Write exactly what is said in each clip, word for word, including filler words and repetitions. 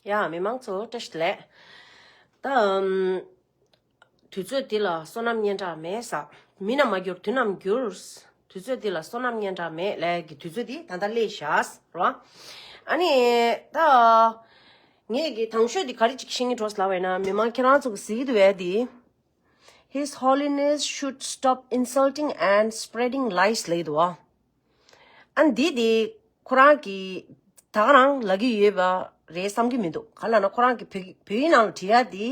ཡ་མི་མང་ཚོ་བཀྲ་ཤིས་བདེ་ལེགས། ད་ཨམ། དུས་ཚོད་འདི་ལ་བསོད་ནམས་སྙན་གྲགས་མེད་ཟེར། མི་རྣམས་མ་འགྱུར་དུས་རྣམས་འགྱུར། དུས་ཚོད་འདི་ལ་བསོད་ནམས་སྙན་གྲགས་མེད་ལབ་ཀྱི་དུས་ཚོད་འདི་ད་ལྟ་སླེབས་ཤག་རེད་བ། ཨ་ནི་ད་ངས་ཀྱི་དང་ཤོས་འདི་ག་རེ་ཅིག་ཤེས་ཀྱི་འདུག་ལབ་པ་ཡིན་ན། མི་མང་ཁྱེད་རང་ཚོ་གིས་གཟིགས་ཀྱི་འདུག་པས་འདི། His Holiness should stop insulting and spreading lies ལབ་ཀྱི་འདུག་བ། ཨ་འདི་དེ་ཁོ་རང་གིས་ད་ག་རང་ལབ་ཀྱི་ཡོད་པ་རེད་བསམ་གྱི་མི་འདུག་ག་ལབ་ན་ཁོ་རང་གིས་བོད་བོད་ཡིག་ནང་ལ་བྲིས་ཡ་དེ་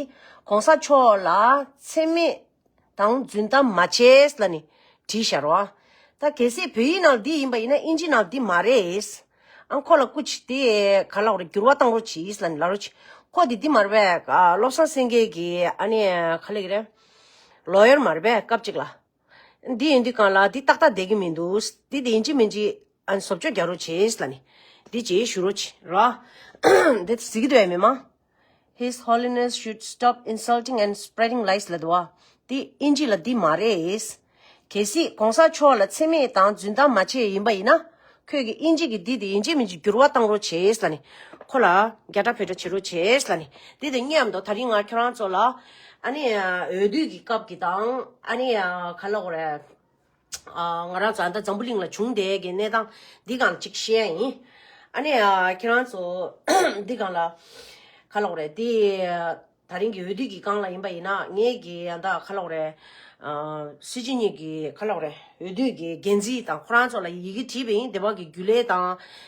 གོང་ས་མཆོག་ལ་མཚན་སྨད་དང་རྫུན་གཏམ་མ་བྱེད་ལབ་ནས་བྲིས་བཞག་རེད་བ། ད་གལ་སྲིད་བོད་ཡིག་ནང་ལ་འདི་ཡིན་པ་ཡིན་ན་ཨིན་ཇི་ནང་ལ་འདི་མ་རེད། ཨ་ཁོ་ལ་སྐུ་མཁྱེན་དེ་ག་ལབ་རེད། འགྱུར་བ་གཏང་རོགས་གྱིས་ལབ་ནས་ལབ་རོགས་གྱིས། ཁོ་དེ་འདི་མ་རེད་པས། བློ་བཟང་སེང་གེ་གི་ཨ་ནི་ག་ལབ་ཀྱི་རེད། ལོ་ཡར་མ་རེད་པས་སྐབས་གཅིག་ལ། འདི་ཡིན་དུས་གང་ལ་འདི་ཏག་ཏག་བསྡད་ཀྱི་མི་འདུག་འདི་དེ་ཡིན་གཅིག་མིན་གཅིག་ཨ་ནི་བཟོ་བཅོས་རྒྱག་རོགས་བྱེད་ལབ་ནས་འདི་ཅིག་ཞུ་རོགས་བྱེད་རོགས། འདི་གཟིགས་ཀྱི་འདུག་ཨེ་མི་མང་། His Holiness should stop insulting and spreading lies ལབ་འདུག་བ། འདི་ཨིན་ཇི་ལ་འདི་མ་རེད། གལ་སྲིད་གོང་ས་མཆོག་ལ་མཚན་སྨད་དང་རྫུན་གཏམ་མ་བྱེད་ཡིན་པ་ཡིན་ན། ཁོས་ཀྱི་ཨིན་ཇི་གི་འདི་དེ་ཡིན་གཅིག་མིན་གཅིག་འགྱུར་བ་གཏང་རོགས་བྱེད་ལབ་ནས་ཁོ་ལ་རྒྱ་གྲ་བོད་གྲ་བྱེད་རོགས་བྱེད་ལབ་ནས་འདི་དེ་ངས་ཨ་མདོ་ད་རིང་ང་ཁྱོད་རང་ཚོ་ལ་ཨ་ནི་འོས་བསྡུ་གི་སྐབས་ཀྱི་དང་ཨ་ནི་ག་ལབ་དགོས་རེད། ང་རང་ཚོ་ཨ་ད་འཛམ་བུ་གླིང་ལ་བྱུང་བསྡད་ཀྱི་གནས་སྟངས་འདི་སྒང་ལ་ཅིག་བཤད་ཡ་ཡིན། ཨ་ནི་ཁྱེད་རང་ཚོ་འདི་སྒང་ལ་ག་ལབ་དགོས་རེད་འདི། ད་རིང་གི་འོས་བསྡུ་གི་སྒང་ལ་ཡིན་པ་ཡིན་ན་ངས་ཀྱི་ཡང་ད་ག་ལབ་དགོས་རེད། ཨ། སྲིད་སྤྱི་གཉིས་ཀྱི་ག་ལབ་དགོས་རེད། འོས་བསྡུ་གི་འགན་འཛིན་དང་ཁོ་རང་ཚོ་ལ་ཡི་གེ་བྲིས་པ་ཡིན། སྡེ་བ་གི་རྒྱུན་ལས་དང་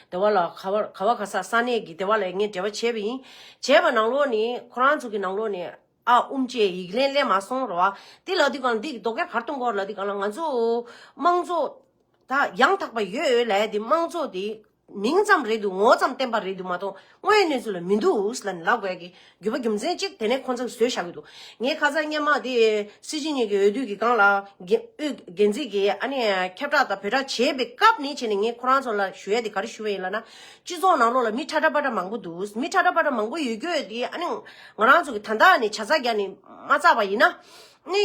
སྡེ་བ་ལ་ག་བ་ག་བ་ག་ས་ས་གནས་ཀྱི་སྡེ་བ་ལ་ངས་འབྲེལ་བ་བྱས་པ་ཡིན། བྱས་པ་ནང་ལོགས་ནས་ཁོ་རང་ཚོ་གི་ནང་ལོགས་ནས་ཨ་དབུ་མ་བཅས་ཡིག་ལན་སླེབས་མ་སོང་རེད་བ། དེ་ལབ་དུས་གང་འདི་གི་དོ་གལ་ག་རེ་གཏོང་དགོས་རེད་ལབ་དུས་གང་ལ་ང་ཚོ་དམངས་གཙོ་ད་ཡང་དག་པ་ཡོད་ལབ་ཡ་དེ་དམངས་གཙོ་དེ། མིང་ཙམ་རེད་འདུག་ངོ་ཙམ་བསྟན་པ་རེད་འདུག་མ་གཏོགས་དངོས་ཡོད་གནས་ཚུལ་ལ་མི་འདུག་ལབ་ནས་ལབ་དགོས་ཀྱི་རྒྱུ་བ་རྒྱུ་མཚན་གཅིག་དེ་ནས་ཁོང་ཚོས་བཟོས་བཞག་གི་འདུག་ངས་ཁ་སང་སྔོན་མ་དེ་སྲིད་སྤྱི་གཉིས་ཀྱི་འོས་བསྡུ་གི་སྒང་ལ་འགན་དབུས་འགན་འཛིན་གྱིས་ཨ་ནི་ཁྱབ་བསྒྲགས་དང་བོད་བསྒྲགས་བྱས་པའི་སྐབས་ནས་བྱས་ནས་ངས་ཁོ་རང་ཚོ་ལ་ཞུ་ཡ་དེ་ག་རེ་ཞུ་བ་ཡིན་ལབ་ན། སྤྱི་ཚོགས་ནང་ལོགས་ལ་མི་ཁྲ་ཁྲ་པ་ཁྲ་མང་པོ་འདུག་མི་ཁྲ་ཁྲ་པ་ཁྲ་མང་པོ་ཡོད་རྒྱུ་དེ་ཨ་ནི་ང་རང་ཚོ་གི་ད་ལྟ་ནས་བྱ་ཚ་རྒྱག་ནས་མ་བཙགས་པ་ཡིན་ན། ནི་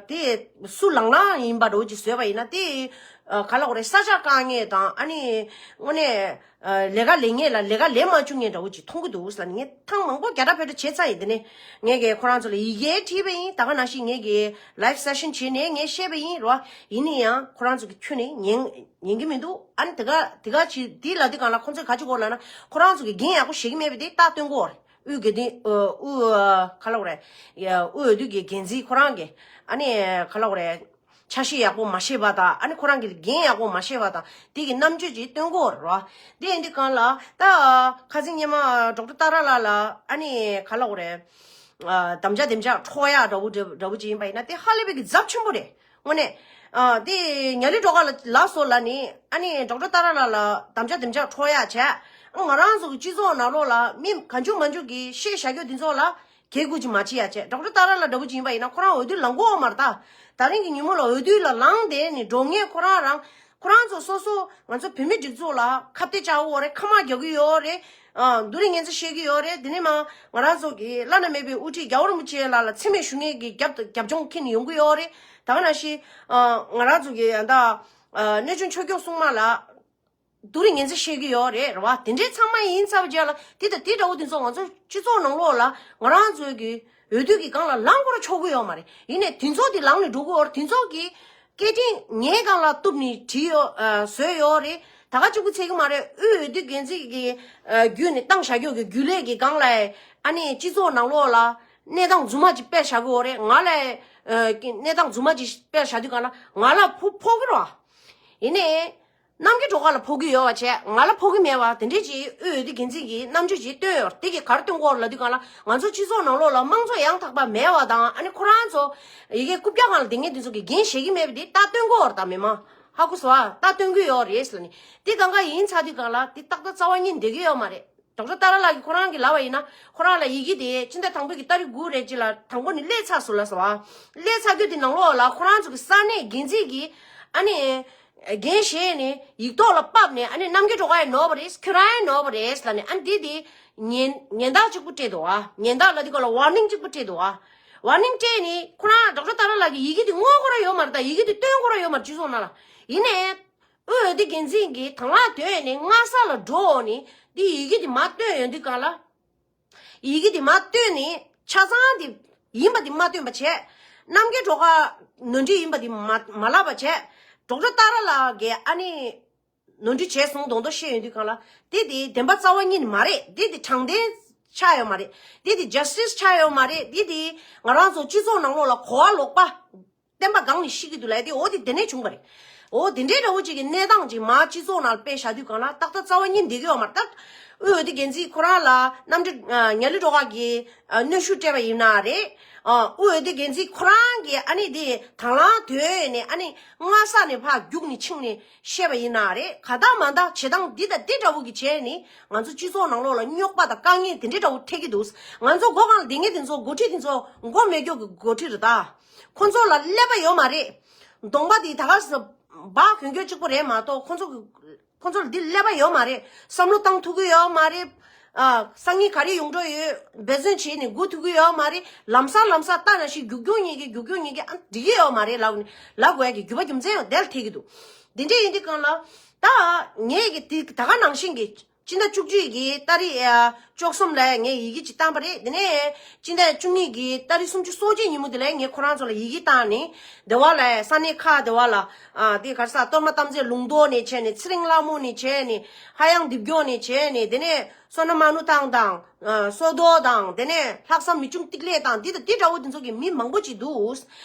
དེ་སུ་ལངས་ལངས་ཡིན་པ་འདྲ་བོ་ཅིག་བཟོས་པ་ཡིན་ན་དེ་ག་ལབ་དགོས་རེད། ས་ཆ་བཀག་མཁན་དང་ཨ་ནི་དངོས་གནས་ལས་ཀ་ལས་མཁན་ལ་ལས་ཀ་ལས་མ་བཅུག་མཁན་འདྲ་བོ་ཅིག་མཐོང་གི་འདུག་ལབ་ནས་ངས་ཐེངས་མང་པོ་རྒྱ་གྲ་བོད་གྲ་བྱས་ཚར་ཡིན། དེ་ནས་ངས་ཀྱིས་ཁོ་རང་ཚོ་ལ་ཡི་གེ་བྲིས་པ་ཡིན། ད་ག་ནང་བཞིན་ངས་ཀྱིས་live session བྱས་ནས་ངས་བཤད་པ་ཡིན་རོ། ཡིན་ན་ཡང་ཁོ་རང་ཚོ་གིས་ཁྱོན་ནས་ཉན་ཉན་གྱི་མི་འདུག་ཨ་ནི་དེ་ག་དེ་ག་ཅིག་དེ་ལབ་དུས་གང་ལ་ཁོང་ཚོས་ག་ཅིག་གོ་ལབ་ན་ཁོ་རང་ཚོ་གིས་འགན་ཡག་པོ་བཞེས་ཀྱི་མེད་པ་དེ་ད་སྟོན་གོ་རེད། དབུས་དགེ་འདུན་ཨ་དབུ་ཨ་ག་ལབ་དགོས་རེད། ཡ་དབུས་འོས་བསྡུ་གི་འགན་འཛིན་ཁོ་རང་གིས་ཨ་ནི་ག་ལབ་དགོས་རེད། ཆ་ཤས་ཡག་པོ་མ་ཤེས་པ་དང་ཨ་ནི་ཁོ་རང་གི་འགན་ཡག་པོ་མ་ཤེས་པ་དང་དེ་གི་རྣམ་དཔྱོད་ཅིག་སྟོན་གོ་རེད་བ། དེ་ཡིན་དུས་གང་ལ་ད་ཁ་སང་སྔོན་མ་ཌོག་ཊར་ཏཱ་ར་ལགས་ལ་ཨ་ནི་ག་ལབ་དགོས་རེད། ཨ་དམ་བཅའ་དེམ་བཅའ་འཕྲོག་ཡག་འདྲ་བོ་འདྲ་བོ་ཅིག་ཡིན་པ་ཡིན་ན་དེ་ཧ་ལས་པའི་གི་ཚབས་ཆེན་པོ་རེད། དངོས་གནས། ཨ་དེ་ཉ་ལི་སྒྲོལ་དཀར་ལགས་སོགས་ལ་ནི་ཨ་ནི་ཌོག་ཊར་ཏཱ་ར་ལགས་ལ་དམ་བཅའ་དེམ་བཅའ་འཕྲོག་ཡག་བྱས། ཨ་ང་རང་ཚོ་གི་སྤྱི་ཚོགས་ནང་ལོགས་ལ་མི་གང་བྱུང་མང་བྱུང་གིས་བཤད་བཞག་རྒྱུ་དེ་ཚོ་ལ་གལ་དགོས་ཅིག་མ་བྱེད་ཡག་བྱས། ཌོག་ཊར་ཏཱ་ར་ལགས་འདྲ་བོ་ཅིག་ཡིན་པ་ཡིན་ན་ཁོ་རང་འོས་བསྡུ་ལངས་གོ་མ་རེད་ད། ད་རིང་གི་ཉིན་མོ་ལ་འོས་བསྡུ་ལ་ལངས་བསྡད་ནས་འགྲོ་མཁན་ཁོ་རང་རང་ཁོ་རང་ཚོ་སོ་སོ་ང་ཚོ་བོད་མི་སྒྲིག་འཛུགས་ལ་ཁ་གཏད་བཅག་གི་ཡོད་རེད། ཁ་དམག་རྒྱག་གི་ཡོད་རེད། ཨ་སྡུག་རུས་ངན་ཚ་བཤད་ཀྱི་ཡོད་རེད། དེ་ནས་མ་ང་རང་ཚོ་གི་བླ་ན་མེད་པའི་དབུ་ཁྲིད་རྒྱལ་བ་རིན་པོ་ཆེ་ལགས་ལ་མཚན་སྨད་ཞུ་མཁན་གྱི་རྒྱབ་རྒྱབ་ལྗོངས་འཁྱེར་ནས་ཡོང་གི་ཡོད་རེད། ད་ག་ནང་བཞིན་ཨ་ང་རང་ཚོ་གི་ད་ཨ་གནས་ཆུང་ཆོས་སྐྱོང་སྲུང་མ་ལ་སྡུག་རུས་ངན་ཚ་བཤད་ཀྱི་ཡོད་རེད་རེད་བ། དེ་འདྲའི་ཚང་མ་ཡིན་ཚར་བའི་རྗེས་ལ་དེ་དང་དེ་འདྲ་བོ་དེ་ཚོ་ང་ཚོ་སྤྱི་ཚོགས་ནང་ལོགས་ལ་ང་རང་ཚོའི་གི་འོས་བསྡུ་གི་སྒང་ལ་ལངས་དགོས་ར་ཆོག་གི་ཡོད་མ་རེད། ཡིན་ནའི་དེ་ཚོ་དེ་ལངས་ནས་འགྲོ་གི་ཡོད་རེད། དེ་ཚོ་གི་སྐད་འཕྲིན་ངའི་སྒང་ལ་གཏུབ་ནས་བྲིས་ཡོད་ཨ་བཟོས་ཡོད་རེད། ད་ག་གཅིག་པུ་ཚད་གི་མ་རེད། དབུས་འོས་བསྡུ་འགན་འཛིན་གྱི་ཨ་བརྒྱུད་ནས་བཏང་བཞག་རྒྱུ་གི་རྒྱུན་ལས་ཀྱི་སྒང་ལ་ཨ་ནི་སྤྱི་ཚོགས་ནང་ལོགས་ལ་གནས་སྟངས་རྫུན་མ་ཅིག་སྤེལ་བཞག་གི་ཡོད་རེད། ང་ལ་ཨ་གནས་སྟངས་རྫུན་མ་ཅིག་སྤེལ་བཞག་དུས་སྒང་ལ་ང་ལ་ཕོག་ཕོག་གི་རེད་བ། ཡིན་ནའི། རྣམ་རྒྱལ་སྒྲོལ་དཀར་ལ་ཕོག་གི་ཡོད་པ་བྱས། ང་ལ་ཕོག་གི་མེད་པ་དེ་འདྲས་ཀྱི་དབུས་འོས་བསྡུ་འགན་འཛིན་གྱིས་རྣམ་དཔྱོད་ཅིག་བཏོན་ཡོད་རེད། དེ་གིས་ག་རེ་སྟོན་གྱི་ཡོད་རེད་ལབ་དུས་སྒང་ལ་ང་ཚོ་སྤྱི་ཚོགས་ནང་ལོགས་ལ་དམངས་གཙོ་ཡང་དག་པ་མེད་པ་དང་ཨ་ནི་ཁོ་རང་ཚོ་ཡི་གེ་རྐུབ་བཀྱག་སྒང་ལ་བསྡད་མཁན་དེ་ཚོ་གིས་འགན་བཞེས་ཀྱི་མེད་པ་དེ་ད་སྟོན་གྱི་ཡོད་རེད། ད་མི་མང་ཧ་གོ་སོང་ཨ། ད་སྟོན་གྱི་ཡོད་རེད་ཟེར་ནས་དེ་གང་ག་ཡིན་ཚར་དུས་སྒང་ལ་དེ་ཏག་ཏག་རྩ་བ་ཉིད་བསྡད་ཀྱི་ཡོད་མ་རེད། ཌོག་ཊར་ཏཱ་ར་ལགས་ཀྱིས་ཁོ་རང་གིས་ལབ་པ་ཡིན་ན་ཁོ་རང་ལ་ཡི་གེ་དེ་ཕྱི་ཟླ་དང་པོ་གི་ཏ་རིག་དགུ་རེད་ཅིག་ལ་དང་པོ་ནས་སླེབས་ཚར་སོང་ལབ་སོང་ཨ། སླེབས་ཚར་དུས་དེ་ནང་ལོགས་ལ་ཁོ་རང་ཚོ་གི་ས་གནས་འགན་འཛིན་གྱིས་ཨ་ནི། འགན་བཞེས་ནས་ཡིག་ཐོག་ལ་ཕབ་ནས་ཨ་ནི་རྣམ་རྒྱལ་སྒྲོལ་དཀར་ཡང་ནོར་བ་རེད། ཁྱོད་རང་ཡང་ནོར་བ་རེད་ལབ་ནས་ཨ་ནི་དེ་དེ་ཉེན་ཉེན་བརྡ་གཅིག་པུ་སྤྲད་འདུག་ཨ། ཉེན་བརྡ་ལབ་དུས་སྒང་ལ་ཝར་ནིང་གཅིག་པུ་སྤྲད་འདུག་ཨ། ཝར་ནིང་སྤྲད་ནས་ཁོ་རང་ཌོག་ཊར་ཏཱ་ར་ལགས་ཀྱིས་ཡི་གེ་དེ་བསྔོག་དགོས་ར་ཡོད་མ་རེད། ད་ཡི་གེ་དེ་སྟོན་དགོས་ར་ཡོད་མ་རེད། སྤྱི་ཚོགས་ནང་ལ་ཡིན་ནའི། དབུས་འོས་བསྡུ་འགན་འཛིན་གྱིས་དང་བླངས་བཏོན་ནས་སྔ་ས་ལ་འགྲོ་འོང་ནས་འདི་ཡི་གེ་འདི་མ་བཏོན་ཡོང་དུས་སྒང་ལ། ཡི་གེ་དེ་མ་བཏོན་ནས་ཆ་ཚང་དེ་ཡིན་པ་དེ་མ་བཏོན་པ་བྱས། རྣམ་རྒྱལ་སྒྲོལ་དཀར་ནོར་འཁྲུལ་ཡིན་པ་དེ་མ་མ་ལབ་པ་བྱས། ཌོག་ཊར་ཏཱ་ར་ལགས་ཀྱིས་ཨ་ནི་ནོར་འཁྲུལ་བྱས་སོང་མདོག་མདོག་བཤད་ཡོང་དུས་སྒང་ལ། དེ་དེ་བདེན་པ་རྩ་བ་ཉིད་ནས་མ་རེད། དེ་དེ་དྲང་བདེན་ཆགས་ཡོད་མ་རེད། དེ་དེ་ཇ་སི་ཊི་སི་ཆགས་ཡོད་མ་རེད། དེ་དེ་ང་རང་ཚོ་སྤྱི་ཚོགས་ནང་ལོགས་ལ་གོ་བ་ལོག་པ། བསྟན་པ་སྒང་ནས་ཤི་གི་འདུག་ལབ་དེ། འོ་དེ་དེ་ནས་བྱུང་བ་རེད། འོ་དེ་འདྲའི་འདྲ་བོ་ཅིག་གི་གནས་སྟངས་ཅིག་མར་སྤྱི་ཚོགས་ནང་སྤེལ་བཞག་དུས་སྒང་ལ་ཏག་ཏག་རྩ་བ་ཉིད་འགྲིག་གི་ཡོད་མ་རེད། ད་དབུས་འོས་བསྡུ་འགན་འཛིན་ཁོ་རང་ལ་གནམ་གྲུ་ཉ་གླུ་སྒྲོལ་དཀར་གྱིས་གནོན་ཤུགས་སྤྲད་པ་ཡིན་ན་རེད། དབུས་འོས་བསྡུ་འགན་འཛིན་ཁོ་རང་གིས་ཨ་ནི་དེ་དང་བླངས་དོན་ནས་ཨ་ནི་སྔ་ས་ནས་ཕར་རྒྱུགས་ནས་ཕྱིན་ནས་བཤད་པ་ཡིན་ན་རེད། ག་ད་མ་ད་བྱེད་སྟངས་འདི་དང་འདི་འདྲ་བོ་གི་བྱས་ནས་ང་ཚོ་སྤྱི་ཚོགས་ནང་ལོགས་ལ་རྙོག་པ་དང་དཀའ་ངལ་དེ་འདྲའི་འདྲ་བོ་འཕྲད་ཀྱི་འདུག་ང་ཚོ་མགོ་སྒང་ལ་བསྡད་མཁན་དེ་ཚོ་འགོ་ཁྲིད་དེ་ཚོ་མགོ་མེད་སྐྱོ་གི་འགོ་ཁྲིད་རེད་ད། ཁོ་ཚོ་ལ་ཀླད་པ་ཡོད་མ་རེད། གདོང་པ་དེ་ད་ག་སེ་སྦག་གྱོན་གྱོན་གཅིག་པོ་རེད་མ་གཏོགས། ཁོ་ཚོ་ཁོ་ཚོ་ལ་འདི་ཀླད་པ་ཡོད་མ་རེད། བསམ་བློ་བཏང་ཐུབ་ཀྱི་ཡོད་མ་རེད། ཨ། སང་ཉིན་ག་རེ་ཡོང་འགྲོ་ཡོད་འབད་བརྩོན་བྱས་ནས་སྒུག་ཐུབ་ཀྱི་ཡོད་མ་རེད། ལམ་སང་ལམ་སང་ལྟ་ན་ཞིག་རྒྱུག་རྒྱུག་ཉེས་ཀྱི་རྒྱུག་རྒྱུག་ཉེས་ཀྱི་ཨ་འགྲིག་གི་ཡོད་མ་རེད་ལབ་ནས་ལབ་དགོས་ཡ་གི་རྒྱུ་བ་རྒྱུ་མཚན་ཡང་དེ་ལ་ཐེག་གི་འདུག་འདི་འདྲ་ཡིན་དུས་སྒང་ལ་ད་ངས་ཀྱི་དེ་ད་ག་ནང་བཞིན་གྱི་སྤྱི་ཟླ་བཅུ་གཅིག་གི་ཏ་རིག་ཨ་བཅུ་གསུམ་ལ་ངས་ཡི་གེ་ཅིག་བཏང་པ་རེད། དེ་ནས་སྤྱི་ཟླ་བཅུ་གཉིས་ཀྱི་ཏ་རིག་སུམ་ཅུ་སོ་གཅིག་ཉིན་མོ་དེ་ལ་ངས་ཁོ་རང་ཚོ་ལ་ཡི་གེ་བཏང་ནས་སྡེ་བ་ལ་ས་གནས་ཁག་སྡེ་བ་ལ་ཨ་དེ་ག་རེ་ཟེར། གཏོར་མ་དམ་རྫས་ལུང་རྟོགས་ནས་བྱས་ནས་ཚེ་རིང་ལྷ་མོ་ནས་བྱས་ནས་ཧ་ཡང་འདེབས་སྐྱོར་ནས་བྱས་ནས་དེ་ནས་བསོད་ནམས་མ་ནུ་ཐང་དང་། ཨ། སོ་ཏོ་དང་དེ་ནས་ལྷག་བསམ་མི་ཆུང་ཏིག་ལེ་དང་འདི་དང་འདི་འདྲ་བོ་འདི་ཚོ་གི་མི་མང་པོ་ཅིག་འདུག་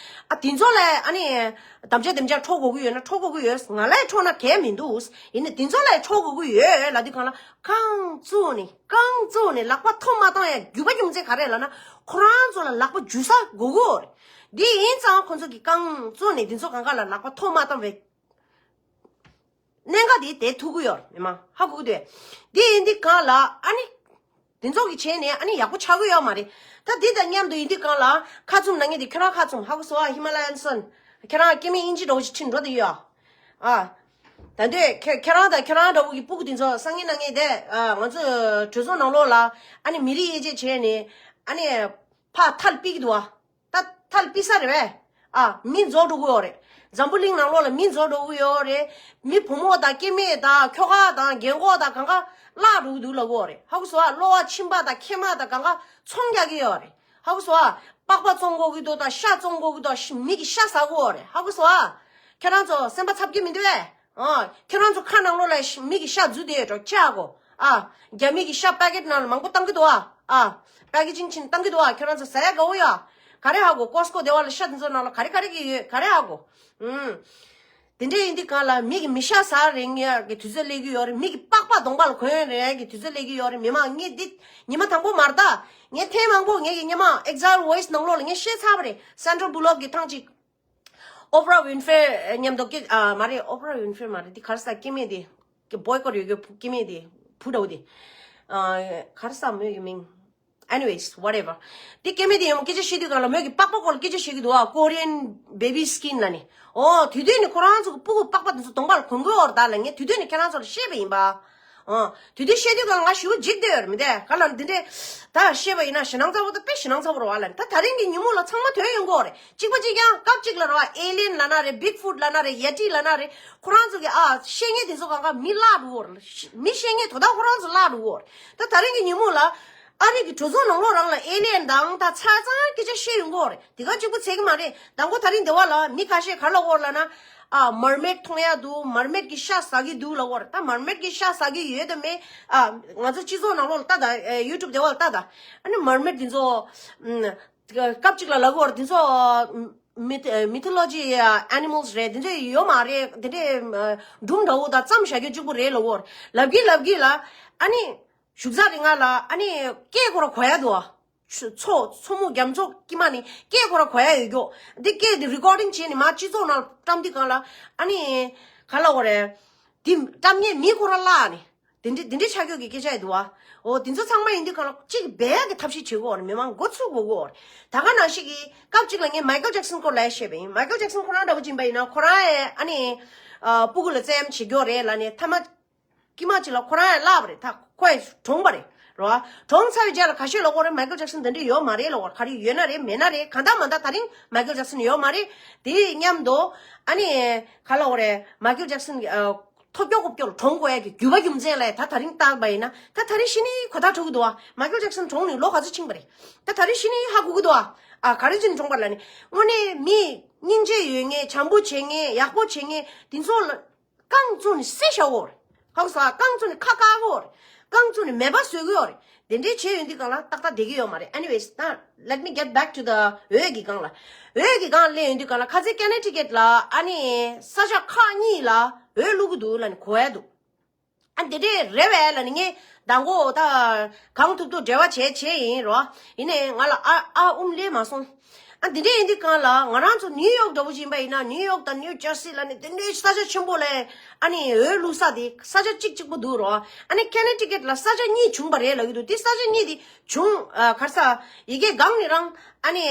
ཨ་དེ་ཚོ་ལ་ཨ་ནི་དམ་བཅའ་དམ་བཅའ་འཕྲོག་དགོས་ཀྱི་ཡོད་ན་འཕྲོག་དགོས་ཀྱི་ཡོད། ང་ལ་འཕྲོག་ན་གལ་མི་འདུག་ཡིན་ནའི་དེ་ཚོ་ལ་འཕྲོག་དགོས་ཀྱི་ཡོད་ལབ་དུས་སྒང་ལ་རྐང་བཙུགས་ནས་རྐང་བཙུགས་ནས་ལག་པ་ཐོ་མ་བཏང་ཡ་རྒྱུ་བ་རྒྱུ་མཚན་ག་རེ་ལབ་ན། ཁོ་རང་ཚོ་ལ་ལག་པ་འཇུ་ས་དགོས་ཀྱི་ཡོད་རེད། འདི་ཡིན་ཙང་ཁོ་ཚོ་གི་རྐང་བཙུགས་ནས་འདི་ཚོ་གང་ག་ལ་ལག་པ་ཐོ་མ་བཏང་བའི་གནད་འགག་དེ་དེ་ཐུག་གི་ཡོད་རེད། མི་མང་ཧ་གོ་གི་འདུག་འདི་ཡིན་འདི་གང་ལ་ཨ་ནི། དེ་ཚོ་གི་བྱས་ནས་ཨ་ནི་ཡག་པོ་ཆགས་གི་ཡོད་མ་རེད། ད་འདི་དང་མཉམ་དུ་ཡིན་འདི་གང་ལ་ཁ་བཙུམ་ན་ངེས་དེ་ཁྱོད་རང་ཁ་བཙུམ་ཧ་གོ་སོང་ཨ། ཧི་མ་ལ་ཡན་སོན། ཁྱོད་རང་སྐྱེ་དམན་ཨིན་ཇི་འདྲ་བོ་ཞིག་ཁྲིད་འགྲོ་དེ་ཡོད་ཨ། ད་འདོད་ཁྱོད་ཁྱོད་རང་དང་ཁྱོད་རང་འདྲ་བོ་གི་སྤུ་གུ་དེ་ཚོ་སང་ཉིན་གནངས་ཉིན་དེ་ཨ་ང་ཚོ་གྲོས་ཚོགས་ནང་ལོགས་ལ་ཨ་ནི་མི་རིགས་དབྱེ་འབྱེད་བྱས་ནས་ཨ་ནི་ཕར་ཐལ་སྤིག་འདུག་ཨ། ད་ཐལ་པི་ས་རེད་པས། ཨ། མི་འཛོ་འགྲོ་གི་ཡོད་རེད། འཛམ་བུ་གླིང་ནང་ལོགས་ལ་མི་འཛོ་འགྲོ་གི་ཡོད་རེད། མི་བུ་མོ་དང་སྐྱེ་དམན་དང་ཁྱོ་ག་དང་རྒན་གོག་དང་གང་ག་བརླག་འགྲོ་གི་འདུག་ལབ་གི་ཡོད་རེད། ཧ་གོ་སོང་ཨ། གློ་བ་མཆིན་པ་དང་མཁལ་མ་དང་གང་ག་ཚོང་རྒྱག་གི་ཡོད་རེད། ཧ་གོ་སོང་ཨ། པགས་པ་བཙོང་དགོས་ཀྱི་འདུག་དང་ཤ་བཙོང་དགོས་ཀྱི་འདུག་མི་གི་ཤ་ཟ་གི་ཡོད་རེད། ཧ་གོ་སོང་ཨ། ཁྱེད་རང་ཚོ་སེམས་པ་འཚབ་ཀྱི་མི་འདུག་གས། ཨ། ཁྱེད་རང་ཚོ་ཁ་ནང་ལོགས་ལ་ཤ་མི་གི་ཤ་འཛུལ་བསྡད་ཡོད་འགྲོ་ཅི་ཧ་གོ། ཨ། རྒྱ་མི་གི་ཤ་པ་ཀེ་ཊི་ནང་ལ་མང་པོ་བཏང་གི་འདུག་ཨ། ཨ། པེ་ཀེ་ཇིང་བྱས་ནས་བཏང་གི་འདུག་ཨ། ཁྱེད་རང་ཚོ་ཟ་ཡ་དགའ་བོ་ཡོད་ཨ། ག་རེ་ཧ་གོ། ཀོ་སི་ཀོ་སྡེ་བ་ལ་ཤ་འདི་ཚོ་ནང་ལ་ག་རེ་ག་རེ་གི་ཡོད་ག་རེ་ཧ་གོ། ཨུམ། དེ་འདྲ་ཡིན་དུས་གང་ལ་མི་གི་མི་ཤ་ཟ་རེ་ངེས་ཀྱི་དུས་ཚོད་སླེབས་ཀྱི་ཡོད་རེད། མི་གི་པགས་པ་གདོང་པ་ལ་གོན་རེ་གི་དུས་ཚོད་སླེབས་ཀྱི་ཡོད་རེད། མི་མང་ངས་འདི་ཉི་མ་དང་པོ་མ་རེད་ད། ངས་ཐེངས་མང་པོ་ངས་ཀྱི་སྔོན་མ་ཨེག་ཛའིལ་ཝོ་ཡི་སི་ནང་ལོགས་ལ་ངས་བཤད་ཚར་བ་རེད། སན་ཌྲ་བུ་ལོག་གི་ཐེངས་གཅིག་ཨོ་པ་ར་ཝིན་ཧྥེ་མཉམ་དུ་སྐད། ཨ། མ་རེད། ཨོ་པ་ར་ཝིན་ཧྥེ་མ་རེད། འདི་ག་རེ་ཟེར། སྐྱེ་དམན་དེ་བྷོའི་ཀོཊ་ཡོད་རྒྱུ་སྐྱེ་དམན་དེ་བུ་འདྲ་བོ་དེ། ཨ། ག་རེ་ཟེར་མོས་ཀྱི་མིང་། Anyways, whatever. དེ་སྐྱེ་དམན་དེ་ཡང་སྐད་ཆ་བཤད་དུས་སྒང་ལ་མོས་ཀྱི་པགས་པ་སྐོར་ལ་སྐད་ཆ་བཤད་ཀྱི་འདུག་ཨ། Korean baby skin ལབ་ནས། ཨོ། དེ་དུས་ནས་ཁོ་རང་ཚོ་གི་སྤུ་གུ་པགས་པ་དེ་ཚོ་གདོང་པ་ལ་གོན་གྱི་ཡོད་རེད་ད་ལབ་ངས་དེ་དུས་ནས་ཁྱེད་རང་ཚོ་ལ་བཤད་པ་ཡིན་པ། ཨ། དེ་དུས་བཤད་དུས་སྒང་ལ་ང་ཞེ་པོ་འཇིགས་བསྡད་ཡོད་རེད་མི་འདུག་གས། ག་ལ་འདི་འདྲས་ད་བཤད་པ་ཡིན་ན་ཞེད་སྣང་ཚ་པོ་དང་དཔེ་ཞེད་སྣང་ཚ་པོ་རེད་པ་ལབ་ནས། ད་དེ་རིང་གི་ཉིན་མོ་ལ་ཚང་མ་ཐོན་ཡོང་གི་ཡོད་རེད། གཅིག་པ་གཅིག་རྐྱང་སྐབས་གཅིག་ལ་རེད་པ། ཨེ་ལི་ཡན་ལབ་ན་རེད། བིག་ཕུཊ་ལབ་ན་རེད། ཡེ་ཊི་ལབ་ན་རེད། ཁོ་རང་ཚོ་གི་ཨ་བཤད་མཁན་དེ་ཚོ་གང་ག་མི་བརླག་འགྲོ་གི་ཡོད་རེད། མི་བཤད་མཁན་དོ་བདག་ཁོ་རང་ཚོ་བརླག་འགྲོ་གི་ཡོད་རེད། ད་དེ་རིང་གི་ཉིན་མོ་ལ་ཨ་རི་གི་གྲོས་ཚོགས་ནང་ལོགས་རང་ལ་ཨེ་ལི་ཡན་དང་ད་ཆ་ཚང་སྐད་ཆ་བཤད་ཡོང་གི་ཡོད་རེད། དེ་ག་གཅིག་པུ་ཚད་ཀྱི་མ་རེད། དང་པོ་དེ་རིང་སྡེ་བ་ལ་མི་ཁ་ཤས་ག་ལབ་ཀྱི་ཡོད་རེད་ལབ་ན། ཨ། མར་མེཌ་མཐོང་ཡ་འདུག་མར་མེཌ་གི་ཤ་ཟ་གི་འདུག་ལབ་ཀྱི་ཡོད་རེད། ད་མར་མེཌ་གི་ཤ་ཟ་གི་ཡོད་དམ་མེད། ཨ། ང་ཚོ་སྤྱི་ཚོགས་ནང་ལོགས་ལ་ལྟ་ད། ཨེ། ཡུ་ཊུབ་སྡེ་བ་ལ་ལྟ་ད། ཨ་ནི་མར་མེཌ་དེ་ཚོ། ཨམ། སྐབས་གཅིག་ལ་ལབ་ཀྱི་ཡོད་རེད། དེ་ཚོ་མི། མི་ཐོ་ལོ་ཇི་ཨེ་ནི་མལ་སི་རེད། དེ་ཚོ་ཡོད་མ་རེད། དེ་འདྲའི་སྒྲུང་འདྲ་བོ་དང་ཙམ་བཞག་རྒྱུ་གཅིག་པུ་རེད་ལབ་ཀྱི་ཡོད་རེད། ལབ་གི་ལབ་གི་ལ། ཨ་ནི་བཞུགས་ས་རི་ང་ལ་ཨ་ནི་སྐད་ཁོ་ར་གོ་ཡ་འདུག་ཨ། མཚོ། མཚོ་མོ་རྒྱ་མཚོ་དཀྱིལ་མ་ནས་སྐད་ཁོ་ར་གོ་ཡ་ཡོད་རྒྱུ། འདི་སྐད་འདི་རི་ཀོར་ཌིང་བྱས་ནས་མར་སྤྱི་ཚོགས་ནང་བཀྲམ་དུས་སྒང་ལ། ཨ་ནི་ག་ལབ་ཀྱི་ཡོད་རེད། འདི་བཀྲམ་མཁན་མི་ཁོ་ར་བརླག་ནས། དེ་འདྲ་དེ་འདྲ་ཆགས་རྒྱུ་གི་སྐད་ཆ་ཡོད་འདུག་བ། འོ། དེ་ཚོ་ཚང་མ་ཡིན་དུས་སྒང་ལ་གཅིག་སྦས་ཀྱི་ཐབས་ཤེས་བྱེད་དགོས་རེད། མི་མང་མགོ་ཚོས་དགོས་ཀྱི་ཡོད་རེད། ད་ག་ནང་བཞིན་གྱི་སྐབས་གཅིག་ལ་ངས་མའི་ཀལ་ཇེག་སན་སྐོར་ལ་བཤད་པ་ཡིན། མའི་ཀལ་ཇེག་སན་ཁོ་རང་འདྲ་བོ་ཅིག་ཡིན་པ་ཡིན་ན་ཁོ་རང་ཨེ། ཨ་ནི། ཨ། སྤུ་གུ་ལ་བཙན་གཡེམ་བྱེད་རྒྱུ་རེད་ལབ་ནས་མཐའ་མ། དཀྱིལ་མ་གཅིག་ལ་ཁོ་རང་ཡང་བརླགས་པ་རེད། ད་ཁོ་ཡང་གྲོངས་པ་རེད། རེད་བ། གྲོངས་ཚར་བའི་རྗེས་ལ་ཁ་ཤས་ལབ་ཀྱི་ཡོད་རེད། མའི་ཀལ་ཇེག་སན་དེ་འདྲ་ཡོད་མ་རེད་ལབ་ཀྱི་ཡོད་རེད། ག་རེ་ཡོད་ན་རེད་མེད་ན་རེད། གང་ལྟར་མ་ལྟར་ད་རིང་མའི་ཀལ་ཇེག་སན་ཡོད་མ་རེད། དེ་མཉམ་དུ་ཨ་ནི་ག་ལབ་ཀྱི་ཡོད་རེད། མའི་ཀལ་ཇེག་སན་གྱི། ཨ། ཐོབ་སྐྱོ་ཀོབ་སྐྱོ་ལ་གྲོངས་དགོས་ཡ་གི་རྒྱུ་བ་རྒྱུ་མཚན་ལ་ད་ད་རིང་བལྟས་པ་ཡིན་ན་ད་ད་རིང་ཤི་ནི་གོ་ཐག་ཆོད་ཀྱི་འདུག་ཨ། མའི་ཁལ་ཇེག་སན་གྲོངས་ནས་ལོ་ག་ཚོད་ཕྱིན་པ་རེད། ད་ད་རིང་ཤི་ནི་ཧ་གོ་གི་འདུག་ཨ། ཨ་ག་རེ་བྱས་ནས་གྲོངས་པ་ལ་ནི་དངོས་གནས་མི་སྙིང་རྗེ་ཡོད་མཁན་བྱམས་པོ་བྱེད་མཁན་ཡག་པོ་བྱེད་མཁན་དེ་ཚོ་ལ་རྐང་བཙུགས་ནས་བསད་བཞག་གོ་རེད། ཧ་གོ་སོང་ཨ། རྐང་བཙུགས་ནས་ཁ་བཀག་གོ་རེད། རྐང་བཙུགས་ནས་མེད་པ་བཟོ་གི་ཡོད་རེད། དེ་འདྲའི་བྱས་ཡོང་དུས་སྒང་ལ་ཏག་ཏག་བསྡད་ཀྱི་ཡོད་མ་རེད། Anyways, now let me get back to the འོས་ཀྱི་སྒང་ལ། འོས་ཀྱི་སྒང་སླེབས་ཡོང་དུས་སྒང་ལ་ཁ་སང་ཀེ་ནེ་ཊི་ཀེཊ་ལ་ཨ་ནི་ས་ཆ་ཁག་གཉིས་ལ་འོས་བླུག་གི་འདུག་ལབ་ནས་གོ་ཡ་འདུག་ཨ་འདི་འདྲས་རེད་པས་ལབ་ནས་ངས་མདང་དགོང་ད་གང་ཐུབ་ཐུབ་འབྲེལ་བ་བྱས་བྱས་ཡིན་རོ། ཡིན་ནའི་ང་ལ་ཨ་ཨ་ཨུམ་སླེབས་མ་སོང་། ཨ་འདི་འདྲས་ཡིན་དུས་སྒང་ལ་ང་རང་ཚོ་ནིའུ་ཡོག་འདྲ་བོ་ཅིག་ཡིན་པ་ཡིན་ན་ནིའུ་ཡོག་དང་ནིའུ་ཇར་སི་ལབ་ནས་དེ་འདྲའི་ས་ཆ་ཆེན་པོ་ལ་ཨ་ནི་འོས་བླུག་ས་དེ་ས་ཆ་གཅིག་གཅིག་པོ་འདུག་རོ། ཨ་ནི་ཀེ་ནེ་ཊི་ཀེཊ་ལ་ས་ཆ་གཉིས་བྱུང་པ་རེད་ལབ་ཀྱི་འདུག་དེ་ས་ཆ་གཉིས་དེ་བྱུང་ཨ་ག་རེ་ཟ་ཡི་གེ་སྒང་ནས་རང་ཨ་ནི།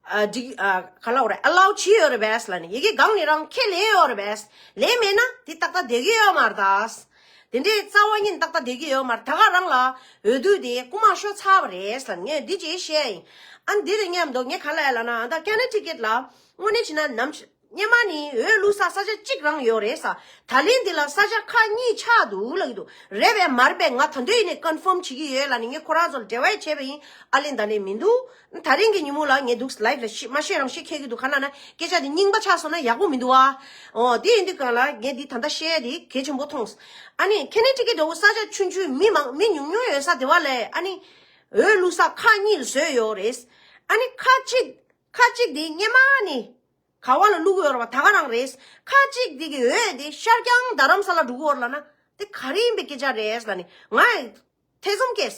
ཨ་འགྲིག་ཨ་ག་ལབ་དགོས་རེད། ཨ་ལའོ་བྱས་ཡོད་རེད་པས་ལབ་ནས་ཡི་གེ་སྒང་ནས་རང་ཁས་ལེན་ཡོད་རེད་པས། ལེན་མེད་ན་དེ་ཏག་ཏག་བསྡད་ཀྱི་ཡོད་མ་རེད་ད། དེ་འདྲའི་རྩ་བ་ཉིད་ཏག་ཏག་བསྡད་ཀྱི་ཡོད་མ་རེད། ད་ག་རང་ལ་འོས་བསྡུ་དེ་རྐུ་མ་ཤོར་ཚར་བ་རེད་ལབ་ངས་འདི་ཅིག་བཤད་ཡིན། ཨ་འདི་དང་མཉམ་དུ་ངས་ག་ལབ་ཡ་ལབ་ན་ཨ་ད་ཀེ་ནེ་ཊི་ཀེཊ་ལ་དངོས་གནས་བྱས་ན་ནམ་སྙེ་མ་ནི་འོས་བླུག་ས་ས་ཆ་གཅིག་རང་ཡོད་རེད་ས། ད་ལན་འདི་ལ་ས་ཆ་ཁག་གཉིས་ཆགས་འདུག་ལབ་ཀྱི་འདུག་རེད་པས་མ་རེད་པས་ང་ད་དུང་ཡིན་ནས་ཀོན་ཕོམ་བྱེད་ཀྱི་ཡོད་ལབ་ནས་ངས་ཁོ་རང་ཚོར་འབྲེལ་བ་བྱས་པ་ཡིན། ཨ་ལན་ད་ལན་མི་འདུག་ད་རིང་གི་ཉིན་མོ་ལ་ངས་འདུག་ལའེབ་ལ་ཤི་མ་ཤེས་རང་ཤེས་ཁེལ་གྱི་འདུག་ག་ལབ་ན་སྐད་ཆ་འདི་རྙིང་པ་ཆགས་སོང་ན་ཡག་པོ་མི་འདུག་ཨ། འོ་དེ་ཡིན་དུས་གང་ལ་ངས་འདི་ད་ལྟ་བཤད་ཡ་འདི་གལ་ཆེན་པོ་མཐོང་། ཨ་ནི་ཁེ་ནེ་ཊི་ཀེཊ་འདྲ་བོ་ས་ཆ་ཆུང་ཆུང་མི་མང་མི་ཉུང་ཉུང་ཡོད་ས་དེ་བ་ལས་ཨ་ནི་འོས་བླུག་ས་ཁག་གཉིས་ལ་བཟོས་ཡོད་རེད། ཨ་ནི་ཁག་གཅིག་ཁག་གཅིག་འདི་སྙེ་མ་ནི་ག་བ་ལ་བླུག་ཡོད་རེད་བ་ད་ག་རང་རེད། ཁག་གཅིག་འདི་གི་འོས་འདི་ཤར་རྒྱང་རྡ་རམ་ས་ལ་འགྲོ་གི་ཡོད་རེད་ལབ་ན་དེ་ག་རེ་ཡིན་པའི་སྐད་ཆ་རེད་ལབ་ནི་ང་ཐེ་ཚོམ་སྐྱེས།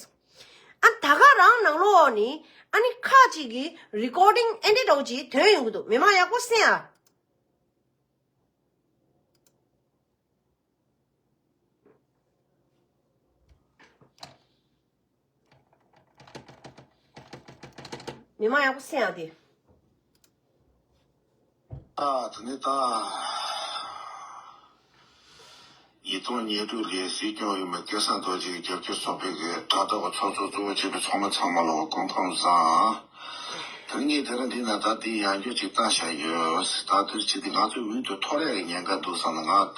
ཨ་ད་ག་རང་ནང་ལོགས་ནི་ཨ་ནི་ཁ་ཅིག་གི་རི་ཀོར་ཌིང་ཨེ་འདྲ་འདྲ་བོ་ཅིག་ཐོན་ཡོང་གི་འདུག་མི་མང་ཡག་པོ་གསན་ཨ། མི་མང་ཡག་པོ་གསན་ཨ་དེ། ད་དེ་ནས་ད། ཉིས་སྟོང་ཉེར་དྲུག་ལོའི་སྲིད་སྐྱོང་འོས་མི་སྐལ་བཟང་རྡོ་རྗེ་གི་རྒྱབ་སྐྱོར་ཚོགས་པའི་གི་དྲ་ཐོག་གི་ཚོགས་གཙོ་གཙོ་བོ་བྱས་པའི་ཚོགས་མི་ཚང་མ་ལ་སྐུ་ཁམས་བཟང་། དེ་ངས་དེ་རིང་འདི་ན་ད་དེ་ཡང་བསྐྱར་ཅིག་བཏང་བཞག་ཡོད། ད་དེར་ཅིག་དེ་ང་ཚོའི་འོས་དེ་འཐོར་ཡག་གི་ཉེན་ཁ་འདུག་བསམ་ན་ང་ད་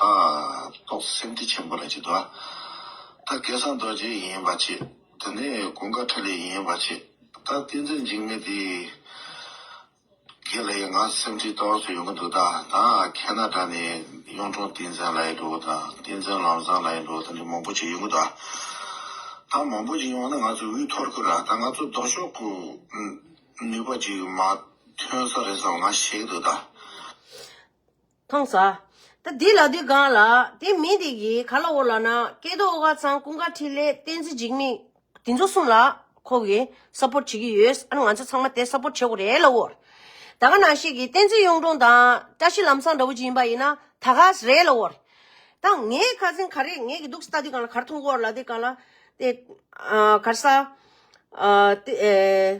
ཏོག་ཙམ་སེམས་ཁྲལ་ཆེན་པོ་རེ་ཅིག་འདུག་ད་སྐལ་བཟང་རྡོ་རྗེ་ཡིན་པ་ཅིག་དེ་ནས་ཀུན་དགའ་འཕྲིན་ལས་ཡིན་པ་ཅིག་ད་བསྟན་འཛིན་འཇིགས་མེད་དེ། དེ་ལས་ང་སེམས་ཁྲལ་ཏོག་ཙམ་ཡོང་གི་འདུག་ད་ད་ཁེ་ན་ཌ་ནས་གཡུང་དྲུང་བསྟན་འཛིན་ལགས་ཡིན་འགྲོ་དང་བསྟན་འཛིན་ལམ་བཟང་ལགས་ཡིན་འགྲོ་དང་འདི་མང་པོ་ཅིག་ཡོང་གི་འདུག་ད་མང་པོ་ཅིག་ཡོང་ན་ང་ཚོ་འོས་འཐོར་གི་ར་ད་ང་ཚོ་ལྡོག་ཕྱོགས་ཀྱི་ནུས་པ་ཅིག་མ་ཐོན་ས་རེད་བསམ་ང་ཤེས་ཀྱི་འདུག་ད། མཐོང་ས། ད་འདི་ལ་དུས་གང་ལ་དེ་མི་དེ་གིས་ག་ལ་འོ་ལ་ན་སྐལ་རྡོར་ཨོ་དཀར་ཚང་ཀུན་དགའ་འཕྲིན་ལས་བསྟན་འཛིན་འཇིགས་མེད། དེ་ཚོ་གསུམ་ལ་ཁོ་གིས་སབ་པོར་བྱེད་ཀྱི་ཡོད། ཨ་ནི་ང་ཚོ་ཚང་མ་དེ་སབ་པོར་བྱེད་དགོས་རེད་ལབ་འོ། ད་ག་ནང་བཞིན་གྱི་བསྟན་འཛིན་གཡུང་དྲུང་དང་བཀྲ་ཤིས་ལམ་བཟང་འདྲ་བོ་ཅིག་ཡིན་པ་ཡིན་ན་ད་ག་རེད་ལབ་འོ། ད་ངའི་ཁ་སང་ག་རེ་ངའི་གི་འདུག་སེ་ལྟ་དུས་གང་ལ་ག་རེ་མཐོང་གི་འོ་ལབ་དུས་གང་ལ་དེ་ཨ་ག་རེ་ཟ་ཨ་དེ་ཨེ།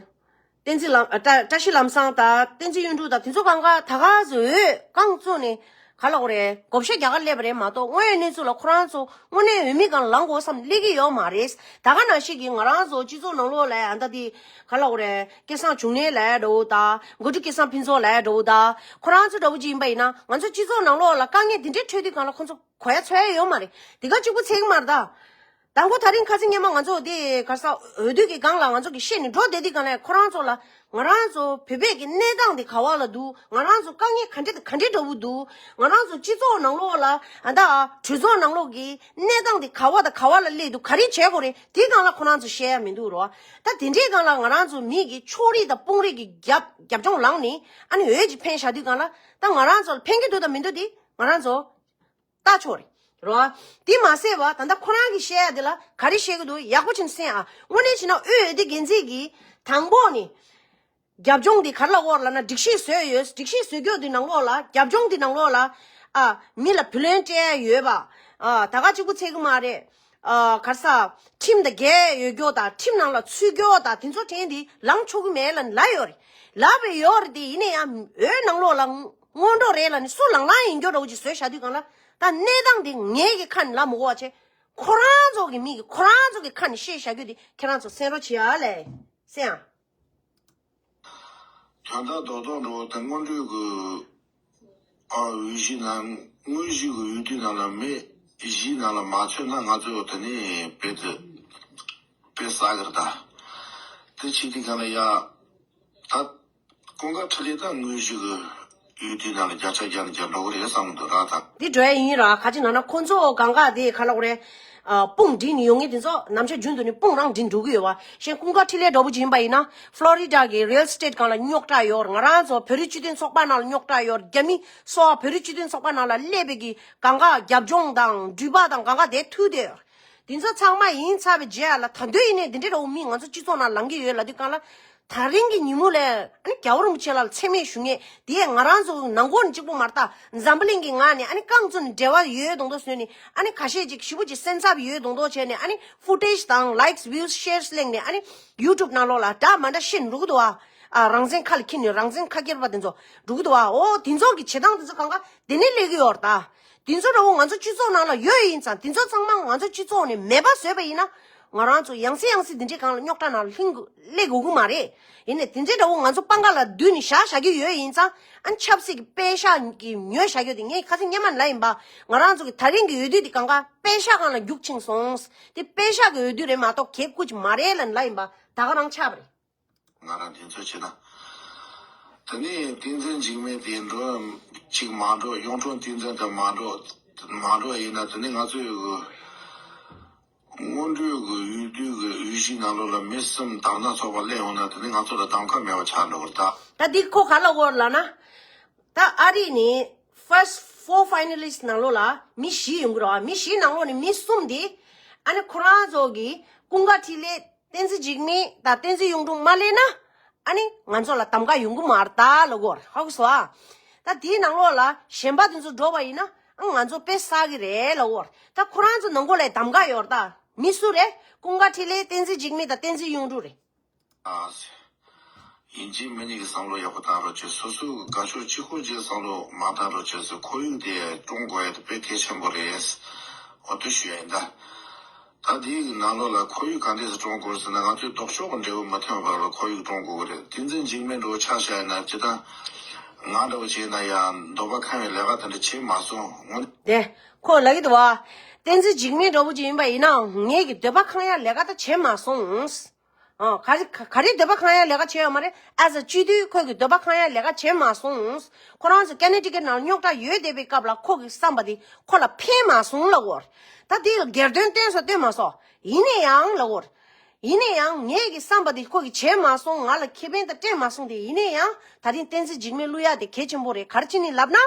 བསྟན་འཛིན་ལམ་ཨ་བཀྲ་བཀྲ་ཤིས་ལམ་བཟང་དང་བསྟན་འཛིན་གཡུང་དྲུང་དང་དེ་ཚོ་གང་ག་ད་ག་ཟེ་འོས་རྐང་བཙུགས་ནས་ག་ལ་འོ་རེད་བགོ་བཤའ་རྒྱག་ག་སླེབས་པ་རེད་མ་གཏོགས་དངོས་ཡོད་གནས་ཚུལ་ལ་ཁོ་རང་ཚོ་དངོས་གནས་འོས་མི་སྒང་ལངས་དགོས་བསམ་སླེབས་ཀྱི་ཡོད་མ་རེད། ད་ག་ནང་བཞིན་གྱི་ང་རང་ཚོ་སྤྱི་ཚོགས་ནང་ལོགས་ལ་ཨ་ད་དེ་ག་ལ་འོ་རེད་སྐལ་བཟང་འབྱུང་གནས་ལབ་འདྲ་བོ་དང་མགོ་ཁྲིད་སྐལ་བཟང་ཕུན་ཚོགས་ལབ་འདྲ་བོ་དང་ཁོ་རང་ཚོ་འདྲ་བོ་ཅིག་ཡིན་པ་ཡིན་ན་ང་ཚོ་སྤྱི་ཚོགས་ནང་ལོགས་ལ་དཀའ་ངལ་དེ་འདྲའི་འཕྲད་དུས་གང་ལ་ཁོ་ཚོ་གོ་ཡ་ཚོར་ཡ་ཡོད་མ་རེད། དེ་ག་གཅིག་པུ་ཚད་ཀྱི་མ་རེད་ད། དང་པོ་ད་རིང་ཁ་སང་སྔོན་མ་ང་ཚོ་དེ་ག་རེ་ཟ་འོས་བསྡུ་གི་སྒང་ལ་ང་ཚོ་གི་བཤད་ནས་འགྲོ་བསྡད་དུས་སྒང་ལ་ཁོ་རང་ཚོ་ལ་ང་རང་ཚོ་བོད་པའི་གི་གནས་སྟངས་དེ་ག་བ་ལ་འདུག་ང་རང་ཚོ་དཀའ་ངལ་ག་འདྲ་ག་འདྲ་འདྲ་བོ་འདུག་ང་རང་ཚོ་སྤྱི་ཚོགས་ནང་ལོགས་ལ་ཨ་ད་གྲོས་ཚོགས་ནང་ལོགས་གི་གནས་སྟངས་དེ་ག་བ་དང་ག་བ་ལ་སླེབས་འདུག་ག་རེ་བྱེད་དགོས་རེད་དེ་སྒང་ལ་ཁོ་རང་ཚོ་བཤད་ཡ་མི་འདུག་རོ། ད་དེ་འདྲའི་སྒང་ལ་ང་རང་ཚོ་མི་གི་ཕྱོགས་རིས་དང་དཔུང་རིས་གི་རྒྱབ་རྒྱབ་ལྗོངས་ལངས་ནས་ཨ་ནི་འོས་ཅིག་འཕེན་བཞག་དུས་སྒང་ལ་ད་ང་རང་ཚོ་ལ་ཕན་གི་འདུག་དང་མི་འདུག་དེ་ང་རང་ཚོ། ལྟ་ཆོག་རེད། རོ། དེ་མ་ཟད་པ་ད་ལྟ་ཁོ་རང་གིས་བཤད་ཡ་དེ་ལ་ག་རེ་བཤད་ཀྱི་འདུག་ཡག་པོ་བྱས་ནས་གསན་ཨ། དངོས་གནས་བྱས་ན་དབུས་འོས་བསྡུ་འགན་འཛིན་གྱིས་དང་པོ་ནས་རྒྱབ་ལྗོངས་འདི་ག་རེ་ལབ་དགོས་རེད་ལབ་ན་སྒྲིག་གཞི་བཟོས་ཡོད། སྒྲིག་གཞི་བཟོས་རྒྱུ་འདི་ནང་ལོགས་ལ་རྒྱབ་ལྗོངས་འདི་ནང་ལོགས་ལ་ཨ་མི་ལ་བུ་ལོན་སྤྲད་ཡ་ཡོད་པ་ཨ་ད་ག་གཅིག་པུ་ཚད་ཀྱི་མ་རེད། ཨ་ག་རེ་ཟ། ཁྲིམས་དང་འགལ་ཡོད་རྒྱུ་དང་ཁྲིམས་ནང་ལ་ཚུད་རྒྱུ་དང་དེ་ཚོ་དྲན་འདི་ལངས་ཆོག་གི་མེད་ལབ་ལབ་ཡོད་རེད། ལབ་པའི་ཡོད་རེད་དེ་ཡིན་ན་ཡང་འོས་ནང་ལོགས་ལ། སྔོན་འགྲོ་རེད་ལབ་ནས་སུ་ལངས་ལངས་ཡིན་རྒྱུ་འདྲ་བོ་ཅིག་བཟོས་བཞག་དུས་གང་ལ་ད་གནས་སྟངས་འདི་ངའི་གི་ཁ་ནས་ལབ་མི་དགོས་པ་བྱས། ཁོ་རང་ཚོ་གི་མི་གི་ཁོ་རང་ཚོ་གི་ཁ་ནས་བཤད་བཞག་རྒྱུ་འདི་ཁྱེད་རང་ཚོ་གསན་རོགས་བྱེད་ཨ་ལས། གསན་ཨ། དོན་དག་རྡོག་རྡོག་འགྲོ་བ་དང་སྔོན་འགྲོའི་གི་ཨ་འོས་གཞི་ནང་ དངོས་གཞི་གི་འོས་བསྡུའི་ནང་ལ་མི་བཞིའི་ནང་ལ་མ་ཚུད་ན་ང་ཚོ་དེ་ནས་དཔེ་དེ་དཔེ་བསགས་གི་རེད་ད། དེ་བྱེད་དུས་གང་ལ་ཡ། ད་ཀུན་དགའ་འཕྲིན་ལས་ད་དངོས་གཞི་གི་འོས་བསྡུའི་ནང་ལ་བརྒྱ་ཆ་བརྒྱ་ནས་བརྒྱ་འགྲོ་གི་རེད་བསམ་གི་འདུག་ར་ད། འདི་འགྲོ་ཡ་ཡིན་ར། ག་ཅི་ན་ན་ཁོ་ཚོ་གང་ག་དེ་ག་ལ་གོ་རེད། ཨ། དཔུང་སྒྲིག་ནས་ཡོང་མཁན་དེ་ཚོ་ནམ་ཞག་རྒྱུན་དུ་ནས་དཔུང་རང་སྒྲིག་འགྲོ་གི་ཡོད་བ། གཞན་ཀུན་དགའ་འཕྲིན་ལས་འདྲ་པོ་ཅིག་ཡིན་པ་ཡིན་ན་ཕློ་རི་ཌ་གི་རི་ཡལ་སི་ཊེཊ་སྒང་ལ་རྙོག་དྲ་ཡོད། ང་རང་ཚོ་བོད་རིགས་སྤྱི་མཐུན་ཚོགས་པ་ནང་ལ་རྙོག་དྲ་ཡོད། རྒྱ་མི་སོགས་བོད་རིགས་སྤྱི་མཐུན་ཚོགས་པ་ནང་ལ་སླེབས་པའི་གི་གང་ག་རྒྱབ་ལྗོངས་དང་འགྲུལ་པ་དང་གང་ག་དེ་ཐུག་དེ། དེ་ཚོ་ཚང་མ་ཡིན་ཚར་བའི་རྗེས་ལ་ད་དུང་ཡིན་ནའི་འདི་འདྲའི་འདྲ་བོ་མི་ང་ཚོ་སྤྱི་ཚོགས་ནང་ལངས་ཀྱི་ཡོད་ལབ་དུས་གང་ལ། ད་རིང་གི་ཉིན་མོ་ལ་ཨ་ནི་རྒྱལ་བ་རིན་པོ་ཆེ་ལ་མཚན་སྨད་ཞུ་མཁན་དེ་ང་རང་ཚོ་ནང་ཁོག་ནས་གཅིག་པོ་མ་རེད་ད། འཛམ་བུ་གླིང་གི་ངག་ནས་ཨ་ནི་རྐང་བཙུགས་ནས་འབྲེལ་བ་ཡོད་མདོག་མདོག་བཟོས་ནས་ཨ་ནི་ཁ་ཤས་ཅིག་ཞེ་པོ་ཅིག་སེམས་འཚབ་ཡོད་མདོག་མདོག་བྱས་ནས་ཨ་ནི་ཕུ་ཊེཇ་དང་ལའིཀ་སི་བིའུ་སི་ཤེར་སི་གླེང་ནས་ཨ་ནི་ཡུ་ཊུབ་ནང་ལོགས་ལ་འདྲ་མ་འདྲ་བཤད་འགྲོ་གི་འདུག་བ། ཨ། རང་བཙན་ཁ་ལ་འཁྱེར་ནས་རང་བཙན་ཁ་སྐྱེར་པ་དེ་ཚོ་འགྲོ་གི་འདུག་བ། འོ་དེ་ཚོ་གི་བྱེད་སྟངས་དེ་ཚོ་གང་ག་དེ་ནས་སླེབས་ཀྱི་ཡོད་རེད་ད། དེ་ཚོ་འདྲ་བོ་ང་ཚོ་སྤྱི་ཚོགས་ནང་ལ་ཡོད་ཡིན་ཙང་དེ་ཚོ་ཚང་མ་ང་ཚོ་སྤྱི་ཚོགས་ནས་མེད་པ་བཟོས་པ་ཡིན་ན། ང་རང་ཚོ་ཡང་སེ་ཡང་སེ་འདི་འདྲའི་སྒང་ལ་རྙོག་དྲ་ནང་ལ་ལྷིང་སླེབས་དགོས་ཀྱི་མ་རེད། ཡིན་ནའི་དེ་འདྲའི་འདྲ་བོ་ང་ཚོ་པང་ཁ་ལ་བསྡུས་ནས་བཞག་བཞག་གི་ཡོད་ཡིན་ཙང་ཨ་ཆབ་སྲིད་ཀྱི་པད་ཤག་གི་ཉོས་བཞག་ཡོད་དེ། ངས་ཁ་སང་སྔོན་མ་ལབ་ཡིན་པ། ང་རང་ཚོ་གི་ད་རིང་གི་འོས་བསྡུ་དེ་གང་ག་པད་ཤག་སྒང་ལ་རྒྱུག་ཕྱིན་སོང་། དེ་པད་ཤག་གི་འོས་བསྡུ་རེད་མ་གཏོགས་གལ་ཁུ་ཅིག་མ་རེད་ལབ་ལབ་ཡིན་པ་ད་ག་རང་ཆགས་པ་རེད། ང་རང་དེ་ཚོ་བྱེད་ན། དེ་ནས་བསྟན་འཛིན་འཇིགས་མེད་དེ་འགྲོ་ཅིག་མ་འགྲོ། གཡུང་དྲུང་བསྟན་འཛིན་དེ་མ་འགྲོ་མ་འགྲོ་ཡིན་ན་དེ་ནས་ང་ཚོའི་གི་སྔོན་འགྲོའི་གི་འོས་བསྡུ་གི་འོས་གཞིའི་ནང་ལོགས་ལ་མི་གསུམ་དར་ནག་ཚོགས་པ་སླེབས་ཡོང་ན་དེ་ནས་ང་ཚོ་ལ་གདམ་ཁ་མེད་པ་ཆགས་འགྲོ་གི་རེད་ད། ད་འདི་ཁོ་ག་ལ་གོ་ལབ་ན། ད་ཨ་རི་ནས་first four finalist ནང་ལོགས་ལ་མི་བཞི་ཡོང་གི་རེད་བ། མི་བཞི་ནང་ལོགས་ནས་མི་གསུམ་དེ་ཨ་ནི་ཁོ་རང་ཚོ་གི་ཀུན་དགའ་འཕྲིན་ལས། བསྟན་འཛིན་འཇིགས་མེད་དང་བསྟན་འཛིན་གཡུང་དྲུང་མ་སླེབས་ན། ཨ་ནི་ང་ཚོ་ལ་གདམ་ག་ཡོང་གི་མ་རེད་ད་ལབ་ཀྱི་ཡོད་རེད། ཧ་གོ་སོང་ཨ། ད་དེའི་ནང་ལོགས་ལ་གཞན་པ་དེ་ཚོ་འགྲོ་བ་ཡིན་ན་ཨ་ང་ཚོ་དཔེ་བསགས་ཀྱི་རེད་ལབ་ཀྱི་ཡོད་རེད། ད་ཁོ་རང་ཚོ་ནང་ལོགས་ལ་གདམ་ག་ཡོད་རེད་ད། མི་སུ་རེད། ཀུན་དགའ་འཕྲིན་ལས། བསྟན་འཛིན་འཇིགས་མེད་དང་བསྟན་འཛིན་གཡུང་དྲུང་རེད། ཨ། ཡིན་གཅིག་མིན་གཉིས་ཀྱི་བསམ་བློ་ཡག་པོ་བཏང་རོགས་བྱེད། སོ་སོའི་དགའ་ཕྱོགས་གཅིག་པོ་གཅིག་བསམ་བློ་མ་བཏང་རོགས་བྱེད་ཟེར། ཁོར་ཡུག་དེ་བཀྲོངས་དགོས་ཡ་དེ་དཔེ་གལ་ཆེན་པོ་རེད། འོ་དེ་ཞུ་ཡ་ཡིན་ད། ད་དེའི་ནང་ལོགས་ལ་ཁོར་ཡུག་ག་འདྲས་སེ་བཀྲོངས་དགོས་ཟེར་ན། ང་ཚོའི་ལྡོག་ཕྱོགས་ཀྱི་འབྲས་བུ་མི་ཐོན་པ་ལ་ཁོར་ཡུག་བཀྲོངས་དགོས་ཀྱི་རེད། བསྟན་འཛིན་འཇིགས་མེད་འདྲ་བོ་ཆ་བཞག་ཡིན་ན་ཇི་ལྟར་ང་འདྲ་བོ་བྱས་ན་ཡང་འདོད་པ་ཁེངས་པའི་ལས་ཀ་དེ་འདྲ་བྱེད་མ་སོང་། དངོས། དེ་ཁོ་ལབ་ཀྱི་འདུག་བ། བསྟན་འཛིན་འཇིགས་མེད་འདྲ་བོ་ཅིག་ཡིན་པ་ཡིན་ནའང་ངེད་ཀྱི་འདོད་པ་ཁེངས་ཡ་ལས་ཀ་ད་བྱེད་མ་སོང་། ཨ། ག་རེ་ག་རེ་འདོད་པ་ཁེངས་ཡ་ལས་ཀ་བྱས་ཡོད་མ་རེད། as a སྤྱི་འཐུས་ཁོ་གི་འདོད་པ་ཁེངས་ཡ་ལས་ཀ་བྱས་མ་སོང་། ཁོ་རང་ཚོ་ཀེ་ནེ་ཊི་ཀེཊ་ནང་རྙོག་དྲ་ཡོད་བསྡད་པའི་སྐབས་ལ་ཁོ་གི་བསམ་པ་དེ་ཁོ་ལ་ཕན་མ་སོང་ལབ་ཀྱི་ཡོད་རེད། ད་དེ་ལ་སྒེར་དོན་བསྟན་སོང་བསྟན་མ་སོང་། ཡིན་ན་ཡང་ལབ་ཀྱི་ཡོད་རེད། ཡིན་ན་ཡང་ངེད་ཀྱི་བསམ་པ་དེ་ཁོ་གིས་བྱས་མ་སོང་། ང་ལ་ཁེ་ཕན་དང་སྤྲད་མ་སོང་། དེ་ཡིན་ན་ཡང་ད་ཐེངས་བསྟན་འཛིན་འཇིགས་མེད་བླུག་ཡ་དེ་གལ་ཆེན་པོ་རེད། ག་རེ་བྱས་ནས་ལབ་ན།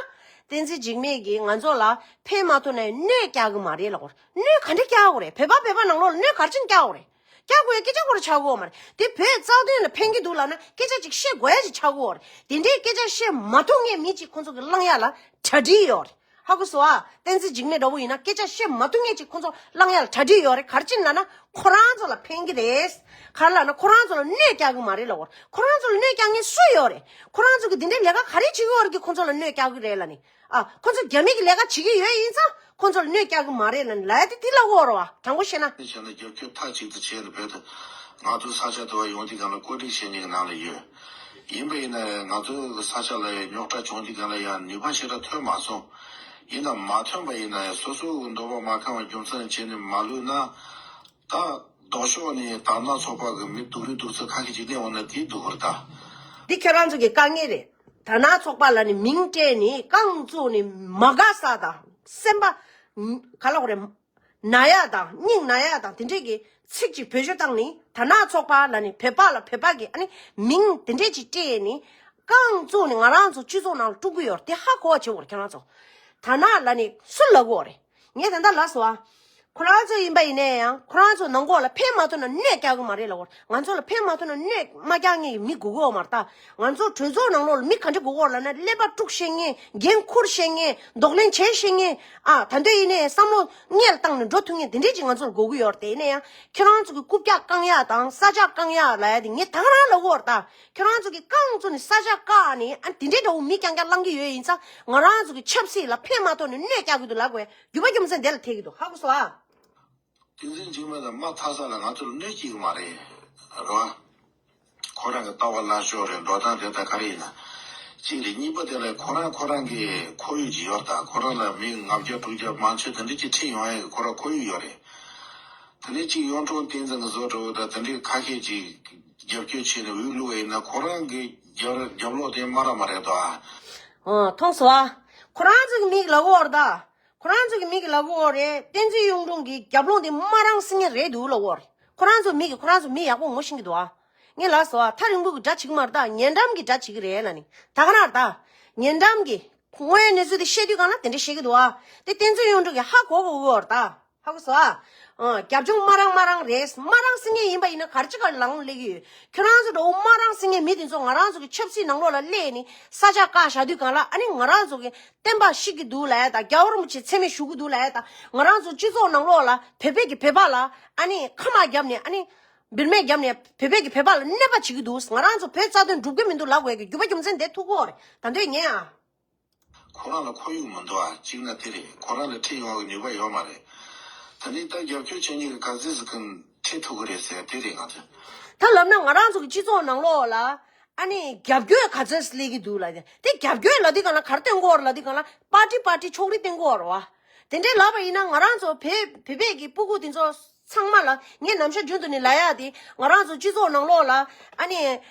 བསྟན་འཛིན་འཇིགས་མེད་ཀྱིས་ང་ཚོ་ལ་ཕན་མ་ཐོགས་ན་ཡང་གནོད་རྒྱག་གི་མ་རེད་ལབ་ཀྱི་ཡོད་རེད། གནོད་ག་འདྲ་རྒྱག་དགོས་རེད། བོད་པ་བོད་པ་ནང་ལོགས་ལ་གནོད་ག་རེ་བྱས་ནས་རྒྱག་དགོས་རེད། རྒྱག་དགོས་ཡ་སྐད་ཆ་ཁོ་རང་ཆགས་ཀྱི་ཡོད་མ་རེད། དེ་བོད་རྩ་དོན་ལ་ཕན་གྱི་འདུག་ལབ་ན་སྐད་ཆ་ཅིག་བཤད་དགོས་ཡ་ཅིག་ཆགས་ཀྱི་ཡོད་རེད། དེ་འདྲའི་སྐད་ཆ་བཤད་མ་ཐུབ་མཁན་མི་གཅིག་ཁོ་ཚོ་གིས་བསླང་ཡ་ལ་གྲ་སྒྲིག་ཡོད་རེད། ཧ་གོ་སོང་ཨ། བསྟན་འཛིན་འཇིགས་མེད་འདྲ་བོ་ཡིན་ན་སྐད་ཆ་བཤད་མ་ཐུབ་མཁན་ཅིག་ཁོ་ཚོ་བསླང་ཡ་ལ་གྲ་སྒྲིག་ཡོད་རེད། ག་རེ་བྱས་ནས་ལབ་ན་ཁོ་རང་ཚོ་ལ་ཕན་གྱི་རེད། ག་རེ་ལབ་ན་ཁོ་རང་ཚོ་ལ་གནོད་རྒྱག་གི་མ་རེད་ལབ་ཀྱི་ཡོད་རེད། ཁོ་རང་ཚོ་ལ་གནོད་རྒྱག་མཁན་སུ་ཡོད་རེད། ཁོ་རང་ཚོ་གིས་འདི་འདྲའི་ལས་ཀ་ག་རེ་བྱེད་ཀྱི་ཡོད་རེད། ཁོ་ཚོ་ལ་གནོད་རྒྱག་གི་རེད་ལབ་ནས། ཨ། ཁོ་ཚོ་རྒྱ་མི་གི་ལས་ཀ་བྱེད་ཀྱི་ཡོད་ཡིན་ཙང་ཁོ་ཚོ་ལ་གནོད་རྒྱག་གི་མ་རེད་ལབ་ནས་ལབ་ཡ་དེ་དེ་ལབ་ཀྱི་ཡོད་རེད་བ། དྲང་པོ་བཤད་ན། བྱས་ན་རྒྱབ་སྐྱོར་མཐའ་གཅིག་ཏུ་བྱས་ནས་བོད་དུ་ང་ཚོ་ས་ཆ་དེ་བ་ཡོང་དུས་སྒང་ལ་བཀོད་སྒྲིག་བྱེད་མཁན་གྱི་ནང་ལ་ཡོད། ཡིན་པ་ཡིན་ན་ང་ཚོ་གི་ས་ཆ་ལ་རྙོག་དྲ་བྱུང་དུས་སྒང་ལ་ཡང་ནུས་པ་ཞེ་དྲག་ཐོན་མ་སོང་། ཡིན་ནའང་མ་ཐོན་པ་ཡིན་ན་ཡང་སོ་སོ་གི་འདོད་པ་མ་ཁེངས་པ་རྒྱུ་མཚན་བྱས་ནས་མ་བླུགས་ན། ད་ལྡོག་ཕྱོགས་ནས་དར་ནག་ཚོགས་པ་གི་མི་སྡུག་རུས་སྡུག་ཚོད་ཁ་ཤས་ཅིག་སླེབས་འོང་ན་དེའི་སྡུག་གུ་རེད་ད། འདི་ཁྱེད་རང་ཚོ་གི་དཀའ་ངལ་རེད། དར་ནག་ཚོགས་པ་ལབ་ནས་མིང་སྤྲད་ནས་རྐང་བཙུགས་ནས་མ་དགའ་ས་དང་སེམས་པ་ག་ལབ་དགོས་རེད། ན་ཡ་དང་སྙིང་ན་ཡ་དང་དེ་འདྲས་ཀྱི་ཚིག་ཅིག་བེད་སྤྱོད་བཏང་ནས་དར་ནག་ཚོགས་པ་ལབ་ནས་བོད་པ་ལ་བོད་པ་གི་ཨ་ནི་མིང་དེ་འདྲས་ཅིག་སྤྲད་ནས་རྐང་བཙུགས་ནས་ང་རང་ཚོ་སྤྱི་ཚོགས་ནང་ལ་དཀྲུག་གི་ཡོད་རེད། དེ་ཧ་གོ་བ་བྱེད་དགོས་རེད་ཁྱེད་རང་ཚོ། དར་ནག་ལབ་ནས་སུ་ལབ་དགོས་རེད། ངས་ད་ལྟ་ལབ་སོང་ཨ། ཁོ་རང་ཚོ་ཡིན་པ་ཡིན་ན་ཡང་ཁོ་རང་ཚོ་ནང་ཁོག་ལ་ཕན་མ་ཐོགས་ན་གནོད་རྒྱག་གི་མ་རེད་ལབ་ཀྱི་ཡོད་རེད། ང་ཚོ་ལ་ཕན་མ་ཐོགས་ན་གནོད་མ་རྒྱག་མཁན་གྱི་མི་དགོས་ཀྱི་ཡོད་མ་རེད་ད། ང་ཚོ་གྲོས་ཚོགས་ནང་ལོགས་ལ་མི་ག་འདྲ་དགོས་ཀྱི་ཡོད་རེད་ལབ་ན་ཀླད་པ་དཀྲུག་ཤེས་མཁན། འགན་འཁུར་ཤེས་མཁན། གདོང་ལེན་བྱེད་ཤེས་མཁན། ཨ། ད་འདོད་ཡིན་ནའི་བསམ་བློ་སྔོན་ལ་བཏང་ནས་འགྲོ་ཐུབ་མཁན་དེ་འདྲས་ཅིག་ང་ཚོ་ལ་དགོས་ཀྱི་ཡོད་རེད། དེ་ཡིན་ན་ཡང་ཁྱེད་རང་ཚོ་གི་རྐུབ་བཀྱག་བཀང་ཡག་དང་ས་ཆ་བཀང་ཡག་ལབ་ཡ་དེ་ངས་ད་ག་རང་ལབ་ཀྱི་ཡོད་རེད་ད། ཁྱེད་རང་ཚོ་གིས་རྐང་བཙུགས་ནས་ས་ཆ་བཀག་ནས་ཨ་དེ་འདྲའི་འདྲ་བོ་མི་རྐྱང་རྐྱང་བསླང་གི་ཡོད་ཡིན་ཙང་ང་རང་ཚོ་གི་ཆབ་སྲིད་ལ་ཕན་མ་ཐོགས་ནས་གནོད་རྒྱག་གི་འདུག་ལབ་དགོས། རྒྱུ་མ་རྒྱུ་མཚན་དེ་ལ་ཐེ་གི་འདུག་ཧ་གོ་སོང་ཨ། བསྟན་འཛིན་འཇིགས་མེད་དང་མ་ཐག་ས་ལ་ང་ཚོར་གནོད་སྐྱེལ་གི་མ་རེད། རེད་བ། ཁོ་རང་གི་ལྟ་བ་ལ་ཤོར་རེད། འགྲོ་སྟངས་དེ་ལྟ་ག་རེ་ཡིན་ན། གཅིག་རེད། གཉིས་པ་དེ་ལ་ཁོ་རང་ཁོ་རང་གི་ཁོར་ཡུག་ཅིག་ཡོད་ད། ཁོ་རང་ལ་མི་ལྔ་བརྒྱ་དྲུག་བརྒྱ་མང་ཆེ་དེ་འདྲ་ཅིག་ཁྲིད་ཡོང་ཡ་གི་ཁོ་རང་ཁོར་ཡུག་ཡོད་རེད། དེ་ནས་གཅིག་གཡུང་དྲུང་བསྟན་འཛིན་གྱི་བཟོ་འདྲ་བོ་དང་དེ་འདྲའི་ཁ་ཤས་ཅིག་རྒྱབ་སྐྱོར་བྱས་ནས་འོས་བླུགས་པ་ཡིན་ན་ཁོ་རང་གི་རྒྱབ་རྒྱབ་ལོག་དེ་སྨ་ར་མ་རེད་དོ། ཨ། མཐོང་སོང་ཨ། ཁོ་རང་ཚོ་གི་མིག་ལ་འོར་ད། ཁོ་རང་ཚོ་གི་མིག་གི་ལ་འོར་རེད། བསྟན་འཛིན་གཡུང་དྲུང་གི་རྒྱབ་ལོགས་དེ་སྨ་ར་སེང་གེ་རེད་འདུག་ལ་འོར། ཁོ་རང་ཚོ་མིག་གི་ཁོ་རང་ཚོ་མི་ཡག་པོ་ངོ་ཤེས་ཀྱི་འདུག་ཨ། ངས་ལབ་སོང་ཨ། ཐག་རིང་པོ་གི་དགྲ་བྱེད་ཀྱི་མ་རེད་ད། ཉེ་འགྲམ་གི་དགྲ་བྱེད་ཀྱི་རེད་ལབ་ནི། ད་ག་ན་རེད་ད། ཉེ་འགྲམ་གི་དངོས་ཡོད་གནས་ཚུལ་དེ་བཤད་དུས་གང་ལ་དེ་འདྲ་བཤད་ཀྱི་འདུག་ཨ། དེ་བསྟན་འཛིན་གཡུང་དྲུང་གི་ཧ་གོ་གོ་གི་འོར་ད། ཧ་གོ་སོང་ཨ། ཨ། རྒྱབ་ལྗོངས་སྨ་ར་སྨ་ར་རེད། སྨ་ར་སེང་གེ་ཡིན་པ་ཡིན་ན་ག་རེ་ཅིག་ག་ལངས་སླེབས་ཀྱི་ཡོད། ཁྱོད་རང་ཚོ་འདྲ་བོ་སྨ་ར་སེང་གེ་མི་དེ་ཚོ་ང་རང་ཚོ་གི་ཆབ་སྲིད་ནང་ལོགས་ལ་སླེབས་ནི་ས་ཆ་བཀག་བཞག་དུས་གང་ལ། ཨ་ནི་ང་རང་ཚོ་གི་བསྟན་པ་བཤིག་གི་འདུག་ལབ་ཡ་ད། རྒྱལ་བ་རིན་པོ་ཆེ་མཚན་སྨད་ཞུ་གི་འདུག་ལབ་ཡ་ད། ང་རང་ཚོ་སྤྱི་ཚོགས་ནང་ལོགས་ལ་བོད་པའི་གི་བོད་པ་ལ་ཨ་ནི་ཁ་དམག་བརྒྱབ་ནས། ཨ་ནི་འབུལ་མེད་བརྒྱབ་ནས་བོད་པའི་གི་བོད་པ་ལ་གནོད་པ་བྱེད་ཀྱི་འདུག་ང་རང་ཚོ་བོད་རྩ་དོན་སྒྲུབ་ཀྱི་མི་འདུག་ལབ་དགོས་ཀྱི་རྒྱུ་བ་རྒྱུ་མཚན་དེ་ཐུག་གི་ཡོད་རེད། ད་འདོད་ཉན་ཨ། ཁོ་རང་ལ་ཁོར་ཡུག་མི་འདུག་ཨ། གཅིག་ན་དེ་རེད། ཁོ་རང་ལ་ཁྲིད་ཡོང་བའི་ནུས་པ་ཡོད་མ་རེད། ད་ནི་ད་རྒྱབ་སྐྱོར་བྱེད་མཁན་གྱི་ག་ཚོད་ཟིག་གིས་ཁྲིད་ཐུབ་ཀྱི་རེད་ཟེར་དེ་རེད་ང་ཚོ། ད་ལབ་ན་ང་རང་ཚོ་གི་སྤྱི་ཚོགས་ནང་ལོགས་ལ་ཨ་ནི་རྒྱབ་སྐྱོར་ག་ཚོད་སླེབས་ཀྱི་འདུག་ལབ་དེ། དེ་རྒྱབ་སྐྱོར་ལབ་དུས་གང་ལ་ག་རེ་སྟོན་གྱི་ཡོད་རེད་ལབ་དུས་གང་ལ་པར་ཏི་པར་ཏི་ཕྱོགས་རིས་སྟོན་གྱི་ཡོད་རེད་བ། དེ་འདྲའི་ལབ་པ་ཡིན་ན་ང་རང་ཚོ་བོད་བོད་པའི་གི་སྤུ་གུ་དེ་ཚོ་ཚང་མ་ལ་ངས་ནམ་ཞག་རྒྱུན་དུ་ནས་ལབ་ཡ་དེ། ང་རང་ཚོ་སྤྱི་ཚོགས་ནང་ལོགས་ལ་ཨ་ནི་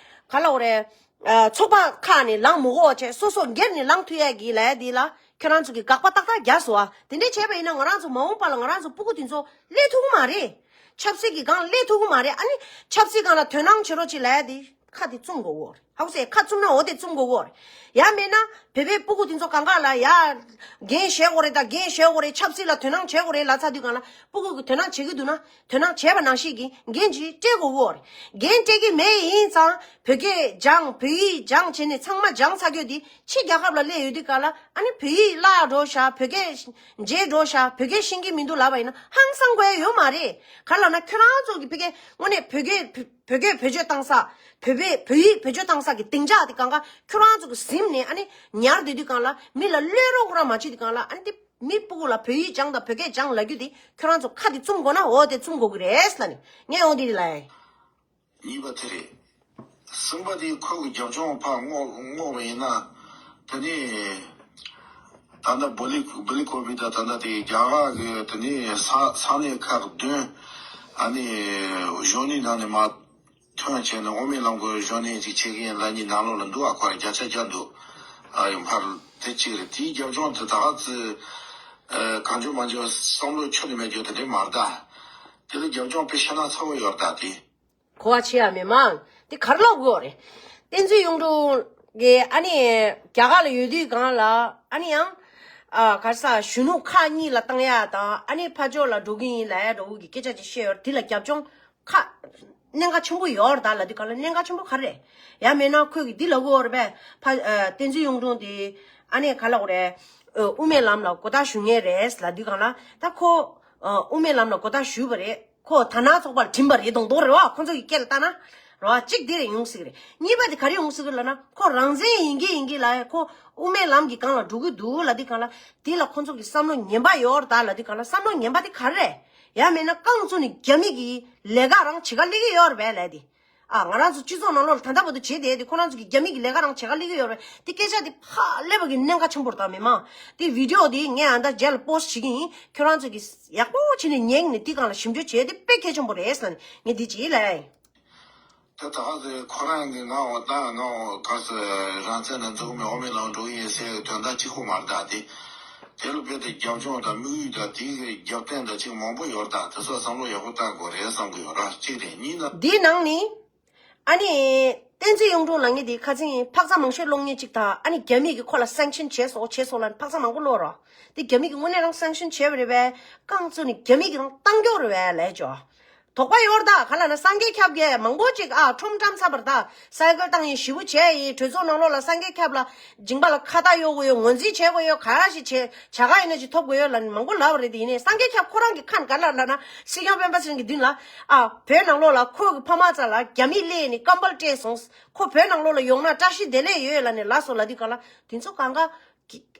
ག་ལབ་དགོས་རེད། ཨ། ཚོགས་པ་ཁག་ནས་ལངས་མི་དགོས་བྱས་སོ་སོ་སྒེར་ནས་ལངས་ཐུབ་ཡ་གི་ལབ་ཡ་འདི་ལ་ཁྱོད་རང་ཚོ་གིས་དགག་པ་ཏག་ཏག་རྒྱག་སོང་ཨ། དེ་འདྲས་བྱས་པ་ཡིན་ན་ང་རང་ཚོ་མ་འོངས་པ་ལ་ང་རང་ཚོ་སྤུ་གུ་དེ་ཚོ་སླེབས་ཐུབ་ཀྱི་མ་རེད། ཆབ་སྲིད་ཀྱི་སྒང་སླེབས་ཐུབ་ཀྱི་མ་རེད། ཨ་ནི་ཆབ་སྲིད་སྒང་ལ་དོ་སྣང་བྱེད་རོགས་བྱེད་ལབ་ཡ་དེ་ཁ་དེ་བཙུམ་དགོས་ཀྱི་ཡོད་རེད། ཧ་གོ་སོང་། ཁ་བཙུམ་ན་འོ་དེ་བཙུམ་དགོས་ཀྱི་ཡོད་རེད། ཡང་མིན་ན་བོད་པའི་སྤུ་གུ་དེ་ཚོ་གང་ག་ལ་ཡ་འགན་བཞེས་དགོས་རེད། ད་འགན་བཞེས་དགོས་རེད། ཆབ་སྲིད་ལ་དོ་སྣང་བྱེད་དགོས་རེད་ལབ་ཚར་དུས་གང་ལ་སྤུ་གུ་གིས་དོ་སྣང་བྱེད་ཀྱི་འདུག་ན། དོ་སྣང་བྱས་པ་ནང་བཞིན་གྱི་འགན་ཅིག་སྤྲད་དགོས་ཀྱི་ཡོད་རེད། འགན་སྤྲད་ཀྱི་མེད་ཡིན་ཙང་བོད་སྐད་སྦྱང་། བོད་ཡིག་སྦྱང་བྱས་ནས་ཚང་མ་སྦྱངས་ཚར་རྒྱུ་དེ་ཕྱི་རྒྱལ་ཁབ་ལ་སླེབས་ཡོང་དུས་ག་ལ་ཨ་ནི་བོད་ཡིག་བརླག་འགྲོ་ཤག་བོད་སྐད་བརྗེད་འགྲོ་ཤག་བོད་སྐད་ཤེས་ཀྱི་མི་འདུག་ལབ་པ་ཡིན་ན་ཧང་སང་དགོས་ཡ་ཡོད་མ་རེད། ག་རེ་ལབ་ན་ཁྱོད་རང་ཚོ་གི་བོད་སྐད་དངོས་གནས་བོད་སྐད་བོད་སྐད་བེད་སྤྱོད་བཏང་ས། བོད་པའི་བོད་ཡིག་བེད་སྤྱོད་བཏང་ས་གི་སྡིངས་ཆ་དེ་གང་ག་ཁྱོད་རང་ཚོ་གི་གཟིམ་ནས་ཨ་ནི་ཉར་བསྡད་དུས་གང་ལ་མི་ལ་བློས་རོགས་རང་མ་བྱེད་དུས་གང་ལ་ཨ་ནི་དེ་མི་སྤུ་གུ་ལ་བོད་ཡིག་སྦྱང་དང་བོད་སྐད་སྦྱང་ལབ་རྒྱུ་དེ་ཁྱོད་རང་ཚོ་ཁ་དེ་བཙུམ་དགོས་ན་འོ་དེ་བཙུམ་དགོས་ཀྱི་རེད་ལབ་ནས་ངས་འོ་དེ་ལབ་ཡིན། གཉིས་པ་དེ་རེད། གསུམ་པ་དེ་ཁོ་གི་རྒྱབ་ལྗོངས་ཕར་བསྔོག་བསྔོག་པ་ཡིན་ན། དེ་ནས་ད་ལྟ་བོ་ལི་བོ་ལི་ཀོ་བི་དང་ད་ལྟ་དེ་རྒྱ་གར་གི་དེ་ནས་ས་ས་གནས་ཁག་བདུན། ཨ་ནི་གཞོན་ནུའི་ནང་ནས་མར་ཐོན་བྱས་ནས་དབུ་མའི་ལམ་གྱི་གཞོན་ནུ་ཅིག་བྱེད་ཀྱི་ཡིན་ལབ་ནི་ནང་ལོགས་ལ་འདུག་ཨ། ཁོ་རང་བརྒྱ་ཆ་བརྒྱ་འདུག་ཨ་ཡོང་ཕར་དེ་གཅིག་རེད། དེའི་རྒྱབ་ལྗོངས་དེ་ད་ག་ཚོད་གང་བྱུང་མང་བྱུང་བསམ་བློ་ཁྱོན་ནས་མེད་རྒྱུ་དེ་འདྲ་མ་རེད་ད། དེ་ལ་རྒྱབ་ལྗོངས་དཔེ་ཤ་ན་ཚ་བོ་ཡོད་རེད་ད་དེ། གོ་བ་ཆེ་ཡ་མི་མང་དེ་ག་རེ་ལབ་དགོས་རེད། བསྟན་འཛིན་གཡུང་དྲུང་གིས་ཨ་ནི་རྒྱ་གར་ལ་ཡོད་དུས་སྒང་ལ་ཨ་ནི་ཡང་ཨ་ག་རེ་ཟ་གཞོན་ནུ་ཁག་གཉིས་ལ་བཏང་ཡ་དང་ཨ་ནི་ཕར་ཕྱོགས་ལ་འགྲོ་གི་ཡིན་ལབ་ཡ་འདྲ་བོ་གི་སྐད་ཆ་ཅིག་བཤད་ཡོད་རེད། དེ་ལ་རྒྱབ་ལྗོངས་ཁ་གནད་འགག་ཆེན་པོ་ཡོད་རེད་ད་ལབ་དུས་སྒང་ལ་གནད་འགག་ཆེན་པོ་ག་རེ་རེད། ཡང་མིན་ན་ཁོས་གི་འདི་ལབ་ཀྱི་ཡོད་རེད་པས། ཕ་ཨ་བསྟན་འཛིན་གཡུང་དྲུང་དེ་ཨ་ནི་ག་ལབ་དགོས་རེད། ཨ་དབུ་མའི་ལམ་ལ་མགོ་བཏགས་གཞུ་མཁན་རེད་ལབ་དུས་སྒང་ལ་ད་ཁོ་ཨ་དབུ་མའི་ལམ་ལ་མགོ་བཏགས་གཞུས་པ་རེད། ཁོ་དར་ནག་ཚོགས་པར་འགྲིམས་པ་རེད་མདོག་མདོག་རེད་བ། ཁོ་ཚོ་གི་སྐད་ལ་བལྟས་ན་རེད་བ། གཅིག་དེ་རེད་ཡོང་སྲིད་གི་རེད། གཉིས་པ་དེ་ག་རེ་ཡོང་སྲིད་གི་ལབ་ན་ཁོ་རང་བཙན་ཡིན་གི་ཡིན་གི་ལབ་ཡ། ཁོ་དབུ་མའི་ལམ་གྱི་སྒང་ལ་འགྲོ་གི་འདུག་ལབ་དུས་སྒང་ལ་དེ་ལ་ཁོ་ཚོ་གི་བསམ་བློ་ངན་པ་ཡོད་རེད་ད་ལབ་དུས་སྒང་ལ་བསམ་བློ་ངན་པ་དེ་ག་རེ་རེད། ཡང་མིན་ན་རྐང་བཙུགས་ནས་རྒྱ་མི་གི་ལས་ཀ་རང་བྱེད་ག་སླེབས་ཀྱི་ཡོད་རེད་པས་ལབ་དེ། ཨ་ང་རང་ཚོ་སྤྱི་ཚོགས་ནང་ལོགས་ལ་ད་ལྟ་བར་དུ་བྱེད་བསྡད་དེ་ཁོ་རང་ཚོ་གི་རྒྱ་མི་གི་ལས་ཀ་རང་བྱེད་ག་སླེབས་ཀྱི་ཡོད་རེད། དེ་སྐད་ཆ་དེ་ཕར་སླེབས་པ་གི་གནད་འགག་ཆེན་པོ་རེད་ད་མི་མང་། དེ་བི་ཌི་ཡོ་དེ་ངས་ཨ་ད་རྗེས་ལ་པོ་སི་ཊི་བྱེད་ཀྱི་ཡིན། ཁྱོད་རང་ཚོ་གི་ཡག་པོ་བྱས་ནས་ཉན་ནས་དེ་སྒང་ལ་ཞིབ་འཇུག་བྱས་དེ་དཔེ་གལ་ཆེན་པོ་རེད་ཟེར་ནས་ངས་འདི་བྱས་ལབ་ཡ་ཡིན། ད་ད་ག་ཟེ་ཁོ་རང་གི་ང་འོ་ད་ང་འོ་ག་ཟེ་རང་བཙན་དང་འཛུགས་མི་དབུ་མའི་ལམ་འགྲོ་གི་ཡིན་ཟེར་དོན་དག་གཅིག་པོ་མ་རེད་ད་དེ། དེ་ལ་རྦད་དེ་རྒྱབ་ལྗོངས་དང་དམིགས་ཡུལ་དང་དེའི་རྒྱབ་རྟེན་དང་ཅིག་མང་པོ་ཡོད་རེད་ད། དེ་ཚོ་བསམ་བློ་ཡག་པོ་བཏང་དགོས་རེད་བསམ་གི་ཡོད་ར། གཅིག་རེད། གཉིས་ན། འདིའི་ནང་ནི། ཨ་ནི། བསྟན་འཛིན་གཡུང་དྲུང་ལབ་མཁན་དེ་ཁ་སང་ཕག་ཚ་མང་ཤོས་སློང་མཁན་གཅིག་དང་ཨ་ནི་རྒྱ་མིས་ཀྱིས་ཁོ་ལ་སེང་ཤན་བྱས་སོང་བྱས་སོང་ལབ་ནས་ཕག་ཚ་མང་པོ་སློག་རོགས། དེ་རྒྱ་མིས་ཀྱིས་དངོས་གནས་རང་སེང་ཤན་བྱས་པ་རེད་པས། རྐང་བཙུགས་ནས་རྒྱ་མིས་ཀྱིས་རང་བཏང་རྒྱུ་རེད་པས་ལབ་ཅོ། དོགས་པ་ཡོད་རེད་ད། ག་ལབ་ན་སངས་རྒྱས་ཁྱབ་ཀྱིས་མང་པོ་ཅིག་ཨ་ཁྲོམ་བཀྲམ་ཚར་བ་རེད་ད། སའི་ཀལ་བཏང་ཡིན། ཞི་བོ་བྱས་ཡིན། གྲོས་ཚོགས་ནང་ལོགས་ལ་སངས་རྒྱས་ཁྱབ་ལ་མཇིང་པ་ལ་ཁ་བཏགས་གཡོག་དགོས་ཡོད། ངོས་འཛིན་བྱེད་དགོས་ཡོད། ག་རེ་ཞིག་བྱེད་བྱ་ག་ཡིན་ན་ཅིག་ཐོབ་དགོས་ཡོད་ལབ་ནས་མང་པོ་ལབ་པ་རེད། དེ་ཡིན་ནའི་སངས་རྒྱས་ཁྱབ་ཁོ་རང་གིས་ཁ་ནས་ག་ལབ་ལབ་ན་སྲིད་སྐྱོང་སྤེན་པ་ཚེ་རིང་གི་མདུན་ལ་ཨ་བོད་ནང་ལོགས་ལ་ཁོ་གི་ཕ་མ་རྩ་ལ་རྒྱ་མིས་སླེབས་ནས་སྐམ་པར་སྤྲད་སོང་། ཁོ་བོད་ནང་ལོགས་ལ་ཡོང་ན་བཀྲ་ཤིས་བདེ་ལེགས་ཡོད་ལབ་ནས་ལབ་སོང་ལབ་དུས་ག་ལ་དེ་ཚོ་གང་ག་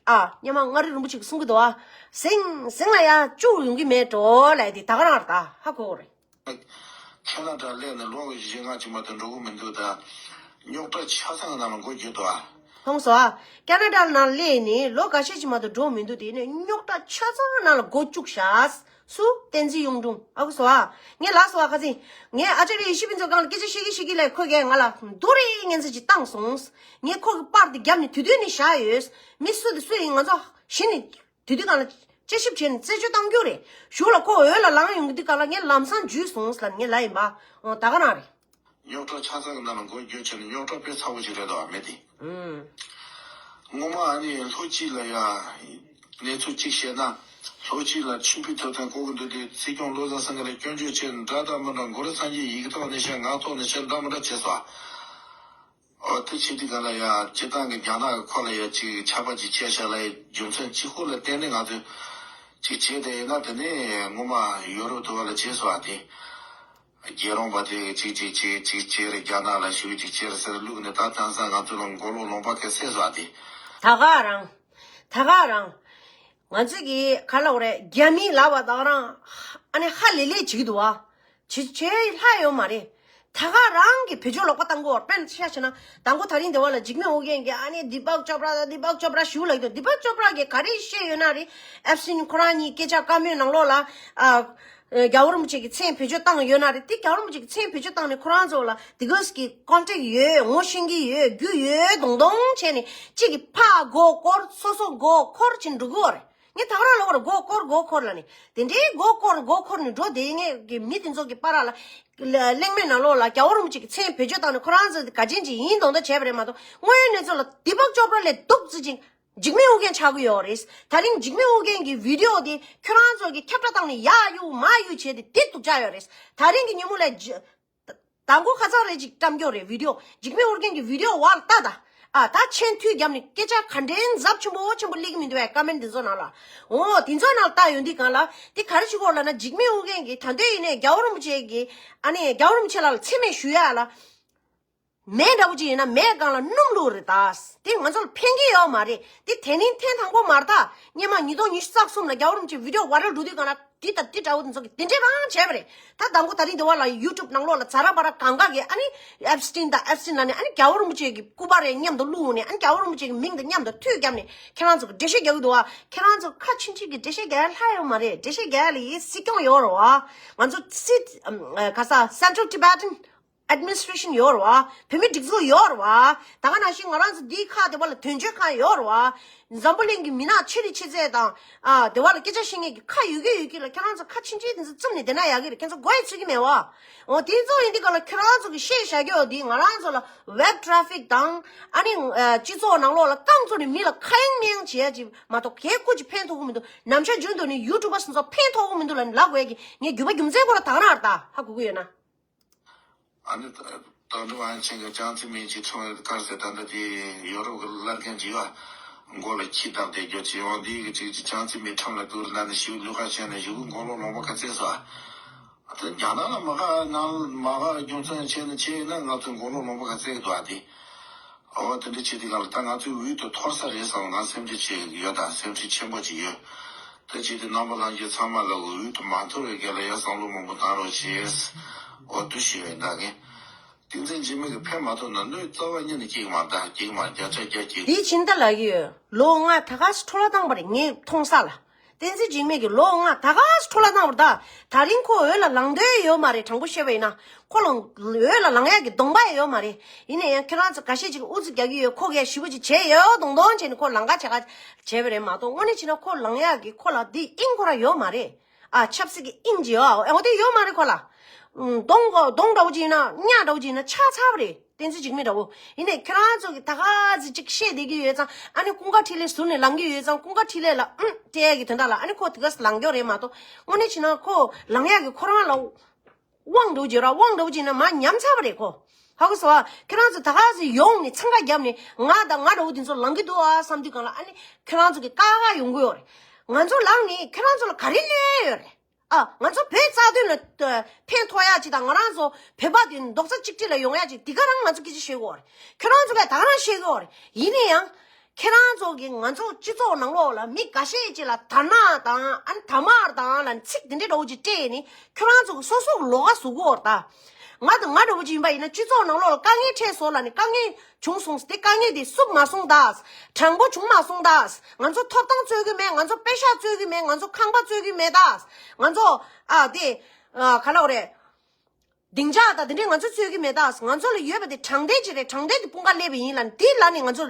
ཨ། སྔོན་མ་མངའ་རིས་རིན་པོ་ཆེ་གིས་གསུང་གི་འདུག་ཨ། ཟིང་ཟིང་ལ་ཡ་བཅུག་ཡོང་གི་མེད་འགྲོ་ལབ་དེ་ད་ག་རང་རེད་ད། ཧ་གོ་གི་རེད། ཁེ་ན་ཌ་སླེབས་ནས་ལོ་བཞི་ལྔ་ཅིག་མ་གཏོགས་འགྲོ་གི་མི་འདུག་ད། རྙོག་དྲ་ཆ་ཚང་གི་ནང་ལ་མགོ་འགྱུར་འདུག་ཨ། མཐོང་སོང་ཨ། ཀ་ན་ཌ་ནང་སླེབས་ནས་ལོ་འགའ་ཤས་ཅིག་མ་གཏོགས་འགྲོ་མི་འདུག་དེ་ནས་རྙོག་དྲ་ཆ་ཚང་ནང་ལ་མགོ་བཅུག་ཤག་སུ། བསྟན་འཛིན་གཡུང་དྲུང་། ཨ་ཁུ་སོ་ཨ། ངས་ལབ་སོང་ཨ། ཁ་སང་ངས་ཨ་ཅར་ཡེ་ཤེས་ཕུན་ཚོགས་སྒང་ལ་སྐད་ཆ་བཤད་ཀྱི་བཤད་ཀྱི་ལས་ཁོ་གས་ང་ལ་རྡོ་རིང་ངན་ཚད་ཅིག་བཏང་སོང་། ངས་ཁོ་གི་པར་དེ་བརྒྱབ་ནས་དུས་དུས་ནས་བཞག་ཡོད། མི་སུ་དེ་སུ་ཡིན་ང་ཚོ་གཞི་ནས་དུས་དུས་སྒང་ལ་དཔྱད་ཞིབ་བྱས་ནས་རྩད་གཅོད་བཏང་རྒྱུ་རེད། གཞུག་ལ་ཁོ་འོས་ལ་ལངས་ཡོང་གི་དུས་སྒང་ལ་ངས་ལམ་སང་འཇུས་སོང་ལབ་ངས་ལབ་ཡིན་པ། འོ་ད་ག་རང་རེད། རྙོག་དྲ་ཆ་ཚང་གི་ནང་ལ་མགོ་བསྒྱུར་བྱས་ནས་རྙོག་དྲ་དཔེ་ཚ་པོ་ཅིག་རེད་དོ་མི་དེ། ཨུམ། སྔོན་མ་ཨ་ནི་ལྷོ་སྤྱི་ལ་ཡ་གནས་ཚུལ་གཅིག་བཤད་ན། ལྷོ་སྤྱི་ལ་ཆུ་བེད་ཐོབ་ཐང་དགོས་ཀྱི་འདུག་དུས་སྲིད་སྐྱོང་བློ་བཟང་སེང་གེ་ལ་སྐྱོན་བརྗོད་བྱས་ནས་འདྲ་དང་མི་འདྲ་མགོ་རུ་སངས་རྒྱས་ཡི་གེ་ཐོག་ནས་བཤད་ངག་ཐོག་ནས་བཤད་འདྲ་མི་འདྲ་བྱས་སོང་། འོ་དེ་བྱེད་དུས་ག་ལ་ཡ་སྤྱིར་བཏང་གི་རྒྱ་ནག་གི་ཁོ་ལ་ཡ་ཅིག་ཆགས་པ་ཅིག་བྱས་ཤག་ལ་ཡ་རྒྱུ་མཚན་གཅིག་པོ་ལ་བརྟེན་ནས་ང་ཚོས་ཅིག་བྱས་དེ་ཡིན་ན། དེ་ནས་སྔོན་མ་ཡོ་རོབ་དུ་བ་ལ་བྱས་སོང་ཨ་དེ། རྒྱལ་རོང་པ་དེ་ཅིག་ཅིག་ཅིག་ཅིག་བྱས་རེད། རྒྱ་ནག་ལ་ཞུགས་ཅིག་བྱས་རེད་ཟེར་བླུགས་ནས་ད་དེང་སང་ང་ཚོ་ལ་མགོ་ལོག་ལུང་པ་ག་ཚད་སོང་ཨ་དེ། ད་ག་རང་། ད་ག་རང་། ང་ཚོས་ཀྱི་ག་ལབ་དགོས་རེད། རྒྱ་མིའི་ལབ་པ་ད་ག་རང་ཨ་ནི་ཧ་ལས་ལས་བྱེད་ཀྱི་འདུག་བ། བྱེད་བྱེད་ལྷ་ཡོད་མ་རེད། ད་ག་རང་གི་བེད་སྤྱོད་ལོག་པ་བཏང་གི་ཡོད་རེད། དཔེར་ན་ཆ་བཞག་ན་དང་པོ་ད་རིང་འདི་བ་ལ་འཇིགས་མེད་ཨོ་རྒྱན་གྱིས་ཨ་ནི་དི་པག་ཅོབ་ར་དང་དི་པག་ཅོབ་ར་ཞུ་ལབ་ཀྱི་འདུག་དི་པག་ཅོབ་ར་གིས་ག་རེ་བཤད་ཡོད་ན་རེད། ཨེབ་སི་ཊིན་ཁོ་རང་གཉིས་སྐད་ཆ་བཀའ་མོལ་ནང་ལོགས་ལ་ཨ། རྒྱལ་བ་རིན་པོ་ཆེ་གི་མཚན་བེད་སྤྱོད་བཏང་ཡོད་ན་རེད། དེ་རྒྱལ་བ་རིན་པོ་ཆེ་གི་མཚན་བེད་སྤྱོད་བཏང་ནས་ཁོ་རང་ཚོ་ལ་དེ་ག་གི་ཀོན་ཊེག་ཡོད། ངོ་ཤེས་ཀྱི་ཡོད། རྒྱུས་ཡོད། མདོག་མདོག་བྱས་ནས་གཅིག་གི་ཕ་མགོ་སྐོར་སོ་སོ་མགོ་འཁོར་བྱས་འགྲོ་གི་ཡོད་རེད། ངས་ད་ག་རང་ལབ་པ་རེད། མགོ་སྐོར་མགོ་འཁོར་ལབ་ནས། དེ་འདྲའི་མགོ་སྐོར་མགོ་འཁོར་ནས་འགྲོ་བསྡད་མཁན་གྱི་མི་དེ་ཚོ་གི་བར་ལ་གླེང་མོལ་ནང་ལོགས་ལ་རྒྱལ་བ་རིན་པོ་ཆེ་གི་མཚན་བེད་སྤྱོད་བཏང་ནས་ཁོ་རང་ཚོ་ག་ཅན་ཅིག་ཡིན་མདོག་མདོག་བྱས་པ་རེད་མ་གཏོགས། དངོས་ཡོད་གནས་ཚུལ་ལ་དི་པག་ཅོབ་ར་ལས་སྡུག་ཙི་ཅིག་འཇིགས་མེད་ཨོ་རྒྱན་ཆགས་ཀྱི་ཡོད་རེད། ད་རིང་འཇིགས་མེད་ཨོ་རྒྱན་གྱི་བི་ཌི་ཡོ་དེ་ཁྱོད་རང་ཚོ་གིས་ཁྱབ་བསྒྲགས་བཏང་ནས་ཡར་གཡུག་མར་གཡུག་བྱས་ཏེ་དེ་སྡུག་ཅག་ཡོད་རེད། ད་རིང་གི་ཉིན་མོ་ལ་ཇ་དང་པོ་ཁ་སང་རེ་ཅིག་བཀྲམ་རྒྱུ་རེད། བི་ཌི་ཡོ་འཇིགས་མེད་ཨོ་རྒྱན་གྱི་བི་ཌི་ཡོ་བར་ལ་ལྟ་ད། ཨ་ད་མཆན་མཐུད་བརྒྱབ་ནས་སྐད་ཆ་ག་འདྲའི་འཛབ་ཆེན་པོ་ཆེན་པོ་སླེབས་ཀྱི་མི་འདུག་བས། ཀ་མེན་ཊི་འདི་ཚོ་ནང་ལ། འོ་དེ་ཚོ་ནང་ལ་ལྟ་ཡོང་དུས་སྒང་ལ་དེ་ག་རེ་བྱེད་ཀྱི་ཡོད་ལབ་ན། འཇིགས་མེད་ཨོ་རྒྱན་གྱིས་ད་འདོད་ཡིན་ནའི་རྒྱལ་བ་རིན་པོ་ཆེ་གི་ཨ་ནི་རྒྱལ་བ་རིན་པོ་ཆེ་ལགས་ལ་མཚན་སྨད་ཞུ་ཡ་ལ། མེ་འདྲ་པོ་ཅིག་ཡིན་ན་མེ་སྒང་ལ་སྣུམ་བླུགས་རེད་ད། དེ་ང་ཚོ་ལ་ཕན་གྱི་ཡོད་མ་རེད། དེ་དེ་རིང་ཐེངས་དང་པོ་མ་རེད་ད། སྔོན་མ་ཉིས་སྟོང་ཉི་ཤུ་རྩ་གསུམ་ལ་རྒྱལ་བ་རིན་པོ་ཆེ་བི་ཌི་ཡོ་ཝའི་རལ་འགྲོ་དུས་སྒང་ལ་དེ་དང་དེ་འདྲ་བོ་དེ་ཚོ་གིས་དེ་འདྲས་རང་བྱས་པ་རེད། ད་དང་པོ་ད་རིང་འདི་བ་ལ་ཡུ་ཊུབ་ནང་ལོགས་ལ་ཛ་ར་བ་ར་གང་ག་གིས་ཨ་ནི་ཨེབ་སི་ཊིན་དང་ཨེབ་སི་ཊིན་ལབ་ནས་ཨ་ནི་རྒྱལ་བ་རིན་པོ་ཆེ་གི་སྐུ་པར་རེ་མཉམ་དུ་བླུགས་ནས་ཨ་ནི་རྒྱལ་བ་རིན་པོ་ཆེ་གི་མིང་དང་མཉམ་དུ་མཐུད་བརྒྱབ་ནས་ཁྱེད་རང་ཚོ་གི་འགྲེལ་བཤད་རྒྱག་གི་འདུག་བ། ཁྱེད་རང་ཚོ་ཁ་ཆུང་ཆུང་གི་འགྲེལ་བཤད་རྒྱག་ཡ་ལྷག་ཡོད་མ་རེད། འགྲེལ་བཤད་རྒྱག་ཡ་ལ་ཡི་སྲིད་སྐྱོང་ཡོད་རེད་བ། ང་ཚོ་སྲིད་ག་ས་Central Tibetan Administration ཡོད་རེད་བ། བོད་མིའི་སྒྲིག་འཛུགས་ཡོད་རེད་བ། ད་ག་ནང་བཞིན་ང་རང་ཚོ་འདིའི་ཁག་དེ་བ་ལ་དོན་གཅོད་ཁང་ཡོད་རེད་བ། འཛམ་བུ་གླིང་གི་མི་ནག་ཕྱི་རིགས་ཕྱི་རྫས་དང་ཨ་དེ་བ་ལ་སྐད་ཆ་བཤད་མཁན་གྱི་ཁ་ཡོད་ཀྱི་ཡོད་ཀྱི་ལ། ཁྱེད་རང་ཚོ་ཁ་ཆུང་ཆུང་དེ་ཚོ་བཙུམ་ནས་བསྡད་ན་ཡག་གི་རེད། ཁྱེད་ཚོ་མགོ་ཡི་ཚོད་ཀྱི་མེད་བ། འོ་དེ་ཚོ་ཡིན་དུས་ག་ལ་ཁྱེད་རང་ཚོ་གི་བཤད་བཞག་རྒྱུ་འདི་ང་རང་ཚོ་ལ་ཝེབ་ཊ་ར་ཕིག་དང་ཨ་ནི་ཨ་སྤྱི་ཚོགས་ནང་ལོགས་ལ་རྐང་བཙུགས་ནས་མི་ལ་ཁ་གཡེང་མི་གཡེང་བྱེད་ཡ་ཅིག་མ་གཏོགས་གལ་ཁུ་ཅིག་ཕན་ཐོགས་ཀྱི་མི་འདུག་ནམ་ཞག་རྒྱུན་དུ་ནི་ཡུ་ཊུབ་པ་སོང་ཙང་ཕན་ཐོགས་ཀྱི་མི་འདུག་ལབ་ནས་ལབ་དགོས་ཡ་གི་ངས་རྒྱུ་པ་རྒྱུ་མཚན་ཁོ་ལ་ད་ག་རང་ལྟ་ཧ་གོ་གི་ཡོད་ན། ཨ་ནི་ད་ད་འགྲོ་ཨན་ཆེན་གྱི་ཅང་ཙི་མིན་གྱི་ཁྲིམས་ལ་དཀར་ཟེར། ད་ལྟ་དེ་ཡོ་རོབ་ཀྱི་བླ་རྒན་གྱི་ཡོད་མགོ་ལ་ཁྱི་བདག་དེ་རྒྱུ་ཅི་ཡོང་དེ་གི་ཅིག་ཅིག་ཅང་ཙི་མིན་ཁྲིམས་ལ་བསྐུར་ན་ནི་ཞིག་ལུག་ཁ་ཆེན་ནི་ཞིག་མགོ་ལོག་ལུང་པ་ག་ཚད་སོ། ཨ་ད་རྒྱ་ནག་ལ་མ་ག་ནང་མ་ག་རྒྱུ་མཚན་ཆེ་ནི་ཆེ་ན་ང་ཚོ་མགོ་ལོག་ལུང་པ་ག་ཚད་གི་འདུག་ཨ་དེ། ཨོ་དེ་འདྲ་བྱེད་དུས་སྒང་ལ་ད་ང་ཚོའི་འོས་དེ་འཐོར་ས་རེད་བསམ་ང་སེམས་ཁྲལ་བྱེད་ཀྱི་ཡོད། ད་སེམས་ཁྲལ་ཆེན་པོ་ཅིག་ཡོད། ད་བྱེད་དུས་རྣམ་པ་ལྷན་རྒྱས་ཚང་མ་ལ་འོས་དེ་མ་འཐོར་བའི་སྒང་ལ་ཡ་བསམ་བློ་མང་པོ་བཏང་རོགས་བྱེད། ཨོ་དུ་ཞུ་ཡོད་ད་གིན། བསྟན་འཛིན་འཇིགས་མེད་ཀྱིས་ཕན་མ་ཐོགས་ན་གནོད་རྩ་བ་ཉིད་ནས་སྐྱེ་གི་མ་རེད། ད་སྐྱེ་གི་མ་རེད། བརྒྱ་ཆ་བརྒྱ་སྐྱེ་གི། དེའི་ཕྱིན་ད་ལབ་ཀྱི་ཡོད། ལོ་ལྔ་ད་ག་སེ་འཕྲོ་བརླག་བཏང་བ་རེད། ངས་མཐོང་ས་ལ། བསྟན་འཛིན་འཇིགས་མེད་ཀྱིས་ལོ་ལྔ་ད་ག་སེ་འཕྲོ་བརླག་བཏང་བ་རེད། ད་ད་རིང་ཁོ་འོས་ལ་ལངས་འདོད་ཡོད་མ་རེད། དྲང་པོ་བཤད་པ་ཡིན་ན་ཁོ་ལ་འོས་ལ་ལངས་ཡག་གི་གདོང་པ་ཡང་ཡོད་མ་རེད། ཡིན་ན་ཡང་ཁྱེད་རང་ཚོ་འགའ་ཤས་ཅིག་ཨུ་ཚུགས་རྒྱག་གི་ཡོད། ཁོ་གས་ཞེ་པོ་ཅིག་བྱས་ཡོད་མདོག་མདོག་བྱས་ནས་ཁོ་ལང་ཀ་བྱེད་ཀ་བྱས་པ་རེད་མ་གཏོགས། དངོས་གནས་བྱས་ན་ཁོ་ལངས་ཡག་གི་ཁོ་ལ་འདི་དབྱིངས་ཁོ་རང་ཡོད་མ་རེད། ཨ་ཆབ་སྲིད་ཀྱི་དབྱིངས་ཅིག་ཡོད། ཨ་འོ་དེ་ཡོད་མ་རེད་ཁོ་ལ། ཨུམ། གདོང་གོ་གདོང་འདྲ་བོ་ཅིག་ཡིན་ན་གཉའ་འདྲ་བོ་ཅིག་ཡིན་ན་ཆགས་ཚར་བ་རེད། བསྟན་འཛིན་འཇིགས་མེད་འདྲ་བོ། ཡིན་ནའི་ཁྱེད་རང་ཚོ་གིས་ད་ག་ཚོད་ཅིག་བཤད་བསྡད་ཀྱི་ཡོད་ཙང་། ཨ་ནི་ཀུན་དགའ་འཕྲིན་ལས་ཟུར་ནས་ལངས་ཀྱི་ཡོད་ཙང་། ཀུན་དགའ་འཕྲིན་ལས་ལ་ཨུམ་སྤྲད་ཀྱི་དོན་དག་ལ་ཨ་ནི་ཁོ་དེ་ག་ཚོད་ལངས་ཀྱི་ཡོད་རེད་མ་གཏོགས། དངོས་གནས་བྱས་ན་ཁོ་ལངས་ཡག་གི་ཁོ་རང་ལ་དབང་འདྲ་བོ་ཅིག་ར། དབང་འདྲ་བོ་ཅིག་ཡིན་ན་མར་ཉམས་ཚར་བ་རེད་ཁོ། ཧ་གོ་སོང་ཨ། ཁྱེད་རང་ཚོ་ད་ག་ཚོད་ཡོང་ནས་འཚང་ཁ་བརྒྱབ་ནས་ང་དང་ང་འདྲ་བོ་དེ་ཚོ་ལངས་ཀྱི་འདུག་ཨ་བསམ་དུས་སྒང་ལ་ཨ་ནི་ཁྱེད་རང་ཚོ་གིས་དཀའ་ཁག་ཡོང་གི་ཡོད་རེད། ང་ཚོ་ལངས་ནས་ཁྱེད་རང་ཚོ་ལ་ག་རེ་ལས་ཡོད་རེད། ཨ། ང་ཚོ་བོད་རྩ་དོན་ལ་ཨ་ཕན་ཐོགས་ཡག་ཅིག་དང་། ང་རང་ཚོ་བོད་པ་དེ་རྡོག་རྩ་གཅིག་སྒྲིལ་ལ་ཡོང་ཡག་ཅིག་དེ་ག་རང་ང་ཚོ་སྐད་ཆ་བཤད་གི་ཡོད་རེད། ཁྱེད་རང་ཚོ་གས་ད་ག་རང་བཤད་གི་ཡོད་རེད། ཡིན་ན་ཡང་ཁྱེད་རང་ཚོ་གིས་ང་ཚོ་སྤྱི་ཚོགས་ནང་ལོགས་ལ་མི་འགའ་ཤས་ཅིག་ལ་དར་ནག་དང་ཨ་ནི་དར་དམར་དང་ལ་ཚིག་དེ་འདྲའི་འདྲ་བོ་ཅིག་སྤྲད་ནས་ཁྱེད་རང་ཚོ་གིས་སོ་སོ་གི་ལོགས་ཀ་བཟོ་གི་ཡོད་རེད་ད། ང་དང་ང་འདྲ་བོ་ཅིག་ཡིན་པ་ཡིན་ན། སྤྱི་ཚོགས་ནང་ལོགས་ལ་དཀའ་ངལ་འཕྲད་སོང་ལབ་ནས། དཀའ་ངལ་བྱུང་སོང་། དེ་དཀའ་ངལ་དེ་བསུབ་མ་སོང་ད། དྲང་པོ་བྱུང་མ་སོང་ད། ང་ཚོ་ཐོབ་ཐང་རྩོད་ཀྱི་མེད། ང་ཚོ་པེ་ཤག་རྩོད་ཀྱི་མེད། ང་ཚོ་ཁང་པ་རྩོད་ཀྱི་མེད་ད། ང་ཚོ་ཨ་དེ་ཨ་ག་ལབ་དགོས་རེད། སྡིངས་ཆ་དང་དེ་འདྲས་ང་ཚོ་རྩོད་ཀྱི་མེད་ད། ང་ཚོ་ལ་ཡོད་པ་དེ་དྲང་བདེན་ཅིག་རེད། དྲང་བདེན་དེ་དཔུང་ཁ་སླེབས་པ་ཡིན་ལབ་ནས། དེ་ལབ་ནས་ང་ཚོ་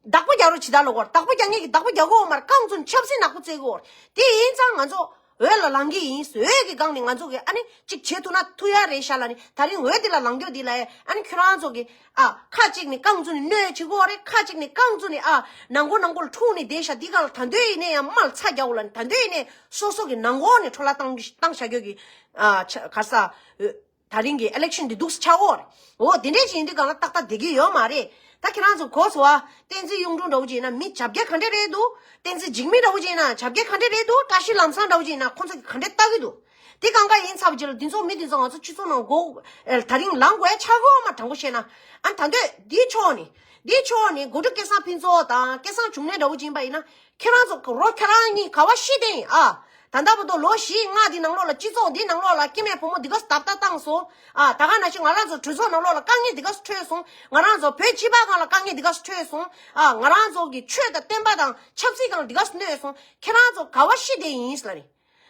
བདག་པོ་རྒྱག་རོགས་བྱེད་ད་ལབ་དགོས་རེད། བདག་པོ་རྒྱག་མཁན་གྱིས་བདག་པོ་རྒྱག་དགོས་མ་རེད། རྐང་བཙུགས་ནས་ཆབ་སྲིད་ནག་པོ་རྩེ་དགོས་རེད། དེ་ཡིན་ཙང་ང་ཚོ་འོས་ལ་ལངས་ཀྱི་ཡིན། འོས་ཀྱི་སྒང་ནས་ང་ཚོ་གིས་ཨ་ནི་གཅིག་བྱེད་ཐུབ་ན་ཐུབ་ཡ་རེད་ཤག་ལབ་ནས། ད་རིང་འོས་དེ་ལ་ལངས་རྒྱུ་དེ་ལ་ཨ་ནི་ཁྱོད་རང་ཚོ་གིས་ཨ་ཁ་གཅིག་ནས་རྐང་བཙུགས་ནས་གནོད་བྱེད་དགོས་རེད། ཁ་གཅིག་ནས་རྐང་བཙུགས་ནས་ཨ་ནང་སྒོ་ནང་སྒོ་ལ་འཁྲུག་ནས་བསྡད་ཤག་འདི་སྒང་ལ་ད་དུང་ཡིན་ནའི་ཡང་དམག་ལ་ཚ་རྒྱག་དགོས་ལབ་ནས། ད་དུང་ཡིན་ནའི་སོ་སོ་གི་ནང་སྒོ་ནས་འཕྲོ་བརླག་བཏང་བཏང་བཞག་རྒྱུ་གི་ཨ་ཆ་ག་ས་འོས། ད་རིང་གི་ཨི་ལེག་ཤན་འདི་འདུག་སེ་ཆགས་ཡོད་རེད། འོ་དེ་འདྲས་ཅིག་ཡིན་དུས་སྒང་ལ་ཏག་ཏག་བསྡད་ཀྱི་ཡོད་མ་རེད། ད་ཁྱེད་རང་ཚོ་གོ་སོང་ཨ། བསྟན་འཛིན་གཡུང་དྲུང་འདྲ་བོ་ཅིག་ཡིན་ན་མི་བྱ་བརྒྱ་ག་འདྲས་རེད་འདུག་བསྟན་འཛིན་འཇིགས་མེད་འདྲ་བོ་ཅིག་ཡིན་ན་བྱ་བརྒྱ་ག་འདྲས་རེད་འདུག་བཀྲ་ཤིས་ལམ་བཟང་འདྲ་བོ་ཅིག་ཡིན་ན་ཁོང་ཚོ་གི་ག་འདྲས་ལྟ་གི་འདུག་དེ་སྒང་ག་ཡིན་ཚར་བ་རྗེས་ལ་འདི་ཚོ་མི་འདི་ཚོ་ང་ཚོ་སྤྱི་ཚོགས་ནང་སྒོ་ཨེ་ད་རིང་ལངས་དགོས་ཡ་ཆགས་ཀྱི་ཡོད་མ། དྲང་པོ་བཤད་ན། ཨ་ནི་ད་འདོད་འདིའི་ཕྱོགས་ནས། འདིའི་ཕྱོགས་ནས་དགོང་དྲོ་སྐལ་བཟང་ཕུན་ཚོགས་དང་སྐལ་བཟང་འབྱུང་གནས་འདྲ་བོ་ཅིག་ཡིན་པ་ཡིན་ན། ཁྱེད་རང་ཚོ་རོ་ཁྱེད་རང་གཉིས་ག་བ་ཤི་བསྡད་ཡིན་ཨ། ད་ལྟ་བར་དུ་ལོ་བཞི་ལྔ་འདི་ནང་ལོགས་ལ་སྤྱི་ཚོགས་འདི་ནང་ལོགས་ལ་སྐྱེ་དམན་བུ་མོ་འདི་ག་སྟབས་བདེ་བཏང་སོང་ཨ། ད་ག་ནང་བཞིན་ང་རང་ཚོ་གྲོས་ཚོགས་ནང་ལོགས་ལ་དཀའ་ངལ་འདི་ག་འཕྲད་སོང་། ང་རང་ཚོ་བོད་སྤྱི་པ་སྒང་ལ་དཀའ་ངལ་འདི་ག་འཕྲད་སོང་ཨ། ང་རང་ཚོ་གི་ཆོས་དང་བསྟན་པ་དང་ཆབ་སྲིད་སྒང་ལ་འདི་ག་གནོད་སོང་། ཁྱེད་རང་ཚོ་ག་བ་ཤི་བསྡད་ཡིན་ལབ་ནས།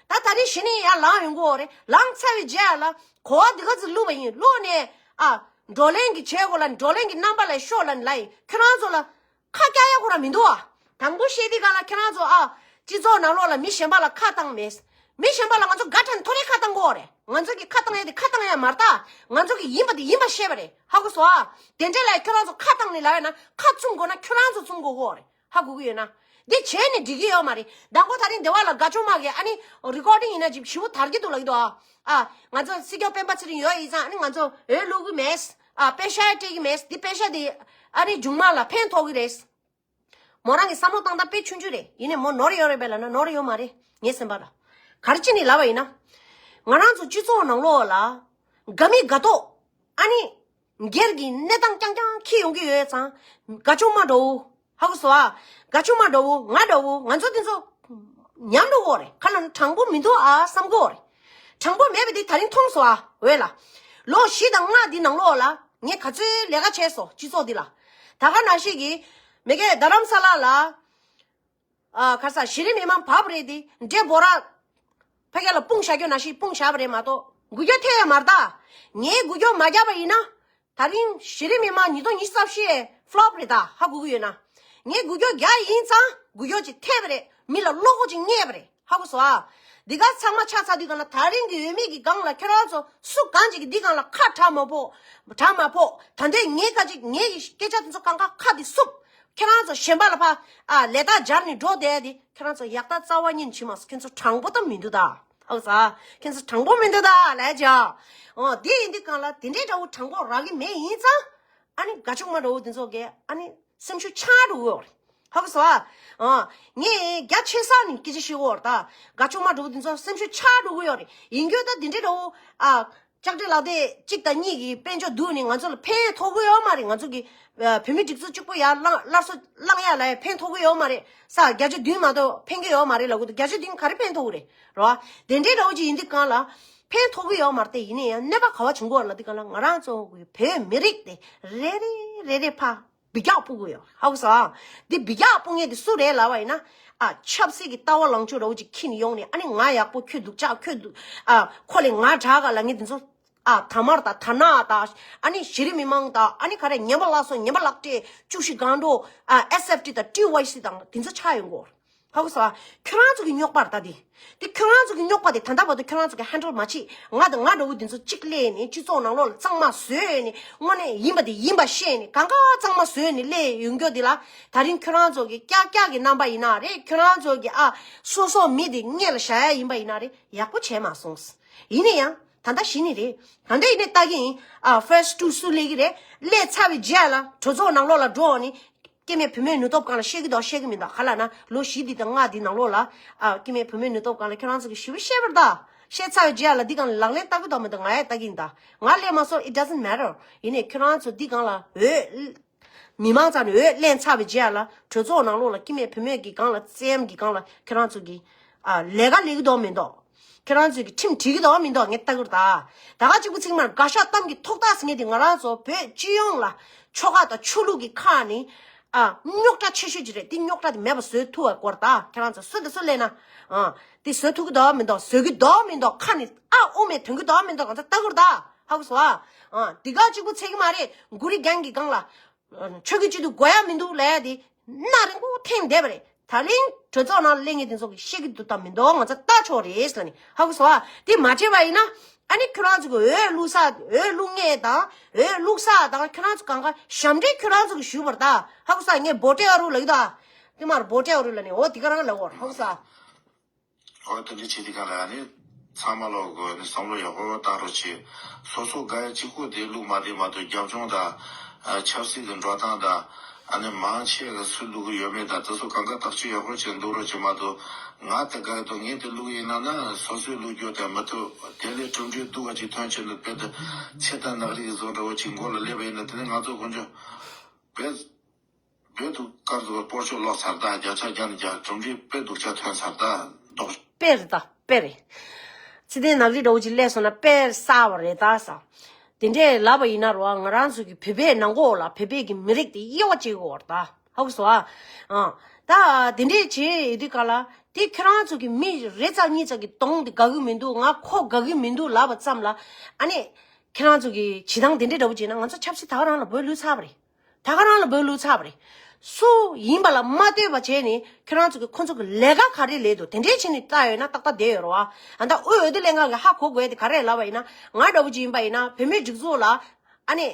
ད་ད་རེས་གཞི་ནས་ཡར་ལངས་ཡོང་གི་ཡོད་རེད། ལངས་ཚར་བའི་རྗེས་ལ་གོ་བ་འདི་ག་ཚོད་བླུགས་པ་ཡིན། བླུགས་ནས་ཨ། བགྲོ་གླེང་གི་བྱེད་སྒོ་ལ་བགྲོ་གླེང་གི་རྣམ་པ་ལ་ཤོག་ལབ་ནས་ལབ་ཡིན། ཁྱོད་རང་ཚོ་ལ་ཁ་སྐྱག་ཡ་ཁོ་རང་མི་འདུག་ཨ། དང་པོ་བཤད་དུས་སྒང་ལ་ཁྱེད་རང་ཚོ་ཨ། སྤྱི་ཚོགས་ནང་ལོགས་ལ་མི་གཞན་པ་ལ་ཁ་བཏང་མེད། མི་གཞན་པ་ལ་ང་ཚོ་དགའ་དྲན་ཐོ་རེ་ཁ་བཏང་གི་ཡོད་རེད། ང་ཚོ་གི་ཁ་བཏང་ཡ་དེ་ཁ་བཏང་ཡ་མ་རེད་ད། ང་ཚོ་གི་ཡིན་པ་དེ་ཡིན་པ་བཤད་པ་རེད། ཧ་གོ་སོང་ཨ། དེ་འདྲས་ལ་ཁྱོད་རང་ཚོ་ཁ་བཏང་ནས་ལབ་ཡ་ན་ཁ་བཙུམ་དགོས་ན་ཁྱོད་རང་ཚོ་བཙུམ་དགོས་ཀྱི་ཡོད་རེད། ཧ་གོ་གི་ཡོད་ན། འདི་བྱས་ནས་འགྲིག་གི་ཡོད་མ་རེད། མདང་དགོང་ད་རིང་སྡེ་བ་ལ་དགའ་ཆུང་མ་གིས་ཨ་ནི་རི་ཀོར་ཌིང་ཡིན་ན་ཅིག་ཞེ་པོ་དར་གྱི་འདུག་ལབ་ཀྱི་འདུག་ཨ། ཨ། ང་ཚོ་སྲིད་སྐྱོང་སྤེན་པ་ཚེ་རིང་ཡོད་ཡིན་ཙང་ཨ་ནི་ང་ཚོ་འོས་བླུག་གི་མེད། ཨ། པེ་ཤ་སྤྲད་ཀྱི་མེད། འདི་པེ་ཤ་འདི་ཨ་ནི་མཇུག་མ་ལ་ཕན་ཐོགས་ཀྱི་རེད། མོ་རང་གི་བསམ་བློ་བཏང་སྟངས་དཔེ་ཆུང་ཆུང་རེད། ཡིན་ནའི་མོ་ནོར་ཡོད་རེད་པས་ལབ་ན་ནོར་ཡོད་མ་རེད། ངའི་སེམས་པ་ལ། ག་རེ་བྱས་ནས་ལབ་པ་ཡིན་ན། ང་རང་ཚོ་སྤྱི་ཚོགས་ནང་ལོགས་ལ་དགའ་མི་དགའ་མདོག་ཨ་ནི། སྒེར་གྱི་གནས་སྟངས་རྐྱང་རྐྱང་འཁྱེར་ཡོང་གི་ཡོད་ཙང་། དགའ་ཆུང་མ་འདྲ་བོ། ཧ་གོ་སོང་ཨ། དགའ་ཆུང་མ་འདྲ་བོ་ང་འདྲ་བོ་ང་ཚོ་དེ་ཚོ་ཉམས་འགྲོ་གི་ཡོད་རེད། ཁ་ལ་ནི་དྲང་པོ་མི་འདུག་ཨ་བསམ་གི་ཡོད་རེད། དྲང་པོ་མེད་པ་དེ་ད་རིང་མཐོང་སོང་ཨ། འོས་ལ། ལོ་བཞི་དང་ལྔ་འདི་ནང་ལོགས་ལ་ངས་ག་ཚོད་ལས་ཀ་བྱས་སོང་སྤྱི་ཚོགས་འདི་ལ། ད་ག་ནང་བཞིན་གྱི་མ་གི་རྡ་རམ་ས་ལ་ལ། ཨ། ག་རེ་ཟ། གཞི་རིམ་མི་མང་བབས་རེད་དེ། འདྲེ་འབོ་ར། ཕ་གི་ལ་སྤུངས་བཞག་རྒྱུ་ནང་བཞིན་སྤུངས་བཞག་པ་རེད་མ་གཏོགས་འགུལ་སྐྱོད་ཐེབས་ཡ་མ་རེད་ད། ངས་འགུལ་སྐྱོད་མ་བརྒྱབ་པ་ཡིན་ན། ད་རིང་གཞི་རིམ་མི་མང་ཉིས་སྟོང་ཉི་ཤུ་རྩ་བཞི་ཕ་ལོབ་རེད་ད། ཧ་གོ་གི་ཡོད་ན། ངས་འགུལ་སྐྱོད་བརྒྱབ་ཡིན་ཙང་འགུལ་སྐྱོད་ཅིག་ཐེབས་པ་རེད། མི་ལ་བློ་ཁོག་ཅིག་རྙེད་པ་རེད། ཧ་གོ་སོང་ཨ། འདི་ག་ཚང་མ་ཆ་ཚང་དུས་སྒང་ལ་ད་རིང་གི་འོས་མི་གི་སྒང་ལ་ཁྱོད་རང་ཚོ་སུ་གང་ཅིག་གིས་འདི་སྒང་ལ་ཁ་གྲག་མ་ཕོག་གྲག་མ་ཕོག་ད་ལྟའི་ངས་ཁ་ཅིག་ངས་ཀྱི་སྐད་ཆ་དེ་ཚོ་གང་ག་ཁ་དེ་བསུབ། ཁྱེད་རང་ཚོ་གཞན་པ་ལ་ཕ། ཨ། ལས་རྟགས་སྦྱར་ནས་འགྲོ་བསྡད་དེ་ཁྱེད་རང་ཚོ་ཡག་རྟགས་རྩ་བ་ཉིད་ནས་བྱེད་མ་སོང་། ཁྱེད་ཚོ་དྲང་པོ་ད་མི་འདུག་ད། ཧ་གོ་སོང་ཨ། ཁྱེད་ཚོ་དྲང་པོ་མི་འདུག་ད་ལབ་བྱས། འོ་དེ་ཡིན་དུས་སྒང་ལ་དེ་འདྲའི་འདྲ་བོ་དྲང་པོ་རག་གི་མེད་ཡིན་ཙང་། ཨ་ནི་དགའ་ཆུང་མ་འདྲ་བོ་དེ་ཚོ་གིས་ཨ་ནི་སེམས་ཤུགས་ཆག་འགྲོ་གི་ཡོད་རེད། ཧ་གོ་སོང་ཨ། ཨ། ངས་རྒྱ་ཆེ་ས་ནས་སྐད་ཆ་བཤད་ཀྱི་ཡོད་རེད་ད། དགའ་ཆུང་མ་འདྲ་བོ་དེ་ཚོ་སེམས་ཤུགས་ཆག་འགྲོ་གི་ཡོད་རེད། ཡིན་རྒྱུ་ད་དེ་འདྲའི་འདྲ་བོ། ཨ། ལྕགས་སྤྲེལ་ལག་དེབ་གཅིག་དང་གཉིས་ཀྱི་དཔལ་འབྱོར་བསྡུས་ནས་ང་ཚོ་ལ་ཕན་ཐོགས་ཀྱི་ཡོད་མ་རེད། ང་ཚོ་གི་ཨ། བོད་མི་སྒྲིག་འཛུགས་གཅིག་པོ་ཡར་བླངས་སླར་གསོ་བླངས་ཡ་ལ་ཡ་ཕན་ཐོགས་ཀྱི་ཡོད་མ་རེད། ས་བརྒྱ་ཆ་བདུན་མ་གཏོགས་ཕན་གྱི་ཡོད་མ་རེད་ལབ་གི་འདུག་བརྒྱ་ཆ་བདུན་ག་རེ་ཕན་ཐོགས་ཀྱི་རེད། རེད་བ། དེ་འདྲའི་འདྲ་བོ་ཅིག་ཡིན་དུས་སྒང་ལ་ཕན་ཐོགས་ཀྱི་ཡོད་མ་རེད་དེ། ཡིན་ན་ཡང་གནོད་པ་ག་བ་བྱུང་གི་ཡོད་ལབ་དུས་སྒང་ལ་ང་རང་ཚོ་གི་བོད་མི་རིགས་དེ་རེ་རེ་རེ་རེ་ཕར་འབུད་རྒྱག་སྤོ་གི་ཡོད། ཧ་གོ་སོང་ཨ། འདི་འབུད་རྒྱག་སྤོ་མཁན་དེ་སུ་རེད་ལབ་པ་ཡིན་ན། ཨ། ཆབ་སྲིད་ཀྱི་ལྟ་བ་ལངས་ཕྱོགས་འདྲ་བོ་ཅིག་འཁྱེར་ནས་ཡོང་ནས། ཨ་ནི་ང་ཡག་པོ་ཁྱོད་སྡུག་ཅག་ཁྱོད་སྡུག་ཨ། ཁོ་ལས་ང་དྲག་ག་ལབ་མཁན་དེ་ཚོ། ཨ། དར་དམར་དང་དར་ནག་དང་། ཨ་ནི་གཞི་རིམ་མི་མང་དང་། ཨ་ནི་ག་རེ་ངན་པ་ལག་བཟོ་ངན་པ་ལག་སྤྲད་བཅུ་བཞི་སྒང་དྲུག་ཨ། ཨེས་ཨེཕ་ཊི་དང་ཊི་ཝའི་སི་དང་དེ་ཚོ་ཆགས་ཡོང་གི་ཡོད། ཧ་གོ་སོང་ཨ། ཁྱོད་རང་ཚོ་གི་རྙོག་པ་རེད་ད་དེ། དེ་ཁྱོད་རང་ཚོ་གི་རྙོག་པ་དེ་ད་ལྟ་བར་དུ་ཁྱོད་རང་ཚོ་གི་ཧན་ཌལ་མ་བྱེད། ང་དང་ང་འདྲ་བོ་དེ་ཚོ་གཅིག་སླེབས་ནས་སྤྱི་ཚོགས་ནང་ལོགས་ལ་གཙང་མ་བཟོས་ནས། དངོས་གནས་ཡིན་པ་དེ་ཡིན་པ་བཤད་ནས། གང་ག་གཙང་མ་བཟོས་ནས་སླེབས་ཡོང་རྒྱུ་དེ་ལ། ད་རིང་ཁྱོད་རང་ཚོ་གི་ཀྱག་ཀྱག་གི་རྣམ་པ་ཡིན་ན་རེད། ཁྱོད་རང་ཚོ་གི་ཨ། སོ་སོ་མི་དེ་མངལ་ལ་བཞག་ཡ་ཡིན་པ་ཡིན་ན་རེད། ཡག་པོ་བྱས་མ་སོང་། ཡིན་ན་ཡང་ད་ལྟ་གཞི་ནས་རེད། ད་ལྟ་ཡིན་ནའི་ལྟ་གི་ཡིན། ཨ། ཕར་སི་ཊུ་སུ་སླེབས་ཀྱི་རེད། སླེབས་ཚར་བའི་རྗེས་ལ་གྲོས་ཚོགས་ནང་ལོགས་ལ་འགྲོ་ནས། སྐྱེ་དམན་བུད་མེད་ནུས་སྟོབས་སྒང་ལ་བཤད་ཀྱི་འདུག་བཤད་ཀྱི་མི་འདུག་ག་ལབ་ན། ལོ་བཞི་འདི་དང་ལྔ་འདི་ནང་ལོགས་ལ། ཨ། སྐྱེ་དམན་བུད་མེད་ནུས་སྟོབས་སྒང་ལ་ཁྱོད་རང་ཚོ་གིས་ཞེ་པོ་བཤད་པ་རེད་ད། བཤད་ཚར་བའི་རྗེས་ལ་འདི་སྒང་ལ་ལག་ལེན་བསྟར་གྱི་འདུག་མི་འདུག་ང་ཡང་བལྟ་གི་ཡིན་ད། ང་སླེབས་མ་སོང་། It doesn't matter། ཡིན་ནའི་ཁྱོད་རང་ཚོ་འདི་སྒང་ལ་འོས། མི་མང་རྩ་ནས་འོས་ལེན་ཚར་བའི་རྗེས་ལ་གྲོས་ཚོགས་ནང་ལོགས་ལ་སྐྱེ་དམན་བུད་མེད་ཀྱི་སྒང་ལ། བཙན་གྱི་སྒང་ལ་ཁྱོད་རང་ཚོ་གིས། ཨ། ལས་ཀ་ལས་ཀྱི་འདུག་མི་འདུག་ཁྱེད་རང་ཚོས་ཀྱི་ཁྲིམས་འགྲིག་གི་འདུག་མི་འདུག་ངས་ལྟ་གི་རེད་ད། ད་ག་གཅིག་པུ་ཚིག་མར་དགའ་ཤོག་གཏམ་གྱི་ཐོག་ཐག་ཟེར་མཁན་དེ་ང་རང་ཚོ་བོད་སྤྱི་ཡོངས་ལ་ཆོལ་ཁ་དང་ཆོས་ལུགས་ཀྱི་ཁག་ནི་ཨ་རྙོག་དྲ་ཆེ་ཤོས་ཅིག་རེད། དེ་རྙོག་དྲ་དེ་མེད་པ་བཟོ་ཐུབ་པའི་སྐོར་ད། ཁྱེད་རང་ཚོ་སུ་དང་སུ་སླེབས་ན་ཨ་དེ་བཟོ་ཐུབ་ཀྱི་འདུག་མི་འདུག་བཟོ་གི་འདུག་མི་འདུག་ཁ་ནས་ཨ་ཨོ་མས་ཐོན་གི་འདུག་མི་འདུག་ང་ཚོ་ལྟ་གི་རེད་ད། ཧ་གོ་སོང་ཨ། ཨ་དེ་ག་གཅིག་པུ་ཚིག་མ་རེད། མགོ་རིལ་རྒྱན་གྱི་སྒང་ལ། ཆོས་ཀྱི་སྤྱི་འཐུས་དགོས་ཡ་མི་འདུག་ལབ་ཡ་དེ་སྣ་རིང་པོ་འཐེན་བསྡད་པ་རེད། ད་ལན་གྲོས་ཚོགས་ནང་སླེབས་མཁན་དེ་ཚོ་གིས་བཤད་ཀྱི་འདུག་དམ་མི་འདུག་ང་ཚོ་ལྟ་ཆོག་རེད་ལབ་ནི་ཧ་གོ་སོང་ཨ། དེ་མ་བྱས་པ་ཡིན་ན་ཨ་ནི་ཁྱོད་རང་ཚོ་གི་འོས་བླུག་ས་འོས་བླུག་མཁན་དང་འོས་བླུག་ས་དང་ཁྱོད་རང་ཚོ་གང་ག་ཞབས་འདྲེན་ཁྱོད་རང་ཚོ་གིས་ཞུས་པ་རེད་ད། ཧ་གོ་སོང་ཨ། ངས་བོ་ཊེ་ཨ་རུ་ལབ་ཀྱི་འདུག་ཨ། དེ་མར་བོ་ཊེ་ཨ་རུ་ལབ་ནི་འོ་དེ་ག་རང་ལབ་འོ་ཧ་གོ་སོང་ཨ། ཨོ་དེ་འདྲ་བྱེད་དུས་སྒང་ལ་ཨ་ནི་ཚང་མ་ལོག་གོ་ནི་བསམ་བློ་ཡག་པོ་བཏང་རོགས་བྱེད། སོ་སོ་དགའ་ཡ་གཅིག་པོ་དེ་བླུག་མ་བསྡད་མ་གཏོགས་རྒྱབ་ལྗོངས་དང་ཆབ་སྲིད་ཀྱི་འགྲོ་སྟངས་དང་ཨ་ནི་མང་ཆེ་གི་སུ་བླུག་གི་ཡོད་མེད་དང་དེ་ཚོ་གང་ག་ཐག་གཅོད་ཡག་པོ་བྱེད་འདུག་རོགས་བྱེད་མ་གཏོགས། ང་དེ་དགའ་ཡི་འདུག་ངས་དེ་བླུག་ཡིན་ན་ན་སོ་སོས་བླུག་རྒྱུ་དེ་མི་ཐུབ། དེ་ལས་གྲུབ་འབྲས་སྡུག་པ་ཅིག་ཐོན་ཆེད་དུ་དཔེ་དེ་ཚེ་དང་ནག་རིགས་བཟོ་འདྲ་བོ་ཅིག་མགོ་ལ་སླེབས་པ་ཡིན་ན་དེ་ནི་ང་ཚོ་དཀོན་མཆོག་དཔེ། བོད་དུ་སྐར་ཚོ་སྤོར་ཤོག་ལོག་ཚར་ད་བརྒྱ་ཆ་བརྒྱ་ནས་བརྒྱ་གྲུབ་འབྲས་དཔེ་སྡུག་ཅག་ཐོན་ཚར་ད་མདོག་དཔེ་རེད་ད་དཔེ་རེད། ཚེ་བརྟན་ནག་རིགས་འདྲ་བོ་ཅིག་སླེབས་སོང་ན་དཔེ་གསར་བ་རེད་ད་ས། དེ་འདྲས་ལབ་པ་ཡིན་ན་རོ་ང་རང་ཚོ་གི་བོད་པའི་ནང་གོ་ལ་བོད་པའི་གི་མི་རིགས་དེ་དབྱེ་བ་བྱེད་དགོས་བར་ད་ཧ་གོ་སོང་ཨ། ཨ་ད་དེ་འདྲས་བྱེད་ཡོད་དུས་ག་ལ་དེ་ཁྱེད་རང་ཚོ་གི་མི་རེ་ཙག་གཉིས་ཙག་གི་གདོང་དེ་དགའ་གི་མི་འདུག་ང་ཁོ་དགའ་གི་མི་འདུག་ལབ་པ་ཙམ་ལ་ཨ་ནི་ཁྱེད་རང་ཚོ་གི་བྱེད་སྟངས་དེ་འདྲས་འདྲ་བོ་བྱས་ན་ང་ཚོ་ཆབ་སྲིད་ད་ག་རང་ལ་བོད་ལུས་ཚར་བ་རེད། ད་ག་རང་ལ་བོད་ལུགས་ཚར་བ་རེད། སུ་ཡིན་པ་ལ་མ་ལྟོས་པ་བྱས་ནས་ཁྱེད་རང་ཚོ་གི་ཁོ་ཚོ་གི་ལས་ཀ་ག་རེ་ལས་འདུག་དེ་འདྲའི་བྱས་ནས་ལྟ་ཡོད་ན་ཏག་ཏག་བསྡད་ཡོད་རེད་བ། ཨ་ད་དབུས་འོས་བསྡུ་ལྷན་ཁང་གི་ཧ་གོ་དགོས་དེ་ག་རེ་ལབ་པ་ཡིན་ན་ང་འདྲ་བོ་ཅིག་ཡིན་པ་ཡིན་ན་བོད་མིའི་སྒྲིག་འཛུགས་ལ་ཨ་ནི་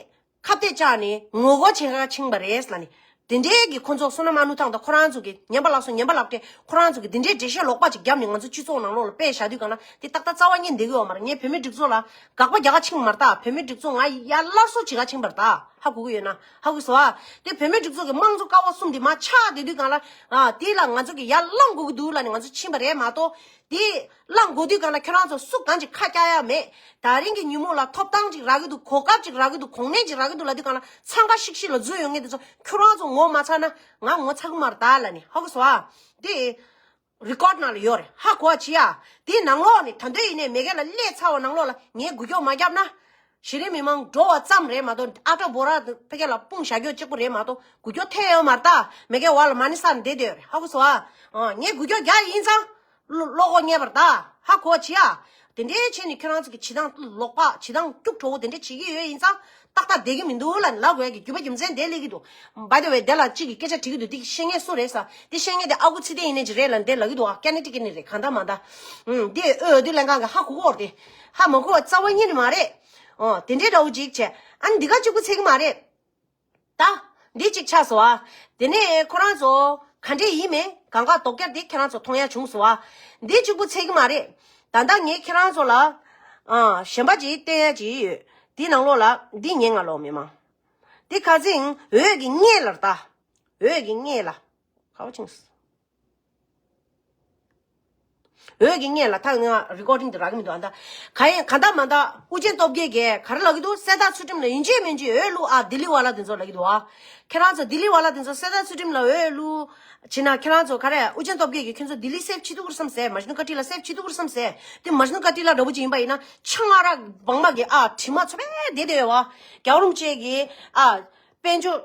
ཁ་གཏད་བཅག་ནས་ངོ་རྒོལ་བྱེད་ག་ཕྱིན་པ་རེད་ལབ་ནས་དེ་འདྲའི་གི་ཁོ་ཚོ་བསོད་ནམས་ཨ་ལུ་ཐང་དང་ཁོ་རང་ཚོ་གི་ཉན་པ་ལགས་སོ་ཉན་པ་ལགས་ཏེ་ཁོ་རང་ཚོ་གི་དེ་འདྲའི་འགྲེལ་བཤད་ལོག་པ་ཅིག་བརྒྱབ་ནས་ང་ཚོ་སྤྱི་ཚོགས་ནང་ལོགས་ལ་དཔེ་བཞག་དུས་གང་ན་དེ་ཏག་ཏག་རྩ་བ་ཉིད་འདེགས་གི་ཡོད་མ་རེད། ངས་བོད་མིའི་སྒྲིག་འཛུགས་ལ་དགག་པ་རྒྱག་ག་ཕྱིན་པ་མ་རེད་ད། བོད་མིའི་སྒྲིག་འཛུགས་ང་ཡར་སླར་གསོ་བྱེད་ག་ཕྱིན་པ་རེད་ད། ཧ་གོ་གི་ཡོད་ན་ཧ་གོ་སོང་ཨ། དེ་བོད་མིའི་སྒྲིག་འཛུགས་ཀྱི་དམངས་གཙོ་ཀ་བ་གསུམ་དེ་མར་ཆག་བསྡད་དུས་གང་ལ་ཨ་དེ་ལ་ང་ཚོ་གི་ཡར་བླང་དགོས་ཀྱི་འདུག་ལབ་ནས་ང་ཚོ་ཕྱིན་པ་རེད་མ་གཏོགས་དེ་བླང་དགོས་དུས་གང་ལ་ཁྱོད་རང་ཚོ་སུ་གང་ཅིག་ཁ་སྐྱག་ཡ་མེད། ད་རིང་གི་ཉིན་མོ་ལ་ཐོབ་ཐང་ཅིག་རག་གི་འདུག་གོ་སྐབས་ཅིག་རག་གི་འདུག་གོ་གནས་ཅིག་རག་གི་འདུག་ལབ་དུས་གང་ལ་འཚང་ཁ་ཤིག་ཤིག་ལ་འཛུལ་ཡོང་མཁན་དེ་ཚོ་ཁྱོད་རང་ཚོ་ངོ་མ་ཚ་ན་ང་ངོ་ཚ་གི་མ་རེད་ད་ལབ་ནས་ཧ་གོ་སོང་ཨ། དེ་རི་ཀོཌ་ནང་ལ་ཡོད་རེད། ཧ་གོ་བ་བྱེད་ཡ། དེའི་ནང་ལོགས་ནས་ད་འདོད་ཡིན་ནས་མེ་གེ་ལ་སླེབས་ཚར་བ་ནང་ལོགས་ལ་ངས་འགུལ་སྐྱོད་མ་བརྒྱབ་ན། གཞི་རིམ་མི་མང་འགྲོ་བ་ཙམ་རེད་མ་གཏོགས་ཨ་ཏྲ་བོ་ར་ཕ་གི་ལ་དཔུང་བཞག་རྒྱུ་གཅིག་པུ་རེད་མ་གཏོགས་འགུལ་སྐྱོད་ཐེབས་ཡོད་མ་རེད་ད། མེ་གེ་བ་ལ་མ་ཎི་སར་བསྡད་བསྡད་ཡོད་རེད། ཧ་གོ་སོང་ཨ། ངས་འགུལ་སྐྱོད་རྒྱག་ཡིན་ཙང་། བློ་ཁོག་རྙེད་པར་གདའ། ཧ་གོ་བྱེད་ཡ། དེ་འདྲའི་བྱས་ནས་ཁྱོད་རང་ཚོ་གི་བྱེད་སྟངས་ལོག་པ་བྱེད་སྟངས་སྐྱུག་བྲོ་བོ་དེ་འདྲ་བྱེད་ཀྱི་ཡོད་ཡིན་ཙང་ཏག་ཏག་བསྡད་ཀྱི་མི་འདུག་ལབ་ལབ་དགོས་ཡ་གི་རྒྱུ་མ་རྒྱུ་མཚན་དེ་སླེབས་ཀྱི་འདུག By the way དེ་ལ་གཅིག་གིས་སྐད་ཆ་དྲིས་ཀྱི་འདུག་དེ་བཤད་མཁན་སུ་རེད་ཟེར། དེ་བཤད་མཁན་དེ་ཨ་ཁུ་ཚེ་བརྟན་ཡིན་ནའི་ཅིག་རེད་ལབ་འདི་ལབ་ཀྱི་འདུག་ཨ་ཀ་ནི་ཊི་ཀེཊ་ནས་རེད་གང་ལྟར་མ་ལྟར། ཨུམ་དེ་འོས་བསྡུ་ལྷན་ཁང་གི་ཧ་གོ་གི་ཡོད་རེད་དེ། ཧ་མ་གོ་བ་རྩ་བ་ཉིད་ནས་མ་རེད། ཨོ་དེ་འདྲའི་འདྲ་བོ་ཅིག་བྱས་ཨ་ནི་འདི་ག་གཅིག་པུ་ཚད་ཀྱི་མ་རེད། ད། འདི་གཅིག་ཆགས་སོང་ཨ། དེ་ནས་ཁོ་རང་ཚོ་ག་འདྲས་ཡིན་མིན་གང་ག་དོགས་སྐྱེལ་དེ་ཁྱེད་རང་ཚོ་མཐོང་ཡ་བྱུང་སོང་ཨ། འདི་གཅིག་པུ་ཚད་ཀྱི་མ་རེད། ད་ལྟ་ངས་ཁྱེད་རང་ཚོ་ལ། ཨ། གཞན་པ་ཅིག་བསྟན་ཡ་ཅིག་ཡོད། འདི་ནང་ལོགས་ལ་འདི་ཉན་ང་ལོག་མི་མང་། འདི་ཁ་སང་འོད་ཀྱི་སྔས་ལ་ད། འོད་ཀྱི་སྔས་ལ། ཁ་བ་ཆིངས། འོད་ཀྱི་སྔས་ལ་ད་ང་རི་ཀོར་ཌིང་དེ་རག་གི་མི་འདུག་ཨ་ད། ག་ཡིན་ག་འདྲ་མ་འདྲ་ཨུ་རྒྱན་སྟོབས་རྒྱལ་གྱིས་ག་རེ་ལབ་ཀྱི་འདུག་གསེར་རྟ་ཚུལ་ཁྲིམས་ལ་ཡིན་གཅིག་མིན་གཅིག་འོས་བླུག་ཨ། ལྡི་ལི་ཝ་ལ་དེ་ཚོ་ལབ་ཀྱི་འདུག་ཨ། ཁྱེད་རང་ཚོ་ལྡི་ལི་ཝ་ལ་དེ་ཚོ་གསེར་རྟ་ཚུལ་ཁྲིམས་ལ་འོས་བླུག་བྱས་ན་ཁྱེད་རང་ཚོ་ག་རེ་ཨུ་རྒྱན་སྟོབས་རྒྱལ་གྱིས་ཁྱེད་ཚོ་ལྡི་ལི་སེབ་བྱེད་ཐུབ་ཀྱི་རེད་བསམ་ཟེར། མ་ཇུ་ནུ་ཀ་ཊི་ལ་སེབ་བྱེད་ཐུབ་ཀྱི་རེད་བསམ་ཟེར། དེ་མ་ཇུ་ནུ་ཀ་ཊི་ལ་འདྲ་པོ་ཅིག་ཡིན་པ་ཡིན་ན་ཆང་ཨ་རག་སྦང་མ་གི་ཨ་དྲི་མ་ཚོ་པས་བསྡད་བསྡད་ཡོད་བ། རྒྱལ་བ་རིན་པོ་ཆེ་གིས་ཨ། དཔལ་འབྱོར།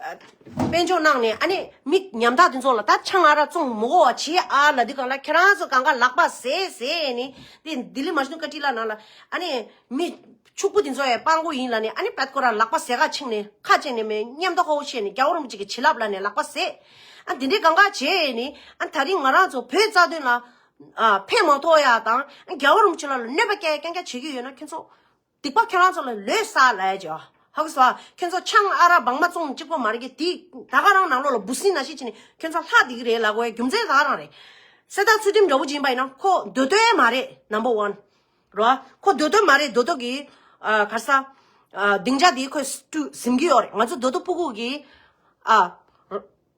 ཨ། དཔལ་འབྱོར་གནང་ནས་ཨ་ནི་མི་ཉམ་ཐག་དེ་ཚོ་ལ་ད་ཆང་ཨ་རག་བཙོང་མི་དགོས་པ་བྱེད་ཨ་ལབ་དུས་གང་ལ་ཁྱེད་རང་ཚོ་གང་ག་ལག་པ་བཟས་བཟས་ནས་དེ་ལྡི་ལི་མ་ཇུ་ནུ་ཀ་ཊི་ལ་ནང་ལ་ཨ་ནི་མི་ཕྱུག་པོ་དེ་ཚོ་ཡང་སྤྲང་པོ་ཡིན་ལབ་ནས་ཨ་ནི་བད་ཁོ་ར་ལག་པ་བཟས་ག་ཕྱིན་ནས་ཁ་བཅད་ནས་མི་མཉམ་དུ་ཧོ་ཧོ་བྱས་ནས་རྒྱལ་བ་རིན་པོ་ཆེ་གི་བྱིན་རླབས་ལབ་ནས་ལག་པ་བཟས། ཨ་དེ་འདྲའི་གང་ག་བྱས་ནས་ཨ་ད་རིང་ང་རང་ཚོ་བོད་རྩ་དོན་ལ་ཨ་ཕན་མ་ཐོགས་ཡ་དང་རྒྱལ་བ་རིན་པོ་ཆེ་ལ་གནོད་པ་སྐྱེལ་རྐྱང་རྐྱང་བྱེད་ཀྱི་ཡོད་ན་ཁྱེད་ཚོ། སྡིག་པ་ཁྱེད་རང་ཚོ་ལ་ལོས་བསགས་ལབ་ཡ་ཅིག་ཧ་གོ་སོང་ཨ། ཁྱེད་ཚོ་ཆང་ཨ་རག་སྦང་མ་བཙོང་གཅིག་པོ་མ་རེད་ཀི། དེ་ད་ག་རང་ནང་ལོགས་ལ་འབུ་སྲིན་ནང་བཞིན་བྱས་ནས་ཁྱེད་ཚོ་ལྷག་བསྡད་ཀྱི་རེད་ལབ་དགོས་རྒྱུ་མཚན་ད་ག་རང་རེད། གསེར་རྟ་ཚུལ་ཁྲིམས་འདྲ་བོ་ཅིག་ཡིན་པ་ཡིན་ན་ཁོ་འདོད་དོན་མ་རེད་number one། རོ། ཁོ་འདོད་དོན་མ་རེད། འདོད་དོན་གྱི་ཨ་ག་རེ་ཟ། ཨ་སྡིངས་ཆ་དེ་ཁོས་ཟིན་གྱི་ཡོད་རེད། ང་ཚོ་འདོད་དོན་ཕྲུ་གུ་གི་ཨ།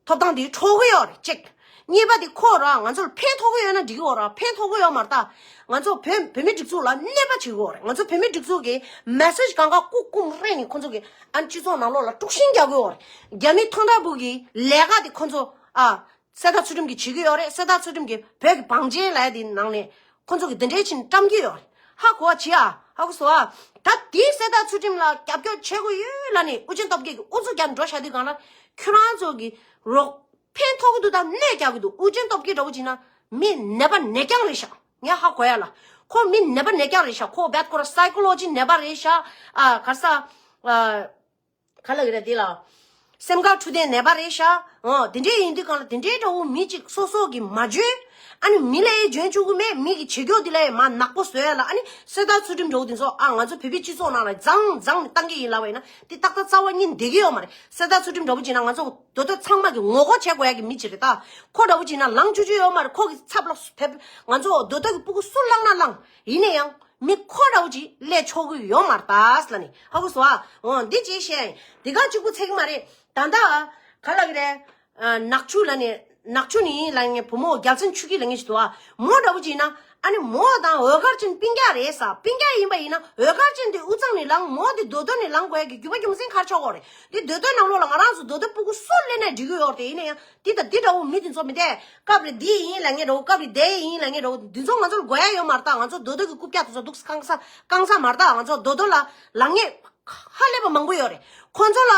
ཐོབ་ཐང་དེ་འཕྲོག་གི་ཡོད་རེད་གཅིག་གཉིས་པ་དེ་ཁོ་རང་ང་ཚོར་ཕན་ཐོགས་ཀྱི་ཡོད་ན་འགྲིག་གི་ཡོད་རེད། ཕན་ཐོགས་ཀྱི་ཡོད་མ་རེད་ད། ང་ཚོ་བོད་བོད་མི་སྒྲིག་འཛུགས་ལ་གནོད་པ་བྱེད་ཀྱི་ཡོད་རེད། ང་ཚོ་བོད་མི་སྒྲིག་འཛུགས་ཀྱི་མེ་སེ་ཇི་གང་ག་ཀུ་ཀུ་རེ་ནས་ཁོ་ཚོ་གི་ཨ་སྤྱི་ཚོགས་ནང་ལོགས་ལ་དཀྲུག་ཤིང་རྒྱག་གི་ཡོད་རེད། རྒྱ་མི་ཐོང་ཐང་བུ་གི་ལས་ཀ་དེ་ཁོ་ཚོ་ཨ་གསེར་རྟ་ཚུལ་ཁྲིམས་ཀྱིས་བྱེད་ཀྱི་ཡོད་རེད། གསེར་རྟ་ཚུལ་ཁྲིམས་ཀྱིས་བོད་ཀྱི་བང་ཆེན་ལབ་ཡ་དེ་ནང་ནས། ཁོ་ཚོ་གི་འདི་འདྲའི་ཕྱིན་བཀྲམ་གྱི་ཡོད་རེད། ཧ་གོ་བ་བྱེད་ཨ། ཧ་གོ་སོང་ཨ། ད་དེའི་གསེར་རྟ་ཚུལ་ཁྲིམས་ལ་རྒྱབ་སྐྱོར་བྱེད་དགོས་ཡོད་ལབ་ནས་ཨུ་རྒྱན་སྟོབས་རྒྱལ་གྱི་ཨུ་ཚུགས་རྒྱབ་འགྲོ་བཞག་དུས་སྒང་ལ། ཁྱོད་རང་ཚོ་གི་རོགས་ཕན་ཐོགས་ཀྱི་འདུག་ད་གནོད་རྒྱག་གི་འདུག་ཨུ་རྒྱན་སྟོབས་རྒྱལ་འདྲ་བོ་བྱས་ན་མི་ནད་པ་ནད་རྐྱང་རེད་ཤག་ངས་ཧ་གོ་ཡ་ལ། ཁོ་མི་ནད་པ་ནད་རྐྱང་རེད་ཤག་ཁོ་བད་ཁོ་ར་སའི་ཀོ་ལོ་ཇི་ནད་པ་རེད་ཤག་ཨ། ག་ས་ཨ། ག་ལ་གི་རེད་དེ་ལ། སེམས་ཁམས་འཕྲོད་བསྟེན་ནད་པ་རེད་ཤག་འོ་དེ་འདྲའི་ཡིན་དུས་སྒང་ལ་དེ་འདྲའི་འདྲ་བོ་མི་གཅིག་སོ་སོ་གི་མ་འཇོན། ཨ་ནི་མི་ལ་ཡའི་འཇོན་བཅུག་གི་མེད། མི་གི་བྱེད་སྐྱོ་དེ་ལ་ཡ་མ་ནག་པོ་བཟོ་ཡ་ལ། ཨ་ནི་གསེར་རྟ་ཚུལ་ཁྲིམས་འདྲ་བོ་དེ་ཚོ་ཨ་ང་ཚོ་བོད་པའི་སྤྱི་ཚོགས་ནང་ལ་བརྫངས་བརྫངས་ནས་བཏང་གི་ཡིན་ལབ་པ་ཡིན་ན་དེ་ཏག་ཏག་རྩ་བ་ཉིད་བསྡད་ཀྱི་ཡོད་མ་རེད། གསེར་རྟ་ཚུལ་ཁྲིམས་འདྲ་བོ་བྱས་ན་ང་ཚོ་མདོ་སྟོད་ཚང་མ་གི་ངོ་རྒོལ་བྱེད་དགོས་ཡ་གི་མི་གཅིག་རེད་ད། ཁོ་འདྲ་བོ་བྱས་ན་ལངས་བཅུག་རྒྱུ་ཡོད་མ་རེད། ཁོ་གི་ཚབ་ལ་བོད་ང་ཚོ་མདོ་སྟོད་ཀྱི་སྤུ་གུ་སུ་བླངས་ན་བླངས་ཡིན་ན་ཡང་། མི་ཁོ་འདྲ་བོ་ཅིག་སླེབས་ཆོག་གི་ཡོད་མ་རེད་ད་ཟེར་ལབ་ནས་ཧ་གོ་སོང་ཨ། འོ་འདི་ཅིག་བཤད་ཡིན། འདི་ག་གཅིག་པུ་ཚད་ཀྱི་མ་རེད། ད་ལྟ་ག་ལབ་ཀྱི་རེད། ཨ། ནག་ཆུ་ལབ་ནས་ནག་ཆུ་ནི་ལབ་ངའི་བུ་མོ་རྒྱལ་མཚན་ཆོས་སྐྱིད་ལབ་ངེས་ཤིག་འདུག་ཨ། མོ་འདྲ་བོ་ཅིག་ཡིན་ན་ཨ་ནི་མོ་དང་འོད་དཀར་ཅན་སྤུན་ཀྱག་རེད་ས། སྤུན་ཀྱག་ཡིན་པ་ཡིན་ན་འོད་དཀར་ཅན་དེ་དབུས་གཙང་ནས་ལངས། མོ་དེ་མདོ་སྟོད་ནས་ལངས་དགོས་ཡ་གི་རྒྱུ་མ་རྒྱུ་མཚན་ག་རེ་ཆགས་ཀྱི་ཡོད་རེད། དེ་མདོ་སྟོད་ནང་ལོགས་ལ་ང་རང་ཚོ་མདོ་སྟོད་སྤུ་གུ་སུ་སླེབས་ན་འགྲིག་གི་ཡོད་རེད། ཡིན་ན་ཡང་། འདི་དང་འདི་འདྲ་བོ་མི་དེ་ཚོ་མི་འདས། སྐབས་རེ་འདི་ཡིན་ལབ་མཁན་འདྲ་བོ། སྐབས་རེ་དེ་ཡིན་ལབ་མཁན་འདྲ་བོ། འདི་ཚོ་ང་ཚོར་དགོས་ཡ་ཡོད་མ་རེད་ད། ང་ཚོ་མདོ་སྟོད་ཀྱི་རྐུབ་བཀྱག་དེ་ཚོ་འདུག་སེ་རྐང་ས་རྐང་ས་མ་རེད་ད། ང་ཚོ་མདོ་སྟོད་ལ་ལངས་མཁན་ཧ་ལས་པ་མང་པོ་ཡོད་རེད། ཁོ་ཚོ་ལ་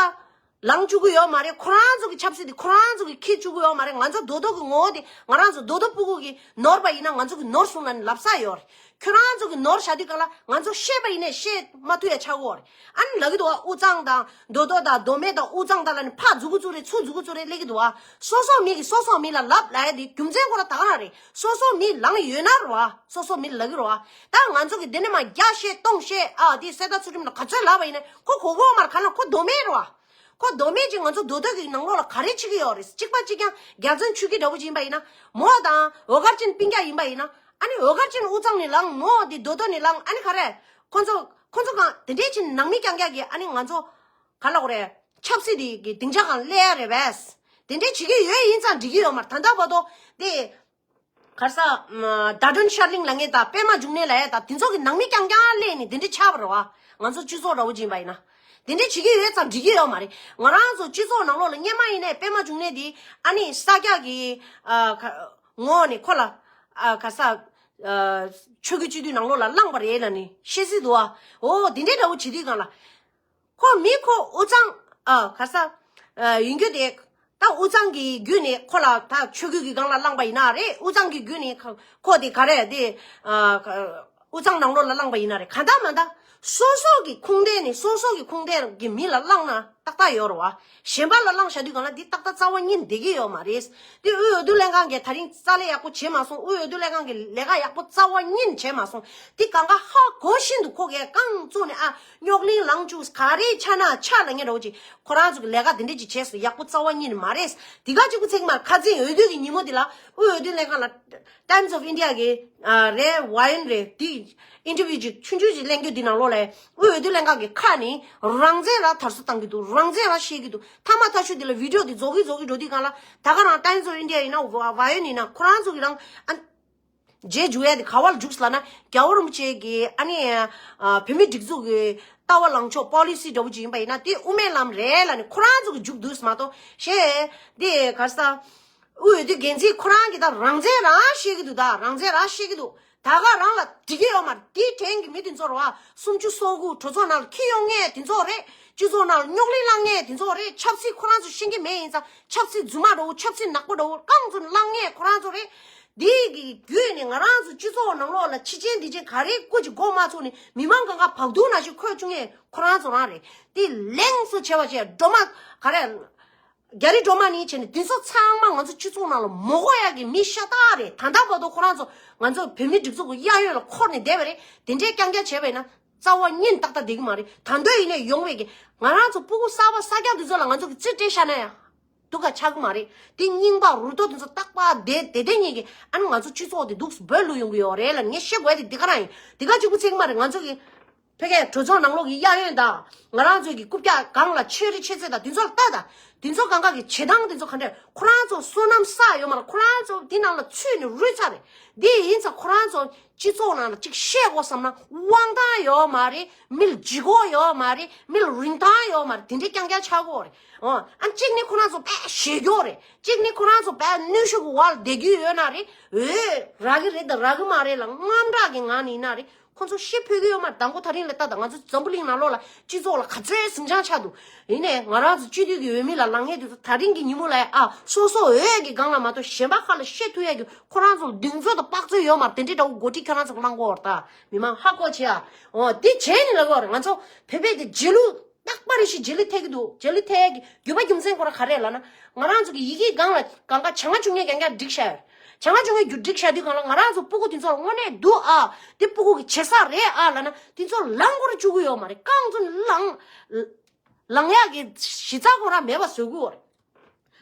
ལངས་བཅུག་གི་ཡོད་མ་རེད། ཁོ་རང་ཚོ་གི་ཆབ་སྲིད་དེ་ཁོ་རང་ཚོ་གི་འཁྱེར་བཅུག་གི་ཡོད་མ་རེད། ང་ཚོ་མདོ་སྟོད་ཀྱི་ངོ་བོ་དེ། ང་རང་ཚོ་མདོ་སྟོད་སྤུ་གུ་གི་ནོར་བ་ཡིན་ན་ང་ཚོ་གི་ནོར་སོང་ལབ་ནས་ལབ་ས་ཡོད་རེད། ཁྱོད་རང་ཚོ་གི་ནོར་བཞག་དུས་སྒང་ལ་ང་ཚོ་བཤད་པ་ཡིན་ནའི་བཤད་མ་ཐུབ་ཡ་ཆགས་ཀྱི་ཡོད་རེད། ཨ་ནི་ལབ་ཀྱི་འདུག་བ། དབུས་གཙང་དང་མདོ་སྟོད་དང་མདོ་སྨད་དང་དབུས་གཙང་དང་ལབ་ནས་ཕར་མཛུབ་གུ་བཙུགས་རེད། ཚུར་མཛུབ་གུ་བཙུགས་རེད། སླེབས་ཀྱི་འདུག་བ། སོ་སོ་མི་གིས་སོ་སོ་མི་ལ་ལབ་ལབ་ཡ་དེ་རྒྱུ་མཚན་ཁོ་རང་ད་ག་རང་རེད། སོ་སོ་མི་ལངས་ཡོད་ན་རེད་བ། སོ་སོ་མི་ལ་ལབ་ཀྱི་རེད་བ། ད་ང་ཚོ་གིས་འདི་ནས་མར་རྒྱ་བཤད་སྟོང་བཤད་ཨ། དེ་གསེར་རྟ་ཚུལ་ཁྲིམས་ལ་ག་ཚོད་ལབ་པ་ཡིན་ནའི་ཁོ་གོ་གོ་མར་ག་ལ་ཁོ་མདོ་སྨད་རེད་བ། ཁོ་མདོ་སྨད་ཅིག་ང་ཚོ་མདོ་སྟོད་ཀྱི་ནང་ལོགས་ལ་ག་རེ་བྱེད་ཀྱི་ཡོད་རེད། གཅིག་པ་གཅིག་རྐྱང་རྒྱལ་མཚན་ཆོས་སྐྱིད་འདྲ་བོ་ཅིག་ཡིན་པ་ཡིན་ན། མོ་དང་འོད་དཀར་ཅན་སྤུན་ཀྱག་ཡིན་པ་ཡིན་ན། ཨ་ནི་འོད་དཀར་ཅན་དབུས་གཙང་ནས་ལངས། མོ་དེ་མདོ་སྟོད་ནས་ལངས། ཨ་ནི་ག་རེ། ཁོ་ཚོ་ཁོ་ཚོ་གང་དེ་འདྲས་ཅིག་ནང་མི་རྐྱང་རྐྱང་གིས་ཨ་ནི་ང་ཚོ་ག་ལབ་དགོས་རེད། ཆབ་སྲིད་དེ་གི་སྡིངས་ཆ་སྒང་སླེབས་ཡ་རེད་པས། དེ་འདྲས་བྱེད་ཀྱི་ཡོད་ཡིན་ཙང་འགྲིག་གི་ཡོད་མ་རེད། ད་ལྟ་བར་དུ་དེ། ག་རེ་ཟ། ཨ། ཟླ་སྒྲོན་ཤར་གླིང་ལབ་མཁན་དང་པད་མ་འབྱུང་གནས་ལབ་ཡ་དང་དེ་ཚོ་གི་ནང་མི་རྐྱང་རྐྱང་སླེབས་ནས་དེ་འདྲ་ཆགས་པ་རེད་བ། ང་ཚོ་སྤྱི་ཚོགས་འདྲ་བོ་ཅིག་ཡིན་པ་ཡིན་ན། དེ་འདྲ་བྱེད་ཀྱི་ཡོད་ཙང་འགྲིག་གི་ཡོད་མ་རེད། ང་རང་ཚོ་སྤྱི་ཚོགས་ནང་ལོགས་ལ་སྔོན་མ་ཡིན་ནའི་པད་མ་འབྱུང་གནས་དེ་ཨ་ནི་ས་སྐྱ་གི། ཨ། ག་ངོ་ནས་ཁོ་ལ། ཨ། ག་རེ་ཟ། ཨ། ཆོས་བརྒྱུད་སྤྱི་འཐུས་ནང་ལོགས་ལ་བླངས་པ་རེད་ལབ་ནས་བཤད་སྲིད་འདུག་བ། འོ་དེ་འདྲའི་འདྲ་བོ་བྱེད་དུས་སྒང་ལ། ཁོ་མི་ཁོ་དབུས་གཙང་། ཨ། ག་རེ་ཟ། ཨ། ཡིན་རྒྱུ་དེ། ད་དབུས་གཙང་གི་བརྒྱུད་ནས་ཁོ་ལ་ད་ཆོས་བརྒྱུད་ཀྱི་སྒང་ལ་བླངས་པ་ཡིན་ན་རེད། དབུས་གཙང་གི་བརྒྱུད་ནས་ཁོ་ཁོ་དེ་ག་རེ་དེ། ཨ། ག་དབུས་གཙང་ནང་ལོགས་ལ་བླངས་པ་ཡིན་ན་རེད། གང་ལྟར་མ་ལྟར་སོ་སོ་གི་ཁུངས་ལྡན་ནས་སོ་སོ་གི་ཁུངས་ལྡན་གྱི་མི་ལ་བླངས་ན་ཏག་ཏག་ཡོད་རེད་བ། གཞན་པ་ལ་བླངས་བཞག་དུས་སྒང་ལ་འདི་ཏག་ཏག་རྩ་བ་ཉིད་བསྡད་ཀྱི་ཡོད་མ་རེད། དེ་དབུས་འོས་བསྡུ་ལྷན་ཁང་གིས་ད་རིང་རྩ་ལས་ཡག་པོ་བྱས་མ་སོང་། དབུས་འོས་བསྡུ་ལྷན་ཁང་གིས་ལས་ཀ་ཡག་པོ་རྩ་བ་ཉིད་བྱས་མ་སོང་། དེ་གང་ག་ཧ་གོ་བཞིན་དུ་ཁོ་གས་རྐང་བཙུགས་ནས་ཨ། རྙོག་གླེང་ལངས་བཅུག་ག་རེ་ཆགས་ན་ཆགས་ལབ་མཁན་འདྲ་བོ་ཅིག་ཁོ་རང་ཚོ་གི་ལས་ཀ་དེ་འདྲ་ཅིག་བྱས་སོང་། ཡག་པོ་རྩ་བ་ཉིད་མ་རེད། དེ་ག་གཅིག་པུ་ཚིག་མར་ཁ་རྩང་འོས་བསྡུ་གི་ཉིན་མོ་དེ་ལ་དབུས་འོས་བསྡུ་ལྷན་ཁང་ལ་Times of India གི་ཨ། རེད་བ་ཡོན་རེད། དེ་ཨིན་ཊར་བིའུ་ཅིག་ཆུང་ཆུང་ཅིག་གླེང་རྒྱུ་དེ་ནང་ལོགས་ལ་དབུས་འོས་བསྡུ་ལྷན་ཁང་གི་ཁ་ནས་རང་བཙན་ར་དར་སྲོལ་བཏང་གི་འདུག་རང་བཙན་ར་བཤད་ཀྱི་འདུག་ཐ་མ་ཐ་ཤུ་དེ་ལ་བི་ཌི་ཡོ་དེ་རྫོགས་ཀྱི་རྫོགས་ཀྱི་འགྲོ་དུས་སྒང་ལ་ད་ག་རང་Times of India ཡིན་ན་བ་ཡོན་ཡིན་ན་ཁོ་རང་ཚོ་གི་རང་ཨ། རྗེས་འཇུག་ཡ་དེ་ག་བ་ལ་འཇུག་ལབ་ན་རྒྱལ་བ་རིན་པོ་ཆེ་གི་ཨ་ནི་ཨ། བོད་མིའི་སྒྲིག་འཛུགས་ཀྱི་ལྟ་བ་ལངས་ཕྱོགས་པོ་ལི་སི་འདྲ་བོ་ཅིག་ཡིན་པ་ཡིན་ན་དེ་དབུ་མའི་ལམ་རེད་ལབ་ནས་ཁོ་རང་ཚོ་གི་འཇུག་འདུག་མ་གཏོགས་གཞན་དེ་ག་རེ་ཟ། དབུས་འོས་བསྡུ་འགན་འཛིན་ཁོ་རང་གིས་ད་རང་བཙན་རང་བཤད་ཀྱི་འདུག་ད་རང་བཙན་རང་བཤད་ཀྱི་འདུག་ད་ག་རང་ལ་འགྲིག་གི་ཡོད་མ་རེད། དེའི་དྲན་གྱི་མི་དེ་ཚོ་རེད་བ། སུམ་ཅུ་སོ་དགུ་གྲོས་ཚོགས་ནང་ལ་འཁྱེར་ཡོང་མཁན་དེ་ཚོ་རེད། སྤྱི་ཚོགས་ནང་ལ་རྙོག་གླེང་བསླང་མཁན་དེ་ཚོ་རེད། ཆབ་སྲིད་ཁོ་རང་ཚོ་ཤེས་ཀྱི་མེད་ཡིན་ཙང་ཆབ་སྲིད་རྫུན་མ་འདྲ་བོ་ཆབ་སྲིད་ནག་པོ་འདྲ་བོ་རྐང་བཙུགས་བསླང་མཁན་ཁོ་རང་ཚོ་རེད། དེའི་གི་བརྒྱུད་ནས་ང་རང་ཚོ་སྤྱི་ཚོགས་ནང་ལོགས་ལ་ཕྱི་རྐྱེན་འདི་རྐྱེན་ག་རེ་སྐུ་ཅིག་མགོ་མ་ཚོས་ནས་མི་མང་གང་ག་བག་དུག་ནང་བཞིན་འཁོལ་བཅུག་མཁན་ཁོ་རང་ཚོ་རང་རེད། དེ་ལན་གསོ་བྱས་པ་བྱས་སྒྲོལ་མ་ག་རེ། རྒྱ་རིགས་སྒྲོལ་མ་ནི་བྱས་ནས་འདི་ཚོ་ཚང་མ་ང་ཚོ་སྤྱི་ཚོགས་ནང་ལ་མ་དགོས་ཡག་གི་མི་ཤ་སྟག་རེད། ད་ལྟ་བར་དུ་ཁོ་རང་ཚོ་ང་ཚོ་བོད་མིའི་སྒྲིག་འཛུགས་ཀྱི་གཡས་གཡོན་ལ་འཁོར་ནས་བསྡད་པ་རེད། དེ་འདྲའི་རྐྱང་རྐྱང་བྱས་པ་ཡིན་ན་རྩ་བ་ཉིད་ཏག་ཏག་བསྡད་ཀྱི་མ་རེད། ད་དུང་ཡིན་ནའི་ཡོང་བའི་གི་ང་རང་ཚོ་སྤུ་གུ་གསར་པ་གསར་རྐྱང་འདི་ཚོ་ལ་ང་ཚོ་གི་རྩིས་སྤྲད་བཞག་ན་ཡང་སྡུག་ག་ཆགས་ཀྱི་མ་རེད། དེ་རྙིང་པ་རུ་ཏོ་འདི་ཚོ་རྟག་པར་བསྡད་བསྡད་བསྡད་མཁན་གྱི་ཨ་ནི་ང་ཚོ་སྤྱི་ཚོགས་དེ་འདུག་སེ་འབོད་བླུག་ཡོང་གི་ཡོད་རེད་ལབ་ངས་བཤད་དགོས་ཡ་དེ་འདི་ག་རང་ཡིན། འདི་ག་གཅིག་པུ་ཚིག་མ་རེད། ང་ཚོ་གི་ ཕ་གིའི་གྲོས་ཚོགས་ནང་ལོགས་ཀྱི་གཡས་གཡོན་དང་ང་རང་ཚོའི་གི་རྐུབ་བཀྱག་སྒང་ལ་ཆོས་རིག་ཆོས་རྩེད་དང་དེ་ཚོ་ལ་ལྟ་དང་། དེ་ཚོ་གང་ག་གི་བྱེད་སྟངས་དེ་ཚོ་ག་འདྲ། ཁོ་རང་ཚོ་བསོད་ནམས་བསགས་ཡོད་མ་རེད། ཁོ་རང་ཚོ་དེ་ནང་ལ་ཚུད་ནས་རུལ་ཚར་རེད། དེ་ཡིན་ཙང་ཁོ་རང་ཚོ་སྤྱི་ཚོགས་ནང་ལ་ཅིག་བཤད་དགོས་བསམ་ན་དབང་ཐང་ཡོད་མ་རེད། མིར་ལྗིད་ཁོག་ཡོད་མ་རེད། མིར་རིན་ཐང་ཡོད་མ་རེད། དེ་འདྲའི་རྐྱང་རྐྱང་ཆགས་ཀྱི་ཡོད་རེད། ཨོ། ཨ་གཅིག་ནི་ཁོ་རང་ཚོ་དཔེ་ཞེ་སྐྱོ་རེད། གཅིག་ནི་ཁོ་རང་ཚོ་དཔེ་གནོན་ཤུགས་ཀྱི་འོག་ལ་བསྡད་ཀྱི་ཡོད་ན་རེད། འོས་རག་གི་རེད་དང་རག་གི་མ་རེད་ལ་དངངས་སྐྲག་གི་ངང་ནས་ཡིན་ན་རེད། ཁོ་ཚོ་ཤི་འཕོས་ཀྱི་ཡོད་མ་རེད། དང་པོ་དེ་རིང་ལ་ལྟ་དང་། ང་ཚོ་འཛམ་བུ་གླིང་ནང་ལོགས་ལ་སྤྱི་ཚོགས་ལ་ག་ཚོད་ཟིང་ཆ་ཆགས་འདུག་ཡིན་ནའི་ང་རང་ཚོ་སྤྱི་འཐུས་ཀྱི་འོས་མི་ལ་ལངས་མཁན་དེ་ཚོ་དེ་རིང་གི་ཉིན་མོ་ལ་ཨ་སོ་སོ་འོས་ཀྱི་སྒང་ལ་མ་གཏོགས་གཞན་པ་ཁ་ལ་བཤད་ཐུབ་ཡ་གི་ཁོ་རང་ཚོ་ལ་གདེང་ཚོད་དང་དཔག་ཚོད་ཡོད་མ་རེད། དེ་འདྲའི་འདྲ་བོ་འགོ་ཁྲིད་ཁྱེད་རང་ཚོ་གི་གནང་གོ་བར་ད་མི་མང་ཧ་གོ་བྱེད་ཨ། འོ་དེ་བྱས་ནས་ལ་གོ་རེད། ང་ཚོ་བོད་པའི་དེ་རྗེས་ལུས་རྟག་པ་རེ་ཞིག་རྗེས་ལུས་ཐེབས་ཀྱི་འདུག་རྗེས་ལུས་ཐེབས་ཡ་གི་རྒྱུ་བ་རྒྱུ་མཚན་ཁོ་རང་ག་རེ་ལབ་ན། ང་རང་ཚོ་གི་ཡི་གེ་སྒང་ལ་གང་ག་བྱ་ང་བཅུ་ལྔའི་རྐྱང་རྐྱང་བསྒྲིགས་བཞག་ཡོད། བྱ་ང་བཅུ་ལྔའི་རྒྱུ་བསྒྲིགས་བཞག་དུས་སྒང་ལ་ང་རང་ཚོ་སྤུ་གུ་དེ་ཚོ་ལ་དངོས་གནས་འདུག་ཨ། དེ་སྤུ་གུ་གི་བྱེད་ས་རེད་ཨ་ལབ་ན་དེ་ཚོ་ལང་དགོས་རུ་བཅུག་གི་ཡོད་མ་རེད། རྐང་ཚོ་ནི་ལང་ལང་ཡག་གི་གཞི་རྩ་ཁོ་རང་མེད་པ་བཟོ་གི་ཡོད་རེད།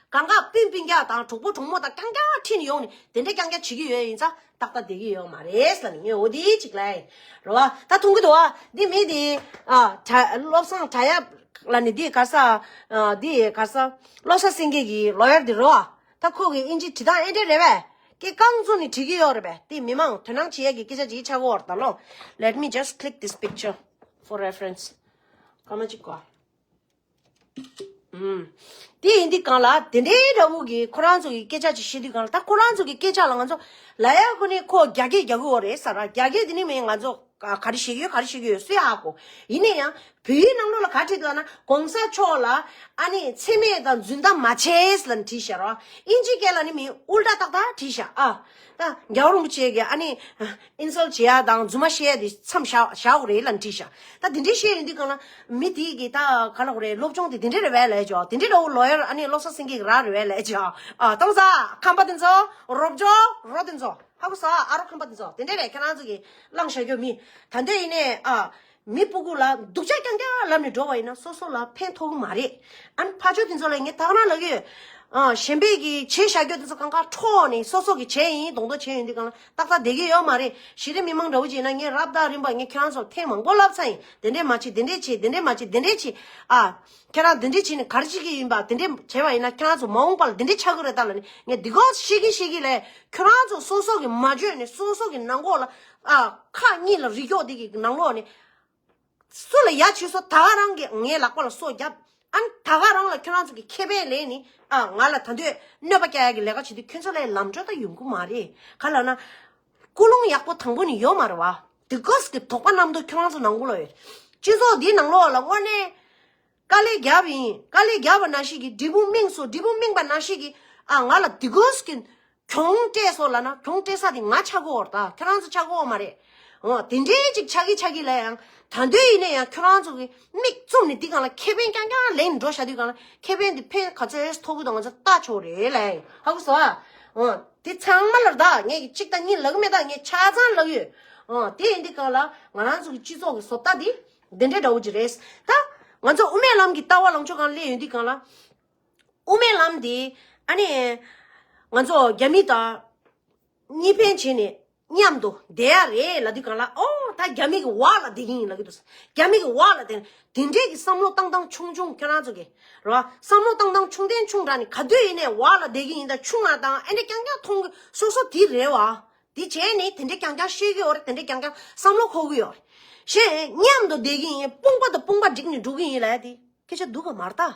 གང་ག་སྤུན་སྤུན་ཀྱག་དང་གྲོགས་པོ་གྲོགས་མོ་དང་རྐྱང་རྐྱང་ཁྲིད་ནས་ཡོང་ནས་དེ་འདྲ་རྐྱང་རྐྱང་བྱེད་ཀྱི་ཡོད་ཡིན་ཙང་ཏག་ཏག་བསྡད་ཀྱི་ཡོད་མ་རེད་ལབ་ནས་ངས་འོ་དེ་གཅིག་ལབ་ཡིན། རེད་བ། ད་མཐོང་གི་འདུག་བ། འདི་མི་དེ་ཨ་བློ་བཟང་གྲགས་ཡབ་ལབ་ནས་འདི་ག་ས་ཨ་འདི་ག་ས་བློ་བཟང་སེང་གེ་གི་ལོ་ཡར་འདི་རེད་བ། ད་ཁོ་གི་ཨིན་ཇི་བྲིས་སྟངས་ཨེ་འདྲ་རེད་བས། སྐད་རྐང་བཙུགས་ནས་བྲིས་ཀྱི་ཡོད་རེད་པས། དེ་མི་མང་དོ་སྣང་བྱེད་ཡས་ཀྱི་སྐད་ཆ་ཅིག་ཆགས་ཀྱི་ཡོད་རེད་ད་ལོ། Let me just click this picture for reference. སྐར་མ་གཅིག་གོ། ཨུམ། དེ་ཡིན་དུས་སྒང་ལ་དེ་འདྲའི་འདྲ་བོ་གི་ཁོ་རང་ཚོ་གི་སྐད་ཆ་ཅིག་བཤད་དུས་སྒང་ལ་ད་ཁོ་རང་ཚོ་གི་སྐད་ཆ་ལ་ང་ཚོ་ལབ་ཡ་ཁོ་ནི་ཁོ་རྒྱ་སྐད་རྒྱག་གི་ཡོད་རེད་ཟེར་ར། རྒྱ་སྐད་དེ་ནི་མིན་ང་ཚོ་ག་ག་རེ་བཤད་ཀྱི་ཡོད་ག་རེ་བཤད་ཀྱི་ཡོད་སུས་ཧ་གོ། ཡིན་ན་ཡང་བོད་ཡིག་ནང་ལོགས་ལ་ག་བྲིས་འདུག་ལབ་ན་གོང་ས་མཆོག་ལ་ཨ་ནི་མཚན་སྨད་དང་རྫུན་གཏམ་མ་བྱེད་ལབ་ནས་བྲིས་ཤག་ར། ཨིན་ཇི་སྐད་ལ་ནི་མིན་ཨུལ་ཊ་ཏག་ཏག་བྲིས་ཤག་ཨ། ད་རྒྱལ་བ་རིན་པོ་ཆེ་གིས་ཨ་ནི་ཨིན་སལ་བྱེད་ཡ་དང་རྫུན་མ་བཤད་ཡ་དེ་མཚམས་བཞག་བཞག་དགོས་རེད་ལབ་ནས་བྲིས་ཤག་ད་དེ་འདྲའི་བཤད་ཡོང་དུས་སྒང་ལ་མི་དེ་གིས་ད་ག་ལབ་དགོས་རེད། སློབ་སྦྱོང་དེ་དེ་འདྲ་རེད་པས་ལབ་ཀྱོག་དེ་འདྲའི་འདྲ་བོ་ལོ་ཡར་ཨ་ནི་བློ་བཟང་སེང་གེ་གི་ར་རེད་པས་ལབ་ཀྱོག་ཨ། གཏོང་ས་ཁམས་པ་དེ་ཚོ་རོབ་ཅོ་རོ་དེ་ཚོ། ཧ་གོ་སོང་ཨ། ཨ་རོ་ཁམས་པ་དེ་ཚོ་དེ་འདྲ་རེད། ཁྱེད་རང་ཚོ་གིས་བླངས་བཞག་རྒྱུ་མི་ད་འདོད་ཡིན་ནས་ཨ། མི་སྤུ་གུ་ལ་སྡུག་ཅག་རྐྱང་རྐྱང་ལབ་ནས་འགྲོ་བ་ཡིན་ན་སོ་སོ་ལ་ཕན་ཐོགས་ཀྱི་མ་རེད། ཨ་ནི་ཕ་ཆོས་དེ་ཚོ་ལ་ངས་ད་ག་རང་ལབ་ཀྱི་ཡོད། ཨ་གཞན་པས་ཀྱི་བྱས་བཞག་རྒྱུ་དེ་ཚོ་གང་ག་འཕྲོག་ནས་སོ་སོ་གི་བྱས་ཡིན་གདོང་གདོང་བྱས་ཡོང་དུས་སྒང་ལ་ཏག་ཏག་བསྡད་ཀྱི་ཡོད་མ་རེད། གཞི་རིམ་མི་མང་འདྲ་བོ་བྱས་ན་ངས་རབ་དང་རིམ་པ་ངས་ཁྱེད་རང་ཚོར་ཐེངས་མང་པོ་ལབ་ཚར་ཡིན། དེ་འདྲས་མ་བྱེད་དེ་འདྲས་བྱེད་དེ་འདྲས་མ་བྱེད་དེ་འདྲས་བྱེད། ཨ། ཁྱེད་རང་དེ་འདྲས་བྱས་ནས་ག་རེ་བྱེད་ཀྱི་ཡིན་པ་དེ་འདྲས་བྱས་པ་ཡིན་ན་ཁྱེད་རང་ཚོ་མ་འོངས་པ་ལ་དེ་འདྲས་ཆགས་ཀྱི་རེད་ད་ལབ་ནས་ངས་འདི་ག་བཤད་ཀྱིན་བཤད་ཀྱིན་ལས་ཁྱོད་རང་ཚོ་སོ་སོ་གི་མ་བརྗོད་ནས་སོ་སོ་གི་ནང་ལོགས་ལ་ཨ་ཁ་གཉིས་ལ་རི་ཀྱོག་དེ་གི་ནང་ལོགས་ནས་སུ་ལ་ཡ་བྱས་སོ་ད་ག་རང་གི་ངའི་ལག་པ་ལ་སོ་བརྒྱབ། ཨ་ནི་ད་ག་རང་ལ་ཁྱོད་རང་ཚོ་གི་ཁེ་ཕན་ལེན་ནི་ཨ་ང་ལ་ད་འདོད་གནོད་པ་སྐྱེལ་ཡ་གི་ལས་ཀ་བྱེད་དུས་ཁྱོད་ཚོ་ལ་ལམ་འགྲོ་ད་ཡོང་གི་མ་རེད། ག་ལབ་ན་ཀུན་སློང་ཡག་པོ་དང་པོ་ནས་ཡོད་མ་རེད་བ། དེ་གོས་གི་དོགས་པ་རྣམ་རྟོག་ཁྱོད་རང་ཚོ་ནང་ཁུལ་ལ་ཡོད། སྤྱི་ཚོགས་འདིའི་ནང་ལོགས་ལ་དངོས་གནས་དཀའ་ལས་བརྒྱབ་ཡིན། དཀའ་ལས་བརྒྱབ་པ་ནང་བཞིན་གྱི་འབྲས་བུ་སྨིན་སོང་། འབྲས་བུ་སྨིན་པ་ནང་བཞིན་གྱི་ཨ་ང་ལ་དེ་གོས་གི་གྱོང་སྤྲད་སོང་ལབ་ན་གྱོང་སྤྲད་ས་དེ་ང་ཆགས་ཀྱི་ཡོད་རེད་ད། ཁྱོད་རང་ཚོ་ཆགས་ཀྱི་ཡོད་མ་རེད། འོ་དེ་འདྲའི་ཅིག་ཆགས་ཀྱི་ཆགས་ཀྱི་ལ་ཡང་ད་འདོད་ཡིན་ན་ཡང་ཁྱོད་རང་ཚོ་གི་མིག་བཙུམ་ནས་འདི་སྒང་ལ་ཁེ་ཕན་རྐྱང་རྐྱང་ལེན་འགྲོ་བཞག་དུས་སྒང་ལ་ཁེ་ཕན་དེ་ཕན་ག་ཚོད་ཐོགས་ཀྱི་འདུག་ང་ཚོ་ལྟ་ཆོག་རེད་ལ་ཡང་ཧ་གོ་སོང་ཨ། འོ་དེ་ཚང་མ་ལ་ད་ངས་གཅིག་དང་གཉིས་ལབ་ཀྱི་མེད། ད་ངས་ཆ་ཚང་ལབ་ཡོད། འོ་དེ་ཡིན་དུས་སྒང་ལ་ང་རང་ཚོ་གི་སྤྱི་ཚོགས་ཀྱི་བཟོ་ལྟ་འདི་འདི་འདྲའི་འདྲ་བོ་ཅིག་རེད། ད་ང་ཚོ་དབུ་མའི་ལམ་གྱི་ལྟ་བ་ལངས་ཕྱོགས་སྒང་སླེབས་ཡོང་དུས་སྒང་ལ། དབུ་མའི་ལམ་འདི་ཨ་ནི་ང་ཚོ་རྒྱ་མི་དང་གཉིས་ཕན་བྱས་ནས་མཉམ་དུ་བསྡད་ཡ་རེད་ལབ་དུས་སྒང་ལ། ཨོ་ད་རྒྱ་མི་གི་འོག་ལ་བསྡད་ཀྱི་ཡིན་ལབ་ཀྱི་འདུག་རྒྱ་མི་གི་འོག་ལ་བསྡད་ན་དེ་འདྲས་ཀྱི་བསམ་བློ་བཏང་སྟངས་ཆུང་ཆུང་ཁྱེད་རང་ཚོ་གི་རེད་བ། བསམ་བློ་བཏང་སྟངས་ཆུང་དང་ཆུང་དྲགས་ནས་ག་དུས་ཡིན་ནའི་འོག་ལ་བསྡད་ཀྱི་ཡིན་ད་ཆུང་ང་དང་ཨེ་འདྲས་རྐྱང་རྐྱང་མཐོང་གི་སོ་སོ་དེ་རེད་བ། དེ་བྱས་ནས་དེ་འདྲས་རྐྱང་རྐྱང་བཤད་ཀྱི་ཡོད་རེད། དེ་འདྲས་རྐྱང་རྐྱང་བསམ་བློ་འཁོར་གྱི་ཡོད་རེད། གཞན་མཉམ་དུ་བསྡད་ཀྱི་ཡིན། དཔུང་པ་དང་དཔུང་པ་བསྒྲིགས་ནས་འགྲོ་གི་ཡིན་ལབ་ཡ་དེ་སྐད་ཆ་འདུག་ག་མ་རེད་ད།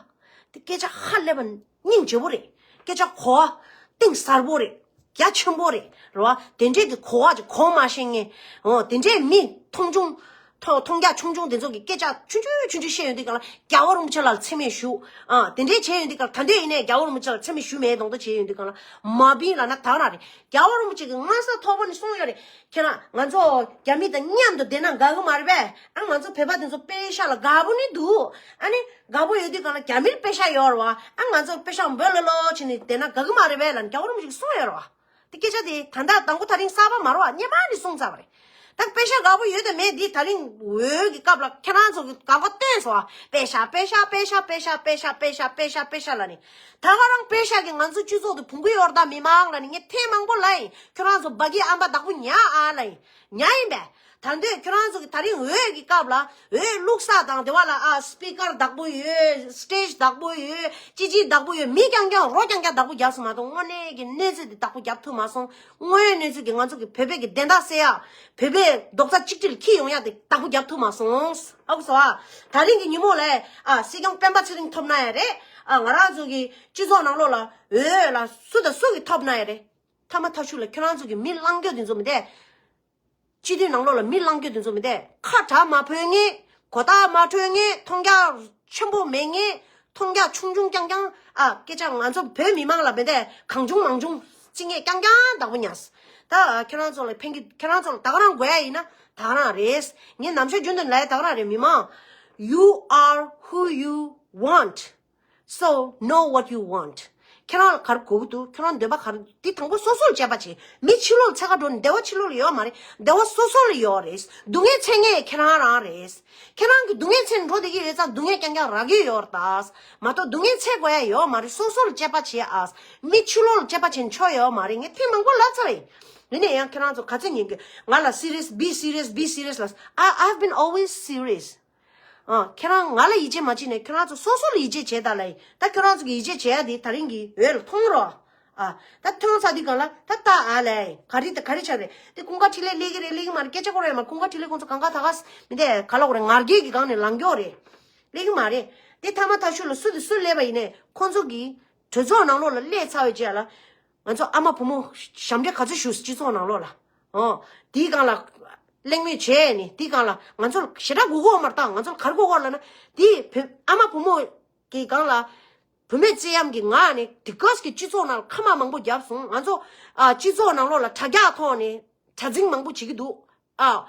དེ་སྐད་ཆ་ཧ་ལས་པ་སྙིང་རྗེ་པོ་རེད། སྐད་ཆ་གོ་བ་གཏིང་ཟབ་པོ་རེད། རྒྱ་ཆེན་པོ་རེད་རེད་བ། དེ་འདྲས་ཀྱི་གོ་བ་ཅིག་གོ་མ་ཤེས་མཁན། འོ་དེ་འདྲས་མི་མཐོང་ཆུང་མཐོ་མཐོང་རྒྱ་ཆུང་ཆུང་དེ་ཚོ་གི་སྐད་ཆ་ཆུང་ཆུང་ཆུང་ཆུང་བཤད་ཡོང་དུས་སྒང་ལ་རྒྱལ་བ་རིན་པོ་ཆེ་ལ་མཚན་སྨད་ཞུ། ཨ་དེ་འདྲས་བྱས་ཡོང་དུས་སྒང་ལ་ད་འདོད་ཡིན་ནའི་རྒྱལ་བ་རིན་པོ་ཆེ་ལ་མཚན་སྨད་ཞུ་མེད་མདོག་མདོག་བྱས་ཡོང་དུས་སྒང་ལ་མ་བིན་ལབ་ན་ད་ག་རང་རེད། རྒྱལ་བ་རིན་པོ་ཆེ་གི་མངའ་ས་མཐོ་པོ་ནས་གསུངས་ཡོད་རེད། ཁྱེད་རང་ང་ཚོ་རྒྱ་མི་དང་མཉམ་དུ་བསྡད་ན་དགའ་གི་མ་རེད་པས། ཨ་ང་ཚོ་བོད་པ་དེ་ཚོ་པེ་ཤ་ལ་དགའ་པོ་ནི་འདུག་ཨ་ནི་དགའ་པོ་ཡོད་དུས་སྒང་ལ་རྒྱ་མིར་པེ་ཤ་ཡོད་རེད་བ། ཨ་ང་ཚོ་པེ་ཤ་འབོད་ལོ་ལོ་བྱས་ནས་བསྡད་ན་དགའ་གི་མ་རེད་པས་ལབ་ནས་རྒྱལ་བ་རིན་པོ་ཆེ་གིས་གསུངས་ཡོད་རེད་བ། དེ་སྐད་ཆ་དེ་ད་ལྟ་དང་པོ་དེ་རིང་གསར་པ་མ་རེད་བ། སྔོན་མ་ནས་གསུངས་ཚར་བ་རེད། ད་པེ་ཤ་དགའ་པོ་ཡོད་དམ་མེད་འདི་དེ་རིང་འོས་ཀྱི་སྐབས་ལ་ཁྱེད་རང་ཚོ་གི་དགའ་པོ་བཏོན་སོང་བ། པེ་ཤ་པེ་ཤ་པེ་ཤ་པེ་ཤ་པེ་ཤ་པེ་ཤ་པེ་ཤ་ལབ་ནས། ད་ག་རང་པེ་ཤ་གིས་ང་ཚོ་སྤྱི་ཚོགས་དེ་ཕུང་གི་ཡོད་རེད་ད་མི་མང་ལབ་ནས་ངས་ཐེངས་མང་པོ་ལབ་ཡིན། ཁྱོད་རང་ཚོ་སྦ་གི་ཨམ་པ་བདག་པོ་ཉག་ཨ་ལབ་ཡིན། ཉག་ཡིན་པས། ད་འདོད་ཁྱོད་རང་ཚོ་གི་ད་རིང་འོས་ཀྱི་སྐབས་ལ་འོས་བླུགས་ས་དང་དེ་བ་ལ་ཨ་སི་པི་ཀར་བདག་པོ་ཡོད། སི་ཊེ་ཇི་བདག་པོ་ཡོད། ཅི་ཅི་བདག་པོ་ཡོད། མི་རྐྱང་རྐྱང་རོ་རྐྱང་རྐྱང་བདག་པོ་རྒྱབ་སོང་མ་གཏོགས་དངོས་གནས་ཀྱི་གནས་ཚུལ་དེ་བདག་པོ་རྒྱབ་ཐུབ་མ་སོང་། དངོས་ཡོད་གནས་ཚུལ་གྱི་ང་ཚོ་གི་བོད་པའི་གི་བདེན་མཐའ་གསལ་ཡག་བོད་པའི་རྡོག་རྩ་གཅིག་སྒྲིལ་འཁྱེར་ཡོང་ཡག་དེ་བདག་པོ་རྒྱབ་ཐུབ་མ་སོང་། ཨ་ཁུ་སོ་ཨ། ད་རིང་གི་ཉིན་མོ་ལ་ཨ་སྲིད་སྐྱོང་སྤེན་པ་ཚེ་རིང་ཐོབ་ན་ཡང་རེད། ཨ་ང་རང་ཚོ་གི་སྤྱི་ཚོགས་ནང་ལོགས་ལ་འོས་ལ་སུ་དང་སུ་གི་ཐོབ་ན་ཡང་རེད། ཐ་མ་ཐ་ཤུ་ལ་ཁྱོད་རང་ཚོ་གི་མི་གླང་སྐྱོ་དེ་ཚོ་མི་འདས། སྤྱི་འཐུས་ནང་ལོགས་ལ་མི་གླང་སྐྱོ་དེ་ཚོ་མི་འདས། ཁ་གྲག་མ་ཕོད་མཁན། གོ་རྟགས་མ་འཕྲོད་མཁན། མཐོང་རྒྱ་ཆེན་པོ་མེད་མཁན། མཐོང་རྒྱ་ཆུང་ཆུང་རྐྱང་རྐྱང་། ཨ་སྐད་ཆ་ང་ཚོ་བོད་མི་མང་ལ་མི་འདས། གང་བྱུང་མང་བྱུང་རྩིས་ངན་རྐྱང་རྐྱང་བདག་པོ་ཉར། ད་ཁྱེད་རང་ཚོ་ལ་ཕན་གི་ཁྱེད་རང་ཚོ་ལ་ད་ག་རང་དགོས་ཡ་ཡིན་ན་ད་ག་རང་རེད། ངས་ནམ་ཞག་རྒྱུན་དུ་ལབ་ཡ་ད་ག་རང་རེད། མི་མང་། You are who you want. So know what you want. ཁྱེད་རང་ལ་ག་རེ་དགོས་ཀྱི་འདུག་ཁྱེད་རང་འདོད་པ་ག་རེ། འདི་དང་པོ་སོ་སོར་དཔྱད་པ་བྱེད། མི་ཕྱི་ལོགས་ལ་འཚོལ་ག་འགྲོ་ནས་བདེ་བ་ཕྱི་ལོགས་ལ་ཡོད་མ་རེད། བདེ་བ་སོ་སོ་ལ་ཡོད་རེད། སྡུག་བསྔལ་འཚོལ་མཁན་ཁྱེད་རང་རང་རེད། ཁྱེད་རང་གི་སྡུག་བསྔལ་འཚོལ་འགྲོ་བསྡད་ཀྱི་ཡོད་ཙང་སྡུག་བསྔལ་རྐྱང་རྐྱང་རག་གི་ཡོད་རེད་ད། མ་གཏོགས་སྡུག་བསྔལ་འཚོལ་དགོས་ཡ་ཡོད་མ་རེད། སོ་སོ་ལ་དཔྱད་པ་བྱེད་ཨ། མི་ཕྱི་ལོགས་ལ་དཔྱད་པ་བྱེད་ཆོག་ཡོད་མ་རེད། ངས་ཐེངས་མང་པོ་ལབ་ཚར་རེད། ཡིན་ན་ཡང་ཁྱེད་རང་ཚོ་ག་ཚོད་ཉན་གི། ང་ལ་serious, be serious, be serious ལབ། I, I've been always serious. ཨ། ཁྱེད་རང་ང་ལ་ཡིད་ཆེས་མ་བྱེད་ནས་ཁྱེད་རང་ཚོ་སོ་སོ་ལ་ཡིད་ཆེས་བྱེད་ད་ལ་ཡིན། ད་ཁྱེད་རང་ཚོ་གི་ཡིད་ཆེས་བྱེད་ཡ་དེ་ད་རིང་གི་འོས་ལ་མཐོང་རོགས། ཨ། ད་མཐོང་ཚར་དུས་གང་ལ་ད་ལྟ་ཨ་ལས་ག་རེ་ད་ག་རེ་ཆགས་རེད། དེ་ཀུན་དགའ་འཕྲིན་ལས་སླེབས་ཀྱི་རེད་སླེབས་ཀྱི་མ་རེད་སྐད་ཆ་གོ་རེད་མ། ཀུན་དགའ་འཕྲིན་ལས་ཁོང་ཚོ་གང་ག་ད་ག་མི་དེ་ག་ལ་གོ་རེད། ངར་སྐད་ཀྱི་སྒང་ནས་ལངས་ཀྱོག་རེད། སླེབས་ཀྱི་མ་རེད། དེ་ཐ་མ་ཐ་ཤུ་ལ་སུ་དེ་སུ་སླེབས་པ་ཡིན་ནས་ཁོང་ཚོ་གི་གྲོས་ཚོགས་ནང་ལོགས་ལ་སླེབས་ཚར་བའི་རྗེས་ལ། ང་ཚོ་ཨ་མ་བུ་མོ་ཞབས་འདྲེན་ག་ཚོད་ཞུ་སྤྱི་ཚོགས་ནང་ལོགས་ལ། ཨོ། དེའི་སྒང་ལ། གླེང་མོལ་བྱས་ནས་དེའི་སྒང་ལ་ང་ཚོ་ཞེ་དྲག་དགོས་ཀྱི་ཡོད་མ་རེད་ད། ང་ཚོ་ག་རེ་དགོས་ཀྱི་ཡོད་ལབ་ན། དེའི་བུ་ཨ་མ་བུ་མོ་གི་སྒང་ལ། བུད་མེད་བཙན་གཡེམ་གྱི་ངག་ནས་དེ་ག་ས་གི་སྤྱི་ཚོགས་ནང་ལ་ཁ་མ་མང་པོ་བརྒྱབ་སོང་། ང་ཚོ་ཨ་སྤྱི་ཚོགས་ནང་ལོགས་ལ་དྲ་རྒྱ་ཐོག་ནས་དྲ་འཛིང་མང་པོ་བྱེད་ཀྱི་འདུག་ཨ།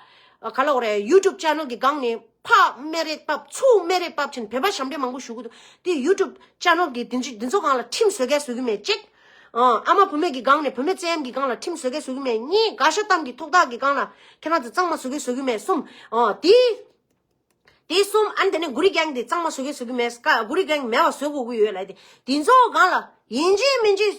ག་ལ་འོ་རེད། YouTube channel གི་སྒང་ནས་ཕག་སྨད་རེད་བབས་ཚུགས་སྨད་རེད་བབས་ཕྱིན་བོད་པ་ཞབས་འདྲེན་མང་པོ་ཞུ་གི་འདུག་དེ་YouTube channel གི་དེ་ཚོ་དེ་ཚོ་སྒང་ལ་ཁྲིམས་བཟོ་གལ་བཟོ་གི་མེད་གཅིག་ཨ་མ་བུད་མེད་ཀྱི་སྒང་ནས་བུད་མེད་བཙན་གཡེམ་གྱི་སྒང་ལ་ཁྲིམས་བཟོ་གལ་བཟོ་གི་མེད། གཉིས་དགའ་ཤོས་གཏམ་གྱི་ཐོག་ཐག་གི་སྒང་ལ་ཁྱེད་རང་ཚོ་གཙང་མ་བཟོ་གལ་བཟོ་གི་མེད། གསུམ། ཨོ་དེ་དེ་གསུམ་ཨ་ནི་དེ་ནས་གུ་རི་གེང་དེ་གཙང་མ་བཟོ་གལ་བཟོ་གི་མེད། ཀ་གུ་རི་གེང་མེད་པ་བཟོ་དགོས་ཀྱི་ཡོད་ལབ་དེ་དེ་ཚོ་སྒང་ལ་ཡིན་གཅིག་མིན་གཅིག་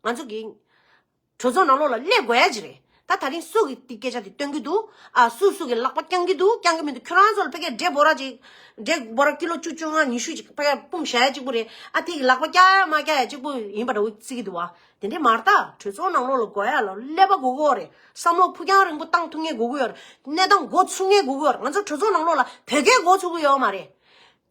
ང་ཚོ་གི་གྲོས་ཚོགས་ནང་ལོགས་ལ་སླེབས་དགོས་ཡ་ཅིག་རེད། ད་ད་རིང་སུ་གིས་དེ་སྐད་ཆ་དེ་སྟོན་གྱི་འདུག་ཨ་སུ་སུ་གིས་ལག་པ་བརྐྱང་གི་འདུག་བརྐྱང་གི་མི་འདུག་ཁྱོད་རང་ཚོ་ལ་ཕ་གིའི་འབྲས་བོ་ར་ཅིག་འབྲས་བོ་ར་ཀི་ལོ་བཅུ་བཅོ་ལྔ་ཉི་ཤུ་ཅིག་ཕ་གིར་སྤུངས་བཞག་ཡ་གཅིག་པུ་རེད། ཨ་དེ་གི་ལག་པ་བརྐྱང་ཡ་མ་བརྐྱང་ཡ་གཅིག་པུ་ཡིན་པ་འདྲ་བོ་བརྩི་གི་འདུག་བ། དེ་འདྲས་མ་རེད་ད། གྲོས་ཚོགས་ནང་ལོགས་ལ་དགོས་ཡ་ལ་ཀླད་པ་དགོས་ཀྱི་ཡོད་རེད། བསམ་བློ་ཕུགས་རྒྱང་རིང་པོ་བཏང་ཐུབ་མཁན་དགོས་ཀྱི་ཡོད་རེད། གནས་སྟངས་འགོ་ཚུགས་མཁན་དགོས་ཀྱི་ཡོད་རེད། ང་ཚོ་གྲོས་ཚོགས་ནང་ལོགས་ལ་བོད་སྐད་འགོ་ཚུགས་ཀྱི་ཡོད་མ་རེད།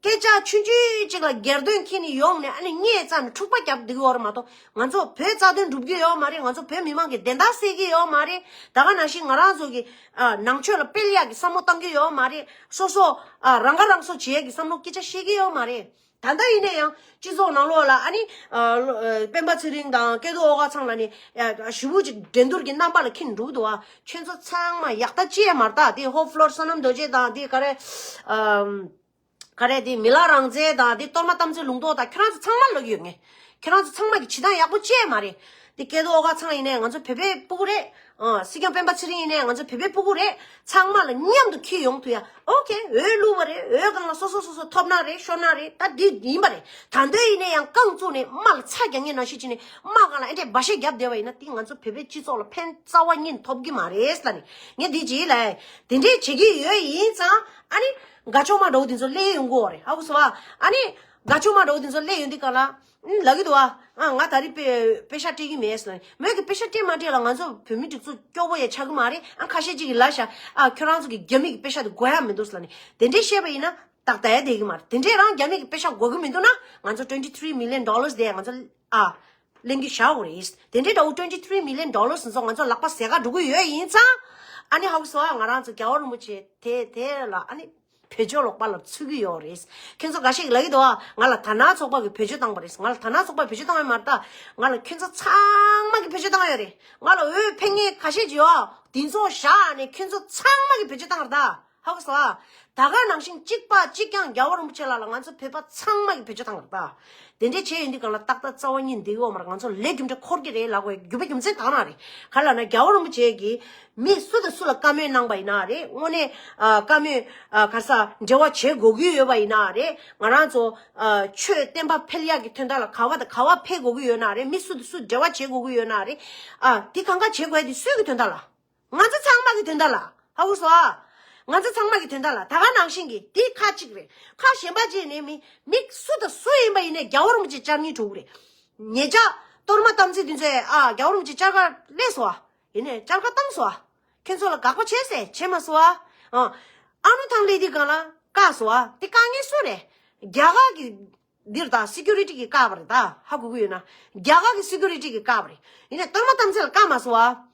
སྐད་ཆ་ཆུང་ཆུང་ཅིག་ལ་སྒེར་དོན་འཁྱེར་ནས་ཡོང་ནས་ཨ་ནི་བརྙས་ཙམ་ནས་འཁྲུག་པ་བརྒྱབ་བསྡད་ཀྱི་ཡོད་རེད་མ་གཏོགས། ང་ཚོ་བོད་རྩ་དོན་སྒྲུབ་ཀྱི་ཡོད་མ་རེད། ང་ཚོ་བོད་མི་མང་གི་བདེན་མཐའ་གསལ་གྱི་ཡོད་མ་རེད། ད་ག་ནང་བཞིན་ང་རང་ཚོ་གི་ཨ་ནང་ཆོས་ལ་སྤེལ་ཡག་གི་བསམ་བློ་བཏང་གི་ཡོད་མ་རེད། སོ་སོ་ཨ་རང་ཁ་རང་གསོ་བྱེད་ཡག་གི་བསམ་བློ་སྐད་ཆ་བཤད་ཀྱི་ཡོད་མ་རེད། ད་ལྟ་ཡིན་ན་ཡང་སྤྱི་ཚོགས་ནང་ལོགས་ལ་ཨ་ནི་ཨ་ལོ་ཨ་སྤེན་པ་ཚེ་རིང་དང་སྐལ་རྡོར་ཨོ་དཀར་ཚང་ལ་ནི་ཨ་ཞེ་པོ་ཅིག་འགྲན་བསྡུར་གྱི་རྣམ་པ་ལ་འཁྱེར་འགྲོ་གི་འདུག་བ། ཁྱོད་ཚོ་ཚང་མ་ཡག་ལྟ་ཅི་ཡང་མ་རེད་ད། དེ་ཧོབ་ཕློར་བསོད་ནམས་རྡོ་རྗེ་དང་དེ་ག་རེ་ཨ། ག་རེ་དེ་མི་ལ་རང་བཙན་དང་དེ་གཏོར་མ་དམ་ཚིག་ལུང་རྟོགས་དང་ཁྱོད་རང་ཚོ་ཚང་མ་ལབ་ཀྱི་ཡོད་ངས། ཁྱོད་རང་ཚོ་ཚང་མ་གི་བྱེད་སྟངས་ཡག་པོ་ཅི་ཡང་མ་རེད། དེ་སྐལ་རྡོར་ཨོ་དཀར་ཚང་ཡིན་ནའི་ང་ཚོ་བོད་པའི་སྤུ་གུ་རེད། ཨ་སྲིད་སྐྱོང་སྤེན་པ་ཚེ་རིང་ཡིན་ནའི་ང་ཚོ་བོད་པའི་སྤུ་གུ་རེད། ཚང་མ་ལ་མཉམ་དུ་འཁྱེར་ཡོང་ཐུབ་ཡ། ཨོ་ཁེ། འོས་བླུགས་པ་རེད། འོས་སྒང་ལ་སོ་སོ་སོ་སོ་ཐོབ་ན་རེད་ཤོར་ན་རེད། ད་འདི་ཡིན་པ་རེད། ད་འདོད་ཡིན་ནའི་ཡང་རྐང་བཙུགས་ནས་དམག་ལ་ཚ་རྒྱག་མཁན་ནང་བཞིན་བྱས་ནས་དམག་སྒང་ལ་ཨེ་འདྲས་འབའ་ཤད་བརྒྱབ་བསྡད་པ་ཡིན་ན་དེ་ང་ཚོ་བོད་པའི་སྤྱི་ཚོགས་ལ་ཕན་རྩ་བ་ཉིད་ཐོབ་ཀྱི་མ་རེད་ལབ་ནས་ངས་འདི་བྱས་ལབ། དེ་འདྲས་བྱེད་ཀྱི་ཡོད་ཡིན་ཙང་ཨ་ནི། དགའ་ཕྱོགས་མ་འདྲ་བོ་དེ་ཚོ་སླེབས་ཡོང་གི་ཡོད་རེད། ཧ་གོ་སོང་ཨ། ཨ་ནི་དགའ་ཕྱོགས་མ་འདྲ་བོ་དེ་ཚོ་སླེབས་ཡོང་དུས་ག་ལ། ཨུམ། ལབ་ཀྱི་འདུག་ཨ། ཨ་ང་ད་རེས་པེ་པེ་ཤག་སྤྲད་ཀྱི་མེད་ཟེར་ནས། མོས་ཀྱི་པེ་ཤག་སྤྲད་མ་སྤྲད་ལ་ང་ཚོ་བོད་མི་སྒྲིག་འཛུགས་སྐྱོ་པོ་ཡ་ཆགས་ཀྱི་མ་རེད། ཨ་ཁ་ཤས་ཅིག་གིས་ལབ་ཤག་ཨ་ཁྱོད་རང་ཚོ་གི་རྒྱ་མི་གི་པེ་ཤག་དེ་དགོས་ཡ་མི་འདུག་ཟེར་ནས། དེ་འདྲས་བཤད་པ་ཡིན་ན་ཏག་ཏག་བསྡད་ཀྱི་མ་རེད། དེ་འདྲས་རང་རྒྱ་མི་གི་པེ་ཤག་དགོས་ཀྱི་མི་འདུག་ན་ང་ཚོ་twenty three million dollars དེ་ང་ཚོ་ཨ་ལེན་གྱི་བཞག་དགོས་རེད། དེ་འདྲས་འདྲ་བོ་twenty three million dollars ཚོ་ང་ཚོ་ལག་པ་ཟས་ག་འགྲོ་གི་ཡོད་ཡིན་ཙང་། ཨ་ནི་ཧ་གོ་སོང་ཨ། ང་རང་ཚོ་རྒྱལ་བ་རིན་པོ་ཆེ་དེ་དེ་ལ་ཨ་ནི། བེད་སྤྱོད་ལོག་པ་ལ་ཚུད་ཀྱི་ཡོད་རེད། ཁྱོད་ཚོ་འགའ་ཞིག་ལབ་ཀྱི་འདུག་ཨ། ང་ལ་དར་ནག་ཚོགས་པ་གིས་བེད་སྤྱོད་བཏང་བ་རེད། ང་ལ་དར་ནག་ཚོགས་པས་བེད་སྤྱོད་བཏང་བ་མ་རེད་ད། ང་ལ་ཁྱོད་ཚོ་ཚང་མ་གིས་བེད་སྤྱོད་བཏང་ཡོད་རེད། ང་ལ་འོས་འཕེན་མཁན་ཁ་ཤས་ཅིག་ཡོད། དེ་ཚོ་བཞག་ནས་ཁྱོད་ཚོ་ཚང་མ་གིས་བེད་སྤྱོད་བཏང་རེད་ད། ཧ་གོ་སོང་ཨ། ད་ག་ནང་བཞིན་གཅིག་པ་གཅིག་རྐྱང་རྒྱལ་བ་རིན་པོ་ཆེ་ལགས་ལ་ང་ཚོ་བོད་པ་ཚང་མ་གིས་བེད་སྤྱོད་བཏང་རེད་ད། དེ་འདྲས་བྱས་ཡོང་དུས་གང་ལ་ཏག་ཏག་རྩ་བ་ཉིད་འདི་ཡོད་མ་རེད། ང་ཚོ་ལས་རྒྱུ་འབྲས་འཁོར་གྱི་རེད་ལབ་དགོས་རྒྱུ་མཚན་གང་ན་རེད། ག་ལ་ན་རྒྱལ་བ་རིན་པོ་ཆེ་གིས་མི་སུ་དང་སུ་ལ་བཀའ་མོལ་གནང་པ་ཡིན་ན་རེད། དངོས་གནས་ཨ་བཀའ་མོལ་ཨ་ག་ས་འབྲེལ་བ་བྱེད་དགོས་ཀྱི་ཡོད་པ་ཡིན་ན་རེད། ང་རང་ཚོ་ཨ་ཆོས་བསྟན་པ་འཕེལ་ཡག་གི་དོན་དག་ལ་ག་བ་དང་ག་བ་ཕེབས་དགོས་ཀྱི་ཡོད་ན་རེད། མི་སུ་དང་སུ་འབྲེལ་བ་བྱེད་དགོས་ཀྱི་ཡོད་ན་རེད། ཨ་དེ་གང་ག་བྱེད་དགོས་དེ་སུའི་གི་དོན་དག་ལ། ང་ཚོ་ཚང་མ་གི་དོན་དག་ལ། ཧ་གོ་སོང་ཨ། ང་ཚོ་ཚང་མ་གི་དོན་དག་ལ་ད་ག་ནང་བཞིན་གྱི་དེ་ཁ་གཅིག་རེད། ཁ་གཞན་པ་གཅིག་ནས་མི་མི་སུ་དང་སུ་ཡིན་པ་ཡིན་ནའི་རྒྱལ་བ་རིན་པོ་ཆེ་བཅར་སྙིང་བྲོ་གི་རེད། ཉེ་ཆར་གཏོར་མ་དམ་ཚིག་འདི་ཚོས་ཨ་རྒྱལ་བ་རིན་པོ་ཆེ་བཅར་ག་སླེབས་སོང་ཨ། ཡིན་ནའི་བཅར་ག་བཏང་སོང་ཨ། ཁྱེད་ཚོ་ལ་དགག་པ་བྱས་ཟེར་བྱས་མ་སོང་ཨ། ཨ་ཨ་ནུ་ཐང་ལེ་དེ་སྒང་ལ་བཀག་སོང་ཨ། དེ་དཀའ་ངལ་སུ་རེད། རྒྱ་གར་གྱི་འདིར་ད་སི་ཀུ་རི་ཊི་གི་བཀག་པ་རེད། ད་ཧ་གོ་གི་ཡོད་ན་རྒྱ་གར་གྱི་སི་ཀུ་རི་ཊི་གི་བཀག་པ་རེད། ཡིན་ནའི་གཏོར་མ་དམ་ཚིག་ལ་བཀག་མ་སོང་ཨ།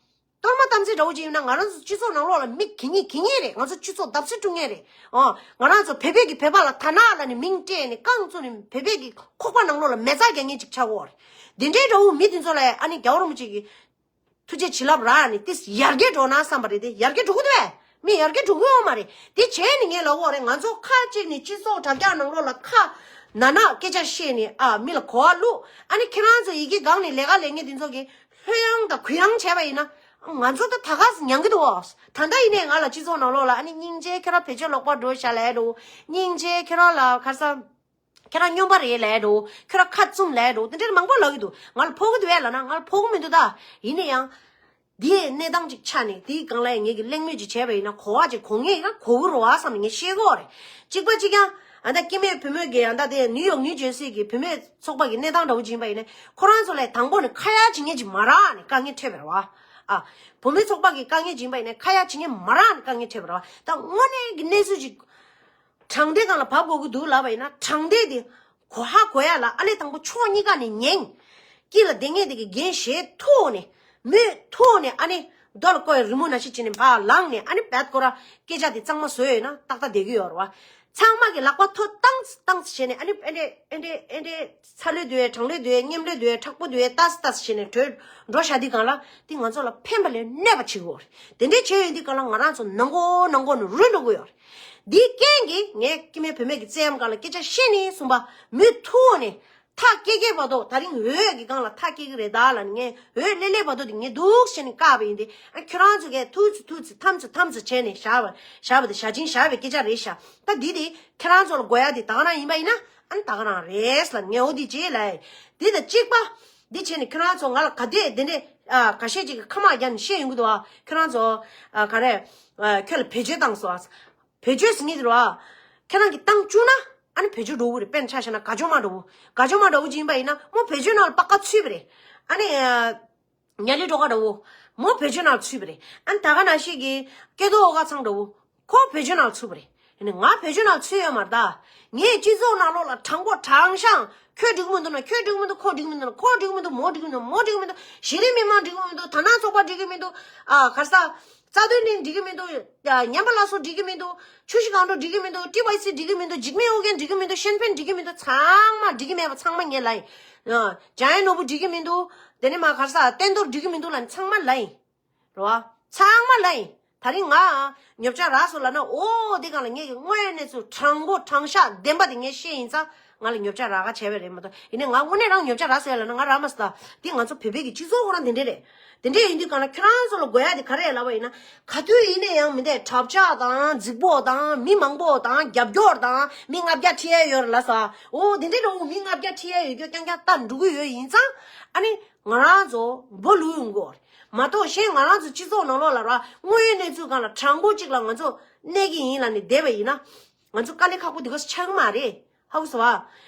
གཏོར་མ་དམ་ཚིག་འདྲ་བོ་ཅིག་ཡིན་ན་ང་རང་ཚོ་སྤྱི་ཚོགས་ནང་ལོགས་ལ་མི་གི་ཉེ་གི་ཉེ་རེད། ང་ཚོ་སྤྱི་ཚོགས་བརྡབ་གསིག་བསྐྲུན་མཁན་རེད། ཨོ། ང་རང་ཚོ་བོད་པའི་གི་བོད་པ་ལ་ཐ་ན་ལ་ནི་མིང་སྤྲད་ནས་རྐང་བཙུགས་ནས་བོད་པའི་གི་ཁོག་པ་ནང་ལོགས་ལ་མེ་བཙའ་རྒྱག་མཁན་ཅིག་ཆགས་ཀྱི་ཡོད་རེད། དེ་འདྲའི་འདྲ་བོ་མི་དེ་ཚོ་ལ་ཨ་ནི་རྒྱལ་བ་རིན་པོ་ཆེ་གི་ཐུགས་རྗེ་བྱིན་རླབས་རག་ནས་ཏིས་ཡར་རྒྱས་འགྲོ་ན་བསམ་པ་རེད་དེ། ཡར་རྒྱས་འགྲོ་གི་འདུག་བས། མི་ཡར་རྒྱས་འགྲོ་གི་ཡོད་མ་རེད། དེ་བྱས་ནས་ངས་ལབ་ཡོད་རེད། ང་ཚོ་ཁ་གཅིག་ནས་སྤྱི་ཚོགས་དྲ་རྒྱ་ནང་ལོགས་ལ་ཁ་ན་ན་སྐད་ཆ་བཤད་ནས་ཨ་མི་ལ་གོ་བ་བླུགས། ཨ་ནི་ཁྱེད་རང་ཚོ་ཡི་གེ་སྒང་ནས་ལས་ཀ་ལས་མཁན་དེ་ཚོ་གིས་ལྷོད་ཡངས་དང་གུ་ཡངས་བྱས་པ་ཡིན་ན་ང་ཚོ་ད་ད་ག་ཟེ་མྱང་གི་འདུག་བ། ད་ལྟ་ཡིན་ནའི་ང་ལ་སྤྱི་ཚོགས་ནང་ལོགས་ལ་ཨ་ནི་སྙིང་རྗེ་ཁྱེད་རང་བེད་སྤྱོད་ལོག་པ་འགྲོ་ཤག་ལབ་འགྲོ། སྙིང་རྗེ་ཁྱེད་རང་ལ་ཁ་སང་། ཁྱེད་རང་སྨྱོན་པ་རེད་ལབ་འགྲོ། ཁྱེད་རང་ཁ་བཙུམ་ལབ་འགྲོ། དེ་འདྲ་མང་པོ་ལབ་ཀྱི་འདུག་ང་ལ་ཕོག་གི་འདུག་བས་ལབ་ན་ང་ལ་ཕོག་གི་མི་འདུག་ད། ཡིན་ན་ཡང་། འདིའི་གནས་སྟངས་ཅིག་ཆགས་ནས་དེའི་སྒང་ལ་ངེད་ཀྱིས་གླེང་མོལ་ཅིག་བྱས་པ་ཡིན་ན་གོ་བ་ཅིག་གོ་ངེས་ཡིན་ན་གོ་གི་རེད་བ་བསམ་ནས་ངས་བཤད་ཀྱི་ཡོད་རེད། གཅིག་པ་གཅིག་རྐྱང་། ཨ་ད་སྐྱེ་དམན་བུ་མོ་གི་ཨ་ད་དེ་ནིའུ་ཡོག་ནིའུ་ཇར་སི་གི་བུད་མེད་ཚོགས་པ་གི་གནས་སྟངས་འདྲ་བོ་ཅིག་ཡིན་པ་ཡིན་ན་ཁོ་རང་ཚོ་ལ་དང་པོ་ནས་ཁ་ཡ་བྱེད་མཁན་ཅིག་མ་རག་ནས་དཀའ་ངལ་འཕྲད་པ་རེད་བ། ཨ། བུད་མེད་ཚོགས་པ་གི་དཀའ་ངལ་ཅིག་ཡིན་པ་ཡིན་ན་ཁ་ཡ་བྱེད་མཁན་མ་རག་ནས་དཀའ་ངལ་འཕྲད་པ་རེད་བ། ད་དངོས་གནས་ཀྱི་གནས་ཚུལ་ཅིག་དྲང་བདེན་སྒང་ལ་བབས་དགོས་ཀྱི་འདུག་ལབ་པ་ཡིན་ན་དྲང་བདེན་དེ་གོ་ཧ་གོ་ཡ་ལ་ཨ་ལས་དང་པོ་ཕྱོགས་གཉིས་ཀ་ནས་ཉན། དཀྱིལ་ལ་བསྡད་མཁན་དེ་གི་འགན་བཞེས་ཐུབ་ནས་མོས་ཐུབ་ནས་ཨ་ནི་རྡོ་ལ་བཀོད་རི་མོ་ནང་བཞིན་བྱས་ནས་ཕར་ལངས་ནས་ཨ་ནི་བད་ཀོ་ར་སྐད་ཆ་དེ་གཙང་མ་བཟོས་ཡོད་ན་ཏག་ཏག་བསྡད་ཀྱི་ཡོད་རེད་བ། ཚང་མ་གི་ལག་པ་ཐོ་བཏང་ཙི་བཏང་ཙི་བྱས་ནས་ཨ་ནི་ཨེ་འདྲས་ཨེ་འདྲས་ཨེ་འདྲས་ཚ་ལོས་འདུག་གས། གྲང་ལོས་འདུག་གས། སྙོམ་ལོས་འདུག་གས། མཁྲེགས་པོ་འདུག་གས། ཏ་སི་ཏ་སི་བྱས་ནས་བྲོས་འགྲོ་བཞག་དུས་སྒང་ལ་དེ་ང་ཚོ་ལ་ཕན་པ་ལས་གནོད་པ་བྱེད་ཀྱི་ཡོད་རེད། དེ་འདྲས་བྱས་ཡོད་དུས་སྒང་ལ་ང་རང་ཚོ་ནང་མགོ་ནང་མགོ་ནས་རུལ་འགྲོ་གི་ཡོད་རེད། འདིའི་རྐྱེན་གྱིས་ངས་སྐྱེ་དམན་བུད་མེད་ཀྱི་བཙན་གཡེམ་སྒང་ལ་སྐད་ཆ་བཤད་ནས་གསུངས་པ། མུ་མཐུད་ནས་མཐའ་སྐྱེལ་སྐྱེལ་བར་དུ་ད་རིང་འོས་ཀྱི་སྒང་ལ་མཐའ་སྐྱེལ་གྱི་རེད་ད་ལབ་ནས་ངས་འོས་སླེབས་སླེབས་བར་དུ་དེ་ངས་འདུག་བྱས་ནས་བཀག་པ་ཡིན་ཏེ། ཨ་ཁྱོད་རང་ཚོ་གས་ཐུག་ཙི་ཐུག་ཙི་ཐམ་ཙི་ཐམ་ཙི་བྱས་ནས་བཞག་པ་བཞག་པ་དེ་བཞག་ཅིང་བཞག་པའི་སྐད་ཆ་རེད་ཤག་ད་འདི་དེ་ཁྱེད་རང་ཚོ་ལ་དགོས་ཡ་དེ་ད་ག་རང་ཡིན་པ་ཡིན་ན་ཨ་ནི་ད་ག་རང་རེད་ལབ་ངས་འོ་དེ་བྱས་ལབ། དེ་དང་གཅིག་པ་འདི་བྱས་ནས་ཁྱོད་རང་ཚོ་ང་ལ་ག་དེ་དེ་འདྲས་ཨ་ཁ་ཤས་ཅིག་གིས་ཁ་མ་རྒྱག་ནས་བཤད་ཡོང་གི་འདུག་ཨ་ཁྱོད་རང་ཚོ་ཨ་ག་རེ་ཨ་ཁྱོད་ལ་བེད་སྤྱོད་བཏང་སོང་ཨ། བེད་སྤྱོད་ཟེར་མཁན་དེ་རེད་བ། ཁྱེད་རང་གིས་བཏང་བཅུག་ན་ཨ་ནི་བེད་སྤྱོད་འགྲོ་གི་རེད། དཔེར་ན་ཆ་བཞག་ན་དགའ་ཅོ་མ་འདྲ་བོ། དགའ་ཅོ་མ་འདྲ་བོ་ཅིག་ཡིན་པ་ཡིན་ན་མོ་བེད་སྤྱོད་ནང་ལ་པ་ཀ་ཚུད་པ་རེད། ཨ་ནི་ཉ་ལི་སྒྲོལ་དཀར་འདྲ་བོ། མོ་བེད་སྤྱོད་ནང་ལ་ཚུད་པ་རེད། ཨ་ནི་ད་ག་ནང་བཞིན་གྱི་སྐལ་རྡོར་ཨོ་དཀར་ཚང་འདྲ་བོ། ཁོ་བེད་སྤྱོད་ནང་ལ་ཚུད་པ་རེད། ཡིན་ནའི་ང་བེད་སྤྱོད་ནང་ལ་ཚུད་ཡོད་མ་རེད་ད། ངས་སྤྱི་ཚོགས་ནང་ལོགས་ལ་དྲང་པོ་དྲང་བཞག་ཁྱོད་འགྲིག་མི་འདུག་ན་ཁྱོད་འགྲིག་མི་འདུག་ཁོ་འགྲིག་མི་འདུག་ན་ཁོ་འགྲིག་མི་འདུག་མོ་འགྲིག་མི་འདུག་མོ་འགྲིག་མི་འདུག་གཞི་རིམ་མི་མང་འགྲིག་མི་འདུག་དར་ནག་ཚོགས་པ་འགྲིག་གི་མི་འདུག་ཨ་ག་རེ་ཟ། རྩ་དོན་གླིང་འགྲིག་གི་མི་འདུག་ཨ་ཉམས་པ་སླར་གསོ་འགྲིག་གི་མི་འདུག་ཆུ་བཞི་སྒང་དྲུག་འགྲིག་གི་མི་འདུག་ཊི་ཝའི་སི་འགྲིག་གི་མི་འདུག་འཇིགས་མེད་ཨོ་རྒྱན་འགྲིག་གི་མི་འདུག་ཤན་ཕན་འགྲིག་གི་མི་འདུག་ཚང་མ་འགྲིག་གི་མེད་པ་ཚང་མ་ངས་ལབ་ཡིན། ཨ་འཇམ་དབྱངས་ནོར་བུ་འགྲིག་གི་མི་འདུག་དེ་ནས་མ་ག་རེ་ཟ་བསྟན་རྡོར་འགྲིག་གི་མི་འདུག་ལབ་ནས་ཚང་མ་ལབ་ཡིན། རེད་བ། ཚང་མ་ལབ་ཡིན། ད་རིང་ང་ཉོབ་ཆ་རག་སོང་ལབ་ན་ཨོ་དེ་སྒང་ལ་ངས་ཀྱི་དངོས་ཡོད་གནས་ཚུལ་དྲང་པོ་དྲང་བཞག་བདེན་པ་དེ་ངས་བཤད་ཡིན་ཙང་ང་ལ་ཉོབ་ཆ་རག་ག་བྱས་པ་རེད་མ་གཏོགས། ཡིན་ནའི་ང་དངོས་གནས་རང་ཉོབ་ཆ་རག་སོང་ཡ་ལབ་ན་ང་རག་མ་སོང་ད། འདི་ང་ཚོ་བོད་པའི་གི་སྤྱི་ཚོགས་ཁོ་རང་དེ་འདྲས་རེད། དེ་འདྲས་ཡིན་དུས་སྒང་ལ་ཁྱོད་རང་ཚོ་ལ་དགོས་ཡ་དེ་ག་རེ་ཡ་ལབ་པ་ཡིན་ན། ག་དུས་ཡིན་ནའི་ཡང་མི་འདས་གྲབས་ཆག་དང་རྫིག་པོ་དང་མི་མང་པོ་དང་རྒྱབ་སྐྱོར་དང་མི་ལྔ་བརྒྱ་ཁྲིད་ཡ་ཡོད་རེད་ལབ་སོང་། ཨོ་དེ་འདྲས་འདྲ་བོ་མི་ལྔ་བརྒྱ་ཁྲིད་ཡ་ཡོད་རྒྱུ་རྐྱང་རྐྱང་ལྟ་འགྲོ་གི་ཡོད་ཡིན་ཙང་། ཨ་ནི་ང་རང་ཚོ་འབོ་ལུས་ཡོང་གི་ཡོད་རེད། མ་གཏོགས་གཞན་ང་རང་ཚོ་སྤྱི་ཚོགས་ནང་ལོགས་ལ་ར་དངོས་ཡོད་གནས་ཚུལ་སྒང་ལ་དྲང་པོ་གཅིག་ལ་ང་ཚོ་གནས་ཀྱི་ཡིན་ལབ་ནས་བསྡད་པ་ཡིན་ན། ང་ཚོ་དཀའ་ལས་ཁག་པོ་འདི་ག་ཚོད་ཆགས་ཀྱི་མ་རེད། ཧ་གོ་སོང་ཨ།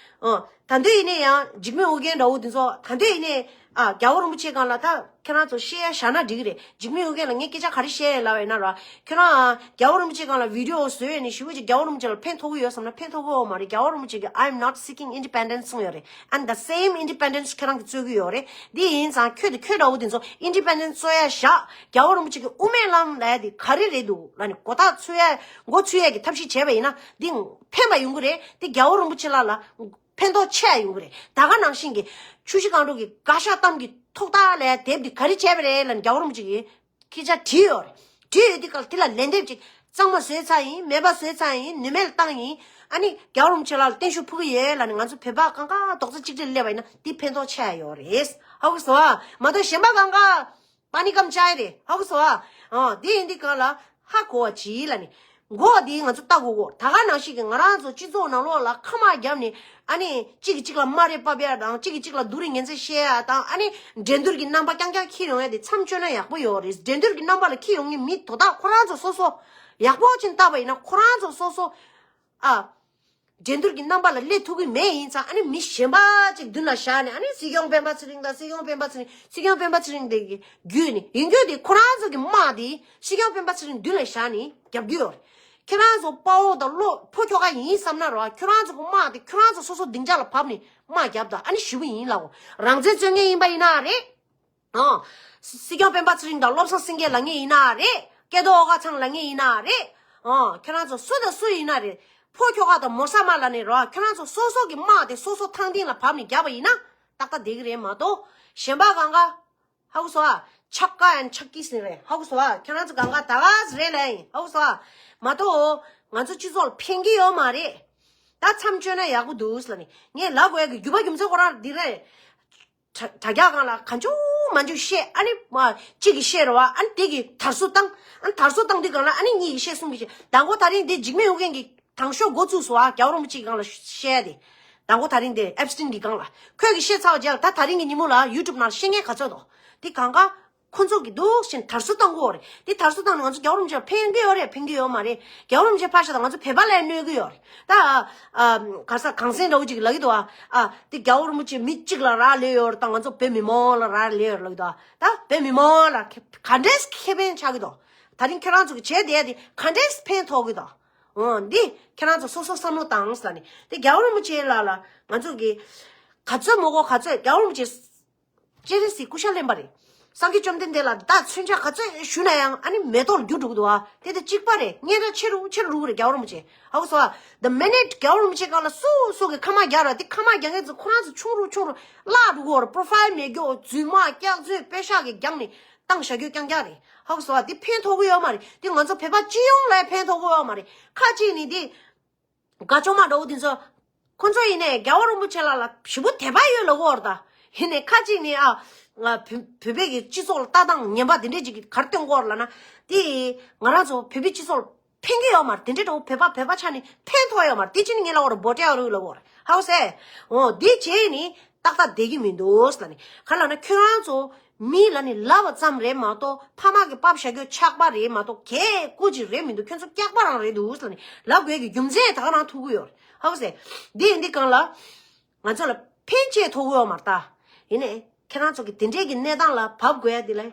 ཨ། ད་འདོད་ཡིན་ནའི་ཡང་འཇིགས་མེད་ཨོ་རྒྱན་འདྲ་བོ་འདི་ཚོ་ད་འདོད་ཡིན་ནའི་ཨ་རྒྱལ་བ་རིན་པོ་ཆེ་སྒང་ལ་ད་ཁྱེད་རང་ཚོ་བཤད་ཡ་བཞག་ན་འགྲིག་གི་རེད། འཇིགས་མེད་ཨོ་རྒྱན་ལ་ངས་སྐད་ཆ་ག་རེ་བཤད་ཡ་ལབ་ཡིན་ན་ར། ཁྱེད་རང་ཨ་རྒྱལ་བ་རིན་པོ་ཆེ་སྒང་ལ་བི་ཌི་ཨོ་བཟོས་ཡ་ནས་ཞེ་པོ་ཅིག་རྒྱལ་བ་རིན་པོ་ཆེ་ལ་ཕན་ཐོགས་ཀྱི་ཡོད་བསམ་ན་ཕན་ཐོགས་ཀྱི་ཡོད་མ་རེད། རྒྱལ་བ་རིན་པོ་ཆེ་གིས་I am not seeking independence གསུངས་ཡོད་རེད། And the same independence ཁྱེད་རང་གིས་རྩོད་ཀྱི་ཡོད་རེད། འདི་ཡིན་ཙང་ཁྱོད་དང་ཁྱོད་འདྲ་བོ་དེ་ཚོ་ཨིན་ཌི་པེན་ཌེན་སི་རྩོད་ཡ་བཞག་རྒྱལ་བ་རིན་པོ་ཆེ་གི་དབུ་མའི་ལམ་ལབ་ཡ་དེ་ག་རེ་རེད་འདུག་ལབ་ནས་མགོ་ཐག་ཚོད་ཡ་མགོ་ཚོད་ཡ་གི་ཐབས་ཤེས་བྱས་པ་ཡིན་ན་འདི་ཕན་པ་ཡོང་གི་རེད། འདི་རྒྱལ་བ་རིན་པོ་ཆེ་ལགས་ལ་ཕན་ཐོགས་ཆེ་ཡ་ཡོང་གི་རེད། ད་ག་ནང་བཞིན་གྱི་ཆུ་བཞི་སྒང་དྲུག་གི་བཀའ་ཤག་གཏམ་གྱི་ཐོག་ཐག་ལབ་ཡ་དེབ་འདི་ག་རེ་བྱས་པ་རེད་ལབ་ནས་རྒྱལ་བ་རིན་པོ་ཆེ་གི་སྐད་ཆ་དྲིས་ཡོད་རེད། དྲིས་ཡོད་དུས་སྐབས་དེ་ལ་ལན་འདེབས་ཅིག་གཙང་མ་བཟོས་ཚར་ཡིན། མེད་པ་བཟོས་ཚར་ཡིན། ནུས་མེད་ལ་བཏང་ཡིན། ཨ་ནི་རྒྱལ་བ་རིན་པོ་ཆེ་ལགས་ལ་བརྟན་བཞུགས་ཕུལ་གི་ཡོད་ལབ་ནས་ང་ཚོ་བོད་པ་གང་ག་རྡོག་རྩ་གཅིག་སྒྲིལ་སླེབས་པ་ཡིན་ན་འདི་ཕན་ཐོགས་ཆེ་ཡ་ཡོད་རེད། ཧ་གོ་སོང་ཨ། མ་གཏོགས་གཞན་པ་གང་ག་པ་ནི་ཀམ་ཅའི་རེད། ཧ་གོ་སོང་ཨ། ཨ་འདི་ཡིན་དུས་སྒང་ལ་ཧ་གོ་བ་གྱིས་ལབ་ནས། འགོག་འདི་ང་ཚོ་ལྟ་དགོས་གོ། ད་ག་ནང་བཞིན་གྱི་ང་རང་ཚོ་སྤྱི་ཚོགས་ནང་ལོགས་ལ་ཁ་མ་བརྒྱབ་ནས་ཨ་ནི་གཅིག་གིས་གཅིག་ལ་སྨ་རེ་བབས་ཡ་དང་གཅིག་གིས་གཅིག་ལ་སྡུག་རུས་ངན་ཚད་བཤད་ཡ་དང་ཨ་ནི་འགྲན་བསྡུར་གྱི་རྣམ་པ་རྐྱང་རྐྱང་འཁྱེར་ཡོང་ཡ་དེ་མཚམས་གཅོད་ན་ཡག་པོ་ཡོད་རེད། འགྲན་བསྡུར་གྱི་རྣམ་པ་ལ་འཁྱེར་ཡོང་མཁན་མི་དོ་བདག་ཁོ་རང་ཚོ་སོ་སོ་ཡག་པོ་ཅིག་བལྟས་པ་ཡིན་ན་ཁོ་རང་ཚོ་སོ་སོ་ཨ། འགྲན་བསྡུར་གྱི་རྣམ་པ་ལ་སླེབས་ཐུབ་ཀྱི་མེད། ཡིན་ཙང་ཨ་ནི་མི་གཞན་པ་ཅིག་མདུན་ལ་བཞག་ནས་ཨ་ནི་སྲིད་སྐྱོང་སྤེན་པ་ཚེ་རིང་དང་སྲིད་སྐྱོང་སྤེན་པ་ཚེ་རིང་སྲིད་སྐྱོང་སྤེན་པ་ཚེ་རིང་དེ་གི་བརྒྱུད་ནས་ཡིན་རྒྱུ་དེ་ཁོ་རང་ཚོ་གི་དམག་དེ་སྲིད་སྐྱོང་སྤེན་པ་ཚེ་རིང་མདུན་ལ་བཞག་ནས་རྒྱབ་རྒྱུ་ཡོད་རེད། ཁྱེད་རང་ཚོ་དཔའ་བོ་དང་བློ་ཕོ་ཁྱོ་ག་ཡིན་བསམ་ན་རོ། ཁྱོད་རང་ཚོ་གི་དམག་དེ་ཁྱོད་རང་ཚོ་སོ་སོ་སྡིངས་ཆ་ལ་བབས་ནས་དམག་རྒྱབ་དང་ཨ་ནི་ཞེ་པོ་ཡིན་ལབ་གོ། རང་བཙན་རྩོད་མཁན་ཡིན་པ་ཡིན་ན་རེད། ཨང་། སྲིད་སྐྱོང་སྤེན་པ་ཚེ་རིང་དང་བློ་བཟང་སེང་གེ་ལབ་མཁན་ཡིན་ན་རེད། སྐལ་རྡོར་ཨོ་དཀར་ཚང་ལབ་མཁན་ཡིན་ན་རེད། ཨང་། ཁྱེད་རང་ཚོ་སུ་དང་སུ་ཡིན་ན་རེད། ཕོ་ཁྱོ་ག་དང་མོ་ས་མ་ལབ་ནས་རོ། ཁྱེད་རང་ཚོ་སོ་སོ་གི་དམག་དེ་སོ་སོ་ཐང་སྟེང་ལ་བབས་ནས་རྒྱབ་པ་ཡིན་ན་ཏག་ཏག་བསྡད་ཀྱི་རེད་མ་གཏོགས། གཞན་པ་གང་ག་ཧ་གོ་སོང་ཨ། ཆག་ཀ་ཨན་ཆག་ཀི་ཟིན་རེད། ཧ་གོ་སོང་ཨ། ཁྱེད་རང་ཚོ་གང་ག་ད་ག་ཟིག་རེད་ལབ་ཡིན། ཧ་གོ་སོང་ཨ། མ་གཏོགས་ང་ཚོ་སྤྱི་ཚོགས་ལ་ཕན་གྱི་ཡོད་མ་རེད། ད་མཚམས་གཅོད་ན་ཡག་པོ་འདུག་ལབ་ནས་ངས་ལབ་དགོས་ཡ་གི་རྒྱུ་བ་རྒྱུ་མཚན་ཁོ་རང་འདི་རེད། དྲ་དྲ་རྒྱ་སྒང་ལ་གང་བྱུང་མང་བྱུང་བཤད། ཨ་ནི་མ་གཅིག་གིས་བཤད་རོ་བ། ཨ་ནི་དེ་གིས་དར་སྲོལ་བཏང་། ཨ་ནི་དར་སྲོལ་བཏང་དུས་སྒང་ལ་ཨ་ནི་གཉིས་ཀྱིས་བཤད་གསུམ་གྱིས་བཤད། མདང་དགོང་ད་རིང་དེ་འཇིགས་མེད་ཨོ་རྒྱན་གྱིས་དང་ཤོག་འགོ་བཙུགས་སོང་ཨ། རྒྱལ་བ་རིན་པོ་ཆེའི་སྒང་ལ་བཤད་དེ། མདང་དགོང་ད་རིང་དེ་ཨེབ་སི་ཏིན་གྱི་སྒང་ལ་ཁོས་གིས་བཤད་ཚར་བ་རྗེས་ལ་ད་ད་རིང་གི་ཉིན་མོ་ལ་ཡུ་ཊུབ་ནང་བཤད་མཁན་ག་ཚོད་འདུག་དེ་གང་ག་ཁོ་ཚོ་གིས་འདུག་བཞིན་དར་སྲོལ་བཏང་གི་ཡོད་རེད། དེ་དར་སྲོལ་བཏང་ནས་ང་ཚོ་རྒྱལ་བ་རིན་པོ་ཆེ་ལ་ཕན་གྱི་ཡོད་རེད། ཕན་གྱི་ཡོད་མ་རེད། རྒྱལ་བ་རིན་པོ་ཆེ་ཕར་བཞག་དང་ང་ཚོ་བོད་པ་ལ་གནོད་གི་ཡོད་རེད། ད་ཨ་ག་ས་གངས་སེང་འདྲ་བོ་ཅིག་ལབ་ཀྱི་འདུག་ཨ་ཨ་དེ་རྒྱལ་བ་རིན་པོ་ཆེ་མི་གཅིག་ལ་རག་ལས་ཡོད་རེད། ད་ང་ཚོ་བོད་མི་མང་ལ་རག་ལས་ཡོད་རེད་ལབ་ཀྱི་འདུག་ཨ་ད་བོད་མི་མང་ལ་ག་འདྲས་ཁེ་ཕན་ཆགས་ཀྱི་འདུག་ད་རིང་ཁྱེད་རང་ཚོ་གི་བྱས་བསྡད་དེ་ག་འདྲས་ཕན་ཐོགས་ཀྱི་འདུག་འོ་འདི་ཁྱེད་རང་ཚོ་སོ་སོ་བསམ་བློ་བཏང་ཟེར་ནས་དེ་རྒྱལ་བ་རིན་པོ་ཆེ་ལ་ལ་ང་ཚོ་གི་ག་ཚོད་མོ་གོ་ག་ཚོད་རྒྱལ་བ་རིན་པོ་ཆེ། སྤྱན་རས་གཟིགས་སྐུ་ཤ་ལེན་པ་རེད། སངས་རྒྱས་བཅོམ་ལྡན་འདས་ལ་ད་མཚོན་ཆ་ག་ཚོད་ཞུས་ན་ཡང་ཨ་ནི་མེ་ཏོག་ལ་འགྱུར་འགྲོ་གི་འདུག་ཨ། དེ་དང་གཅིག་པ་རེད། སྙན་གྲགས་ཆེ་རུ་ཆེ་རུ་འགྲོ་གི་རེད་རྒྱལ་བ་རིན་པོ་ཆེ། ཧ་གོ་སོང་ཨ། The minute རྒྱལ་བ་རིན་པོ་ཆེ་སྒང་ལ་སུ་སུ་གི་ཁ་མ་རྒྱག་ར་དེ་ཁ་མ་རྒྱག་མཁན་ཚོ་ཁོ་རང་ཚོ་ཆུང་རུ་ཆུང་རུ་བརླག་འགྲོ་གི་ཡོད་རེད། པོ་རོ་ཕའིལ་མེད་རྒྱུ་རྫུན་མ་སྐྱག་རྫུན་པེ་ཤག་གི་རྒྱབ་ནས་བཏང་བཞག་རྒྱུ་རྐྱང་རྐྱང་རེད། ཧ་གོ་སོང་ཨ། དེ་ཕན་ཐོགས་གི་ཡོད་མ་རེད། དེ་ང་ཚོ་བོད་པ་སྤྱི་ཡོངས་ལ་ཕན་ཐོགས་གི་ཡོད་མ་རེད། ཁ་ཅིག་ནི་དེ། དགའ་ཅོག་མ་འདྲ་བོ་དེ་ཚོ། ཁོ་ཚོ་ཡིན་ནའི་རྒྱལ་བ་རིན་པོ་ཆེ་ལགས་ལ་ཞེ་པོ་དད་པ་ཡོད་ལབ་ཀྱི་ཡོད་རེད་ད། ཡིན་ནའི་ཁ་ཅིག་ནི་ཨ། ང་བོད་བོད་པའི་གི་སྤྱི་ཚོགས་ལ་ལྟ་སྟངས་ངན་པ་དེ་འདྲས་ཅིག་གིས་ག་རེ་སྟོན་གྱི་ཡོད་རེད་ལབ་ན། དེ་ང་རང་ཚོ་བོད་པའི་སྤྱི་ཚོགས་ལ་ཕན་གྱི་ཡོད་མ་རེད། དེ་འདྲས་འདྲ་བོ་བོད་པ་བོད་པ་ཆ་ནས་ཕན་ཐོགས་ཡོད་མ་རེད། དེ་ཅི་ནི་ངས་ལབ་ཀྱི་ཡོད་རེད། བྷོ་ཊ་ཡག་རུ་ལབ་ཀྱི་ཡོད་རེད། ཧ་གོ་སོང་ཨ། འོ་དེ་བྱས་ནི། ཏག་ཏག་བསྡད་ཀྱི་མི་འདུག་ལབ་ནས། ག་ལབ་ན་ཁྱོད་རང་ཚོ་མི་ལབ་ནས་ལབ་པ་ཙམ་རེད་མ་གཏོགས་ཕ་མ་གིས་ཕབ་བཞག་རྒྱུ་ཆགས་པ་རེད་མ་གཏོགས་གལ་ཀུ་ཅི་རེད་མི་འདུག་ཁྱོད་ཚོ་སྐྱག་པ་རང་རེད་འདུག་ལབ་ནས་ལབ་དགོས་ཀྱི་རྒྱུ་མཚན་ད་ག་རང་ཐུག་གི་ཡོད་རེད། ཧ་གོ་སོང་ཨ། འདི་ཡིན་འདི་སྒང་ལ་ང་ཚོ་ལ་ཕན་ཆེ་ཐོགས་ཡོད་མ་རེད་ད། ཡིན་ནའི་ཁྱེད་རང་ཚོ་གི་དེ་འདྲས་ཀྱི་གནས་སྟངས་ལ་བབས་དགོས་ཡ་འདི་ལ།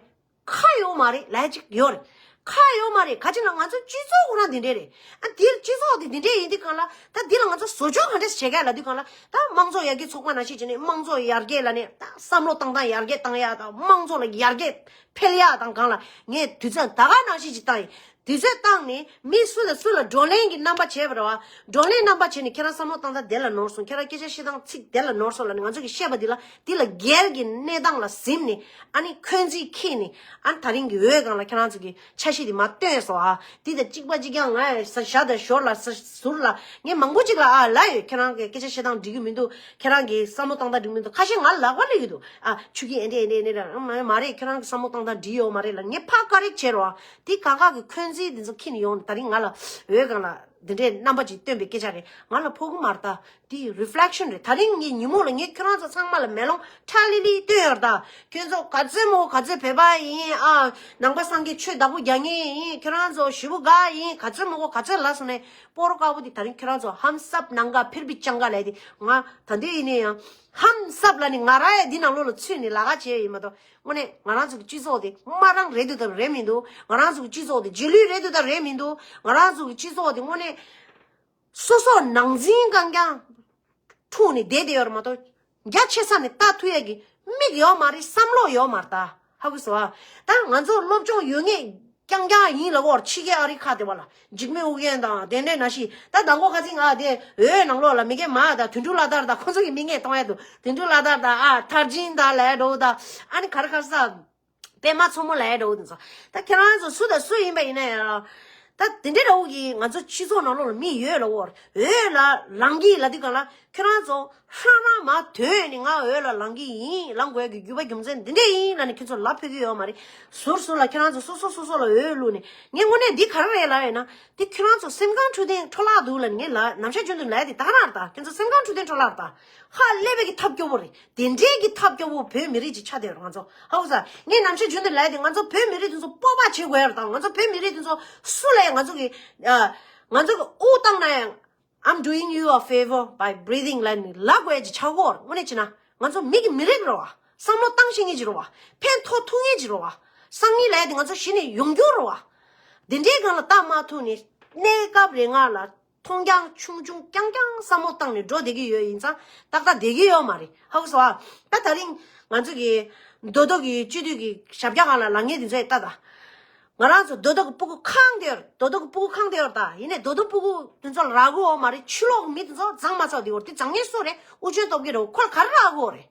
ཁག་ཡོད་མ་རེད་ལབ་ཅིག་ཡོད་རེད། ཁག་ཡོད་མ་རེད། ག་ཅི་ན་ང་ཚོ་སྤྱི་ཚོགས་ཁོ་རང་འདི་འདྲས་རེད། ཨ་འདིར་སྤྱི་ཚོགས་འདི་འདི་འདྲས་ཡིན་དུས་སྒང་ལ་ད་འདི་ལ་ང་ཚོ་བཟོ་བཅོས་ག་འདྲས་བྱེད་ག་ལབ་དུས་སྒང་ལ་ད་དམངས་གཙོ་ཡར་རྒྱས་ཚོགས་པ་ནང་བཞིན་བྱས་ནས་དམངས་གཙོ་ཡར་རྒྱས་ལབ་ནས་ད་བསམ་བློ་བཏང་སྟངས་ཡར་རྒྱས་བཏང་ཡ་དང་དམངས་གཙོ་ལ་ཡར་རྒྱས་འཕེལ་ཡ་དང་སྒང་ལ་ངས་དུས་ཚོད་ད་ག་ནང་བཞིན་ཅིག་བཏང་ཡིན། དུས་ཚོད་བཏང་ནས་མི་སུ་ལ་སུ་ལ་བགྲོ་གླེང་གི་རྣམ་པ་བྱས་པ་རེད་བ། བགྲོ་གླེང་རྣམ་པ་བྱས་ནས་ཁྱེད་རང་བསམ་བློ་བཏང་སྟངས་དེ་ལ་ནོར་སོང་། ཁྱེད་རང་སྐད་ཆ་བཤད་སྟངས་ཚིག་དེ་ལ་ནོར་སོང་ལབ་ནས་ང་ཚོ་གིས་བཤད་པ་འདི་ལ་འདི་ལ་སྒེར་གྱི་གནས་སྟངས་ལ་གཟིམ་ནས་ཨ་ནི་འཁོན་འཛིན་འཁྱེར་ནས་ཨ་ནི་ད་རིང་གི་འོས་སྒང་ལ་ཁྱེད་རང་ཚོ་གི་འཆར་གཞི་དེ་མར་བཏོན་སོང་ཨ། འདི་དང་གཅིག་པ་གཅིག་རྐྱང་ང་ས་ཞ་དང་ཞོར་ལ་ས་ཟུར་ལ་ངས་མང་པོ་ཅིག་ལ་ཨ་ལབ་ཡོད། ཁྱེད་རང་གི་སྐད་ཆ་བཤད་སྟངས་འགྲིག་གི་མི་འདུག་ཁྱེད་རང་གི་བསམ་བློ་བཏང་སྟངས་འགྲིག་མི་འདུག་ཁ་ཤས་ང་ལ་ལག་པ་སླེབས་ཀྱི་འདུག་ཨ་ཆུ་ཁྱི་ཨེ་འདྲས་ཨེ་འདྲས་ཨེ་འདྲས་ར་མ་མ་རེད། ཁྱེད་རང་གི་བསམ་བློ་བཏང་སྟངས་འགྲིག་ཡོད་མ་རེད་ལབ་ངས་ཕར་ཀ་རེག་བྱས་རོགས་ཨ། དེ་གང་ག་གི་འཁོན་འཛིན་དེ་ཚོ་འཁྱེར་ནས་ཡོང་ནས་ད་རིང་ང་ལ་འོས་སྒང་ལ་འདི་འདྲའི་རྣམ་པ་ཅིག་སྟོན་པའི་སྐད་ཆ་རེད། ང་ལ་ཕོག་གི་མ་རེད་ད། དེ་རི་ཕི་ལེག་ཤན་རེད། ད་རིང་ངའི་ཉིན་མོ་ལ་ངས་ཁྱོད་རང་ཚོ་ཚང་མ་ལ་མེ་ལོང་ཁྲ་ལི་ལི་སྟོན་ཡོད་རེད་ད། ཁྱོད་ཚོ་ག་ཚོད་མོ་ག་ཚོད་བོད་པ་ཡིན་ཨ། ནང་པ་སངས་རྒྱས་ཆོས་བདག་པོ་རྒྱག་མཁན་ཡིན། ཁྱོད་རང་ཚོ་ཞེ་པོ་དགའ་ཡིན། ག་ཚོད་མོ་ག་ཚོད་ལབ་སོང་ནས་སྤོ་རོ་དཀར་པོ་དེ་ད་རིང་ཁྱོད་རང་ཚོ་ཧམ་སབ་ནང་ག་ཕིར་བི་ཅང་ག་ལབ་དེ་ང་ད་འདི་ཡིན་ནས་ཡང་ཧམ་སབ་ལབ་ནས་ང་རང་ཡང་འདི་ནང་ལོགས་ལ་ཚུད་ནས་ལ་ག་བྱས་ཡིན་མ་གཏོགས། དངོས་གནས་ང་རང་ཚོ་གི་སྤྱི་ཚོགས་དེ་དམའ་རང་རེད་འདུག་དམ་རེད་མི་འདུག་ང་རང་ཚོ་གི་སྤྱི་ཚོགས་དེ་རྗེས་ལུས་རེད་འདུག་དམ་རེད་མི་འདུག་ང་རང་ཚོ་གི་སྤྱི་ཚོགས་དེ་དངོས་གནས་སོ་སོ་ནང་འཛིང་རྐྱང་རྐྱང་འཁྲུངས་ནས་བསྡད་བསྡད་ཡོད་རེད་མ་གཏོགས། རྒྱ་ཆེ་ས་ནས་ལྟ་ཐུབ་ཡས་ཀྱི་མིག་ཡོད་མ་རེད། བསམ་བློ་ཡོད་མ་རེད་ད། ཧ་གོ་སོང་ཨ། ད་ང་ཚོ་སློབ་སྦྱོང་ཡོད་ངེས་རྐྱང་རྐྱང་ཡིན་ལ་འོར་ཕྱི་རྒྱལ་ཨ་རི་ཁ་དེ་བ་ལ་འཇིགས་མེད་ཨོ་རྒྱན་དང་དེ་འདྲའི་ནང་བཞིན་ད་མདང་དགོང་ཁ་སང་ང་དེ་འོས་ནང་ལོགས་ལ་མི་རྒན་མ་ད་དོན་གྲུབ་ལགས་དར་ད་ཁོ་ཚོ་གི་མིག་ངས་གཏོང་ཡ་འདུག་དོན་གྲུབ་ལགས་དར་ད་ཨ་ཐར་ཇིན་ད་ལས་འགྲོ་ད་ཨ་ནི་ག་རེ་ག་རེ་ས། པད་མ་མཚོ་མོ་ལས་འགྲོ་དེ་ཚོ། ད་ཁྱེད་རང་ཚོ་སུ་དང་སུ་ཡིན་པ་ཡིན་ན་ཡང་། ད་དེ་འདྲའི་འདྲ་བོ་གི་ང་ཚོ་སྤྱི་ཚོགས་ནང་ལོགས་ལ་མི་ཡོད་ལ་འོར་འོད་ལ་ལང་གི་ལ་དུས་གང་ལ་ཁྱེད་རང་ཚོ་ ཧྲང་ཧྲང་མ་དོན་ནི་ང་འོས་ལ་ལངས་ཀྱི་ཡིན། ལངས་དགོས་ཀྱི་རྒྱུ་བ་རྒྱུ་མཚན་འདི་འདྲས་ཡིན་ལབ་ནས་ཁྱོད་ཚོ་ལབ་ཕོད་ཀྱི་ཡོད་མ་རེད། ཟུར་ཟུར་ལ་ཁྱེད་རང་ཚོ་སོ་སོ་སོ་སོ་ལ་འོས་བླུགས་ནས་ངས་དངོས་གནས་འདི་ག་རེ་རེད་ལབ་ཡོད་ན། འདི་ཁྱོད་རང་ཚོ་སེམས་ཁམས་འཕྲོད་བསྟེན་འཕྲོ་བརླག་འདུག་ལབ་ནས་ངས་ལབ། ནམ་ཞག་རྒྱུན་དུ་ལབ་དེ་ད་ག་རང་རེད། ད་ཁྱོད་ཚོ་སེམས་ཁམས་འཕྲོད་བསྟེན་འཕྲོ་བརླག་རེད། ད་ཧ་ལས་པའི་གི་ཐབས་སྐྱོ་བོ་རེད། དེ་འདྲའི་གི་ཐབས་སྐྱོ་བོ་བོད་མི་རིགས་ཀྱི་ཆགས་བསྡད་ཡོད་རེད་ང་ཚོ། ཧ་གོ་ས། ངས་ནམ་ཞག་རྒྱུན་དུ་ལབ་དེ་ང་ཚོ་བོད་མི་རིགས་དེ་ཚོ་སྤོབས་པ་བྱེད་དགོས་ཡ་རེད། ད་ང་ཚོ་བོད་མི་རིགས་དེ་ཚོ་སུ་ལ་ཡང་ང་ཚོ་གི་ཨ་ང་ཚོ་གི་དབུ་བཏང་ན་ཡང་། I'm doing you a favor by breathing ལབ་ནས་ལབ་དགོས་ཀྱི་ཆགས་ཀྱི་ཡོད་རེད། དངོས་གནས་བྱས་ན་ང་ཚོ་མི་གི་མི་རིགས་རེད་བ། བསམ་བློ་བཏང་ཤེས་མཁན་ཅིག་རེད་བ། ཕན་ཐོགས་ཐུབ་མཁན་ཅིག་རེད་བ། སང་ཉིན་ལབ་དེ་ང་ཚོ་གཞི་ནས་ཡོང་རྒྱུ་རེད་བ། དེ་འདྲའི་སྒང་ལ་བལྟ་མ་ཐུབ་ནས་གནས་སྐབས་རེ་ང་ལ་མཐོང་རྐྱང་ཆུང་ཆུང་རྐྱང་རྐྱང་བསམ་བློ་བཏང་ནས་འགྲོ་བསྡད་ཀྱི་ཡོད་ཡིན་ཙང་ཏག་ཏག་བསྡད་ཀྱི་ཡོད་མ་རེད། ཧ་གོ་སོང་ཨ། ད་ད་རིང་ང་ཚོ་གི་རྡོ་རྡོ་གི་སྤྱི་འཐུས་ཀྱི་ཞབས་བཀྱག་སྒང་ལ་ལངས་མཁན་དེ་ཚོ་ཡི་ལྟ་ད། ང་རང་ཚོ་རྡོ་རྡོ་གི་སྤུ་གུ་གང་དེ་ཡོད་རེད། རྡོ་རྡོ་གི་སྤུ་གུ་གང་དེ་ཡོད་རེད། ད་ཡིན་ནའི་རྡོ་རྡོ་སྤུ་གུ་དེ་ཚོ་ལ་རག་གི་ཡོད་མ་རེད། ཕྱི་ལོགས་གི་མི་དེ་ཚོ་མཛངས་མ་ཚར་དེ་ཡོད་རེད། དེ་མཛངས་མཁན་སུ་རེད། ཨུ་རྒྱན་སྟོབས་རྒྱལ་རེད། ཁོ་ལ་ག་རེ་རག་གི་ཡོད་རེད།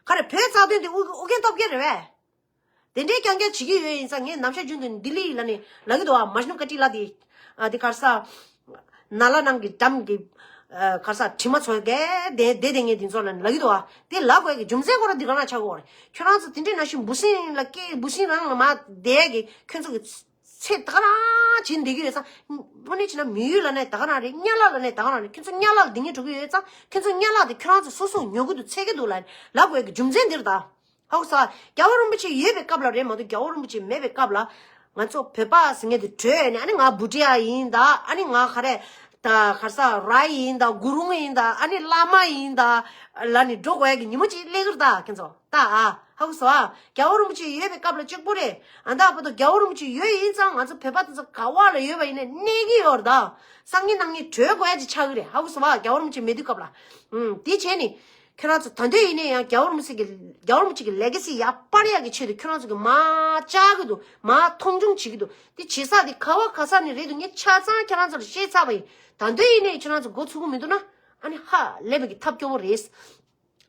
ག་རེ་བོད་རྩ་དོན་དེ་ཨུ་ཨུ་རྒྱན་སྟོབས་རྒྱལ་རེད་པས། དེ་འདྲའི་རྐྱང་རྐྱང་བྱེད་ཀྱི་ཡོད་ཡིན་ཙང་ངས་ནམ་ཞག་རྒྱུན་དུ་ལྡི་ལི་ལ་ནི་ལབ་ཀྱི་འདུག་ཨ། མཇནུ་ཀ་ཊི་ལ་དེ་ཨ་དེ་ག་རེ་ཟ། ནཱ་ལ་ནང་གི་འགྲམ་གྱི་ཨ་ག་རེ་ཟ་དྲི་མ་ཚོ་གས་དེ་དེ་དེ་ངས་དེ་ཚོ་ལ་ནི་ལབ་ཀྱི་འདུག་ཨ། དེ་ལབ་དགོས་ཀྱི་རྒྱུ་མཚན་ཁོ་རང་འདི་ག་ན་ཆགས་ཀྱི་ཡོད་རེད། ཁྱོད་རང་ཚོ་དེ་འདྲའི་ནང་བཞིན་འབུ་སྲིན་ལ་སྐད་འབུ་སྲིན་རང་ལ་མ་བསྡད་ཀྱི་ཁྱོད་ཚོ་གི་ཚེ་ད་ག་རང་བྱེད་བསྡད་ཀྱི་ཡོད་ཙང་། དངོས་གནས་བྱས་ན་མི་ཡུལ་ལབ་ནའི་ད་ག་རང་རེད། དམྱལ་བ་ལབ་ནའི་ད་ག་རང་རེད། ཁྱོད་ཚོ་དམྱལ་བ་ལ་སྡིག་ཉེས་འགྲོ་གི་ཡོད་ཙང་ཁྱོད་ཚོ་དམྱལ་བ་དེ་ཁྱོད་རང་ཚོ་སོ་སོ་ཉོ་གི་འདུག་འཚོལ་གི་འདུག་ལབ་ལབ་དགོས་ཀྱི་རྒྱུ་མཚན་འདིར་ད། ཧ་གོ་སོང་ཨ། རྒྱལ་བ་རིན་པོ་ཆེ་ཡོད་པའི་སྐབས་ལ་རེད་མ་གཏོགས་རྒྱལ་བ་རིན་པོ་ཆེ་མེད་པའི་སྐབས་ལ་ང་ཚོ་བོད་པ་ཟེར་མཁན་དེ་བྲོས་ནས་ཨ་ནི་ང་བྷུ་ཊི་ཡ་ཡིན་ད། ཨ་ནི་ང་ག་རེ་ད་ག་རེ་ཟ་ར་ཡིན་ད། གུ་རུང་ཡིན་ད། ཨ་ནི་བླ་མ་ཡིན་ད་ལབ་ནས་འགྲོ་དགོས་ཀྱི་ཉིན་མོ་ཅིག་སླེབས་ཀྱི་རེད་ད་ཁྱེད་ཚོ། ད་ཨ་ཧ་གོ་སོང་ཨ། རྒྱལ་བ་རིན་པོ་ཆེ་ཡོད་པའི་སྐབས་ལ་གཅིག་པོ་རེད། ཨ་ད་བར་དུ་རྒྱལ་བ་རིན་པོ་ཆེ་ཡོད་ཡིན་ཙང་ང་ཚོ་བོད་པ་དེ་ཚོ་ག་བ་ལ་ཡོད་པ་ཡིན་ནའི་གནས་ཀྱི་ཡོད་རེད་ད། སང་ཉིན་གནངས་ཉིན་བྲོས་དགོས་ཡ་ཅིག་ཆགས་ཀྱི་རེད། ཧ་གོ་སོང་ཨ། རྒྱལ་བ་རིན་པོ་ཆེ་མེད་དུས་སྐབས་ལ། ཨུམ་དེ་བྱས་ནས། ཁྱོད་རང་ཚོ་ད་འདོད་ཡིན་ནའི་ཡང་རྒྱལ་བ་རིན་པོ་ཆེ་གི་རྒྱལ་བ་རིན་པོ་ཆེ་གི་ལེ་ག་སི་ཡར་སྤར་ཡག་གི་ཆེད་དུ་ཁྱོད་རང་ཚོ་གི་མ་བཅག་གི་འདུག་མ་མཐོང་ཆུང་བྱེད་ཀྱི་འདུག་དེ་བྱེད་ས་དེ་ག་བ་ག་ས་ནས་རེད་འདུག་ངས་ཆ་ཚང་ཁྱོད་རང་ཚོ་ལ་བཤད་ཚར་བ་ཡིན། ད་འདོད་ཡིན་ནའི་ཁྱོད་རང་ཚོ་མགོ་ཚུགས་ཀྱི་མི་འདུག་ན་ཨ་ནི་ཧ་ལས་པའི་གི་ཐབས་སྐྱོ་བོ་རེད།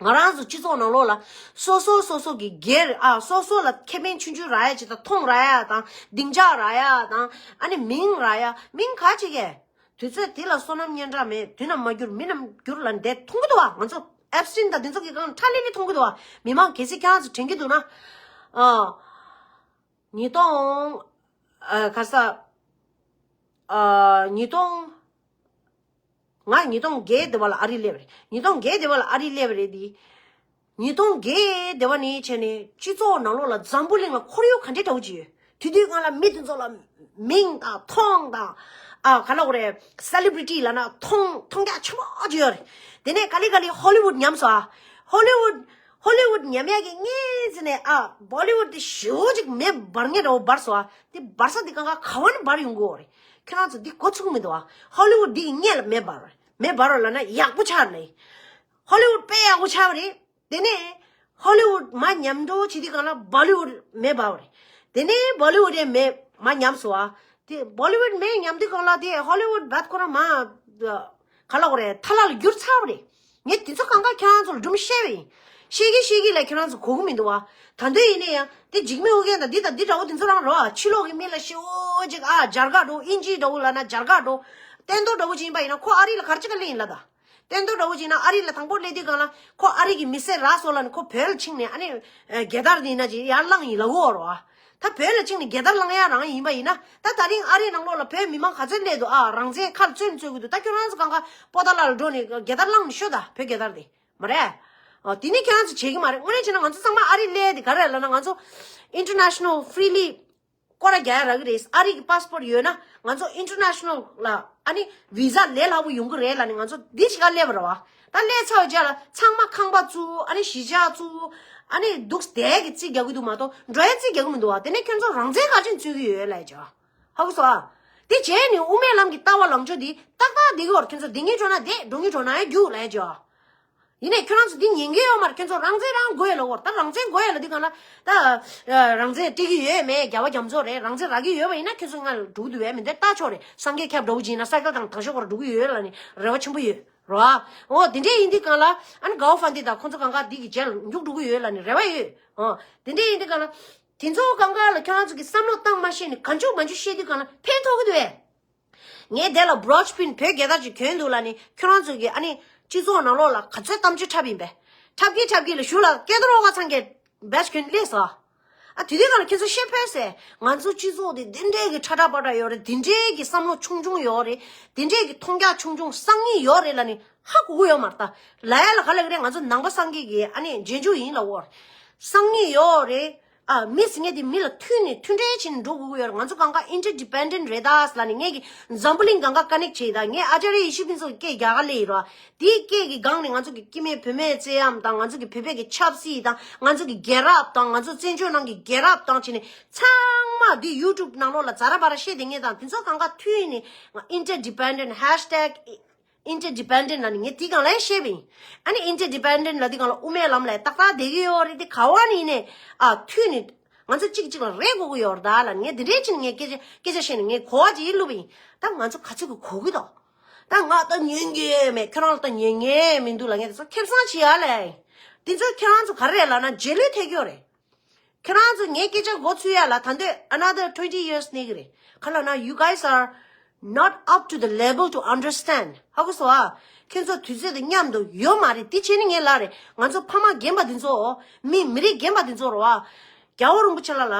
ང་རང་ཚོ་སྤྱི་ཚོགས་ནང་ལོགས་ལ་སོ་སོ་སོ་སོ་གི་སྒེར་ཨ་སོ་སོ་ལ་ཁེ་ཕན་ཆུང་ཆུང་རག་ཡ་ཅིག་དང་མཐོང་རག་ཡ་དང་སྡིངས་ཆ་རག་ཡ་དང་ཨ་ནི་མིང་རག་ཡ་མིང་ག་ཅིག་གས། དུས་ཚོད་དེ་ལ་བསོད་ནམས་སྙན་གྲགས་མེད། དུས་ནམ་མ་འགྱུར་མི་ནམ་འགྱུར་ལ་འདས་མཐོང་གི་འདུག་བ། ང་ཚོ་ཨེབ་སི་ཊིན་དང་དེ་ཚོ་གི་སྒང་ཁྲ་ལི་ལི་མཐོང་གི་འདུག་བ། མི་མང་གལ་སྲིད་ཁྱེད་རང་ཚོ་དྲན་གྱི་འདུག་ན། ཨ། ཉིས་སྟོང་། ཨ། ག་རེ་ཟ། ཨ། ཉིས་སྟོང་། ང་ཉིས་སྟོང་བརྒྱད་དེ་བ་ལ་ཨ་རི་སླེབས་རེད། ཉིས་སྟོང་བརྒྱད་དེ་བ་ལ་ཨ་རི་སླེབས་རེད་དེ། ཉིས་སྟོང་བརྒྱད་དེ་བ་ནས་བྱས་ནས་སྤྱི་ཚོགས་ནང་ལོགས་ལ་འཛམ་བུ་གླིང་ལ་ཁོར་ཡུག་ག་འདྲས་འདྲ་བོ་ཅིག་ཡོད། དེ་དུས་སྒང་ལ་མི་དེ་ཚོ་ལ་མིང་དང་མཐོང་དང་། ཨ་ག་ལབ་དགོས་རེད། སེ་ལི་བྷི་རི་ཊི་ལབ་ན་མཐོང་མཐོང་རྒྱ་ཆེན་པོ་ཅིག་ཡོད་རེད། དེ་ནས་ག་ལེ་ག་ལེ་ཧོ་ལི་ཝུད་ཉམས་སོང་ཨ། ཧོ་ལི་ཝུད་ཧོ་ལི་ཝུད་ཉམས་ཡག་གི་སྔོན་ཙམ་ནས་ཨ་བོ་ལི་ཝུད་དེ་ཞེ་པོ་ཅིག་མེ་འབར་མཁན་འདྲ་བོ་འབར་སོང་ཨ། དེ་འབར་ས་དེ་གང་ག་ག་བ་ནས་འབར་ཡོང་གི་ཡོད་རེད། ཁྱེད་རང་ཚོ་འདི་གོ་ཚུགས་མི་འདུག་ཨ། ཧོ་ལི་ཝུད་འདི་ཡི་སྔོན་ལ་མེ་འབར་བ་རེད། མེ་འབར་བ་ལབ་ན་ཡག་པོ་ཆགས་རེད། ཧོ་ལི་ཝུད་དཔེ་ཡག་པོ་ཆགས་པ་རེད། དེ་ནས་ཧོ་ལི་ཝུད་མ་ཉམས་འགྲོ་བྱེད་དུས་སྒང་ལ་བོ་ལི་ཝུད་མེ་འབར་བ་རེད། དེ་ནས་བོ་ལི་ཝུད་ཡང་མེ་མ་ཉམས་སོང་ཨ། དེ་བོ་ལི་ཝུད་མེ་ཉམས་དུས་སྒང་ལ་དེ་ཧོ་ལི་ཝུད་བད་ཁོ་རང་མ་ག་ལབ་དགོས་རེད། ཐ་ལ་ལ་འགྱུར་ཚར་བ་རེད། ངས་དེ་ཚོ་གང་ག་ཁྱེད་རང་ཚོ་ལ་སྒྲུང་བཤད་པ་ཡིན། བཤད་ཀྱི་བཤད་ཀྱི་ལ་ཁྱེད་རང་ཚོ་གོ་གི་མི་འདུག་བ། ད་འདོད་ཡིན་ན་ཡང་དེ་འཇིགས་མེད་ཨོ་རྒྱན་དང་འདི་དང་འདི་འདྲ་བོ་དེ་ཚོ་རང་རོ། ཕྱི་ལོགས་ཀྱི་མི་ལ་ཤི་འོ་ཅིག་ཨ་སྦྱར་ག་འགྲོ། ཨིན་ཇི་འདྲ་བོ་ལབ་ན་སྦྱར་ག་འགྲོ། སྟོན་ཐོག་འདྲ་བོ་ཅིག་ཡིན་པ་ཡིན་ན་ཁོ་ཨ་རི་ལ་ག་རེ་བྱེད་ག་སླེབས་ཡིན་ལབ་ད། སྟོན་ཐོག་འདྲ་བོ་ཅིག་ཡིན་ན་ཨ་རི་ལ་དང་པོ་སླེབས་དུས་སྒང་ལ་ཁོ་ཨ་རི་གི་མི་སེར་རག་སོང་ལབ་ནས་ཁོ་བོད་ལ་ཕྱིན་ནས་ཨ་ནི་རྒྱལ་དར་འདི་ཡིན་ན་ཅིག་ཡར་བླངས་ཡིན་ལབ་གོ་རོ་ཨ། ད་བོད་ལ་ཕྱིན་ནས་རྒྱལ་དར་བླངས་ཡ་རང་ཡིན་པ་ཡིན་ན། ད་ད་རིང་ཨ་རིའི་ནང་ལོགས་ལ་བོད་མི་མང་ག་ཚོད་སླེབས་འདུག་ཨ། རང་བཙན་ཁ་ལ་བཙོན་བཙོན་གི་འདུག་ད་ཁྱོད་རང་ཚོ་གང་ག་པོ་ཏཱ་ལ་ལ་འགྲོ་ནས་རྒྱལ་དར་བླངས་ནས་ཤོག་ད་བོད་རྒྱལ་དར་དེ་མ་རེད། ཨ་དེ་ནི་ཁྱོད་རང་ཚོ་བྱེད་ཀྱི་མ་རེད། དངོས་གནས་བྱས་ན་ང་ཚོ་ཚང་མ་ཨ་རི་སླེབས་དེ་ག་རེ་ལབ་ན་ང་ཚོ་ཨིན་ཊར་ནེ་ཤ་ནལ་ཕི་རི་ལི་སྐོར་ར་རྒྱག་ཡ་རག་གི་རེད། ཨ་རི་གི་པཱ་སི་པོར་ཊི་ཡོད་ན་ང་ཚོ་ཨིན་ཊར་ནེ་ཤ་ནལ་ལ་ཨ་ནི་བི་ཟ་ལས་སླ་པོ་ཡོང་གི་རེད་ལབ་ནས་ང་ཚོ་འདི་ཞིག་ག་སླེབས་པ་རེད་བ། ད་སླེབས་ཚར་བའི་རྗེས་ལ་ཚང་མ་ཁང་པ་བཙུགས། ཨ་ནི་གཞིས་ཆགས་བཙུགས། ཨ་ནི་འདུག་བསྡད་ཀྱི་རྩིས་རྒྱག་གི་འདུག་མ་གཏོགས་འགྲོ་ཡའི་རྩིས་རྒྱག་གི་མི་འདུག་བ། དེ་ནས་ཁྱོད་ཚོ་རང་བཙན་ག་ཅིག་རྩོད་ཀྱི་ཡོད་ལབ་ཀྱི། ཧ་གོ་སོང་ཨ། དེ་བྱས་ནས་དབུ་མའི་ལམ་གྱི་ལྟ་བ་ལངས་ཕྱོགས་འདི་ཏག་ཏག་བསྡད་ཀྱི་ཡོད་རེད། ཁྱོད་ཚོ་བསྡད་མཁན་བྱུང་ན་བསྡད། འགྲོ་མཁན་བྱུང་ན་ཡང་རྒྱུགས་ལབ་ཀྱི། ཡིན་ནའི་ཁྱོད་རང་ཚོ་འདི་ཉན་གྱི་ཡོད་མ་རེད། ཁྱོད་ཚོ་རང་བཙན་རང་དགོས་ལབ་ཀྱི་ཡོད་རེད། ད་རང་བཙན་དགོས་ལབ་དུས་སྒང་ལ་ད་རང་བཙན་སྤྲད་ཀྱི་ཡོད་མེད་རྒྱལ་བ་རྒྱ་མཚོ་རེད། རང་བཙན་རག་གི་ཡོད་པ་ཡིན་ན་ཁྱོད་ཚོ་ང་ལ་འགྲོ་གི་འདུག་བས་མི་འདིར་ལྟ་ཆོག་རེད། སངས་རྒྱས་སྐྱབས་འདྲ་བོ་ཅིག་ཡིན་ན་སའི་ཀལ་དང་དང་ཤོག་གར་འགྲོ་གི་ཡོད་ལབ་ནས་རེ་བ་ཆེན་པོ་ཡོད་རེད་བ། འོ་དེ་འདྲས་ཡིན་དུས་སྒང་ལ་ཨ་ནི་གའོ་ཧྥན་ཌི་དང་ཁོང་ཚོ་གང་ག་འདི་གི་རྗེས་ལ་མཇུག་འགྲོ་གི་ཡོད་ལབ་ནས་རེ་བ་ཡོད། འོ་དེ་འདྲས་ཡིན་དུས་སྒང་ལ་དེ་ཚོ་གང་ག་ལ་ཁྱོད་རང་ཚོ་གི་བསམ་བློ་བཏང་མ་ཤེས་ནས་ག་འཇུག་མ་འཇུག་བཤད་དུས་སྒང་ལ་ཕན་ཐོགས་ཀྱི་འདུག་བས། ངས་དེ་ལ་བྲོ་ཆི་པིན་བོད་རྒྱལ་དར་ཅིག་གྱོན་འདུག་ལབ་ནས་ཁྱོད་རང་ཚོ་གིས་ཨ་ནི་ སྤྱི་ཚོགས་ནང་ལོགས་ལ་ག་ཚོད་གཏམ་བརྗོད་འཁྲབ་ཡིན་པས། འཁྲབ་ཀྱི་འཁྲབ་ཀྱི་ལ་གཞུག་ལ་སྐལ་རྡོར་ཨོ་བ་ཚང་གི་བེ་ཆ་གྱོན་སླེབས་སོང་། ཨ་དེ་དུས་གང་ལ་ཁྱེད་ཚོ་ཤེས་ཕོད་ཟེར། ང་ཚོ་སྤྱི་ཚོགས་དེ་དེ་འདྲས་ཀྱི་ཁྲ་ཁྲ་པ་ཁྲ་ཡོད་རེད། དེ་འདྲས་ཀྱི་བསམ་བློ་ཆུང་ཆུང་ཡོད་རེད། དེ་འདྲས་ཀྱི་མཐོང་རྒྱ་ཆུང་ཆུང་སང་ཉིན་ཡོད་རེད་ལབ་ནི་ཧ་གོ་གི་ཡོད་མ་རེད་ད། ལ་ཡ་ལ་ག་ལ་གི་རེད། ང་ཚོ་ནང་པ་སངས་རྒྱས་ཀྱི་ཨ་ནི་རྗེས་འཇུག་ཡིན་ལབ་འོ། སང་ཉིན་ཡོད་རེད། ཨ་མི་ཟེར་མཁན་དེ་མི་ལ་མཐུན་ནས་མཐུན་འབྲེལ་བྱས་ནས་འགྲོ་དགོས་ཀྱི་ཡོད་རེད། ང་ཚོ་གང་ག་ཨིན་ཊར་ཌི་པེན་ཌེན་ཊི་རེད་ད་ཟེར་ལབ་ནས་ངས་ཀྱི་འཛམ་བུ་གླིང་གང་ག་ཀ་ནེག་བྱས་ད། ངས་ཨ་ཅཱརྱ་ཡེ་ཤེས་ཕུན་ཚོགས་ཀྱི་སྐད་རྒྱག་ག་སླེབས་ཡིན་རོ། དེའི་སྐད་ཀྱི་སྒང་ནས་ང་ཚོ་གི་སྐྱེ་དམན་བུད་མེད་བཙན་གཡེམ་དང་། ང་ཚོ་གི་བོད་པའི་གི་ཆབ་སྲིད་དང་། ང་ཚོ་གི་རྒྱལ་རབས་དང་། ང་ཚོ་བཙན་བྱོལ་ནང་གི་རྒྱལ་རབས་དང་བྱས་ནས་ཚང་མ་འདི་ཡུ་ཊུབ་ནང་ལོགས་ལ་ཛ་ར་བ་ར་བཤད་བསྡད་མཁན་དང་དེ་ཚོ་གང་ག་མཐུད་ནས་ཨིན་ཊར་ཌི་པེན་ཌེན་ཊི་ཧེཤ་ཊེག་ཨིན་ཊར་ཌི་པེན་ཌེན་ཊི་ལབ་ནི་ངས་དེའི་སྒང་ལ་ཡང་བཤད་པ་ཡིན། ཨ་ནི་ཨིན་ཊར་ཌི་པེན་ཌེན་ཊི་ལབ་དེའི་སྒང་ལ་དབུ་མའི་ལམ་ལ་ཏག་ཏག་བསྡད་ཀྱི་ཡོད་རེད། དེ་ག་བ་ནས་ཡིན་ནའི་ཨ་མཐུད་ནས་ང་ཚོ་གཅིག་གཅིག་ལ་རེ་དགོས་ཀྱི་ཡོད་རེད་ད་ལབ་ནི། ངས་དེ་འདྲའི་ཕྱིན་ངས་སྐད་ཆ་སྐད་ཆ་བཤད་ནས་ངས་གོ་བ་ཅིག་བླུགས་པ་ཡིན། ད་ང་ཚོ་ག་ཚོད་ཀྱི་གོ་གི་འདུག་ད་ང་ད་ཉན་གྱི་མེད། ཁྱོད་རང་ལ་ད་ཉན་ངེས་མི་འདུག་ལབ་མཁན་དེ་ཚོ་ཁེ་བཟང་བྱེད་ཡ་ལས། དེ་ཚོ་ཁྱེད་རང་ཚོ་ག་རེ་རེད་ལབ་ན་རྗེས་ལུས་ཐེབས་ཀྱི་ཡོད་རེད། ཁྱེད་རང་ཚོ་ངའི་སྐད་ཆ་མགོ་ཚོས་ཡ་ལ་ད་འདོད་another twenty years གནས་ཀྱི་རེད། ག་ལབ་ན། you guys are not up to the level to understand. ཧ་གོ་སོང་ཨ། ཁྱེད་ཚོ་དུས་ཚོད་དང་མཉམ་དུ་ཡོད་མ་རེད། དེ་བྱས་ནས་ངས་ལབ་རེད། ང་ཚོ་ཕ་མ་རྒན་པ་འདི་ཚོ། མི་མི་རིགས་རྒན་པ་འདི་ཚོ་རེད་བ། རྒྱལ་བ་རིན་པོ་ཆེ་ལགས་ལ།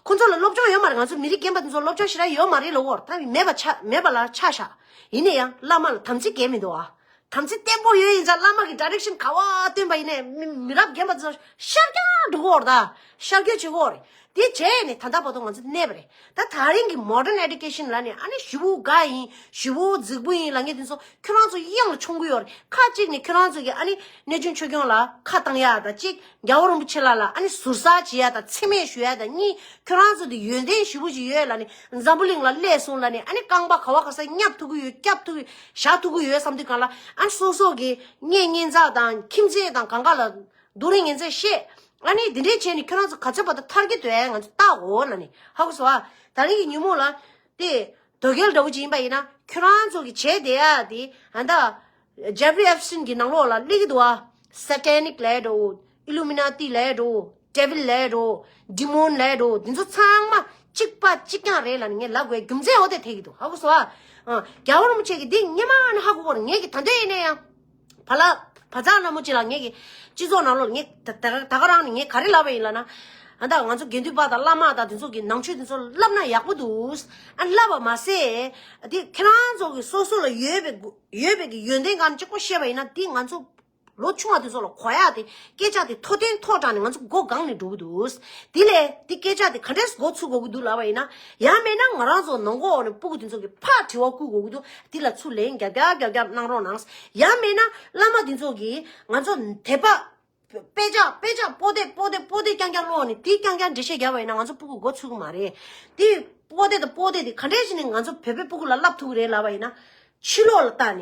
ཁོ་ཚོ་ལ་སློབ་སྦྱོང་ཡོད་མ་རེད། ང་ཚོ་མི་རིགས་རྒན་པ་འདི་ཚོ་སློབ་སྦྱོང་ཞེ་དྲག་ཡོད་མ་རེད་ལབ་འོ། ད་མེད་པ་ཆ་མེད་པ་ལ་ཆ་བཞག་ཡིན་ན་ཡང་བླ་མ་ལ་དམ་ཚིག་འགལ་མི་འདུག་ཨ། དམ་ཚིག་བརྟན་པོ་ཡོད་ཡིན་ཙང་བླ་མ་གི་ཌའི་རེག་ཤན་ག་བ་སྟོན་པ་ཡིན་ནའི་མི་མི་རབས་རྒན་པ་ཚོ་ཤར་རྒྱག་འགྲོ་གི་ཡོད་རེད་ད། ཤར་སྐྱོད་བྱེད་ཀྱི་ཡོད་རེད། དེ་བྱས་ནས་ད་ལྟ་བར་དུ་ང་ཚོ་གནས་པ་རེད། ད་ད་རིང་གི་modern education ལབ་ནས་ཨ་ནི་ཞེ་པོ་དགའ་ཡིན། ཞེ་པོ་རྫིག་པོ་ཡིན་ལབ་མཁན་དེ་ཚོ་ཁྱོད་རང་ཚོ་གཡང་ལ་མཆོང་གི་ཡོད་རེད། ཁ་གཅིག་ནས་ཁྱོད་རང་ཚོ་གི་ཨ་ནི་གནས་ཆུང་ཆོས་སྐྱོང་ལ་ཁ་བཏང་ཡ་ད་གཅིག་རྒྱལ་བ་རིན་པོ་ཆེ་ལགས་ལ་ཨ་ནི་ཟུར་ཟ་བྱེད་ཡ་དང་མཚན་སྨད་ཞུ་ཡ་དང་གཉིས། ཁྱོད་རང་ཚོ་འདི་ཡོན་ཏན་ཞེ་པོ་ཅིག་ཡོད་ལབ་ནི་འཛམ་བུ་གླིང་ལ་སླེབས་སོང་ལབ་ནི་ཨ་ནི་རྐང་པ་ག་བ་ག་ས་བསྙབ་ཐུབ་ཀྱི་ཡོད། བསྐྱབ་ཐུབ་ཀྱི་བཞག་ཐུབ་ཀྱི་ཡོད་བསམ་དུས་གང་ལ་ཨ་ནི་སོ་སོ་གི་གཉེན་ཉེ་ཚབ་དང་ཁྱིམ་མཚེས་དང་གང་ག་ལ་རྡོག་རིལ་ངན་ཚད་བཤད། ཨ་ནི་འདི་འདྲས་བྱས་ནི་ཁྱོད་རང་ཚོ་ག་ཚོད་བར་དུ་ཐར་གྱི་འདུག་ཨ། ང་ཚོ་ལྟ་འོ་ལབ་ནི་ཧ་གོ་སོང་ཨ། ད་རིང་གི་ཉིན་མོ་ལ་དེ། དོལ་རྒྱལ་འདྲ་བོ་ཅིག་ཡིན་པ་ཡིན་ན་ཁྱོད་རང་ཚོ་གི་བྱས་བསྡད་ཡ་དེ་ཨ་ད་Jeffrey Epstein གི་ནང་ལོགས་ལ་སླེབས་ཀྱི་འདུག་ཨ། Satanic ལབ་འགྲོ། Illuminati ལབ་འགྲོ། Devil ལབ་འགྲོ། Demon ལབ་འགྲོ། འདི་ཚོ་ཚང་མ་གཅིག་པ་གཅིག་རྐྱང་རེད་ལབ་ནས་ངས་ལབ་དགོས་རྒྱུ་མཚན་འོ་དེ་ཐེག་གི་འདུག་ཧ་གོ་སོང་ཨ། རྒྱལ་བ་རིན་པོ་ཆེ་གི་འདི་སྔོན་མ་ནས་ཧ་གོ་གོ་རེད། ངས་ཀྱི་ད་འདོད་ཡིན་ན་ཡང་། བ་ལ་བ་ཚང་ལྷ་མོ་ཅིག་ལ་ངས་ཀྱི་སྤྱི་ཚོགས་ནང་ལོགས་ངས་ད་ད་ད་ག་རང་ནས་ངས་ག་རེ་ལབ་པ་ཡིན་ལབ་ན། ཨ་ད་ང་ཚོ་དགེ་འདུན་པ་དང་བླ་མ་དང་དེ་ཚོ་གི་ནང་ཆོས་དེ་ཚོ་བསླབ་ན་ཡག་པོ་འདུག་ཨ་བསླབ་པ་མ་ཟད་དེ་ཁྱེད་རང་ཚོ་གི་སོ་སོ་ལ་ཡོད་པའི་ཡོད་པའི་གི་ཡོན་ཏན་གང་གཅིག་པོ་བཤད་པ་ཡིན་ན་དེ་ང་ཚོ་ལོ་ཆུང་བ་དེ་ཚོ་ལ་གོ་ཡག་དེ་སྐད་ཆ་དེ་མཐོ་བརྟན་མཐོ་དྲགས་ནས་ང་ཚོ་མགོ་གང་ནས་འགྲོ་གི་འདུག་དེ་ལས་དེ་སྐད་ཆ་དེ་ག་འདྲས་མགོ་ཚུགས་དགོས་ཀྱི་འདུག་ལབ་པ་ཡིན་ན། ཡང་མེད་ན་ང་རང་ཚོ་ནང་གོ་འོག་ནས་སྤུ་གུ་དེ་ཚོ་གི་ཕར་དྲི་བ་བསྐུལ་དགོས་ཀྱི་འདུག་དེ་ལ་ཚུར་ལན་རྒྱབ་རྒྱབ་རྒྱབ་རྒྱབ་གནང་རོགས་གནང་། ཡང་མེད་ན་བླ་མ་དེ་ཚོ་གིས་ང་ཚོ་དད་པ། དཔེ་ཆ་དཔེ་ཆ་པོ་ཏི་པོ་ཏི་པོ་ཏི་རྐྱང་རྐྱང་ཀློག་ནས་དེ་རྐྱང་རྐྱང་འགྲེལ་བཤད་རྒྱབ་པ་ཡིན་ན་ང་ཚོ་སྤུ་གུ་མགོ་ཚུགས་ཀྱི་མ་རེད། དེ་པོ་ཏི་དང་པོ་ཏི་དེ་ག་འདྲས་བྱས་ནས་ང་ཚོ་བོད་པའི་སྤུ་གུ་ལ་བསླབ་ཐུབ་ཀྱི་རེད་ལབ་པ་ཡིན་ན། ཕྱི་ལོགས་ལ་བལྟས་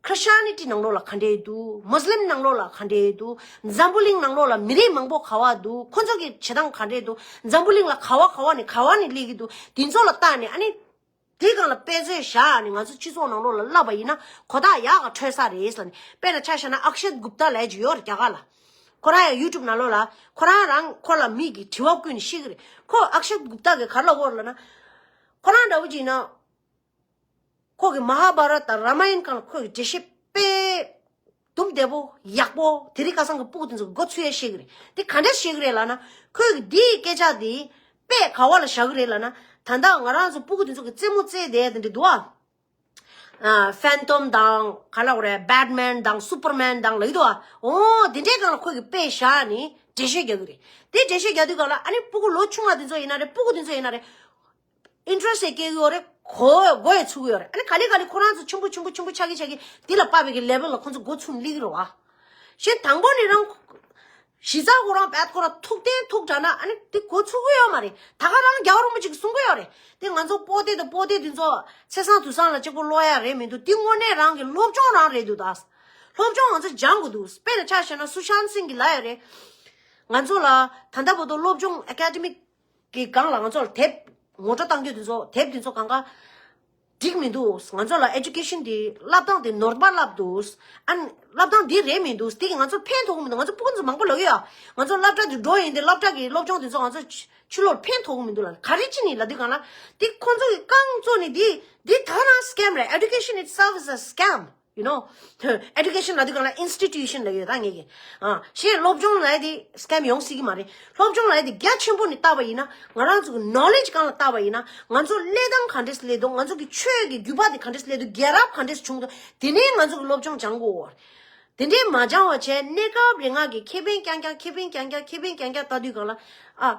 ནས་Christianity ནང་ལོགས་ལ་ག་འདྲས་འདུག Muslim ནང་ལོགས་ལ་ག་འདྲས་འདུག་འཛམ་བུ་གླིང་ནང་ལོགས་ལ་མི་རིགས་མང་པོ་ག་བ་འདུག་ཁོ་ཚོ་གི་བྱེད་སྟངས་ག་འདྲས་འདུག་འཛམ་བུ་གླིང་ལ་ག་བ་ག་བ་ནས་ག་བ་ནས་སླེབས་ཀྱི་འདུག་དེ་ཚོ་ལ་བལྟས་ནས་ཨ་ནི། དེ་སྒང་ལ་དཔེ་མཛོད་བཞག་ནས་ང་ཚོ་སྤྱི་ཚོགས་ནང་ལོགས་ལ་བསླབ་པ་ཡིན་ན་གོ་རྟོགས་ཡག་ག་འཕྲོད་ས་རེད་ཟེར་ནས། དཔེར་ན་ཆ་བཞག་ན་Akshat Gupta ལབ་ཅིག་ཡོད་རེད་རྒྱ་གར་ལ། ཁོ་རང་ཡང་YouTube ནང་ལོགས་ལ་ཁོ་རང་རང་ཁོ་ལ་མི་གིས་དྲི་བ་བསྐུལ་ནས་བཤད་ཀྱི་རེད། ཁོ་Akshat Gupta གིས་ག་རེ་ལབ་ཀྱི་ཡོད་རེད་ལབ་ན། ཁོ་རང་འདྲ་བོ་ཅིག་ཡིན་ན། ཁོ་གིས་Mahabharata དང་Ramayana སྒང་ལ་ཁོ་གིས་འགྲེལ་བཤད་དཔེ་དུམ་བདེ་པོ་ཡག་པོ་དེ་རིང་ཁ་སང་གི་སྤུ་གུ་དེ་ཚོ་གི་མགོ་ཚོས་ཡ་བཤད་ཀྱི་རེད། དེ་ག་འདྲས་བཤད་ཀྱི་རེད་ལབ་ན། ཁོས་གི་འདིའི་སྐད་ཆ་དེ་དཔེ་ག་བ་ལ་བཞག་གི་རེད་ལབ་ན། ད་ལྟ་ང་རང་ཚོ་སྤུ་གུ་དེ་ཚོ་གི་རྩེད་མོ་རྩེ་བསྡད་དེ་འདྲ་འདུག་ཨ། ཨ། Phantom དང་ག་ལབ་དགོས་རེད། Batman དང་Superman དང་ལབ་ཀྱི་འདུག་ཨ། འོ་དེ་འདྲའི་སྒང་ལ་ཁོས་གི་དཔེ་བཞག་ནས་འགྲེལ་བཤད་རྒྱག་གི་རེད། དེ་འགྲེལ་བཤད་རྒྱག་དུས་སྒང་ལ་ཨ་ནི་སྤུ་གུ་ལོ་ཆུང་བ་དེ་ཚོ་ཡིན་ན་རེད། སྤུ་གུ་དེ་ཚོ་ཡིན་ན་རེད། Interest ཡང་སྐྱེ་གི་ཡོད་རེད། གོ་མགོ་ཡང་ཚོས་ཀྱི་ཡོད་རེད། ཨ་ནི་ག་ལེ་ག་ལེ་ཁོ་རང་ཚོ་ཆེན་པོ་ཆེན་པོ་ཆེན་པོ་ཆགས་ཀྱི་ཆགས་ཀྱི་དེ་ལ་དཔག་པའི་གི་level ལ་ཁོ་ཚོ་མགོ་ཚོས་སླེབས་ཀྱི་རེད་བ། གཞན་དང་པོ་ནས་རང་གཞི་རྩ་ཁོ་རང་བད་ཁོ་རང་ཐུག་བརྟན་ཐུག་དྲགས་ན་ཨ་ནི་དེ་གོ་ཚོད་ཀྱི་ཡོད་མ་རེད། ད་ག་རང་རྒྱལ་བ་རིན་པོ་ཆེ་གིས་གསུང་གི་ཡོད་རེད། དེ་ང་ཚོ་པོ་ཏི་དང་པོ་ཏི་དེ་ཚོ་ཚེས་བཟང་དུས་བཟང་ལ་གཅིག་པོ་ཀློག་ཡ་རེད་མི་འདུག་དེ་དངོས་གནས་རང་གི་སློབ་སྦྱོང་རང་རེད་འདུག་ད། སློབ་སྦྱོང་ང་ཚོ་སྦྱང་དགོས་འདུག་དཔེར་ན་ཆ་བཞག་ན་སུ་ཤཱན་སིང་གིས་ལབ་ཡོད་རེད། ང་ཚོ་ལ་ད་ལྟ་བར་དུ་སློབ་སྦྱོང་academic གི་སྒང་ལ་ང་ཚོ་ལ་དེབ་ངོ་སྤྲོད་བཏང་རྒྱུ་དེ་ཚོ་དེབ་དེ་ཚོ་གང་ག་འགྲིག་མི་འདུག་ང་ཚོ་ལ་education དེ་བསླབ་སྟངས་དེ་ནོར་བ་བསླབ་འདུག་ཨ་ནི་བསླབ་སྟངས་འདི་རེད་མི་འདུག་དེ་གིས་ང་ཚོ་ཕན་ཐོགས་གི་མི་འདུག་ང་ཚོ་སྤུ་གུ་ཚོ་མང་པོ་ལབ་ཀྱི་ཡོད། ང་ཚོ་སློབ་གྲྭ་དེ་འགྲོ་ཡིན་དེ་སློབ་གྲྭ་གི་སློབ་སྦྱོང་དེ་ཚོ་ང་ཚོ་ཕྱི་ཕྱི་ལོགས་ཕན་ཐོགས་གི་མི་འདུག་ལབ། ག་རེ་བྱས་ནས་ལབ་དུས་སྒང་ལ་དེ་ཁོང་ཚོ་གི་རྐང་བཙུགས་ནས་དེ་དེ་ད་རང་scam རེད། Education itself is a scam. you know, education ལབ་དུས་སྒང་ལ་institution ལབ་ཡོད་ད་ངེད་ཀྱི། ཨ་གཞན་སློབ་སྦྱོང་ལབ་ཡ་དེ་scam ཡོང་སྲིད་ཀྱི་མ་རེད། སློབ་སྦྱོང་ལབ་ཡ་དེ་རྒྱ་ཆེན་པོ་ནས་བལྟས་པ་ཡིན་ན་ང་རང་ཚོ་གི་knowledge སྒང་ལ་བལྟས་པ་ཡིན་ན་ང་ཚོ་གླེང་སྟངས་ག་འདྲས་སླེབས་འདུག་ང་ཚོ་གི་ཆོས་ཀྱི་རྒྱུད་པ་དེ་ག་འདྲས་སླེབས་འདུག་རྒྱལ་རབས་ག་འདྲས་བྱུང་འདུག་དེ་ནས་ང་ཚོ་གི་སློབ་སྦྱོང་སྦྱང་དགོས། དེ་འདྲས་མ་སྦྱང་བ་བྱས་གནས་སྐབས་རེ་ང་གི་ཁེ་ཕན་རྐྱང་རྐྱང་ཁེ་ཕན་རྐྱང་རྐྱང་ཁེ་ཕན་རྐྱང་རྐྱང་བལྟ་དུས་སྒང་ལ་ཨ།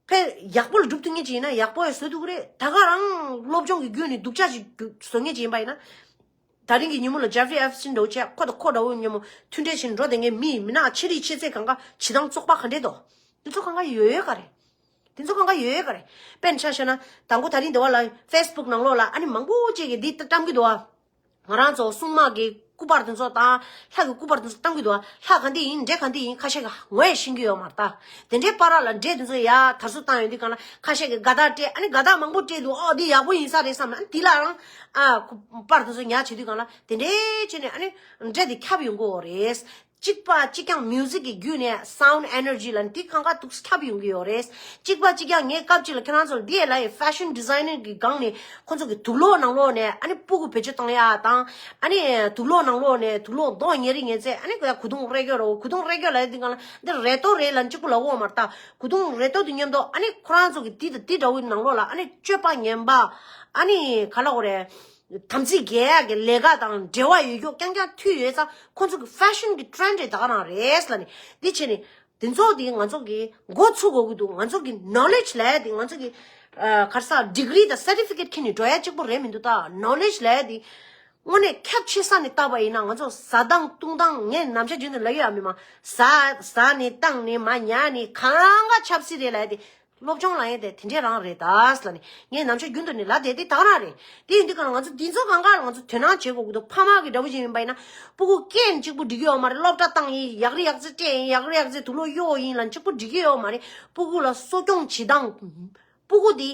ཕན་ཡག་པོ་ལ་སྒྲུབ་ཐུབ་མཁན་ཅིག་ཡིན་ན་ཡག་པོ་ཡང་བཟོ་ཐུབ་ཀྱི་རེད། ད་ག་རང་སློབ་སྦྱོང་གི་བརྒྱུད་ནས་སྡུག་ཅག་ཅིག་བཟོ་མཁན་ཅིག་ཡིན་པ་ཡིན་ན། ད་རིང་གི་ཉིན་མོ་ལ་Jeffrey Epstein འདྲ་བོ་བྱས་ཁོ་དང་ཁོ་འདྲ་བོ་མཉམ་པོ་མཐུན་འབྲེལ་བྱས་ནས་འགྲོ་བསྡད་མཁན་མི་མི་ནག་ཆེ་རིགས་ཆེ་ཚད་གང་ག་བྱེད་སྟངས་བཙོག་པ་ག་འདྲས་འདུག་དེ་ཚོ་གང་ག་ཡོད་ཡོད་ག་རེད། དེ་ཚོ་གང་ག་ཡོད་ཡོད་ག་རེད། དཔེར་ན་ཆ་བཞག་ན་དང་པོ་ད་རིང་འདི་བ་ལ་Facebook ནང་ལོགས་ལ་ཨ་ནི་མང་པོ་ཅིག་གིས་འདི་ལྟ་བཀྲམ་གི་འདུག་ཨ། ང་རང་ཚོ་སྲུང་དམག་གི་སྐུ་པར་དེ་ཚོ་དང་ལྷ་གི་སྐུ་པར་དེ་ཚོ་བཏང་གི་འདུག་ལྷ་ག་འདི་ཡིན། འདྲེ་ག་འདི་ཡིན། ཁ་ཤས་ཀྱིས་ངོ་ཡང་ཤེས་ཀྱི་ཡོད་མ་རེད་ད། དེ་འདྲའི་པར་ལ་འདྲེ་དེ་ཚོ་ཡར་དར་སྲོལ་བཏང་ཡོང་དུས་སྒང་ལ་ཁ་ཤས་ཀྱིས་དགའ་རྟགས་སྤྲད། ཨ་ནི་དགའ་རྟགས་མང་པོ་སྤྲད་འདུག་ཨོ་འདི་ཡག་པོ་ཡིན་ས་རེད་བསམ་ན། ཨ་ནི་དེ་ལ་རང་ཨ་ཁུ་པར་དེ་ཚོ་ཉར་བྱེད་དུས་སྒང་ལ་དེ་འདྲའི་བྱས་ནས་ཨ་ནི་འདྲེ་དེ་ཁྱབ་ཡོང་གི་ཡོད་རེད། གཅིག་པ་གཅིག་རྐྱང་music གི་བརྒྱུད་ནས་sound energy ལ་འདི་གང་ག་འདུག་ཁྱབ་ཡོང་གི་ཡོད་རེད། གཅིག་པ་གཅིག་རྐྱང་ངས་སྐབས་གཅིག་ལ་ཁྱེད་རང་ཚོར་འདི་ལ་ཡི་fashion designer གི་སྒང་ནས་ཁོང་ཚོ་གི་དུག་ལོག་ནང་ལོགས་ནས་ཨ་ནི་སྤུ་གུ་བེད་སྤྱོད་བཏང་ཡ་དང་། ཨ་ནི་དུག་ལོག་ནང་ལོགས་ནས་དུག་ལོག་མདོག་ཉེ་རིང་ཉེ་ཚད། ཨ་ནི་ག་ཡ་གོས་ཐུང་རེ་རྒྱོ་རོ། གོས་ཐུང་རེ་རྒྱོ་ལ་ཡི་འདི་གང་ལ་འདི་རེ་ཏོ་རེད་ལ་གཅིག་པུ་ལ་འོ་མར་ལྟ། གོས་ཐུང་རེ་ཏོ་དེ་མཉམ་དུ་ཨ་ནི་ཁོ་རང་ཚོ་གི་འདི་དང་འདི་འདྲ་བོའི་ནང་ལོགས་ལ་ཨ་ནི་སྤྱོད་པ་ངན་པ། ཨ་ནི་ག་ལ་འོ་རེད། དམ་ཚིག་འགལ་ཡག་གི་ལས་ཀ་དང་འབྲེལ་བ་ཡོད་རྒྱུ་རྐྱང་རྐྱང་མཐུད་ཡོད་ཙང་ཁོང་ཚོ་གི་fashion གི་trend རེད་ད་ག་རང་རེད་ལབ་ནས། འདི་བྱས་ནས་དེ་ཚོ་དེ་ང་ཚོ་གི་འགོ་ཚུགས་དགོས་ཀྱི་འདུག་ང་ཚོ་གི་knowledge ལབ་ཡ་དེ་ང་ཚོ་གི་ཨ་ག་རེ་ཟ་degree དང་certificate ཁྱེར་ནས་འགྲོ་ཡ་གཅིག་པོ་རེད་མི་འདུག་ད་knowledge ལབ་ཡ་དེ་དངོས་གནས་ཁྱབ་ཆེ་ས་ནས་བལྟས་པ་ཡིན་ན་ང་ཚོ་ཟ་སྟངས་བཏུང་སྟངས། ངས་ནམ་ཞག་རྒྱུན་དུ་ལབ་ཡོད་ཨ་མི་མ། ཟ་ཟ་ནས་བཏང་ནས་མ་ཉལ་ནས་གང་ག་ཆབ་སྲིད་རེད་ལབ་ཡ་དེ། སློབ་སྦྱོང་ལབ་ཡ་དེ་དེ་འདྲས་རང་རེད་ད་ཟེར་ལབ་ནས་ངས་ནམ་ཞག་རྒྱུན་དུ་ནས་ལབ་བསྡད་དེ་ད་ག་རང་རེད། དེ་ཡིན་དུས་ག་ལ་ང་ཚོ་འདི་ཚོ་གང་ག་ལ་ང་ཚོ་དོ་སྣང་བྱེད་དགོས་ཀྱི་འདུག་ཕ་མ་གི་འདྲ་པོ་ཅིག་ཡིན་པ་ཡིན་ན་སྤུ་གུ་སྐད་གཅིག་པུ་འགྲིག་གི་ཡོད་མ་རེད། སློབ་གྲྭ་བཏང་ཡིན། ཡག་རེ་ཡག་རྩེ་སྤྲད་ཡིན། ཡག་རེ་ཡག་རྩེ་དུག་ལོག་གཡོག་ཡིན་ལབ་གཅིག་པུ་འགྲིག་གི་ཡོད་མ་རེད། སྤུ་གུ་ལ་གསོ་སྐྱོང་བྱེད་སྟངས། སྤུ་གུ་དེ་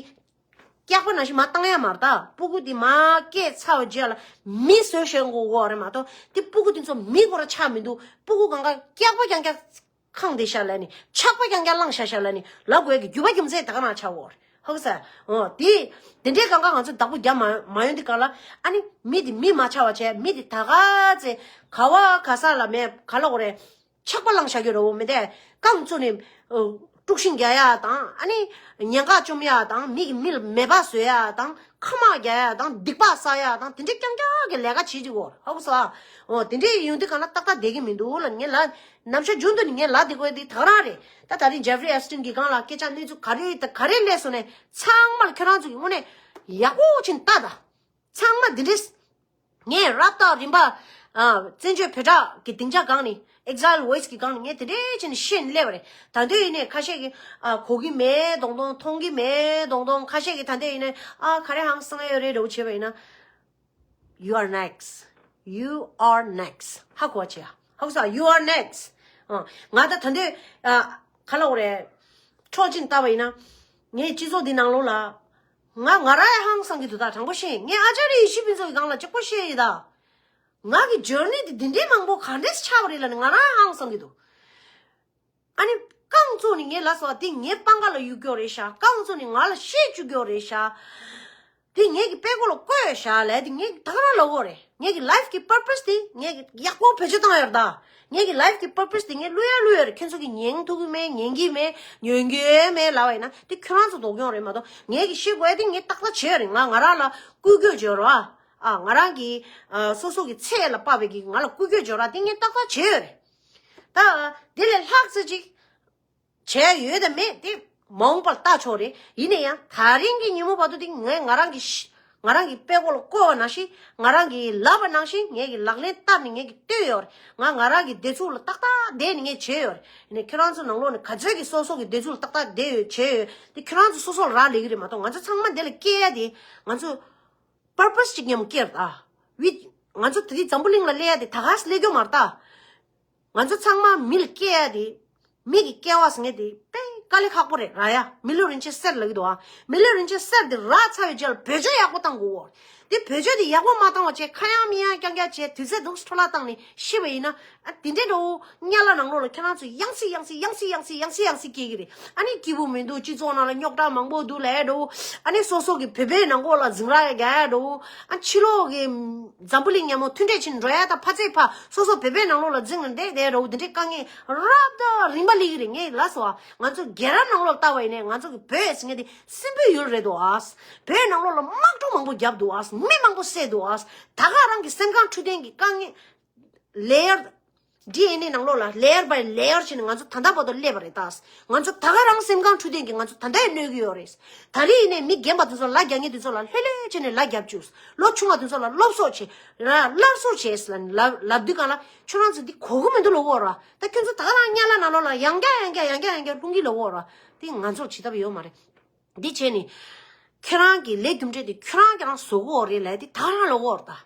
སྐྱག་པ་ནང་བཞིན་མར་བཏང་ཡ་མ་རེད་ད། སྤུ་གུ་དེ་མར་སྐྱེས་ཚར་བའི་རྗེས་ལ་མི་བཟོས་བཞག་དགོས་ཀྱི་ཡོད་རེད་མ་གཏོགས་དེ་སྤུ་གུ་དེ་ཚོ་མི་སྐོར་ཆགས་མི་འདུག་སྤུ་གུ་གང་ག་སྐྱག་པ་རྐྱང་རྐྱང་ཁེངས་བསྡད་ཤག་ལབ་ནས། ཆག་པ་རྐྱང་རྐྱང་བླངས་བཞག་ཤག་ལབ་ནས་ལབ་དགོས་ཀྱི་རྒྱུ་བ་རྒྱུ་མཚན་ད་ག་རང་ཆགས་ཡོད་རེད། ཧ་གོ་སོང་། འོ་དེ་དེ་འདྲའི་གང་ག་ང་ཚོ་བདག་པོ་རྒྱབ་མ་མ་ཡོང་དུས་ག་ལ་ཨ་ནི་མི་དེ་མི་མ་ཆགས་པ་བྱས། མི་དེ་ད་ག་ཚེ་ག་བ་ག་ས་ལ་མེད་ག་ལ་འོ་རེད། ཆག་པ་བླངས་བཞག་གི་རེད་བོ། མི་དེ་རྐང་བཙུགས་ནས་ཨ་དཀྲུག་ཤིང་རྒྱག་ཡ་དང་། ཨ་ནི་ཉེན་ཁ་བཅོམ་ཡ་དང་། མི་གི་མི་ལ་མེད་པ་བཟོ་ཡ་དང་། ཁ་དམག་རྒྱག་ཡ་དང་། སྡིག་པ་བསགས་ཡ་དང་། དེ་འདྲའི་རྐྱང་རྐྱང་གི་ལས་ཀ་བྱེད་ཀྱི་ཡོད་རེད། ཧ་གོ་སོང་། འོ་དེ་འདྲའི་ཡོང་དུས་ག་ལ་ཏག་ཏག་བསྡད་ཀྱི་མི་འདུག་ལབ་ངས་ལབ། ནམ་ཞག་རྒྱུན་དུ་ནས་ངས་ལབ་བསྡད་དགོས་དེ་ད་ག་རང་རེད། ད་ད་རིང་Jeffrey Epstein གི་སྒང་ལ་སྐད་ཆ་གནས་ཚུལ་ག་རེ་དང་ག་རེ་སླེབས་སོང་ནས་ཚང་མ་ལ་ཁྱེད་རང་ཚོ་གི་དངོས་གནས་ཡག་པོ་ཕྱིན་ལྟ་ད། ཚང་མ་འདི་འདྲས། ངས་རབ་དང་རིམ་པ་ཨ་བཙན་བྱོལ་བོད་སྒྲ་གི་སྡིངས་ཆ་སྒང་ནས་Exile Voice གི་སྒང་ནས་ངས་དེ་འདྲས་བྱས་ནས་ཤེས་ནས་སླེབས་པ་རེད། ད་དུང་ཡིན་ནའི་ཁ་ཤས་ཀྱིས་ཨ་གོ་གི་མེད་མདོག་མདོག་མཐོང་གི་མེད་མདོག་མདོག་ཁ་ཤས་ཀྱིས་ད་དུང་ཡིན་ནའི་ཨ་ག་རེ་ཧང་སང་ཡོད་རེད་འདྲ་བོ་བྱས་པ་ཡིན་ན། You are next. You are next. ཧ་གོ་བ་བྱེད་ཡ། ཧ་གོ་སོང་། You are next. ཨ་ང་ད་ད་དུང་ཨ་ག་ལ་འོ་རེད། འཕྲོག་ཅིང་ལྟ་བ་ཡིན་ན། ངའི་སྤྱི་ཚོགས་འདི་ནང་ལོགས་ལ། ང་ང་རང་ཡང་ཧང་སང་གི་འདུག་ད་དྲང་པོ་བཤད། ངས་ཨ་ཅཱརྱ་ཡེ་ཤེས་ཕུན་ཚོགས་ཀྱི་སྒང་ལ་གཅིག་པོ་བཤད་ཡིན་ད། ང་གི་journey འདི་འདི་འདྲའི་མང་པོ་ག་འདྲས་ཆགས་པ་རེད་ལབ་ནས་ང་རང་ཡང་ཧང་སང་གི་འདུག་ཨ་ནི་རྐང་བཙུགས་ནས་ངས་ལབ་སོང་། འདི་ངའི་པང་ཁ་ལ་གཡུག་རྒྱུ་རེད་ཤག་རྐང་བཙུགས་ནས་ང་ལ་བཤད་བཅུག་རྒྱུ་རེད་ཤག་འདི་ངེད་ཀྱི་པད་ཀོ་ལ་བཀོད་ཤག་ལབ་འདི་ངེད་ཀྱི་ད་ག་རང་ལབ་དགོས་རེད། ངེད་ཀྱི་life གི་purpose འདི་ངེད་ཀྱི་ཡག་པོ་བེད་སྤྱོད་བཏང་ཡོད་རེད་ད། ངེད་ཀྱི་life གི་purpose འདི་ངས་བསླུ་ཡ་བསླུ་ཡོད་རེད། ཁྱོད་ཚོ་གིས་ཉན་ཐུབ་ཀྱི་མེད། ཉན་གྱི་མེད། ཉན་གྱི་མེད་ལབ་པ་ཡིན་ན་འདི་ཁྱོད་རང་ཚོ་དོགས་ཡོང་རེད་མ་གཏོགས། ངེད་ཀྱི་བཤད་དགོས་ཡ་འདི་ངས་ཏག་ཏག་བྱས་ཡོད་རེད། ང་ང་རང་ལ་བསྐུལ་སྐྱོད་བྱེད་རོགས་ཨ། ཨ་ང་རང་གི་ཨ་སོ་སོ་གི་ཚད་ལ་དཔག་པའི་གི་ང་ལ་བསྐུལ་སྐྱོད་བྱེད་རོགས་འདི་ངས་ཏག་ཏག་བྱས་ཡོད་རེད། ད་འདི་ལས་ལྷག་ཙམ་ཅིག་བྱས་ཡོད་དམ་མེད་དེ་མ་འོངས་པར་ལྟ་ཆོག་རེད། ཡིན་ན་ཡང་ད་རིང་གི་ཉིན་མོ་བར་དུ་དེ་ངས་ང་རང་གི་ཤ་ང་རང་གི་པད་ཀོ་ལ་བཀོད་པ་ནང་བཞིན། ང་རང་གིས་ལབ་པ་ནང་བཞིན་ངས་ཀྱི་ལག་ལེན་བསྟར་ནས་ངས་ཀྱི་བསྟོད་ཡོད་རེད། ང་ང་རང་གི་བདེ་ཚུགས་ལ་ཏག་ཏག་བསྡད་ནས་ངས་བྱས་ཡོད་རེད། ཡིན་ནའི་ཁྱེད་རང་ཚོ་ནང་ལོགས་ནས་ག་ཚོད་ཀྱིས་སོ་སོ་གི་བདེ་ཚུགས་ལ་ཏག་ཏག་བསྡད་ཡོད་བྱས་ཡོད་དེ་ཁྱེད་རང་ཚོ་སོ་སོ་ལ་རག་ལས་ཀྱི་རེད་མ་གཏོགས། ང་ཚོ་ཚང་མ་འདི་ལ་སྐྱེལ་ཡ་དེ་ང་ཚོ་purpose ཅིག་མཉམ་སྐྱེལ་རེད་ད། བི་ང་ཚོ་དེ་དུས་འཛམ་བུ་གླིང་ལ་སླེབས་ཡ་དེ་ད་ག་སེ་སླེབས་རྒྱུ་མ་རེད་ད། ང་ཚོ་ཚང་མ་མི་ལ་སྐྱེལ་ཡ་དེ། མི་གི་སྐྱེ་བ་ཟེར་མཁན་དེ་དཔེ་ དཀའ་ལས་ཁག་པོ་རེད་ར་ཡ། མི་ལུས་རིན་ཆེན་གསེར་ལབ་ཀྱི་འདུག་ཨ། མི་ལུས་རིན་ཆེན་གསེར་དེ་རག་ཚར་བའི་རྗེས་ལ་བེད་སྤྱོད་ཡག་པོ་བཏང་དགོས། དེ་བེད་སྤྱོད་དེ་ཡག་པོ་མ་བཏང་བ་བྱས་ཁ་ཡང་མི་ཡང་རྐྱང་རྐྱང་བྱས་དུས་ཚོད་འདུག་འཕྲོ་བརླག་བཏང་ནས་ཤི་བ་ཡིན་ན། ཨ་དེ་འདྲའི་འགྲོ་གཉའ་ལ་ནང་ལོགས་ལ་ཁྱེད་རང་ཚོ་ཡང་སེ་ཡང་སེ་ཡང་སེ་ཡང་སེ་ཡང་སེ་ཡང་སེ་སྐྱེ་གི་རེད། ཨ་ནི་སྐྱིད་པོ་མི་འདུག་སྤྱི་ཚོགས་ནང་ལ་རྙོག་དྲ་མང་པོ་འདུག་ལས་འགྲོ། ཨ་ནི་སོ་སོ་གི་བོད་པའི་ནང་ལོགས་ལ་འཛིང་ར་རྒྱག་ཡ་འགྲོ། ཨ་ཕྱི་ལོགས་གི་འཛམ་བུ་གླིང་མཉམ་པོ་མཐུན་འབྲེལ་ཕྱིན་འགྲོ་ཡ་དང་ཕ་ཚེ་ཕ་སོ་སོ་བོད་པའི་ནང་ལོགས་ལ་འཛིང་ནས་བསྡད་བསྡད་འགྲོ། དེ་འདྲའི་དཀའ་ངལ་རབ་དང་རིམ་པ་སླེབས་ཀྱི་རེད། ངས་ལབ་སོང་ཨ། ང་ཚོ་རྒྱལ་རབས་ནང་ལོགས་ལ་ལྟ་བ་ཡིན་ནའི་ང་ཚོ་གི་བོད་ཟེར་མཁན་དེ་སྲིན་པོའི་ཡུལ་རེད་འདུག་ཨ། བོད་ནང་ལོགས་ལ་དམག་འཁྲུག་མང་པོ་བརྒྱབ་འདུག་ཨ། མི་མང་པོ་བསད་འདུག་ཨ། ད་ག་རང་གི་སེམས་ཁམས་འཕྲོད་བསྟེན་གྱི་དཀའ་ངལ་layer D N A ནང་ལོགས་ལ་layer by layer བྱས་ནས་ང་ཚོ་ད་ལྟ་བར་དུ་སླེབས་པ་རེད་ད། ང་ཚོ་ད་ག་རང་སེམས་ཁམས་འཕྲོད་བསྟེན་གྱི་ང་ཚོ་ད་ལྟ་ཡང་གནོད་ཀྱི་ཡོད་རེད། ད་རེས་ཡིན་ནའི་མི་རྒན་པ་དེ་ཚོ་ལ་རྒྱག་མཁན་དེ་ཚོ་ལ་ལྷོད་ལྷོད་བྱས་ནས་ལ་རྒྱབ་བཅུག་ལོ་ཆུང་བ་དེ་ཚོ་ལ་སློབ་གསོ་བྱེད་ར་སླར་གསོ་བྱེད་ལ་ལབ་ལབ་དུས་གང་ལ་ཁྱོད་རང་ཚོ་འདི་གོ་གི་མི་འདུག་ལབ་ཀྱི་ཡོད་ར། ད་ཁྱོད་ཚོ་ད་ག་རང་གཉའ་ལ་ནང་ལོགས་ལ་ཡང་བསྐྱར་ཡང་བསྐྱར་ཡང་བསྐྱར་ཡང་བསྐྱར་ལྷུང་གི་ལབ་ཀྱི་ཡོད་ར། དེ་ང་ཚོར་བྱེད་ཐབས་ཡོད་མ་རེད། འདི་བྱས་ནས། ཁྱེད་རང་གི་ལས་རྒྱུ་འབྲས་དེ་ཁྱོད་རང་ཁྱེད་རང་བཟོ་གི་ཡོད་རེད་ལབ་དེ་ད་རང་ལབ་ཀྱི་ཡོད་རེད་ད།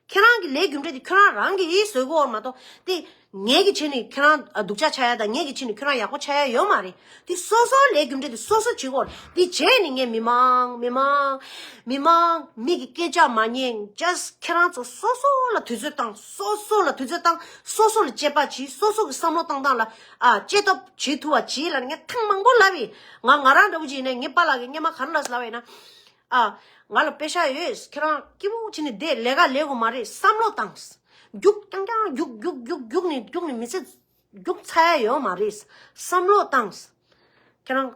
ཁྱེད་རང་གི་ལས་རྒྱུ་འབྲས་དེ་ཁྱོད་རང་རང་གིས་བཟོ་གི་ཡོད་རེད་མ་གཏོགས་དེ། ངས་ཀྱིས་བྱས་ནས་ཁྱེད་རང་སྡུག་ཅག་ཆགས་ཡ་དང་ངས་ཀྱིས་བྱས་ནས་ཁྱོད་རང་ཡག་པོ་ཆགས་ཡ་ཡོད་མ་རེད། དེ་སོ་སོའི་ལས་རྒྱུ་འབྲས་དེ་སོ་སོ་བྱེད་ཀྱི་ཡོད་རེད། དེ་བྱས་ནས་ངས་མི་མང་མི་མང་མི་མང་མི་གི་སྐད་ཆ་མ་ཉན། just ཁྱེད་རང་ཚོ་སོ་སོ་ལ་དུས་ཚོད་བཏང་། སོ་སོ་ལ་དུས་ཚོད་བཏང་། སོ་སོ་ལ་དཔྱད་པ་བྱེད། སོ་སོ་གི་བསམ་བློ་བཏང་སྟངས་ལ་ཨ་དཔྱད་སྟོབས་བྱེད་ཐུབ་པ་བྱེད་ལབ་ནས་ངས་ཐེངས་མང་པོ་ལབ་ཡིན། ང་ང་རང་འདྲ་བོ་ཅིག་ཡིན་ནའི་ངའི་པཱ་ལགས་ཀྱིས་སྔོན་མ་ག་རེ་ལབ་ལབ་ཡིན་ན། ཨ། ང་ལ་པེ་ཤ་ཡོད། ཁྱེད་རང་སྐྱིད་པོ་བྱས་ནས་བསྡད། ལས་ཀ་ལས་དགོས་མ་རེད། བསམ་བློ་བཏང་། རྒྱུགས་རྐྱང་རྐྱང་རྒྱུགས་རྒྱུགས་རྒྱུགས་རྒྱུགས་ནས་རྒྱུགས་ནས་མི་ཚེ་རྒྱུགས་ཚར་ཡ་ཡོད་མ་རེད། བསམ་བློ་བཏང་། ཁྱེད་རང་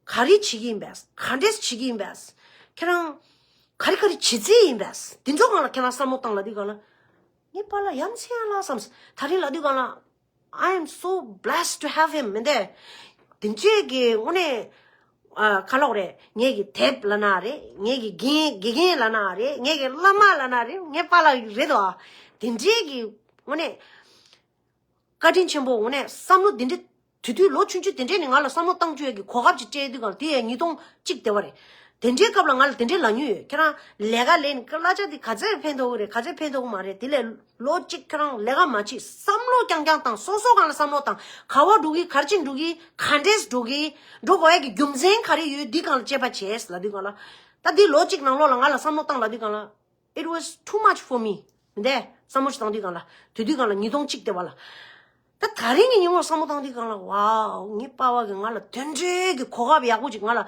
ག་རེ་བྱེད་ཀྱི་ཡིན་པས། ག་འདྲས་བྱེད་ཀྱི་ཡིན་པས། ཁྱེད་རང་ག་རེ་ག་རེ་བྱེད་རྩིས་ཡིན་པས། དེ་ཚོ་སྒང་ལ་ཁྱེད་རང་བསམ་བློ་བཏང་ལབ་དུས་སྒང་ལ། ངའི་པཱ་ལགས་ཡ་མཚན་ཡ་ལ་བསམ། ད་རིང་ལབ་དུས་སྒང་ལ། I am so blessed to have him. མི་འདི། དེ་འདྲས་ཀྱི་དངོས་གནས། ཨ། ག་ལབ་དགོས་རེད། ངེད་ཀྱི་དེབ་ལབ་ན་རེད། ངེད་ཀྱི་རྒན་དགེ་རྒན་ལབ་ན་རེད། ངེད་ཀྱི་བླ་མ་ལབ་ན་རེད། ངའི་པཱ་ལགས་རེད་དོ། དེ་འདྲས་ཀྱི་དངོས་གནས། བཀའ་དྲིན་ཆེན་པོ། དངོས་གནས་བསམ་བློ་དེ་འདྲས། དེ་དུས་ལོ་ཆུང་ཆུང་དེ་འདྲས་ནས་ང་ལ་བསམ་བློ་བཏང་བཅུག་ཡས་ཀྱི་གོ་སྐབས་ཅིག་སྤྲད་དུས་སྒང་དེ་ཡང་ཉིས་སྟོང་གཅིག་དེ་བ་རེད། དེ་འདྲའི་སྐབས་ལ་ང་ལ་དེ་འདྲའི་ལབ་མྱོང་ཡོད། ཁྱེད་རང་ལས་ཀ་ལས་ནས་གླ་ཆ་དེ་ག་ཚད་ཕན་ཐོགས་ཀྱི་རེད། ག་ཚད་ཕན་ཐོགས་ཀྱི་མ་རེད། དེ་ལས་ལོ་གཅིག་ཁྱེད་རང་ལས་ཀ་མ་བྱེད། བསམ་བློ་རྐྱང་རྐྱང་བཏང་། སོ་སོ་སྒང་ལ་བསམ་བློ་བཏང་། ག་བ་འགྲོ་གི། ག་རེ་བྱས་འགྲོ་གི། ག་འདྲས་འགྲོ་གི། འགྲོ་དགོས་ཡ་གི་རྒྱུ་མཚན་ག་རེ་ཡོད། འདི་སྒང་ལ་དཔྱད་པ་བྱས་ལབ་དུས་སྒང་ལ། ད་འདི་ལོ་གཅིག་ནང་ལོགས་ལ་ང་ལ་བསམ་བློ་བཏང་ལབ་དུས་སྒང་ལ། It was too much for me. མི་འདི་བསམ་བློ་ཞིག་བཏང་དུས་སྒང་ལ། དེ་དུས་སྒང་ལ་ཉིས་སྟོང་གཅིག་དེ་བ་ལ། ད་ད་རིང་གི་ཉིན་མོར་བསམ་བློ་བཏང་དུས་སྒང་ལ། ཝའོ། ངའི་པཱ་ལགས་ཀྱིས་ང་ལ་དེ་འདྲའི་གི་གོ་སྐབས་ཡག་པོ་ཅིག་ང་ལ་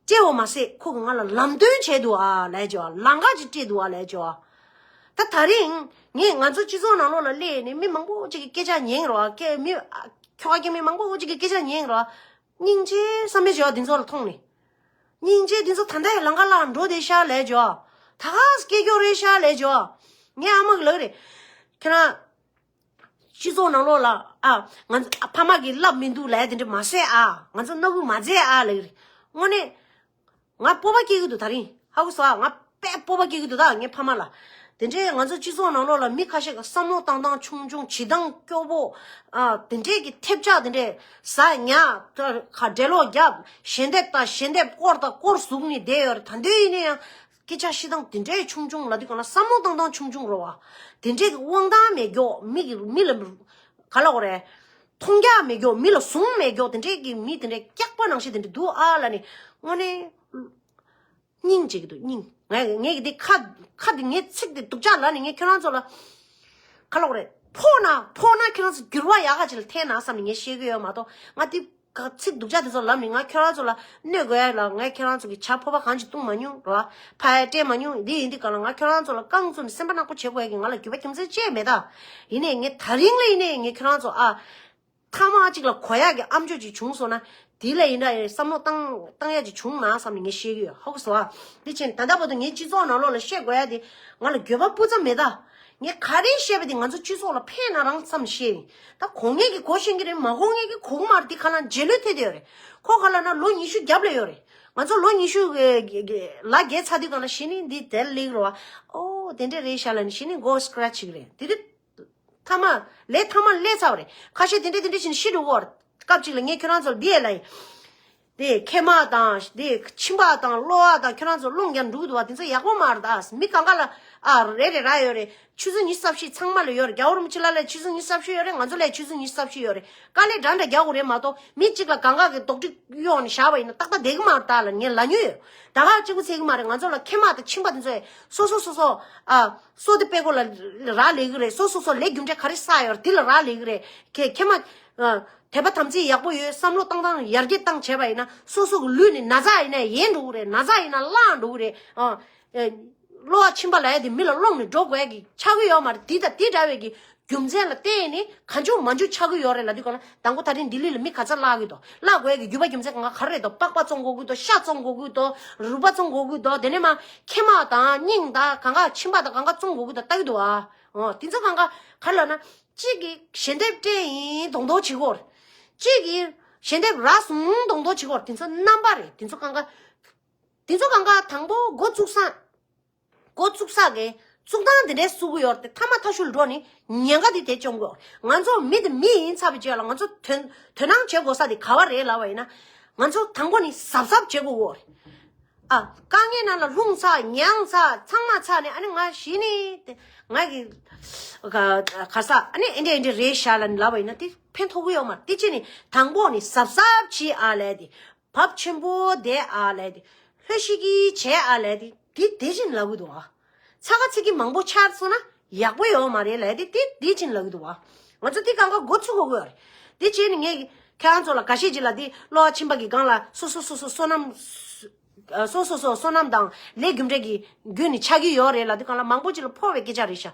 སྤྲད་པ་མ་ཟད་ཁོ་གིས་ང་ལ་ལམ་སྟོན་བྱས་འདུག་ཨ་ལབ་བྱས། ལམ་ཁ་ཅིག་སྤྲད་འདུག་ཨ་ལབ་བྱས། ད་ད་རིང་ངས་ང་ཚོ་སྤྱི་ཚོགས་ནང་ལོགས་ལ་སླེབས་ནས་མི་མང་པོ་ཅིག་གི་སྐད་ཆ་ཉན་རོགས། སྐད་མི་ཁྱོ་ག་སྐྱེ་དམན་མང་པོ་ཅིག་གི་སྐད་ཆ་ཉན་རོགས། སྙིང་རྗེ་བསམ་པའི་བྱ་བ་འདི་ཚོ་ལ་མཐོང་ནས། སྙིང་རྗེ། འདི་ཚོ་ད་ལྟ་ཡང་ལམ་ཁ་ལ་འགྲོ་བསྡད་ཤག་ལབ་བྱས། ད་ག་སེ་སྐྱེ་རྒྱུ་རེད་ཤག་ལབ་བྱས། ངའི་ཨ་མ་གིས་ལབ་རེད། ཁྱེད་རང་སྤྱི་ཚོགས་ནང་ལོགས་ལ། ཨ། ང་ཚོ་ཕ་མ་གིས་བསླབས་མི་འདུག་ལབ་ཡ་དེ་འདྲ་མ་བྱེད་ཨ། ང་ཚོ་སྣ་ཁུག་མ་བྱེད་ཨ་ལབ་ཀྱི་རེད། དངོས་གནས། ང་སྤོབས་པ་སྐྱེ་གི་འདུག་ད་རིང་ཧ་གོ་སོང་ཨ། ང་དཔེ་སྤོབས་པ་སྐྱེ་གི་འདུག་ད་ངའི་ཕ་མ་ལ། དེ་འདྲའི་ང་ཚོ་སྤྱི་ཚོགས་ནང་ལོགས་ལ་མི་ཁ་ཤས་ཀྱི་བསམ་བློ་བཏང་སྟངས་ཆུང་ཆུང་། བྱེད་སྟངས་སྐྱོ་པོ། ཨ། དེ་འདྲའི་གི་ཐེབས་ཆག་དེ་འདྲའི་ཟ་ཉལ། ཁ་འགྲེ་ལོག་རྒྱབ། ཞལ་འདེབས་ལྟ། ཞལ་འདེབས་སྐོར་དང་སྐོར་ཟུག་ནས་བསྡད་ཡོད་རེད། ད་དུང་ཡིན་ན་ཡང་སྐད་ཆ་བཤད་སྟངས་དེ་འདྲའི་ཆུང་ཆུང་ལབ་དུས་སྒང་ལ་བསམ་བློ་བཏང་སྟངས་ཆུང་ཆུང་རེད་བ། དེ་འདྲའི་གི་དབང་ཐང་མེད་མཁན། མི་གི་མི་ལ་ག་ལབ་དགོས་རེད། མཐོང་རྒྱ་མེད་མཁན། མི་ལ་བཟུང་མེད་མཁན། དེ་འདྲའི་གི་མི་དེ་འདྲའི་སྐྱག་པ་ནང་བཞིན་དེ་འདྲ་འདུག་ཨ་ལབ་ནས་དངོས་གནས་སྙིང་རྗེ་གི་འདུག་སྙིང་། ངས་ངས་གི་དེ་ཁ་ཁ་དེ་ངའི་ཚིག་དེ་སྡུག་ཅག་ལབ་ནས་ངས་ཁྱེད་རང་ཚོ་ལ་ག་ལབ་དགོས་རེད། ཕོག་ན་ཕོག་ན་ཁྱེད་རང་ཚོ་འགྱུར་བ་ཡག་ག་ཅིག་ལ་ཐེབས་ན་བསམ་ནས་ངས་བཤད་གི་ཡོད་མ་གཏོགས། ང་དེ་ག་ཚིག་སྡུག་ཅག་དེ་ཚོ་ལབ་ནས་ང་ཁྱེད་རང་ཚོ་ལ་གནོད་དགོས་ཡ་ལ། ང་ཁྱེད་རང་ཚོ་གི་ཕྱག་ཕོར་པ་གང་ཅིག་བཏུང་མ་མྱོང་ར། ཕ་ཡ་སྤྲད་མ་མྱོང་། འདི་ཡིན་དུས་སྒང་ལ་ང་ཁྱེད་རང་ཚོ་ལ་རྐང་བཙུགས་ནས་སེམས་པ་ནག་པོ་བྱེད་དགོས་ཡ་གི་ང་ལ་འགྱོད་པ་རྒྱུ་མཚན་ཅི་ཡང་མེད་ད། ཡིན་ནའི་ངས་ད་རིང་ལ་ཡིན་ནའི་ངས་ཁྱེད་རང་ཚོ་ཨ། མཐའ་མ་གཅིག་ལ་གོ་ཡག་གི་ཨ་མཆོག་ཅིག་བྱུང་སོང་ན། དེ་ལ་ཡིན་ན་ཡང་བསམ་བློ་བཏང་བཏང་ཡག་ཅིག་བྱུང་ན་བསམ་ནས་ངས་བཤད་ཀྱི་ཡོད། ཧ་གོ་སོང་ཨ། འདི་བྱས་ནས་ད་ལྟ་བར་དུ་ངའི་སྤྱི་ཚོགས་ནང་ལོགས་ལ་བཤད་དགོས་ཡ་དེ་ང་ལ་འགྱོད་པ་སྤུ་ཙམ་མེད་ད། ངས་ག་རེ་བཤད་པ་དེ་ང་ཚོ་སྤྱི་ཚོགས་ལ་ཕན་ན་རང་བསམ་བཤད་ཡིན། ད་གོ་མཁན་གྱིས་གོ་ཤེས་ཀྱི་རེད། མ་གོ་མཁན་གྱིས་གོ་གི་མ་རེད། དེ་ཁ་ལ་རྗེས་ལུས་ཐེབས་བསྡད་ཡོད་རེད། ཁོ་ཁ་ལ་ན་ལོ་ཉི་ཤུ་རྒྱབ་ལ་ཡོད་རེད། ང་ཚོ་ལོ་ཉི་ཤུ་ལ་བརྒལ་ཚར་དུས་སྒང་ལ་གཞི་ནས་འདི་དེར་སླེབས་རོ་བ། ཨོ་དེ་འདྲ་རེད་ཤག་ལབ་ནས་གཞི་ནས་མགོ་སྐྲ་ཆིག་རེད། དེ་དུས། མཐའ་མ། ལས་མཐའ་མ་སླེབས་ཚར་བ་རེད། ཁ་ཤས་དེ་འདྲ་དེ་འདྲ་བྱས་ནས་ཤི་འགྲོ་གི་ཡོད་རེད། སྐབས་གཅིག་ལ་ངས་ཁྱོད་རང་ཚོར་འདི་ཡས་ལབ་ཡིན། དེ་མཁལ་མ་དང་དེ་མཆིན་པ་དང་གློ་བ་དང་ཁྱོད་རང་ཚོ་རླུང་རྒྱག་འགྲོ་གི་འདུག་བ། དེ་ཚོ་ཡག་པོ་མ་རེད་ད། མི་གང་ག་ལ་ཨ་རེ་རེ་རག་ཡོད་རེད། ཆུ་ཚོད་ཉི་ཤུ་རྩ་བཞི་ཚང་མ་ལ་ཡོད་རེད། རྒྱལ་བ་རིན་པོ་ཆེ་ལ་ལ་ཆུ་ཚོད་ཉི་ཤུ་རྩ་བཞི་ཡོད་རེད། ང་ཚོ་ལ་ཆུ་ཚོད་ཉི་ཤུ་རྩ་བཞི་ཡོད་རེད། དཀའ་ལས་འདྲ་འདྲ་རྒྱག་དགོས་རེད་མ་གཏོགས། མི་གཅིག་ལ་གང་ག་གི་རྡོག་ཁྲེས་གཡོགས་ནས་བཞག་པ་ཡིན་ན་ཏག་ཏག་བསྡད་གི་མ་རེད་ད་ལ་ངས་ལབ་མྱོང་ཡོད། ད་ག་གཅིག་པུ་ཚད་གི་མ་རེད། ང་ཚོ་ལ་མཁལ་མ་དང་མཆིན་པ་དེ་ཚོ་སོ་སོ་སོ་སོ་ཨ་སོ་དེ་པད་ཀོ་ལ་རག་ལས་གི་རེད། སོ་སོ་སོ་ལས་རྒྱུ་འབྲས་ག་རེ་བསགས་ཡོད་རེད། དེ་ལ་རག་ལས་གི་རེད། ཁེ་མཁལ་མ་ཨ། དད་པ་དམ་ཚིག་ཡག་པོ་ཡོད། བསམ་བློ་བཏང་སྟངས་ཡར་རྒྱས་བཏང་བྱས་པ་ཡིན་ན་སོ་སོ་གི་ལུས་ནི་ན་ཚ་ཡིན་ན་ཡལ་འགྲོ་གི་རེད། ན་ཚ་ཡིན་ན་བརླག་འགྲོ་གི་རེད། ཨ། ཨེ། གློ་བ་མཆིན་པ་ལབ་ཡ་དེ་མི་ལ་སློང་ནས་འགྲོ་དགོས་ཡ་གི་ཆགས་ཀྱི་ཡོད་མ་རེད། དེ་དང་དེ་འདྲ་བའི་གི་རྒྱུ་མཚན་ལ་བརྟེན་ནས་གང་བྱུང་མང་བྱུང་ཆགས་ཀྱི་ཡོད་རེད་ལབ་དུས་གང་ལ། དང་པོ་ད་རིང་ལྡི་ལི་ལ་མི་ག་ཚོད་བརླག་གི་འདུག་བརླག་དགོས་ཡ་གི་རྒྱུ་བ་རྒྱུ་མཚན་གང་ག་ག་རེ་རེད་འདུག་པགས་པ་བཙོང་དགོས་ཀྱི་འདུག་ཤ་བཙོང་དགོས་ཀྱི་འདུག་རུས་པ་བཙོང་དགོས་ཀྱི་འདུག་དེ་ནས་མ་མཁལ་མ་དང་སྙིང་དང་གང་ག་མཆིན་པ་དང་གང་ག་བཙོང་དགོས་ཀྱི་འདུག་ལྟ་གི་འདུག་ཨ། ཨོ། དེ་ཚོ་གང་ག་ག་རེ་ལབ་ན། གཅིག་གིས་ཞལ་འདེབས་སྤྲད་ཡིན་མདོག་མདོག་བྱེད་ཀྱི་ཡོད་རེད། གཅིག་གིས་ཞལ་འདེབས་རག་སོང་མདོག་མདོག་བྱེད་ཀྱི་ཡོད་རེད། དེ་ཚོ་རྣམ་པ་རེད། དེ་ཚོ་གང་ག་དེ་ཚོ་གང་ག་དང་པོ་འགོ་བཙུགས་ས། འགོ་བཙུགས་ས་གི་བཙུགས་སྟངས་དེ་འདྲའི་བཙུགས་ཀྱི་ཡོད་རེད་དེ། མཐའ་མ་མཐའ་གཞུག་ལ་འགྲོ་ནི་ཉེན་ཁ་དེ་དེ་བཅོམ་གྱི་ཡོད་རེད། ང་ཚོ་མི་དེ་མི་ཡིན་ཚར་བའི་རྗེས་ལ་ང་ཚོ་དོན་དོ་སྣང་བྱེད་དགོས་ས་དེ་ག་བ་རེད་ལབ་པ་ཡིན་ན། ང་ཚོ་དང་པོ་ནི་གཟབ་གཟབ་བྱེད་དགོས་ཀྱི་ཡོད་རེད། ཨ། དཀའ་ངལ་ནང་ལ་ལྷུང་ཚར་མྱངས་ཚར་ཚང་མ་ཚར་ནས་ཨ་ནི་ང་གཞི་ནས་དེ་ང་གི་ག་ག་ས་ཨ་ནི་ཨེ་འདྲ་ཨེ་འདྲ་རེད་ཤག་ལབ་ནས་ལབ་པ་ཡིན་ན་དེ་ཕན་ཐོགས་ཀྱི་ཡོད་མ་རེད། དེ་ཅི་ནས་དང་པོ་ནས་གཟབ་གཟབ་བྱེད་ཨ་ལས་དེ་བབ་ཆེན་པོ་དེ་ཨ་ལས་དེ་ལྷོད་ཤིག་གི་བྱས་ཨ་ལས་དེ་དེ་དེ་བཞིན་ལབ་གི་འདུག་ཨ། ཚ་ག་ཚིག་གི་མང་པོ་ཆགས་སོང་ན་ཡག་པོ་ཡོད་མ་རེད་ལབ་དེ་དེ་དེ་བཞིན་ལབ་གི་འདུག་ཨ། ང་ཚོ་དེ་གང་ག་འགོ་ཚུགས་དགོས་ཀྱི་ཡོད་རེད། དེ་བྱས་ནས་ངས་ཁྱེད་རང་ཚོ་ལ་འགའ་ཤས་ཅིག་ལ་དེ་གློ་བ་མཆིན་པ་གི་སྒང་ལ་སོ་སོ་སོ་སོ་བསོད་ནམས། ཨ། སོ་སོ་སོ་བསོད་ནམས་དང་ལས་རྒྱུ་འབྲས་ཀྱི་རྒྱུ་ནི་ཆགས་ཀྱི་ཡོད་རེད་ལབ་དུས་གང་ལ་མང་པོ་ཅིག་ལ་ཕོག་པའི་སྐད་ཆ་རེད་ཤག་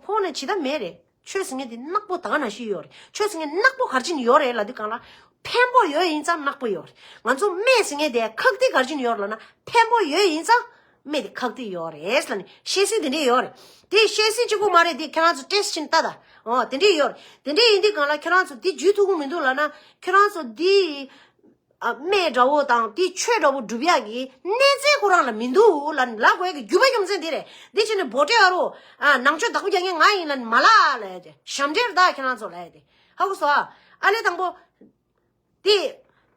ཕོག་ནས་ཇི་ལྟ་མེད་རེད། ཆོས་ཟེར་མཁན་དེ་ནག་པོ་ད་ག་ནང་བཞིན་ཡོད་རེད། ཆོས་ཟེར་མཁན་ནག་པོ་ག་རེ་བྱས་ནས་ཡོད་རེད་ལབ་དུས་གང་ལ། ཕན་པོ་ཡོད་ཡིན་ཙང་ནག་པོ་ཡོད་རེད། ང་ཚོ་སྨན་ཟེར་མཁན་དེ་ཁག་ཐེག་ག་རེ་བྱས་ནས་ཡོད་རེད་ལབ་ན། ཕན་པོ་ཡོད་ཡིན་ཙང་སྨན་དེ་ཁག་ཐེག་ཡོད་རེད་ལབ་ནས་བཤད་སྲོལ་དེ་འདྲས་ཡོད་རེད། དེ་བཤད་སྲོལ་གཅིག་པོ་མ་རེད། དེ་ཁྱེད་རང་ཚོ་ཊེ་སི་ཊི་བྱས་ནས་ལྟ་ད། ཨོ། དེ་འདྲས་ཡོད་རེད། དེ་འདྲས་ཡིན་དུས་གང་ལ་ཁྱེད་རང་ཚོ་དེ་འཇུས་ཐུབ་ཀྱི་མི་འདུག་ལབ་ན། ཁྱེད་རང་ཚོ་དེ། ཨ། སྨན་འདྲ་བོ་དང་དེ་ཆོས་འདྲ་བོ་སྒྲུབ་ཡག་གི་གནས་ཚད་ཁོ་རང་ལ་མི་འདུག་ལབ་ལབ་དགོས་ཡག་གི་རྒྱུ་བ་རྒྱུ་མཚན་དེ་རེད། འདི་བྱས་ནས་བྷོ་ཊའི་ཨ་རོ། ཨ། ནང་ཆོས་བདག་པོ་རྒྱག་མཁན་ང་ཡིན་ལབ་ནས་མ་ལབ་ལབ་ཡ་དེ་ཞབས་འདྲེན་རེད་ད། ཁྱེད་རང་ཚོ་ལབ་ཡ་དེ་ཧ་གོ་སོང་ཨ། ཨ་ལས་དང་པོ་དེ་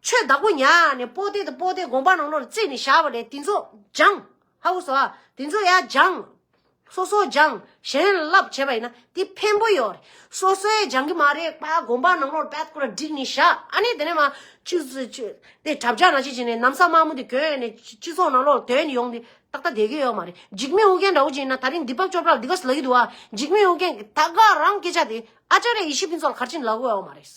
ཆོས་བདག་པོ་ཉར་ནས་པོ་ཏི་དང་པོ་ཏི་དགོན་པ་ནང་ལོགས་ལ་བརྩིས་ནས་བཞག་པ་རེད། དེ་ཚོ་སྦྱང་། ཧ་གོ་སོང་ཨ། དེ་ཚོ་ཡར་སྦྱང་། སོ་སོ་སྦྱང་། གཞན་ལ་བསླབ་བྱས་པ་ཡིན་ན་དེ་ཕན་པོ་ཡོད་རེད། སོ་སོས་སྦྱང་གི་མ་རེད་པ། དགོན་པ་ནང་ལོགས་ལ་པད་ཁོ་ར་བསྒྲིགས་ནས་བཞག་ཨ་ནི་དེ་ནས་མ་ཅི་ཅི་དེ་གྲྭ་ཆས་ནང་བཞིན་བྱས་ནས་ན་བཟའ་དམར་མོ་དེ་གྱོན་ནས་སྤྱི་ཚོགས་ནང་ལོགས་ལ་དོན་ཡོང་དེ་ཏག་ཏག་བསྡད་ཀྱི་ཡོད་མ་རེད། འཇིགས་མེད་ཨོ་རྒྱན་འདྲ་བོ་ཅིག་ཡིན་ན། ད་རིང་དི་པག་ཅོ་པྲ་ལ་འདི་ག་ལབ་ཀྱི་འདུག་ཨ། འཇིགས་མེད་ཨོ་རྒྱན་གྱིས་ད་ག་རང་སྐད་ཆ་དེ་ཨ་ཅཱརྱ་ཡེ་ཤེས་ཕུན་ཚོགས་ལ་ག་རེ་བྱས་ནས་ལབ་ཀྱི་ཡོད་མ་རེད།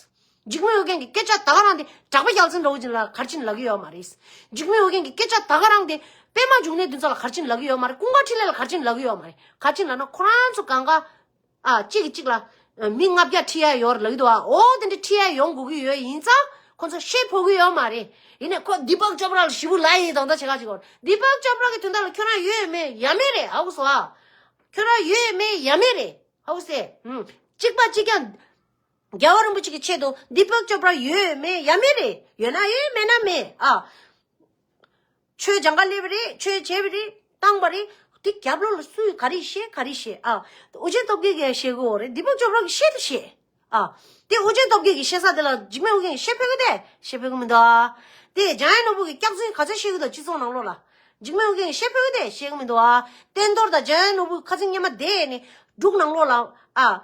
འཇིགས་མེད་ཨོ་རྒྱན་གྱི་སྐད་ཆ་ད་ག་རང་དེ་གྲགས་པ་རྒྱལ་མཚན་འདྲ་བོ་ཅིག་ལ་ག་རེ་བྱས་ནས་ལབ་ཀྱི་ཡོད་མ་རེད། འཇིགས་མེད་ཨོ་རྒྱན་གྱི་སྐད་ཆ་ད་ག་རང་དེ་པད་མ་འབྱུང་གནས་འདི་ཚོ་ལ་ག་རེ་བྱས་ནས་ལབ་ཀྱི་ཡོད་མ་རེད། ཀུན་དགའ་འཕྲིན་ལས་ལ་ག་རེ་བྱས་ནས་ལབ་ཀྱི་ཡོད་མ་རེད། ག་རེ་བྱས་ནས་ལབ་ན་ཁོ་རང་ཚོ་གང་ག་ཨ་གཅིག་གིས་གཅིག་ལ་ཨ་མི་ལྔ་བརྒྱ་ཁྲིད་ཡ་ཡོད་རེད་ལབ་ཀྱི་འདུག་ཨ། འོ་དེ་འདྲ་ཁྲིད་ཡ་ཡོང་དགོས་ཀྱི་ཡོད་ཡིན་ཙང་ཁོ་ཚོ་ཤེས་ཕོད་ཀྱི་ཡོད་མ་རེད། ཡིན་ནའི་ཁོ་དི་པག་ཅོ་པྲ་ལ་ཞེ་པོ་ལབ་ཡིན་དང་ད་བྱེད་ག་བྱེད་ག་དི་པག་ཅོ་པྲ་གི་དོན་དག་ལ་ཁྱོད་རང་ཡོད་མེད་ཡ་མེད་རེད། ཧ་གོ་སོང་ཨ། ཁྱོད་རང་ཡོད་མེད་ཡ་མེད་རེད། ཧ་གོ་སོང་། ཧུམ། གཅིག་པ་གཅིག་རྐྱང་། རྒྱལ་བ་རིན་པོ་ཆེ་གི་ཆེད་དུ་དི་པག་ཅོ་པྲ་ཡོད་མེད་ཡ་མེད་རེད། ཡོད་ན་ཡོད་མེད་ན་མེད་ཨ། ཆོས་སྦྱང་ག་སླེབས་པ་རེད། ཆོས་བྱས་པ་རེད། བཏང་པ་རེད། དེ་རྒྱབ་ལོགས་ལ་སུས་ག་རེ་བཤད་ག་རེ་བཤད་ཨ། ཨོ་རྒྱན་སྟོབས་རྒྱལ་གྱིས་བཤད་གི་ཡོད་རེད། དི་པག་ཅོ་པྲ་གིས་བཤད་དེ་བཤད་ཨ། དེ་ཨོ་རྒྱན་སྟོབས་རྒྱལ་གྱིས་བཤད་ས་དེ་ལ་འཇིགས་མེད་ཨོ་རྒྱན་གྱིས་བཤད་ཕོད་གི་དེ་བཤད་ཕོད་གི་མི་འདུག་ཨ། དེ་འཇམ་དབྱངས་ནོར་བུ་གིས་སྐྱག་རྫུན་ག་ཚོད་བཤད་གི་འདུག་སྤྱི་ཚོགས་ནང་ལོགས་ལ། འཇིགས་མེད་ཨོ་རྒྱན་གྱིས་བཤད་ཕོད་གི་དེ་བཤད་གི་མི་འདུག་ཨ། བསྟན་རྡོར་དང་འཇམ་དབྱངས་ནོར་བུ་ཁ་སང་སྔོན་མ་བསྡད་ནས་འབྲུག་ནང་ལོགས་ལ་ཨ།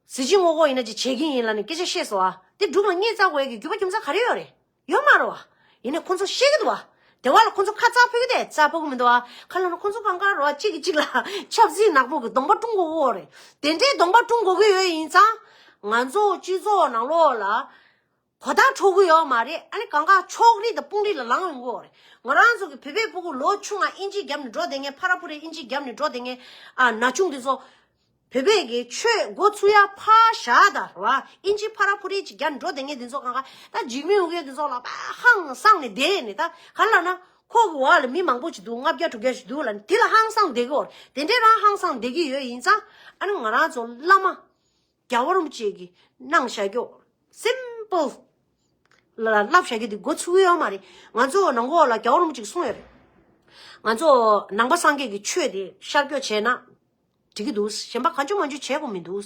གཟི་བརྗིད་ངོ་ལྐོག་ཡིན་ན་ཅིག་བྱེད་ཀྱི་ཡིན་ལབ་ནས་སྐད་ཆ་བཤད་སོང་ཨ། དེ་འབྲུག་ལ་གཉེར་རྩ་དགོས་ཡ་གི་རྒྱུ་བ་རྒྱུ་མཚན་ག་རེ་ཡོད་རེད། ཡོད་མ་རེད་བ། ཡིན་ནའི་ཁོ་ཚོ་ཤེས་ཀྱི་འདུག་བ། དེ་བ་ལ་ཁོ་ཚོ་ཁ་རྩ་ཕོད་ཀྱི་དེ་རྩ་ཕོད་ཀྱི་མི་འདུག་བ། ག་ལབ་ན་ཁོ་ཚོ་གང་ག་རེད་བ། གཅིག་གིས་གཅིག་ལ་ཆབ་སྲིད་ནག་པོ་གི་གདོང་པ་བཀྲུང་དགོས་ཀྱི་ཡོད་རེད། དེ་འདྲའི་གདོང་པ་བཀྲུང་དགོས་ཀྱི་ཡོད་ཡིན་ཙང་། ང་ཚོ་སྤྱི་ཚོགས་ནང་ལོགས་ལ་གོ་བརྡ་འཕྲོད་ཀྱི་ཡོད་མ་རེད། ཨ་ནི་གང་ག་ཕྱོགས་རིས་དང་དཔུང་རིས་ལ་ལངས་ཡོང་གི་ཡོད་རེད། ང་རང་ཚོ་གི་བོད་པའི་ཕྲུ་གུ་ལོ་ཆུང་ང་ཨིན་ཇི་རྒྱབ་ནས་འགྲོ་བསྡད་མཁན། ཕ་ར་ཕུ་རེ་ཨིན་ཇི་རྒྱབ་ནས་འགྲོ་བསྡད་མཁན་ཨ་ན་ཆུང་དེ་ཚོ། བོད་པའི་གི་ཆོས་འགོ་ཚུགས་ཡ་ཕར་བཞག་ད་ར་བ། ཨིན་ཇི་ཕ་ར་ཕུ་རི་ཅིག་རྒྱབ་འགྲོ་བསྡད་མཁན་དེ་ཚོ་གང་ག་ད་འཇིགས་མེད་ཨོ་རྒྱན་དེ་ཚོ་ལ་ཕར་ཧང་སངས་ནས་བསྡད་ནས། ད་ག་ལབ་ན་ཁོ་གི་འོག་ལ་མི་མང་པོ་ཅིག་འདུག་ལྔ་བརྒྱ་དྲུག་བརྒྱ་ཅིག་འདུག་ལབ་ནས་དེ་ལ་ཧང་སངས་བསྡད་གི་ཡོད་རེད། དེ་འདྲའི་རང་ཧང་སངས་བསྡད་གི་ཡོད་ཡིན་ཙང་། ཨ་ནི་ང་རང་ཚོ་བླ་མ་རྒྱལ་བ་རིན་པོ་ཆེ་གིས་གནང་བཞག་རྒྱུ་སིམ་པལ་ལ་བསླབ་བཞག་རྒྱུ་དེ་འགོ་ཚུགས་ཡོད་མ་རེད། ང་ཚོ་ནང་ལོགས་ལ་རྒྱལ་བ་རིན་པོ་ཆེ་གིས་གསུངས་ཡོད་རེད། ང་ཚོ་ནང་པ་སངས་རྒྱས་ཀྱི་ཆོས་དེ་ཤར་བསྐྱོད་བྱས་ན། འགྲིག་གི་འདུག་གཞན་པ་གང་བྱུང་མང་བྱུང་བྱེད་དགོས་མི་འདུག་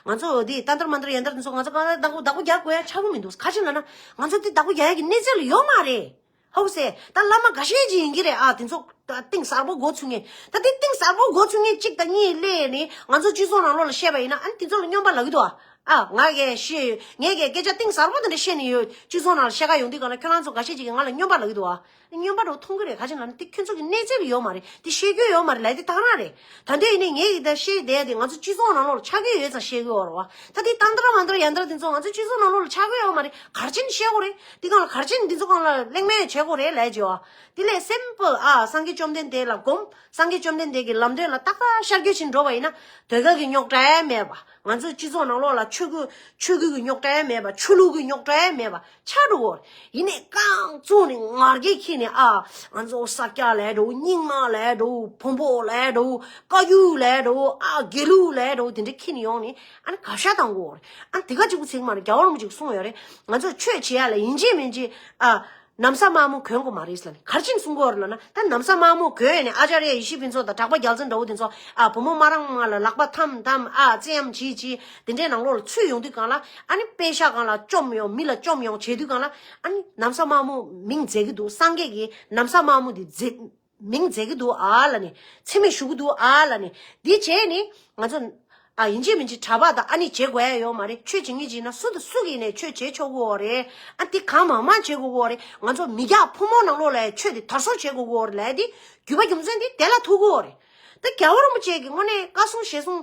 ང་ཚོ་འདི་ཏན་ཏར་མན་ཏར་ཡན་ཏར་འདི་ཚོ་ང་ཚོ་གང་ལ་བདག་པོ་བདག་པོ་རྒྱག་དགོས་ཡ་ཆགས་ཀྱི་མི་འདུག་ག་ཅི་ལབ་ན་ང་ཚོ་འདི་བདག་པོ་རྒྱག་ཡ་གི་གནས་ཚད་ལ་ཡོད་མ་རེད། ཧོ་སེ། ད་བླ་མ་འགའ་ཤས་ཅིག་ཡིན་གྱི་རེད། ཨ་དེ་ཚོ་ད་གཏིང་ཟབ་པོ་མགོ་ཚོས་མཁན། ད་དེ་གཏིང་ཟབ་པོ་མགོ་ཚོས་མཁན་གཅིག་དང་གཉིས་སླེབས་ནས་ང་ཚོ་སྤྱི་ཚོགས་ནང་ལོགས་ལ་བཤད་པ་ཡིན་ན། ཨ་ནི་དེ་ཚོ་ལ་སྨྱོན་པ་ལབ་ཀྱི་འདུག་ཨ། ཨ་ང་གིས་ཤེས་ཡོད། ངས་གིས་སྐད་ཆ་གཏིང་ཟབ་པོ་དེ་འདྲ་བཤད་ནས་ཡོད། སྤྱི་ཚོགས་ནང་ལ་བཤད་ག་ཡོང་དུས་གང་ལ་ཁྱོད་རང་ཚོ་འགའ་ཤས་ཅིག་གིས་ང་ལ་སྨྱོན་པ་ལབ་ཀྱི་འདུག་ཨ། སྨྱོན་པ་འདྲ་བོ་མཐོང་གི་རེད། ག་ཅི་ལབ་ན་དེ་ཁྱོད་ཚོ་གི་གནས་ཚུལ་ཡོད་མ་རེད། དེ་བཤད་རྒྱུ་ཡོད་མ་རེད་ལབ་དེ་ད་ག་རང་རེད། ད་འདོད་ཡིན་ནའི་ངས་ཡི་ད་བཤད་བསྡད་དེ་ང་ཚོ་སྤྱི་ཚོགས་ནང་ལོགས་ལ་ཆགས་ཀྱི་ཡོད་ཙང་བཤད་གི་ཡོད་རེད་བ། ད་དེ་ཏང་ཏྲ་མ་ཏྲ་ཡ་ཏྲ་དེ་ཚོ་ང་ཚོ་སྤྱི་ཚོགས་ནང་ལོགས་ལ་ཆགས་ཀྱི་ཡོད་མ་རེད། གར་ཆེན་བཤད་དགོས་རེད། དེ་གང་ལ་གར་ཆེན་དེ་ཚོ་གང་ལ་གླེང་མོལ་བྱེད་དགོས་རེད་ལབ་ཀྱི་བ། དེ་ལས་སིམ་པལ། ཨ་སངས་རྒྱས་བཅོམ་ལྡན་འདས་ལ་སྒོམ། སངས་རྒྱས་བཅོམ་ལྡན་འདས་ཀྱི་ལམ་སྟོན་ལ་ཏག་ཏག་ཤར་བསྐྱོད་ཕྱིན་འགྲོ་བ་ཡིན་ན། ཟློས་གར་གྱི་རྙོག་དྲ་མེད་པ། ང་ཚོ་སྤྱི་ཚོགས་ནང་ལོགས་ལ་ཆོས་གོས་ཆོས་གོས་ཀྱི་རྙོག་དྲ་མེད་པ། ཆོས་ལུགས་ཀྱི་རྙོག་དྲ་མེད་པ་ཆགས་འགྲོ་གི་རེད། ཡིན་ནའི་རྐང་བཙུགས་ནས་ངར་སྐད་འཁྱེར་ནས། ཨ་ང་ཚོ་ས་སྐྱ་ལབ་འགྲོ། རྙིང་མ་ལབ་འགྲོ། བོན་པོ་ལབ་འགྲོ། བཀའ་བརྒྱུད་ལབ་འགྲོ། ཨ་དགེ་ལུགས་ལབ་འགྲོ། དེ་འདྲ་འཁྱེར་ནས་ཡོང་ནས་ཨ་ནི་ག་ཤ་བཏང་གི་ཡོད་རེད། ཨ་ནི་དེ་ག་གཅིག་པུ་ཚིག་མ་རེད། རྒྱལ་བ་རིན་པོ་ཆེས་གསུངས་ཡོད་རེད། ང་ཚོ་ཆོས་བྱེད་ཡ་ལ་ཡིན་གཅིག་མིན་གཅིག་ཨ། ན་བཟའ་དམར་མོ་གོན་དགོས་མ་རེད་ལབ་ནས། ག་རེ་བྱས་ནས་གསུང་གི་ཡོད་རེད་ལབ་ན། ད་ན་བཟའ་དམར་མོ་གོན་ནས་ཨ་ཙརྱ་ཡེ་ཤེས་ཕུན་ཚོགས་དང་གྲགས་པ་རྒྱལ་མཚན་འདྲ་བོ་དེ་ཚོ། ཨ་བུ་མོ་མ་རང་མ་ལ་ལག་པ་འཐམ་འཐམ། ཨ་རྩེད་གཡམ་བྱེད་བྱེད། དེ་འདྲའི་ནང་ལོགས་ལ་ཚུད་ཡོང་དུས་གང་ལ་ཨ་ནི་པེ་ཤག་གང་ལ་བཅོམ་ཡོང་། མི་ལ་བཅོམ་ཡོང་བྱེད་དུས་གང་ལ་ཨ་ནི་ན་བཟའ་དམར་མོ་མིང་མཛད་ཀྱི་འདུག་སངས་རྒྱས་ཀྱིས་ན་བཟའ་དམར་མོ་དེ་མཛད། མིང་མཛད་ཀྱི་འདུག་ཨ་ལབ་ནས། མཚན་སྨད་ཞུ་གི་འདུག་ཨ་ལབ་ནས། འདི་བྱས་ནས་ང་ཚོ། ཨ་ཡིན་གཅིག་མིན་གཅིག་གྲྭ་པ་དང་ཨ་ནི་བྱེད་དགོས་ཡ་ཡོད་མ་རེད། ཆོས་བྱེད་མཁན་ཅིག་ཡིན་ན་སུ་དང་སུ་གིས་ནས་ཆོས་བྱེད་ཆོག་གི་ཡོད་རེད། ཨ་འདི་གང་མང་མང་བྱེད་དགོས་ཀྱི་ཡོད་རེད། ང་ཚོ་མི་རྒྱག་ཕོ་མོ་ནང་ལོགས་ལ་ཆོས་འདི་དར་སྲོལ་བྱེད་དགོས་ཀྱི་ཡོད་རེད་ལབ་དེ། རྒྱུ་མ་རྒྱུ་མཚན་འདི་དེ་ལ་ཐུག་གི་ཡོད་རེད། ད་རྒྱལ་བ་རིན་པོ་ཆེ་གི་དངོས་གནས་བཀའ་གསུང་ཞལ་གསུང་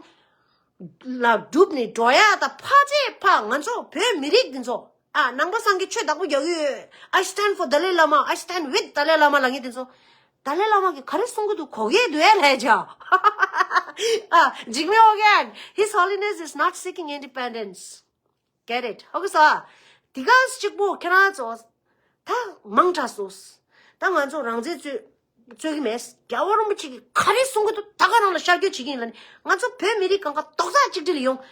ལ་བསྒྲུབས་ནས་འགྲོ་ཡ་ད་ཕ་ཚེ་ཕ་ང་ཚོ་བོད་མི་རིགས་འདི་ཚོ། ཨ་ནང་པ་སངས་རྒྱས་ཆོས་བདག་པོ་རྒྱག་གི་ཡོད། I stand for Dalai Lama, I stand with Dalai Lama ལབ་མཁན་དེ་ཚོ། ཏཱ་ལའི་བླ་མ་གིས་ག་རེ་གསུང་གི་འདུག་གོ་གི་འདུག་ཨེ་ལབ་ཅག་ཨ་འཇིགས་མེད་ཨོ་རྒྱན། His Holiness is not seeking independence. Get it? ཧོ་གི་སོ། དེ་ག་གཅིག་པོ་ཁྱེད་རང་ཚོ་ད་མང་དྲགས་སོང་། ད་ང་ཚོ་རང་བཙན་རྩོད་རྩོད་ཀྱི་མེད། རྒྱལ་བ་རིན་པོ་ཆེ་གིས་ག་རེ་གསུང་གི་འདུག་ད་ག་རང་ལ་ཤར་བསྐྱོད་བྱེད་ཀྱི་ཡིན་ལབ་ནས། ང་ཚོ་བོད་མི་རིགས་གང་ག་རྡོག་རྩ་གཅིག་སྒྲིལ་ཡོང་།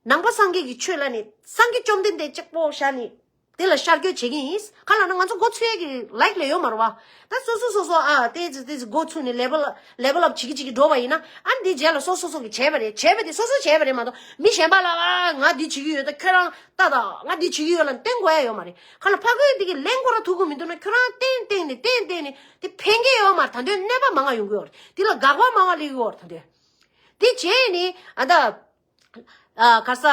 ནང་པ་སངས་རྒྱས་ཀྱི་ཆོས་ལ་ནི་སངས་རྒྱས་བཅོམ་ལྡན་འདས་གཅིག་པོ་བཞག་ནས་དེ་ལ་ཤར་བསྐྱོད་བྱེད་ཀྱི་ཡིན། ག་ལབ་ན་ང་ཚོ་མགོ་ཚོས་ཀྱི་ལའིག་ལས་ཡོད་མ་རེད་བ། ད་སོ་སོ་སོ་སོ་ཨ་ཏེ་ཙི་ཏེ་ཙི་མགོ་ཚུགས་ནས་ལེ་བལ་ལེ་བལ་ཨབ་བྱེད་ཀྱི་བྱེད་ཀྱི་འགྲོ་བ་ཡིན་ན། ཨ་འདི་རྗེས་ལ་སོ་སོ་སོ་གིས་བྱས་པ་རེད། བྱས་པ་དེ་སོ་སོས་བྱས་པ་རེད་མ་གཏོགས་མི་གཞན་པ་ལ་ཨ་ང་འདི་བྱེད་ཀྱི་ཡོད་ད་ཁྱོད་རང་ལྟ་དང་ང་འདི་བྱེད་ཀྱི་ཡོད་ལབ་བསྟན་དགོས་ཡ་ཡོད་མ་རེད། ག་ལ་ཕ་གིར་འདི་གི་ལན་ཁོ་རང་ཐུག་གི་མི་འདུག་ན་ཁྱོད་རང་བསྟན་བསྟན་ནས་བསྟན་བསྟན་ནས་དེ་ཕན་གྱི་ཡོད་མ་རེད། ད་དུང་གནོད་པ་མང་ང་ཡོང་གི་ཡོད་རེད། འདི་ལ་དགག་པ་མང་ང་སླེབས་ཀྱི་ཡོད་རེད། ད་དུང་དེ་བྱས་ནས་ཨ་ད། ཨ་ག་ས།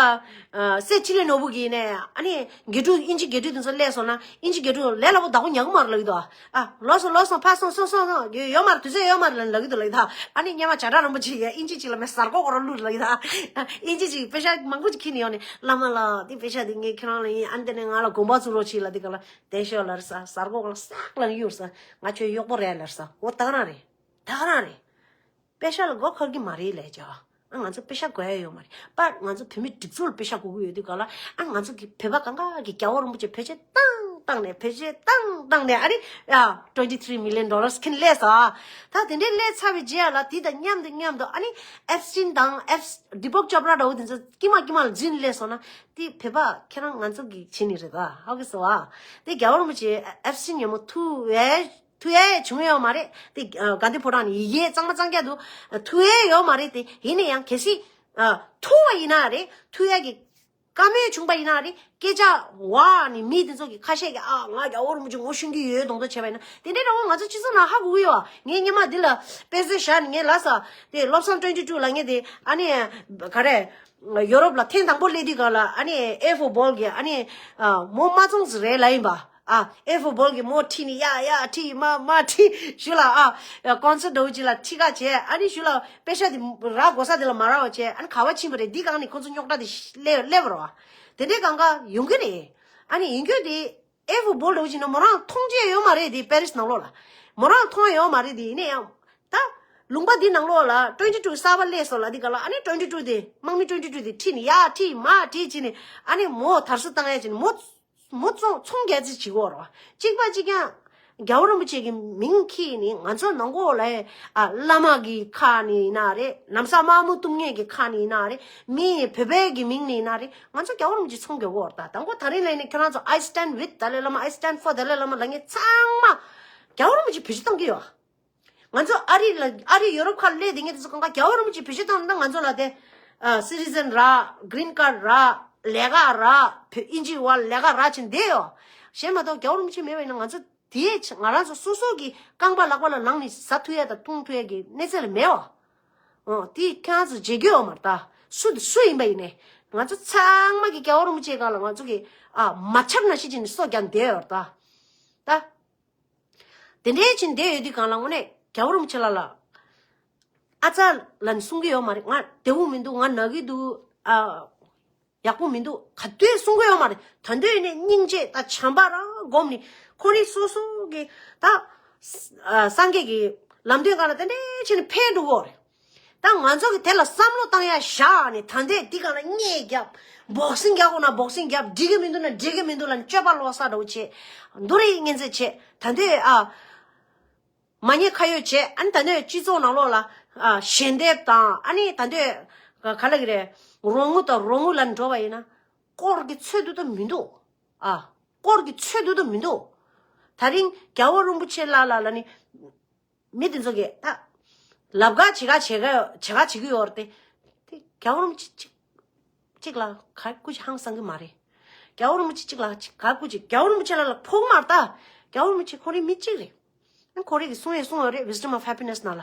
ཨ་སྲས་འཕྲིན་ལས་ནོར་བུ་གིས་ནས་ཨ་ནི་དགེ་ཕྲུག་དབྱིན་ཇི་དགེ་ཕྲུག་དེ་ཚོ་སླེབས་སོང་ན་དབྱིན་ཇི་དགེ་ཕྲུག་ལས་སླ་པོ་བདག་པོ་ཉར་གི་མ་རེད་ལབ་ཀྱི་འདུག་ཨ་ལོག་སོང་ལོག་སོང་ཕར་སོང་སོང་སོང་སོང་ཡོད་ཡོད་མ་རེད། དུས་ཚོད་ཡོད་མ་རེད་ལབ་ལབ་ཀྱི་འདུག་ལབ་ཀྱི་འདུག་ཨ་ནི་སྔོན་མ་བྱ་བྲལ་རིན་པོ་ཆེ་ཡ་དབྱིན་ཇི་ཅིག་ལ་མེ་གཟར་གོག་ར་བླུགས་ལབ་ཀྱི་འདུག་ཨ་དབྱིན་ཇི་ཅིག་པེ་ཤག་མང་པོ་ཅིག་ཁྱེར་ནས་ཡོང་ནས་བླ་མ་ལགས་འདི་པེ་ཤག་འདི་ངས་ཁྱེད་རང་ལ་ཡིན། ཨ་ནི་དེ་ནས་ང་ལ་དགོངས་པ་ཚུགས་རོགས་བྱེད་ལབ་དེ་ག་ལ་བདེ་ཤོག་ལབ་རེད་ས། གཟར་གོག་ལ་ཟག་ལབ་ཡོད་རེད་ས། ང་ཁྱོད་གཡོག་པོ་རེད་ལབ་རེད་ས། འོ་ད་ག་རང་རེད། ད་ག་རང་རེད། པེ་ཤག་ལ་མགོ་འཁོར་གྱི་མ་རེད་ལབ་ཀྱག་ཨ་ང་ཚོ་པེ་ཤག་དགོས་ཡ་ཡོད་མ་རེད། པ་ང་ཚོ་བོད་མི་སྒྲིག་འཛུགས་ལ་པེ་ཤག་དགོས་ཀྱི་ཡོད་དུས་ག་ལ། ཨ་ང་ཚོ་གི་བོད་པ་གང་ག་གི་རྒྱལ་བ་རིན་པོ་ཆེ་བེད་སྤྱོད་བཏང་བཏང་ནས་བེད་སྤྱོད་བཏང་བཏང་ནས་ཨ་ནི་ཡ་twenty three million dollars ཁྱེར་སླེབས་སོང་། ད་དེ་འདྲའི་སླེབས་ཚར་བའི་རྗེས་ལ་དེ་དང་མཉམ་དུ་མཉམ་དུ་ཨ་ནི་ཨེབ་སི་ཊིན་དང་ཨེབ་སི་ཌི་པོག་ཅོབ་ར་འདྲ་བོ་དེ་ཚོ་དཀྱིལ་མ་དཀྱིལ་མ་ལ་འཛུལ་སླེབས་སོང་ན་དེ་བོད་པ་ཁྱེད་རང་ང་ཚོ་གི་བྱེད་ནི་རེད་ད། ཧ་གི་སོང་ཨ། དེ་རྒྱལ་བ་རིན་པོ་ཆེ་ཨེབ་སི་ཊིན་ཉོན་མོངས་ཐུ་བས། ཐུ་ཡ་ཡ་བྱུང་ཡོད་མ་རེད་དེ། ཨ་དགའ་ལྡན་ཕོ་བྲང་ནས་ཡི་གེ་གཙང་མ་གཙང་རྐྱང་འདུག་ཐུ་ཡ་ཡོད་མ་རེད་དེ། ཡིན་ན་ཡང་གལ་སྲིད་ཨ་ཐུ་བ་ཡིན་ན་རེད། ཐུ་ཡ་གི་བཀའ་མོལ་བྱུང་པ་ཡིན་ན་རེད། སྐད་ཆ་བ་ནི་མི་དེ་ཚོ་གི་ཁ་ཤས་ཀྱི་ཨ་ང་རྒྱལ་བ་རིན་པོ་ཆེ་ངོ་ཤེས་ཀྱི་ཡོད་མདོག་མདོག་བྱས་པ་ཡིན་ན་དེ་འདྲའི་འདྲ་བོ་ང་ཚོ་སྤྱི་ཚོགས་ནང་ཧ་གོ་གི་ཡོད། ངས་སྔོན་མ་འདི་ལ་དཔེ་མཛོད་བཞག་ནས་ངས་ལབ་ས་དེ་བློ་བཟང་twenty two ལབ་མཁན་དེ་ཨ་ནི་ག་རེ། ཡོ་རོབ་ལ་ཐེངས་དང་པོ་སླེབས་དུས་ག་ལ་ཨ་ནི་ཨེ་ཧྥུ་བོལ་གྱི་ཨ་ནི་ཨ་མོ་མ་བཙོངས་ཟིག་རེད་ལབ་ཡིན་པ། ཨ་ཨེ་ཧྥུ་བོལ་གྱི་མོ་ཁྲིད་ནས་ཡ་ཡ་ཁྲིད་མ་མ་ཁྲིད་ཞུ་ལ་ཨ་ཀོན་སར་ཊི་འདྲ་བོ་ཅིག་ལ་ཁྲིད་ག་བྱས། ཨ་ནི་ཞུ་ལ་པེ་ཤག་དེ་རག་དགོས་ས་དེ་ལ་མ་རག་པ་བྱས། ཨ་ནི་ག་བ་ཕྱིན་པ་རེད། འདི་སྒང་ནས་ཁོ་ཚོ་རྙོག་དྲ་དེ་སླེབས་སླེབས་པ་རེད་བ། དེ་འདྲའི་སྒང་ག་ཡོང་གི་རེད། ཨ་ནི་ཡིན་རྒྱུ་དེ། ཨེ་ཧྥུ་བོལ་འདྲ་བོ་ཅིག་ན་མོ་རང་མཐོང་རྒྱུ་ཡོད་མ་རེད་དེ། པེ་རིས་ནང་ལོགས་ལ་མོ་རང་མཐོང་ཡོད་མ་རེད་དེ། ཡིན་ན་ཡང་ད་ལུང་པ་འདི་ནང་ལོགས་ལ་twenty two གསར་པ་སླེབས་སོང་ལབ་དུས་ག་ལ་ཨ་ནི་twenty two དེ་དམག་མི་twenty two དེ་ཁྲིད་ནས་ཡར་ཁྲིད་མར་ཁྲིད་བྱས་ནས་ཨ་ནི་མོ་དར་སྲོལ་བཏང་ཡ་བྱས་ནས་མོ་མོ་ཚོང་ཚོང་རྒྱག་རྩིས་བྱེད་ཀྱི་ཡོད་རེད་བ། གཅིག་པ་གཅིག་རྐྱང་རྒྱལ་བ་རིན་པོ་ཆེ་གི་མིང་ཁྱེར་ནས་ང་ཚོ་ནང་ལོགས་ལ་ཨ་བླ་མ་གི་ཁ་ནས་ཡིན་ན་རེད། ན་བཟའ་དམར་མོ་བཏུང་མཁན་གི་ཁ་ནས་ཡིན་ན་རེད། མི་བོད་པའི་གི་མིང་ནས་ཡིན་ན་རེད། ང་ཚོ་རྒྱལ་བ་རིན་པོ་ཆེ་ཚོང་རྒྱག་གི་ཡོད་རེད། ད་དང་པོ་ད་རིང་ལ་ཡིན་ན་ཁྱོད་རང་ཚོ་I stand with Dalai Lama, I stand for Dalai Lama ལབ་མཁན་ཚང་མ་རྒྱལ་བ་རིན་པོ་ཆེ་བེད་སྤྱོད་བཏང་གི་ཡོད། ང་ཚོ་ཨ་རི་ལ་ཨ་རི་ཡོ་རོབ་ཁ་སླེབས་བསྡད་མཁན་དེ་ཚོ་གང་ག་རྒྱལ་བ་རིན་པོ་ཆེ་བེད་སྤྱོད་བཏང་ན་ང་ཚོ་ལ་དེ་ཨ་སི་ཊི་ཛན་རག green card རག་ལས་ཀ་རག་བོད་དབྱིན་ཇི་བ་ལས་ཀ་རག་བྱས་བསྡད་ཡོད། གཞན་མ་གཏོགས་རྒྱལ་བ་རིན་པོ་ཆེ་མེད་པ་ཡིན་ན་ང་ཚོ་ དེའི་ཆ་ང་རང་ཚོ་སོ་སོ་གི་རྐང་པ་ལག་པ་ལ་ལངས་ནས་ཟ་ཐུབ་ཡ་དང་འཐུང་ཐུབ་ཡ་གི་གནས་ཚད་ལ་མེད་བ། ཨོ་དེ་ཁྱེད་རང་ཚོ་བརྗེད་རྒྱུ་ཡོད་མ་རེད་ད། སུ་དེ་སུ་ཡིན་པ་ཡིན་ནའི་ང་ཚོ་ཚང་མ་གི་རྒྱལ་བ་རིན་པོ་ཆེའི་སྒང་ལ་ང་ཚོ་གི་ཨ་མ་ཆབ་ནང་བཞིན་བྱས་ནས་སྲོག་བརྒྱབ་བསྡད་ཡོད་རེད་ད། ད། དེ་འདྲའི་ཕྱིན་བསྡད་ཡོད་དུས་སྒང་ལ་དངོས་གནས་རྒྱལ་བ་རིན་པོ་ཆེ་ལགས་ལ། ཨ་ཙ་ལ་ནི་གསུང་གི་ཡོད་མ་རེད། ང་བདེ་པོ་མི་འདུག་ང་ན་གི་འདུག་ཨ། ཡག་པོ་མི་འདུག་ག་དུས་གསུང་གི་ཡོད་མ་རེད། ད་དུས་ནས་སྙིང་རྗེ་དང་བྱམས་པ་རང་སྒོམ་ནས་ཁོ་རང་སོ་སོ་གི་ད་ཨ་སངས་རྒྱས་ཀྱི་ལམ་སྟོན་སྒང་ལ་དེ་འདྲའི་ཕྱིན་ནས་ཕན་འགྲོ་གི་རེད། ད་ང་ཚོ་གི་དེ་ལ་བསམ་བློ་བཏང་ཡ་བཞག་ནས་ད་ལྟའི་འདི་སྒང་ལ་བརྙས་བརྒྱབ། བོག་སིང་རྒྱག་དགོས་ན་བོག་སིང་རྒྱབ། འགྲིག་གི་མི་འདུག་ན་འགྲིག་གི་མི་འདུག་ལབ་ནས་སྤྱོད་པ་ལོག་ས་འདྲ་བོ་བྱེད། འདུ་རེས་ངན་ཚད་བྱེད། ད་ལྟའི་ཨ། མ་ཉེས་ཁ་གཡོགས་བྱེད། ཨ་ནི་ད་ལྟའི་སྤྱི་ཚོགས་ནང་ལོགས་ལ་ཨ་ཞལ་འདེབས་དང་ཨ་ནི་ད་ལྟའི་ག་ག་ལ་གི་རེད། རོགས་དངུལ་དང་རོགས་དངུལ་ལ་འགྲོ་བ་ཡིན་ན་སྐོར་གི་ཚོད་འདུ་དུ་མི་འདུག་ཨ་སྐོར་གི་ཚོད་འདུ་དུ་མི་འདུག་ད་རིང་རྒྱལ་བ་རིན་པོ་ཆེ་ལ་ལ་ལ་ནི། མི་དེ་ཚོ་གིས་ད། ལབ་ག་བྱེད་ག་བྱེད་ག་བྱེད་ག་བྱེད་ཀྱི་ཡོད་རེད་དེ། དེ་རྒྱལ་བ་རིན་པོ་ཆེ་གཅིག་གཅིག་ལ་ག་སྐུ་ཅི་ཧང་སང་གི་མ་རེད། རྒྱལ་བ་རིན་པོ་ཆེ་གཅིག་ལ་གཅིག་ག་སྐུ་ཅི་རྒྱལ་བ་རིན་པོ་ཆེ་ལ་ལ་ཕོག་མ་རེད་ད། རྒྱལ་བ་རིན་པོ་ཆེ་ཁོ་རའི་མི་གཅིག་རེད། ཁོ་རའི་གི་གསུང་ཡས་གསུང་ཡོད་རེད། Wisdom of Happiness ནང་ལ།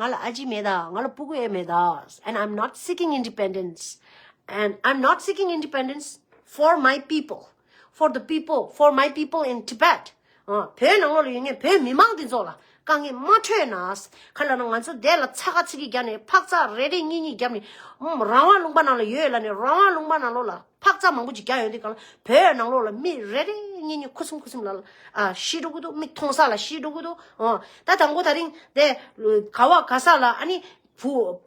ང་ལ་ཨ་ཅེ་མེད་ད། ང་ལ་སྤུ་གུ་ཡས་མེད་ད། And I'm not seeking independence. And I'm not seeking independence for my people. For the people, for my people in Tibet. ཨ། བོད་ནང་ལོགས་ལ་ཡོད་མཁན་བོད་མི་མང་འདི་ཚོ་ལ་དཀའ་ངལ་མ་འཕྲད་ན། ག་ལབ་ན་ང་ཚོ་འདི་ལ་ཚ་ཁ་ཚིག་གི་རྒྱབ་ནས་འཕག་འཚག་རེ་རེ་གཉིས་གཉིས་རྒྱབ་ནས། ཨུམ། རང་དབང་ལུང་པ་ནང་ལ་ཡོད་ལབ་ནས་རང་དབང་ལུང་པ་ནང་ལོགས་ལ་འཕག་འཚག་མང་པོ་ཅིག་རྒྱག་ཡོང་དུས་སྒང་ལ་བོད་ནང་ལོགས་ལ་མི་རེ་རེ་གཉིས་གཉིས་ཁུ་སིམ་ཁུ་སིམ་ལ་ཨ་ཤི་འགྲོ་གི་འདུག་མི་མཐོང་ས་ལ་ཤི་འགྲོ་གི་འདུག་ཨ། ད་དང་པོ་ད་རིང་དེ་ག་བ་ག་ས་ལ་ཨ་ནི་བུ་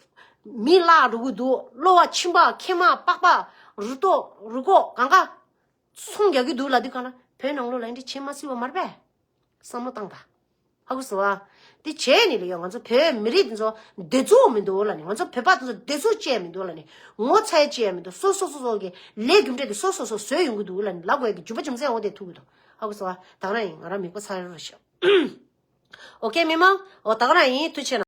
མི་བརླག་འགྲོ་གི་འདུག་གློ་བ་མཆིན་པ་མཁལ་མ་པགས་པ་རུ་ཏོ་རུ་ཁོག་གང་ག་ཚོང་རྒྱག་གི་འདུག་ལབ་དུས་སྒང་ལ་བོད་ནང་ལོགས་ལ་འདི་བྱེད་མ་སྲིད་པ་མ་རེད་པས། བསམ་བློ་བཏང་དང་། ཧ་གོ་སོང་ཨ། འདི་བྱས་ནས་ལ་ཡོད། ང་ཚོ་བོད་མི་རིགས་འདི་ཚོ་བདེ་ཚོར་མི་འདུག་ལབ་ནས། ང་ཚོ་བོད་པ་འདི་ཚོ་བདེ་ཚོར་བཅས་མི་འདུག་ལབ་ནས། ངོ་ཚ་བཅས་མི་འདུག་སོ་སོ་སོ་སོ་གི་ལས་རྒྱུ་འབྲས་དེ་སོ་སོ་སོ་བཟོས་ཡོང་གི་འདུག་ལབ་ནས་ལབ་དགོས་ཀྱི་རྒྱུ་མ་རྒྱུ་མཚན་འོ་དེ་ཐུག་གི་འདུག་ཧ་གོ་སོང་ཨ། ད་ག་རང་ཡིན། ང་རང་མིག་པ་ཚ་རེ་རེ་ཤོག་ཨོ་ཁེ་མི་མང་། ཨོ་ད་ག་རང་ཡིན། ཐུགས་ཆེ་གནང་།